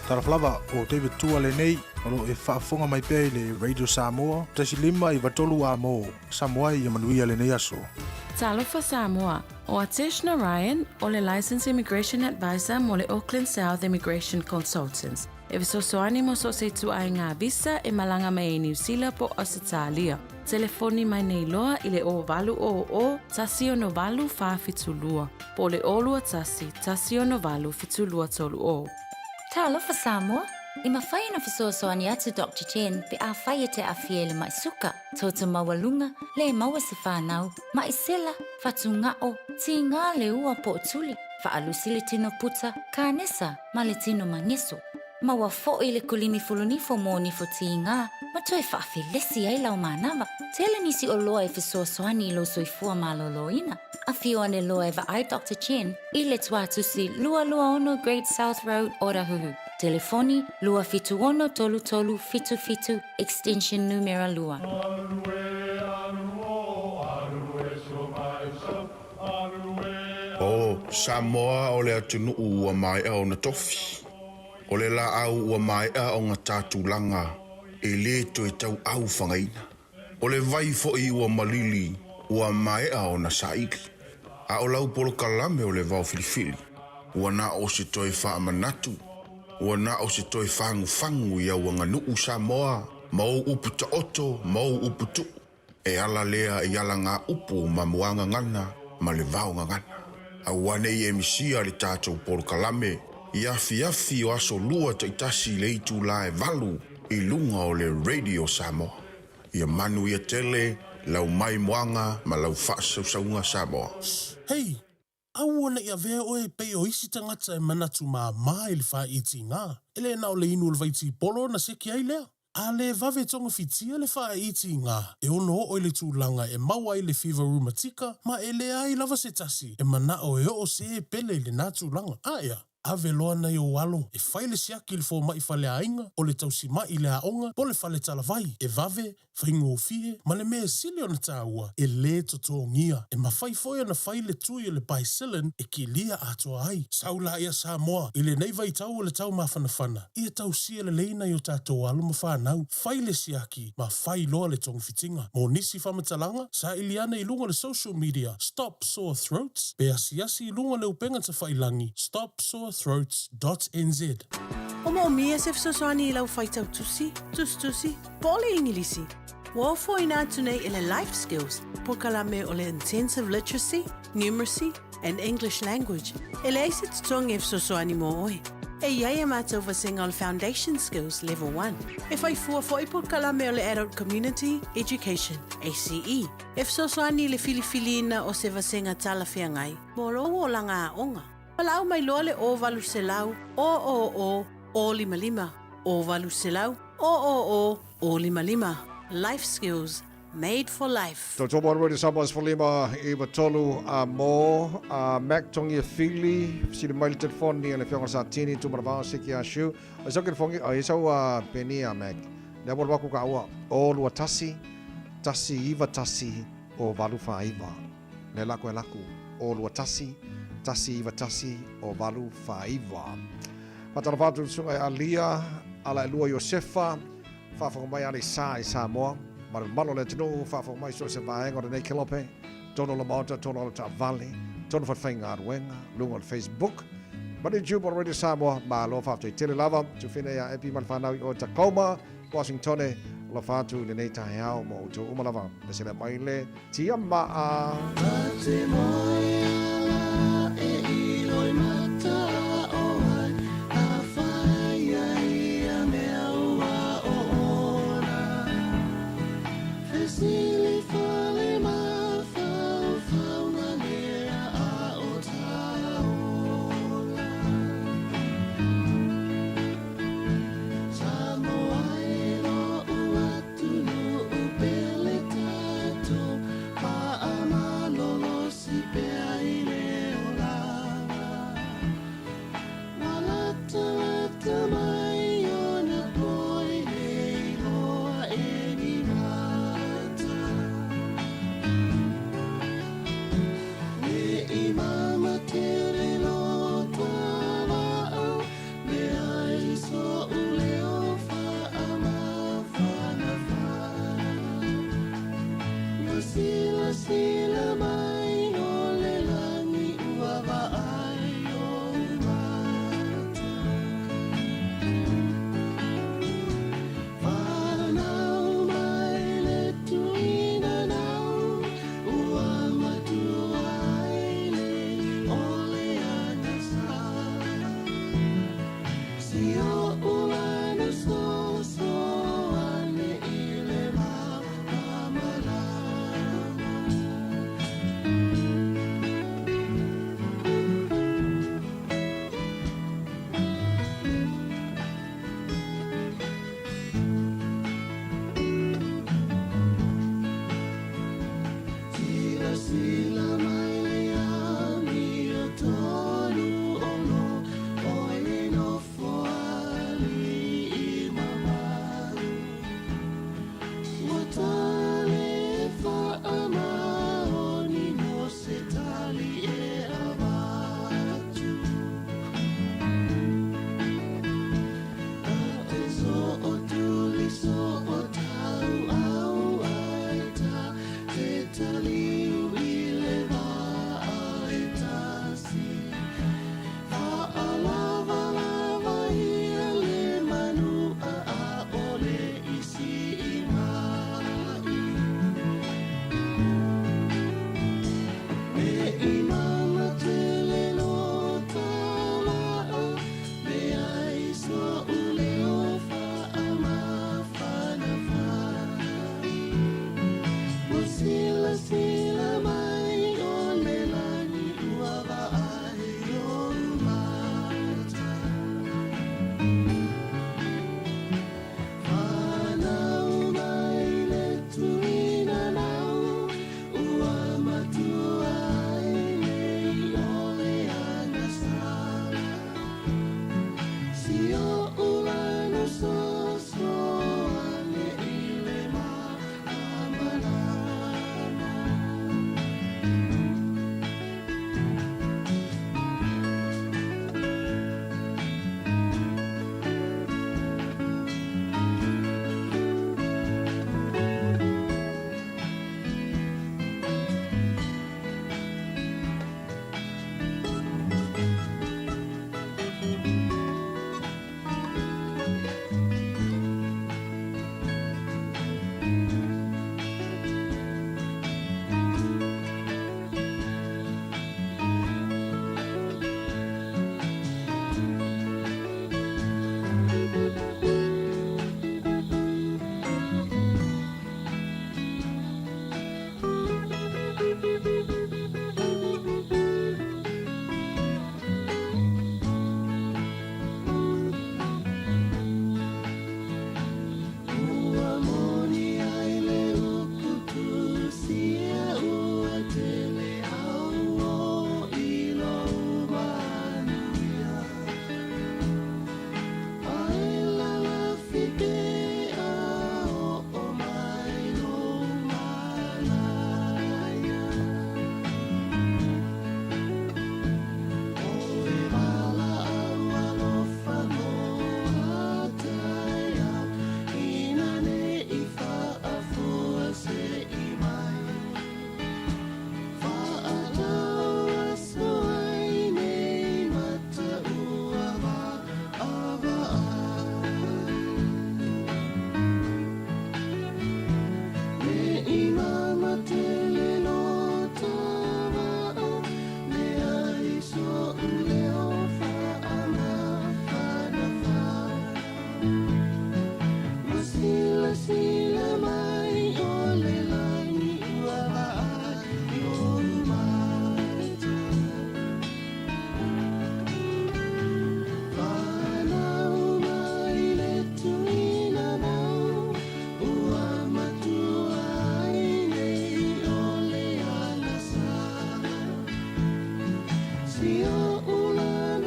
Talofa lava, o David Tua lenei, o lo o e faafofoga mai pea i le Radio Samoa, 1 5 3 a mo Samoa ia manuia lenei aso. Talofa Samoa, o Atesh Narayan, o le Licensed Immigration Advisor mo le Auckland South Immigration Consultants. E fesoasoani mo so o se ituaiga visa e malaga mai ai Niu Sila po o Ausetalia. Telefoni mai nei loa i le 0800 168 472 po o le 021 168 7230. Talofa Samoa! E mafai ona fesoasoani atu Doctor Chen pe afai e te aafia i le ma'i suka, toto maualuga, le maua se fanau, ma'i sela, fatuga'o, tigā le ua po o tuli, faalusi le tino puta, kanesa, ma le tino mageso. Maua fo'i le kulimi fulunifo mo nifo tigā ma toe faafelesi ai lau manava. Tele nisi oloa e fesoasoani i lou soifua malōlōina. Afio ane loa e vaai Doctor Chen i le Tuatusi 226 Great South Road, Otahuhu. Telefoni, 276 33 77, extension numera 2. O Samoa o le atunuu ua maea ona tofi. O le laau ua maea ona ta tulaga e lē toe tauau fagaina. O le vai foʻi ua malili ua maea ona saili. A o lau polokalame o le vaofilifili, ua na o se toe faamanatu, ua na o se toe fagufagu i au aganuu Samoa ma ou upu taoto ma ou upu tuu. E ala lea i alagaupu ma muagagana ma le vaogagana. Aua ne i e misia le tatou polokalame i afiafi o aso lua taitasi i le itulā e 8 i luga o le Radio Samoa. Ia manuia tele lau maimoaga ma lau faasausauga Samoa. Hei! Aua ne i avea oe e pei o isi tagata e manatu māmā i le faaitiga. E le na o le inu o le vaitipolo ona seki ai lea. A le vave togafitia le faaitiga, e ono oo i le tulaga e maua ai le fiva rumatika ma e leai lava se tasi e manao e oo se pele i lena tulaga. A ea, ave loa nai ou alo e fai le siaki i le fomai faleaiga, o le tausima'i i le aoga po o le fale talavai, e vave, faigofie, ma le mea e sili ona taua, e lē totogia. E mafai foi ona fai le tui o le Bicillin e kilia atoa ai. Sau laia Samoa, i lenei vaitau o le tau mafanafana, ia tausia lelei nai o tatou alo ma fanau, fai le siaki ma fai loa le togafitiga. Mo nisi faamatalaga, saili ane i luga o le social media Stop Sore Throats pe asiasi i luga o le upega tafailagi stopsorethroats dot nz. O moomia se fesoasoani i lau faitau tusi, tusitusi, po o le Igilisi? Ua ofoina atu nei e le Life Skills polokalame o le Intensive Literacy, Numeracy and English Language e leai se totogi e fesoasoani mo oe. E i ai a matou vasega o le Foundation Skills Level 1. E fai fua foʻi polokalame o le Adult Community Education, ACE, e fesoasoani i le filifiliina o se vasega talafeagai mo lou olaga aoga. Valaau mai loa le 0800 000 055, 0800 000 055. Life Skills, Made for Life. Tau tō Roi Samoa 15 93 a mo a Mac Tongi e Fili sili mai le telefoni a le fionga sa tini tu maravao se ki a shu o sau ke fongi o sau a peni a Mac le abo waku ka ua o 21 191 o 89 le lako e laku o 21 191 o 89 Patala fatu sunga e Alia ala e lua Iosefa faafofoga mai ale sa i Samoa ma le malo le atunuu faafofoga mai so o se vaega o lenei kelope tonu o le maota tonu o le taavale tonu faifaigaluega luga o le Facebook ma le YouTube o le Radio Samoa malo faafetai tele lava tufina ia Epi ma le fanau i o Tacoma Washington o la fatu i lenei taeao mo outou uma lava le sele mai le tia maa. Te moe ala e iloi mata o ai a whai ai a mea ua o ona. Fesili fale ma fau fau ngā mea a o taola. Samoa e lo ua tunu u pele tatou pa a malolo si pea i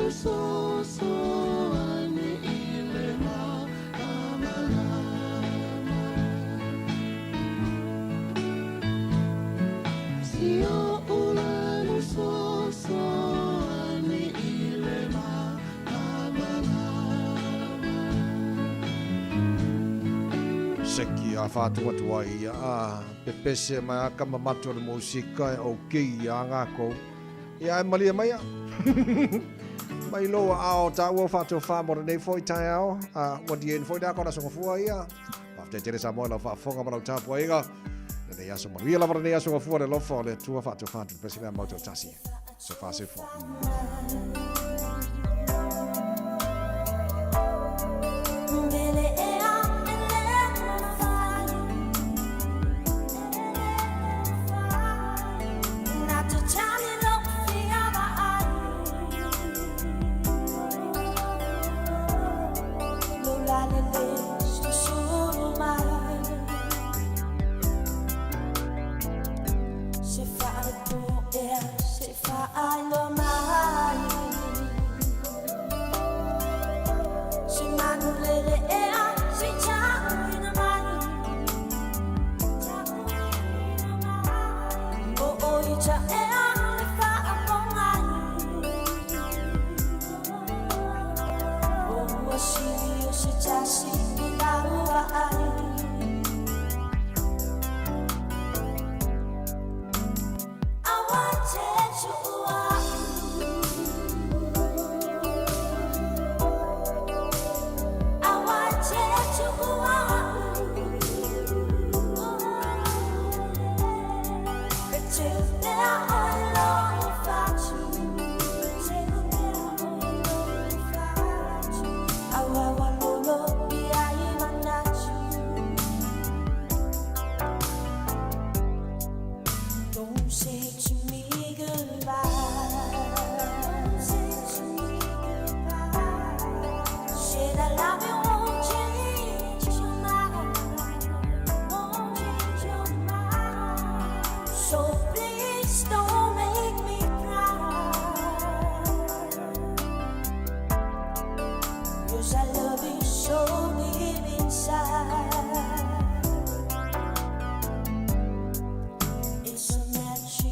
Fesoasoani i le malamalama. Si o ulanu sosoani i le malamalama. Seki a whātuatua ia a pepese mai a kama matua le musika e okay ia ngākou. Ia e malia mai a. Mai loa ao tā ua whātua whā mo nei foi tai ao. A ua dien foi nā kona songa fua ia. Whafte tere sa moe lau whaafonga ma lau tāpua inga. Le nei aso manuia lava le nei aso ngafua le lofa o le tua whātua whā tu pese mea mau tau tasi. So whā se fua.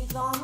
Don't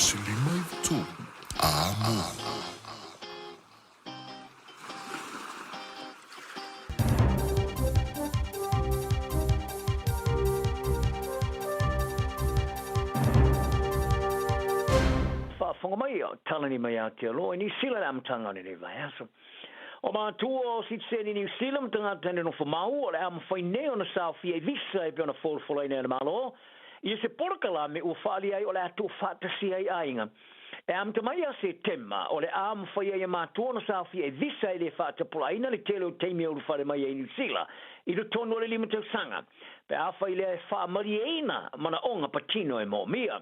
1593 Amo. Faafofoga mai, talani mai Aotearoa i Niu Sila i le amataga o lenei vaiaso. O matua o sitiseni Niu Sila ma tagata e nofo mau, o le a mafai nei ona saofia i visa e pei ona folafolaina e le Malo ia se polokalame ua faaalia ai o le a tuufaatasia ai aiga. E amata mai ia Setema, o le a mafai ai e matua ona saofia i visa e le faatapulaaina le tele o taimi e ulufale mai ai i Niu Sila i totonu o le 5 tausaga, pe afai lea e faamalieina manaoga patino e moomia.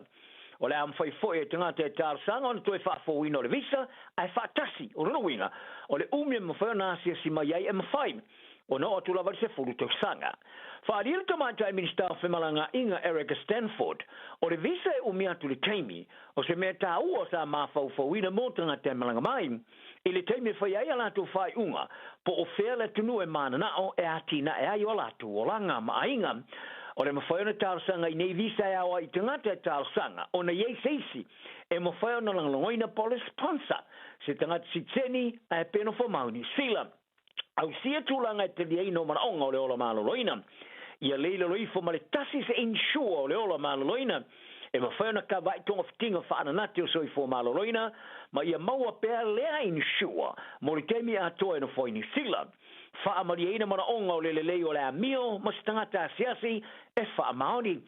O le a mafai foi e tagata e talosaga ona toe faafouina o le visa ae faatasi. O lona uiga, o le umi e mafai ona asiasi mai ai e mafai ona oo atu lava i le 10 tausaga. Faaalia le Tamaitai Minisita o Femalagaaiga Erica Stanford, o le visa e umi atu le taimi, o se mea taua sa mafaufauina mo tagata e malaga mai. I le taimi e fai ai a latou faaiuga po o fea le atunuu e mananao e atinae ai o latou olaga ma aiga. O le mafai ona talosaga i nei visa e ao ai i tagata e talosaga ona i ai se isi e mafai ona lagolagoina po o le sponsor se tagata sitiseni ae pe nofo mau i Niu Sila. Ausia tulaga e taliaina o manaoga o le ola maloloina. Ia lei lalo ifo ma le tasi se insure o le ola maloloina e mafai ona kava ai togafitiga faananati o soifua maloloina ma ia maua pea lea insure mo le taimi atoa e nofo ai Niu Sila. Faamalieina manaoga o le lelei o le amio ma se tagata asiasi e faamaoni.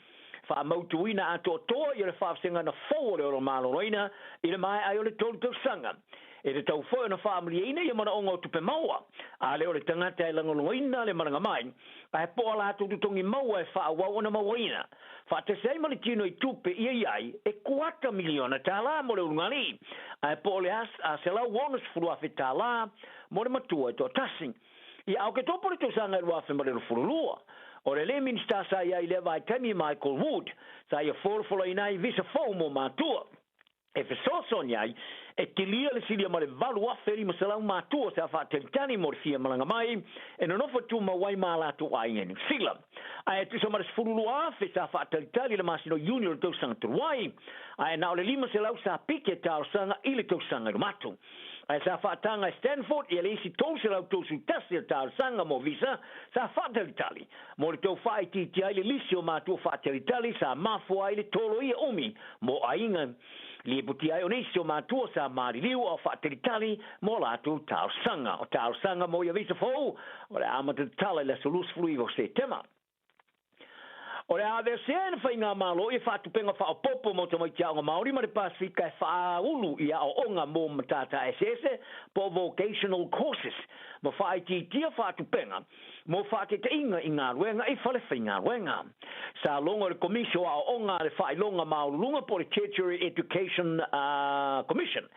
Faamautuina atoatoa ia le faavasegana fou o le ola maloloina i le maea ai o le 3 tausaga. E tatau foi ona faamalieina ia manaoga o tupe maua, a le o le tagata e lagolagoina le malaga mai, ae po o a latou totogi maua e faaauau ona mauaina. Faatasi ai ma le tino i tupe ia i ai e kuata miliona $1 mo le ulugalii, ae po o le a $160,000 mo le matua e toatasi. Ia Oketopa le tausaga e 2022, o le alii Minisita sa i ai i lea vaitaimi Michael Wood, sa ia folafolaina ai visa fou mo matua. E fesoasoani ai e kilia le silia ma le 8,500 matua sa faatalitali mo le fia malaga mai e nonofo tumau ai ma latou aiga i Niu Sila. Ae tusa ma le 12,000 sa faatalitali i le masina o Iuni o le tausaga talu ai, ae na o le 500 sa piki e talosaga i le tausaga i luma atu. Ae sa faataga e Stanford ia le isi 331 o talosaga mo visa sa faatalitali mo le tau faaitiitia ai le lisi o matua faatalitali sa mafua ai le toloia umi mo aiga. Lipotia ai o nisi o matua sa maliliu a o faatalitali mo latou talosaga. O talosaga mo ia visa fou o le a amata tatala i le aso 29 o Setema. O le a aveesea e le Faigamalo ia faatupenga faaopoopo mo tamaiti aoga Māori ma le Pasefika e faaulu i aoaoga mo matata eseese po o vocational courses ma faaitiitia faatupenga mo faataitaiga i galuega i fale faigaluega. Sa logo e le Komisi o Aoaoga a le Faailoga Maualuluga po o le Tertiary Education Commission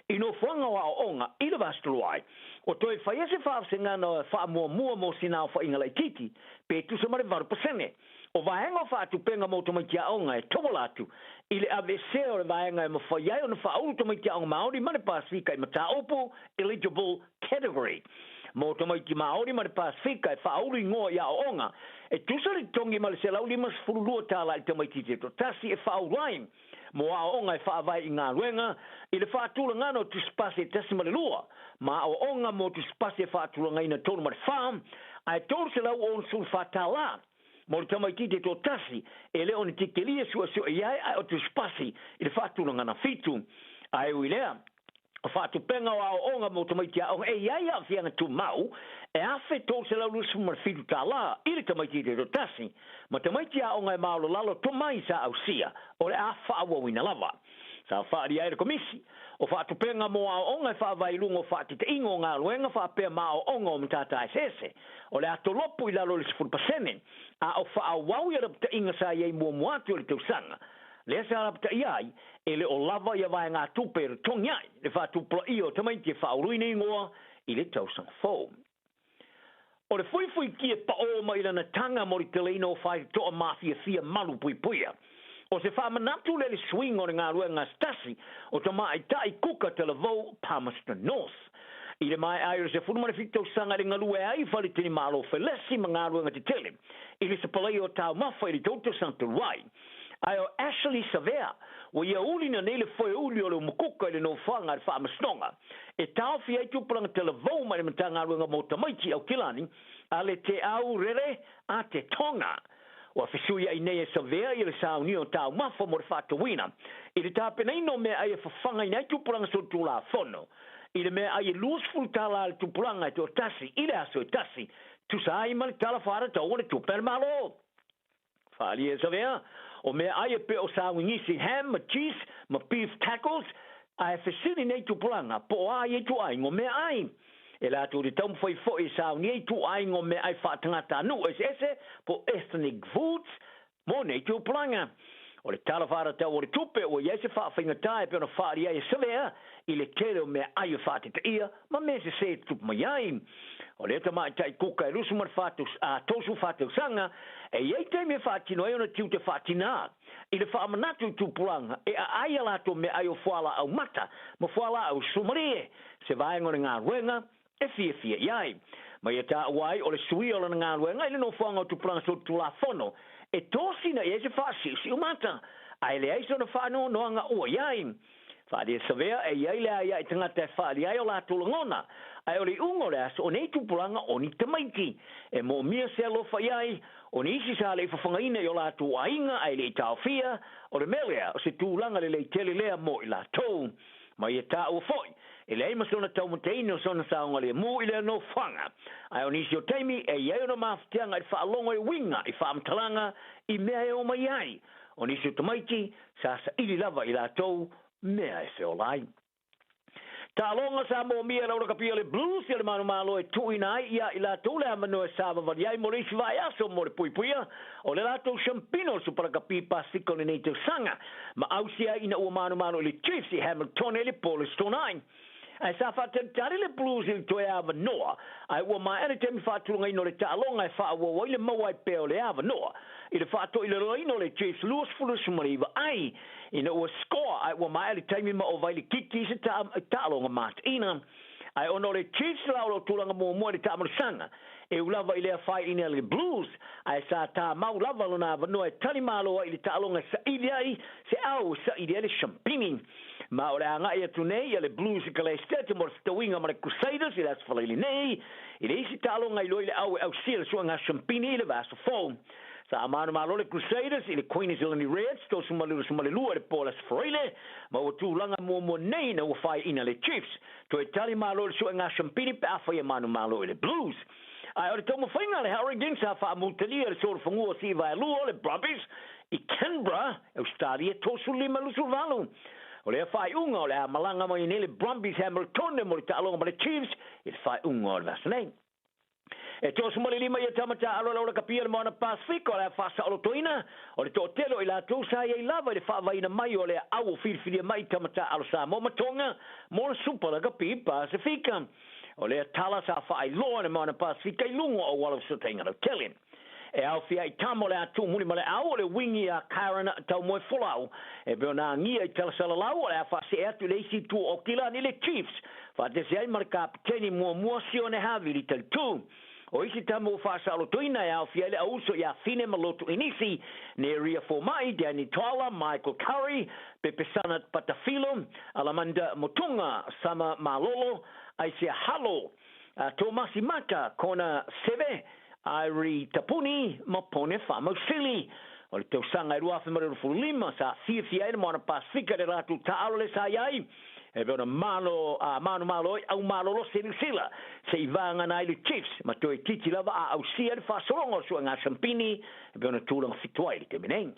i nofoaga o aoaoga i le vaiaso talu ai, ua toe faia se faavasegana faamuamua mo sina aofaiga laitiiti pe tusa ma le 8% o vaega o faatupenga mo tamaiti aoga e tauala atu i le aveesea o le vaega e mafai ai ona faaulu tamaiti aoga Māori ma le Pasefika i mataupu eligible category mo tamaiti Māori ma le Pasefika e faaulu igoa i aoaoga e tusa le totogi ma le $152 i le tamaitiiti e toatasi e faaulu ai mo aoaoga e faavae i galuega i le faatulagana o tusipasi e 1 ma le 2, ma aoaoga mo tusipasi e faatulagaina 3 ma le 4, ae $364 mo le tamaitiiti e toatasi e le o ni tikelia e suesue i ai ae o tusipasi i le faatulagana 7. Ae ui i lea, o faatupenga o aoaoga mo tamaiti aoga e i ai aafiaga tumau e $1,327 i le tamaitiiti e toatasi, ma tamaiti aoga e maolalalo tomai sa ausia o le a faaauauina lava. Sa faaalia ai le Komisi o faatupenga mo aoaoga e faavae i luga o faataitaiga o galuega faapea ma aoaoga o matata eseese o le a tolopo i lalo o le 10% a o faaauau ia lapataiga sa i ai muamua atu o le tausaga lea sa lapataia ai e le o lava ia vaegatupe e totogi ai le faatupulaia o tamaiti e faauluina igoa i le tausaga fou. O le fuifuitia e paʻō mai lana taga mo le teleina o faitotoa mafiafia malu puipuia. O se faamanatu lea i le suiga o le galuega a se tasi o tamaitai kuka talavou Palmerston North. I le maea ai o le 17 tausaga i le galue ai i faletenimalo felesi ma galuega tetele i le sapalaia o taumafa i le tou tausaga talu ai. Ae o Ashley Savea, ua ia ulina nei le foe uli o le umukuka i le nofoaga a le Faamasinoga e taofi ai tupulaga talavou mai le Matagaluega mo Tamaiti Aukilani a le Te Au Rere a te Tonga. Ua fesuiai nei e Savea ia le saunia o taumafa mo le faatauina i le tapenaina o meaai e fafagaina ai tupulaga solitulafono i le meaai e 20 tala le tupulaga e toatasi i le aso e tasi, tusa ai ma le Tala Faatatau o le Tupe a le Malo. Faaalia e Savea, o meaai e pei o sauigisi ham ma cheese ma beef tacos, ae fesili nei tupulaga po o a ia ituaiga o meaai. E latou te taumafai foi e saunia ituaiga o meaai faatagatanuu eseese po o ethnic foods mo nei tupulaga. O le Tala Faatatau o le Tupe ua i ai se faafaigata e pei ona faaalia ai e Savea i le tele o meaai e faatetaia ma mea sese e tutupu mai ai. O lea tamaitai kuka e 24 tausaga e i ai taimi e faatino ai ona tiute faatina i le faamanatu i tupulaga e aai a latou meaai o fualaau mata ma fualaau sumalie, se vaega o le galuega e fiafia i ai. Ma ia taua ai o le suia o lana galuega i le nofoaga o tupulaga solitulafono e tosina i ai se faasiusiu mata, ae leai sona faanoanoaga ua i ai. Faaalia Savea e i ai le aia i tagata e faaalia ai o latou lagona, ae o le iuga o le aso o nei tupulaga o ni tamaiti e moomia se alofa i ai, o nisi sa le i fafagaina i o latou aiga ae le i taofia, o le mea lea o se tulaga lelei tele lea mo i latou. Ma ia taua foi, e leai ma sona taumateina o sona saogalemu i lea nofoaga, ae o nisi o taimi e i ai ona mafatiaga i le faalogo e uiga i faamatalaga i mea e omai ai, o nisi o tamaiti sa saili lava i latou mea e feola ai. Taaloga sa moomia e le aulakapia o le Blues ia le manumalo e tuuina ai ia i latou le avanoa e savavali ai mo le isi vaiaso mo le puipuia o le latou siampina o le Supalakapi Pasefika o lenei tausaga ma ausia ai ina ua manumalo i le Chiefs i Hamilton i le po o le Aso Toonai. Ae sa faatalitali le Blues i le toe avanoa, ae ua maea le taimi faatulagaina o le taaloga e faaauau ai le maua ai pea o le avanoa i le faatoilaloina o le Chiefs 29 ai ina ua score ae ua maea le taimi ma ova ai le kiki i se taaloga mataina. Ae ona o le Chiefs la o lo o tulaga muamua i le taamalosaga, e u lava i lea faaiina le Blues, ae sa tamau lava lona avanoa e tali malo ai i le taaloga e saili ai se ao e saili ai le siampini. Ma o le agai atu nei ia le Blues i Kalaestete mo le fetauiga ma le Crusaders i le Aso Faraile nei, i le isi taaloga i loa i le au e ausia le suega siampini i le vaiaso fou. Sa manumalo le Crusaders i le Queensland Reds 32 i le po o le Aso Faraile, ma ua tulaga muamua nei ina ua faaiina le Chiefs. Toe tali malo le suega siampini pe afai e manumalo i le Blues. Ae o le taumafaiga a le Hurricanes sa faamutalia le solofanua o Sivaelua o le Brumbies i Canberra, Ausetalia 35 28. O lea faaiuga o le a malaga mai nei le Brumbies Hamiltone mo le taaloga ma le Chiefs i le faaiuga o le vaiaso nei. E 35 ia tama taaalo a le Aulakapia i le Moana Pasefika o le a faasaolotoina o le toatele o i latou sa i ai lava i le faavaina mai o lea au o filifilia mai tama taaalo Samoa ma Tonga mo le Supa Lakapi Pasefika. O lea tala sa faailoa e le Moana Pasefika i luga o auala fesootaiga lautele. E aofia ai tama o le a tuumuli ma le au o le wingi a Karen Taumoefolau e pei ona agia i tala salalau o le a faasee atu i le isi itu o Aukilani le Chiefs faatasi ai ma le kapeteni muamua Sione Havili Talitu. O isi tama ua faasaolotoina e aofia ai le auuso ia Fine ma Lotu Inisi, Neria Foma'i, Danny Twala, Michael Curry, Pepesana Patafilo, Alamanda Motunga, Sama Malolo, Aisea Halo, Tomasi Maka, Kona Seve, Irie Tapuni ma Pone Faamausili. O le tausaga e 2025 sa fiafia ai le Moana Pasefika i le latou taaalo lea sa i ai e pei ona malo a manumalo ai au malolosi e Niu Sila se'i vagana ai le Chiefs ma toe itiiti lava a ausia le faasologa o le suega siampini e pei ona tulaga fitu ai i le taimi nei.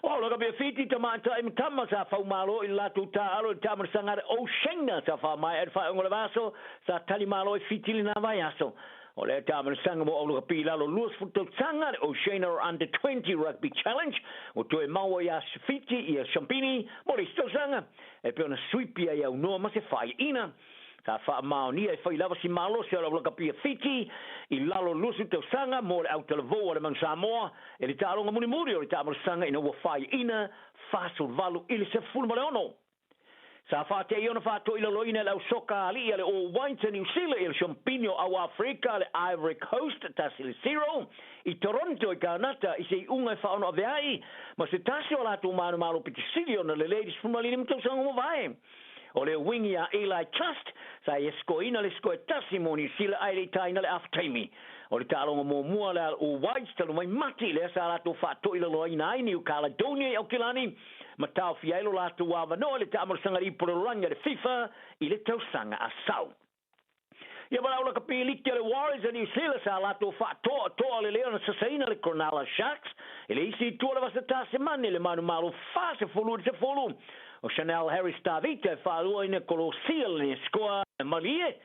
O au lakapi Fiti, tamaitai ma tama sa faumalo i le latou taaalo i le taamalasaga a le Oceania sa faamaea i le faaiuga o le vaiaso sa tali malo ai Fiti i lena vaiaso. O lea taamalasaga mo aulakapi i lalo 20 tausaga le Oceania Under 20 Rugby Challenge ua toe maua ia Fiti ia siampini mo le isi tausaga e pei ona suipi ai aunoa ma se faaiaina. Sa faamaonia e fai lava si malosi o le aulakapi a Fiti i lalo 20 tausaga mo le autalavou a le Manu Samoa e le taaloga mulimuli o le taamalasaga ina ua faaiaina 48 i le 16. Sa faateia ona faatoilaloina e le au soka alii a le All Whites a Niu Sila i le Siomipini o Au Afrika le Ivory Coast 1-0 i Toronto i Kanata i se iuga e faaonoaveai ma se tasi o a latou manumalo pito sili ona lelei i le 15 tausaga ua mavae. O le uiga a Eli Trust, sa ia sikoina le siko e tasi mo Niu Sila ae le i taina le afa taimi. O le taaloga muamua a le All Whites talu mai Mati lea sa latou faatoilaloina ai New Caledonia i Aukilani ma taofia ai lo latou avanoa i le taamalosaga lipo lalolagi a le FIFA i le tausaga a sau. Ia valaau lakapi liki a le Warriors a Niu Sila sa latou faatoatoa lelei ona sasaina le Cronulla Sharks i le isi itu o le vasa Tasemane i le manumalo 40 i le 10. O Chanel Harris Tavita e faalua ina kolosia le sikoa malie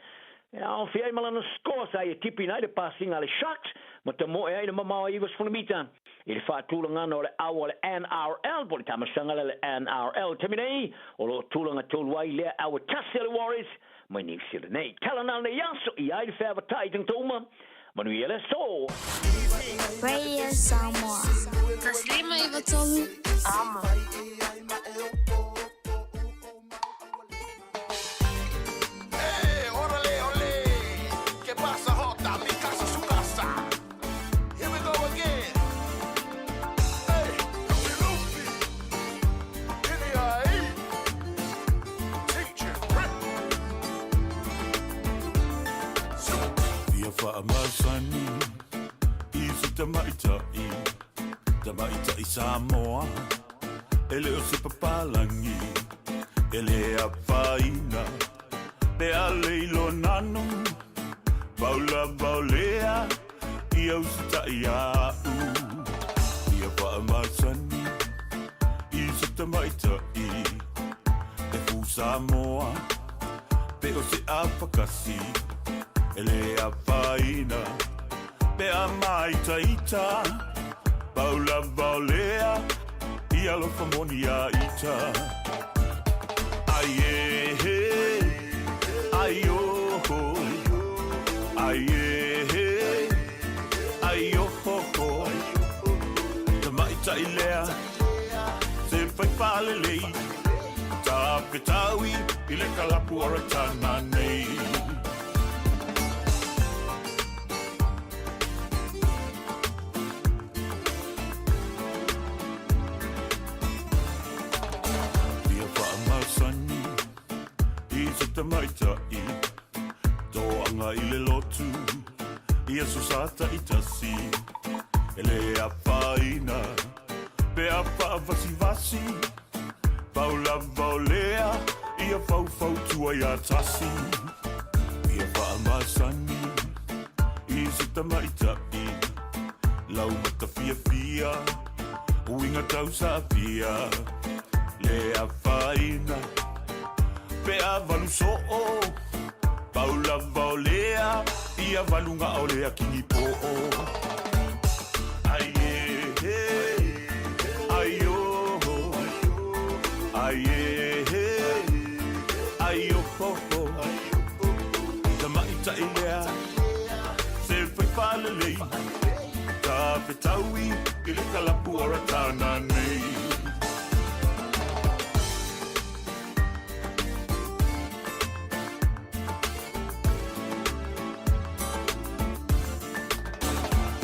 e aofia ai ma lana sikoa sa ia tipiina ai le pasiga a le Sharks ma tamoe ai le mamao e 90 mita i le faatulagana o le au a le NRL po o le tamasanga lea a le NRL. I le taimi nei, o lo o tulaga tolu ai lea au e tasi a le Warriors mai Niu Sila nei. Tala na lenei aso i ai le feavatai i tagata uma. Manuia le aso! Radio Samoa. 153 Amo. Hey, órale, ole. ¿Qué pasa, Jota? Mi casa, su casa. Here we go again. Hey, Luffy, Luffy. N.I.A. Teacher, Rick. Fia faamasani i se tamaitai, tamaitai Samoa, e le o se papalagi, e le afaina, pe a le ilonanu, pau lava o lea, ia usitai iaʻu. Fia faamasani i se tamaitai, e fū Samoa, pe o se afakasi, e le afaina, pe a māitaita, pau lava o lea, i alofa moni ia ita. Ai e he, ai o ho, ai e he, ai o ho ho. Tamaitai lea, se fai faalelei, tafetaui i le kalapu o Ratana nei. Ia faamasani i se tamaitai, toaga i le lotu, i aso sa taitasi, e le afaina, pe a faavasivasi, pau lava o lea, ia faufautua ia tasi. Ia faamasani i se tamaitai, lau matafiafia, uiga tausaafia, le afaina, pe a valu soo, pau lava o lea, ia valuga o lea kinipoo. Ai e he, ai o ho, ai e he, ai o ho ho. Tamaitai lea, se fai faalelei, tafetaui i le kalapu o Ratana nei.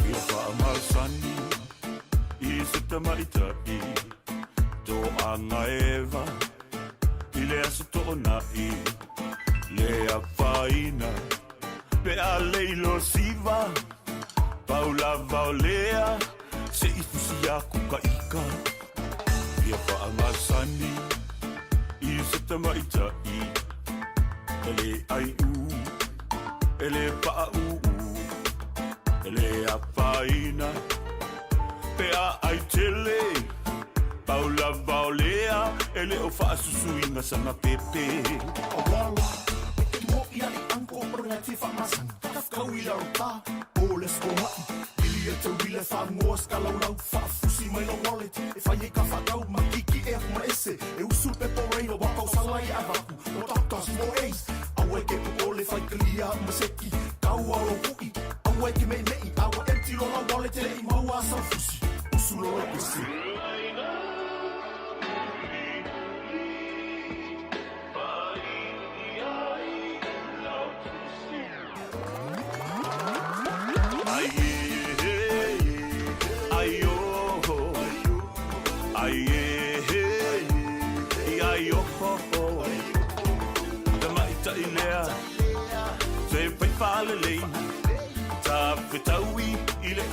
Ia faamasani i se tamaitai, toaga eva i le aso toonai, le afaina, pe a leilo siva, pau lava o lea, se i fusi aku ka ika. Ia faamasani i se tamaitai, e le aiu, e le paauu, e le afaina, pe a ai tele, pau lava o lea, e le o faasusuina sana pepe. Awala, e ke mo ia i anko o te whaamasani. Kau i laro tā, o let's go haʻi. Pili e te wila e whaangoa skalaulau, whaafusi mai lo wallet. E whai e ka whakau, ma kiki e aku ma ese. E usu le pepo reira, wakau sala i avaku. No doctors, mo ace. Aua e ke pukole whai kalia ma seki. Kau au lo kui, aua e ke mei mei. Aua empty lo la wallet e le i maua sa fusi. Usu lo la pese.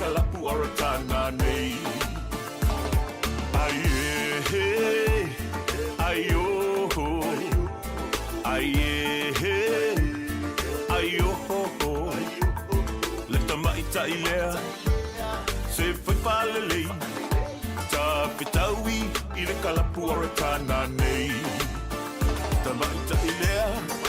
kalapu aratana nei. Ai e, ai oh, ai e, ai oh, le tamaitai lea se fai faalelei tafetaui i le kalapu aratana nei. Tamaitai lea.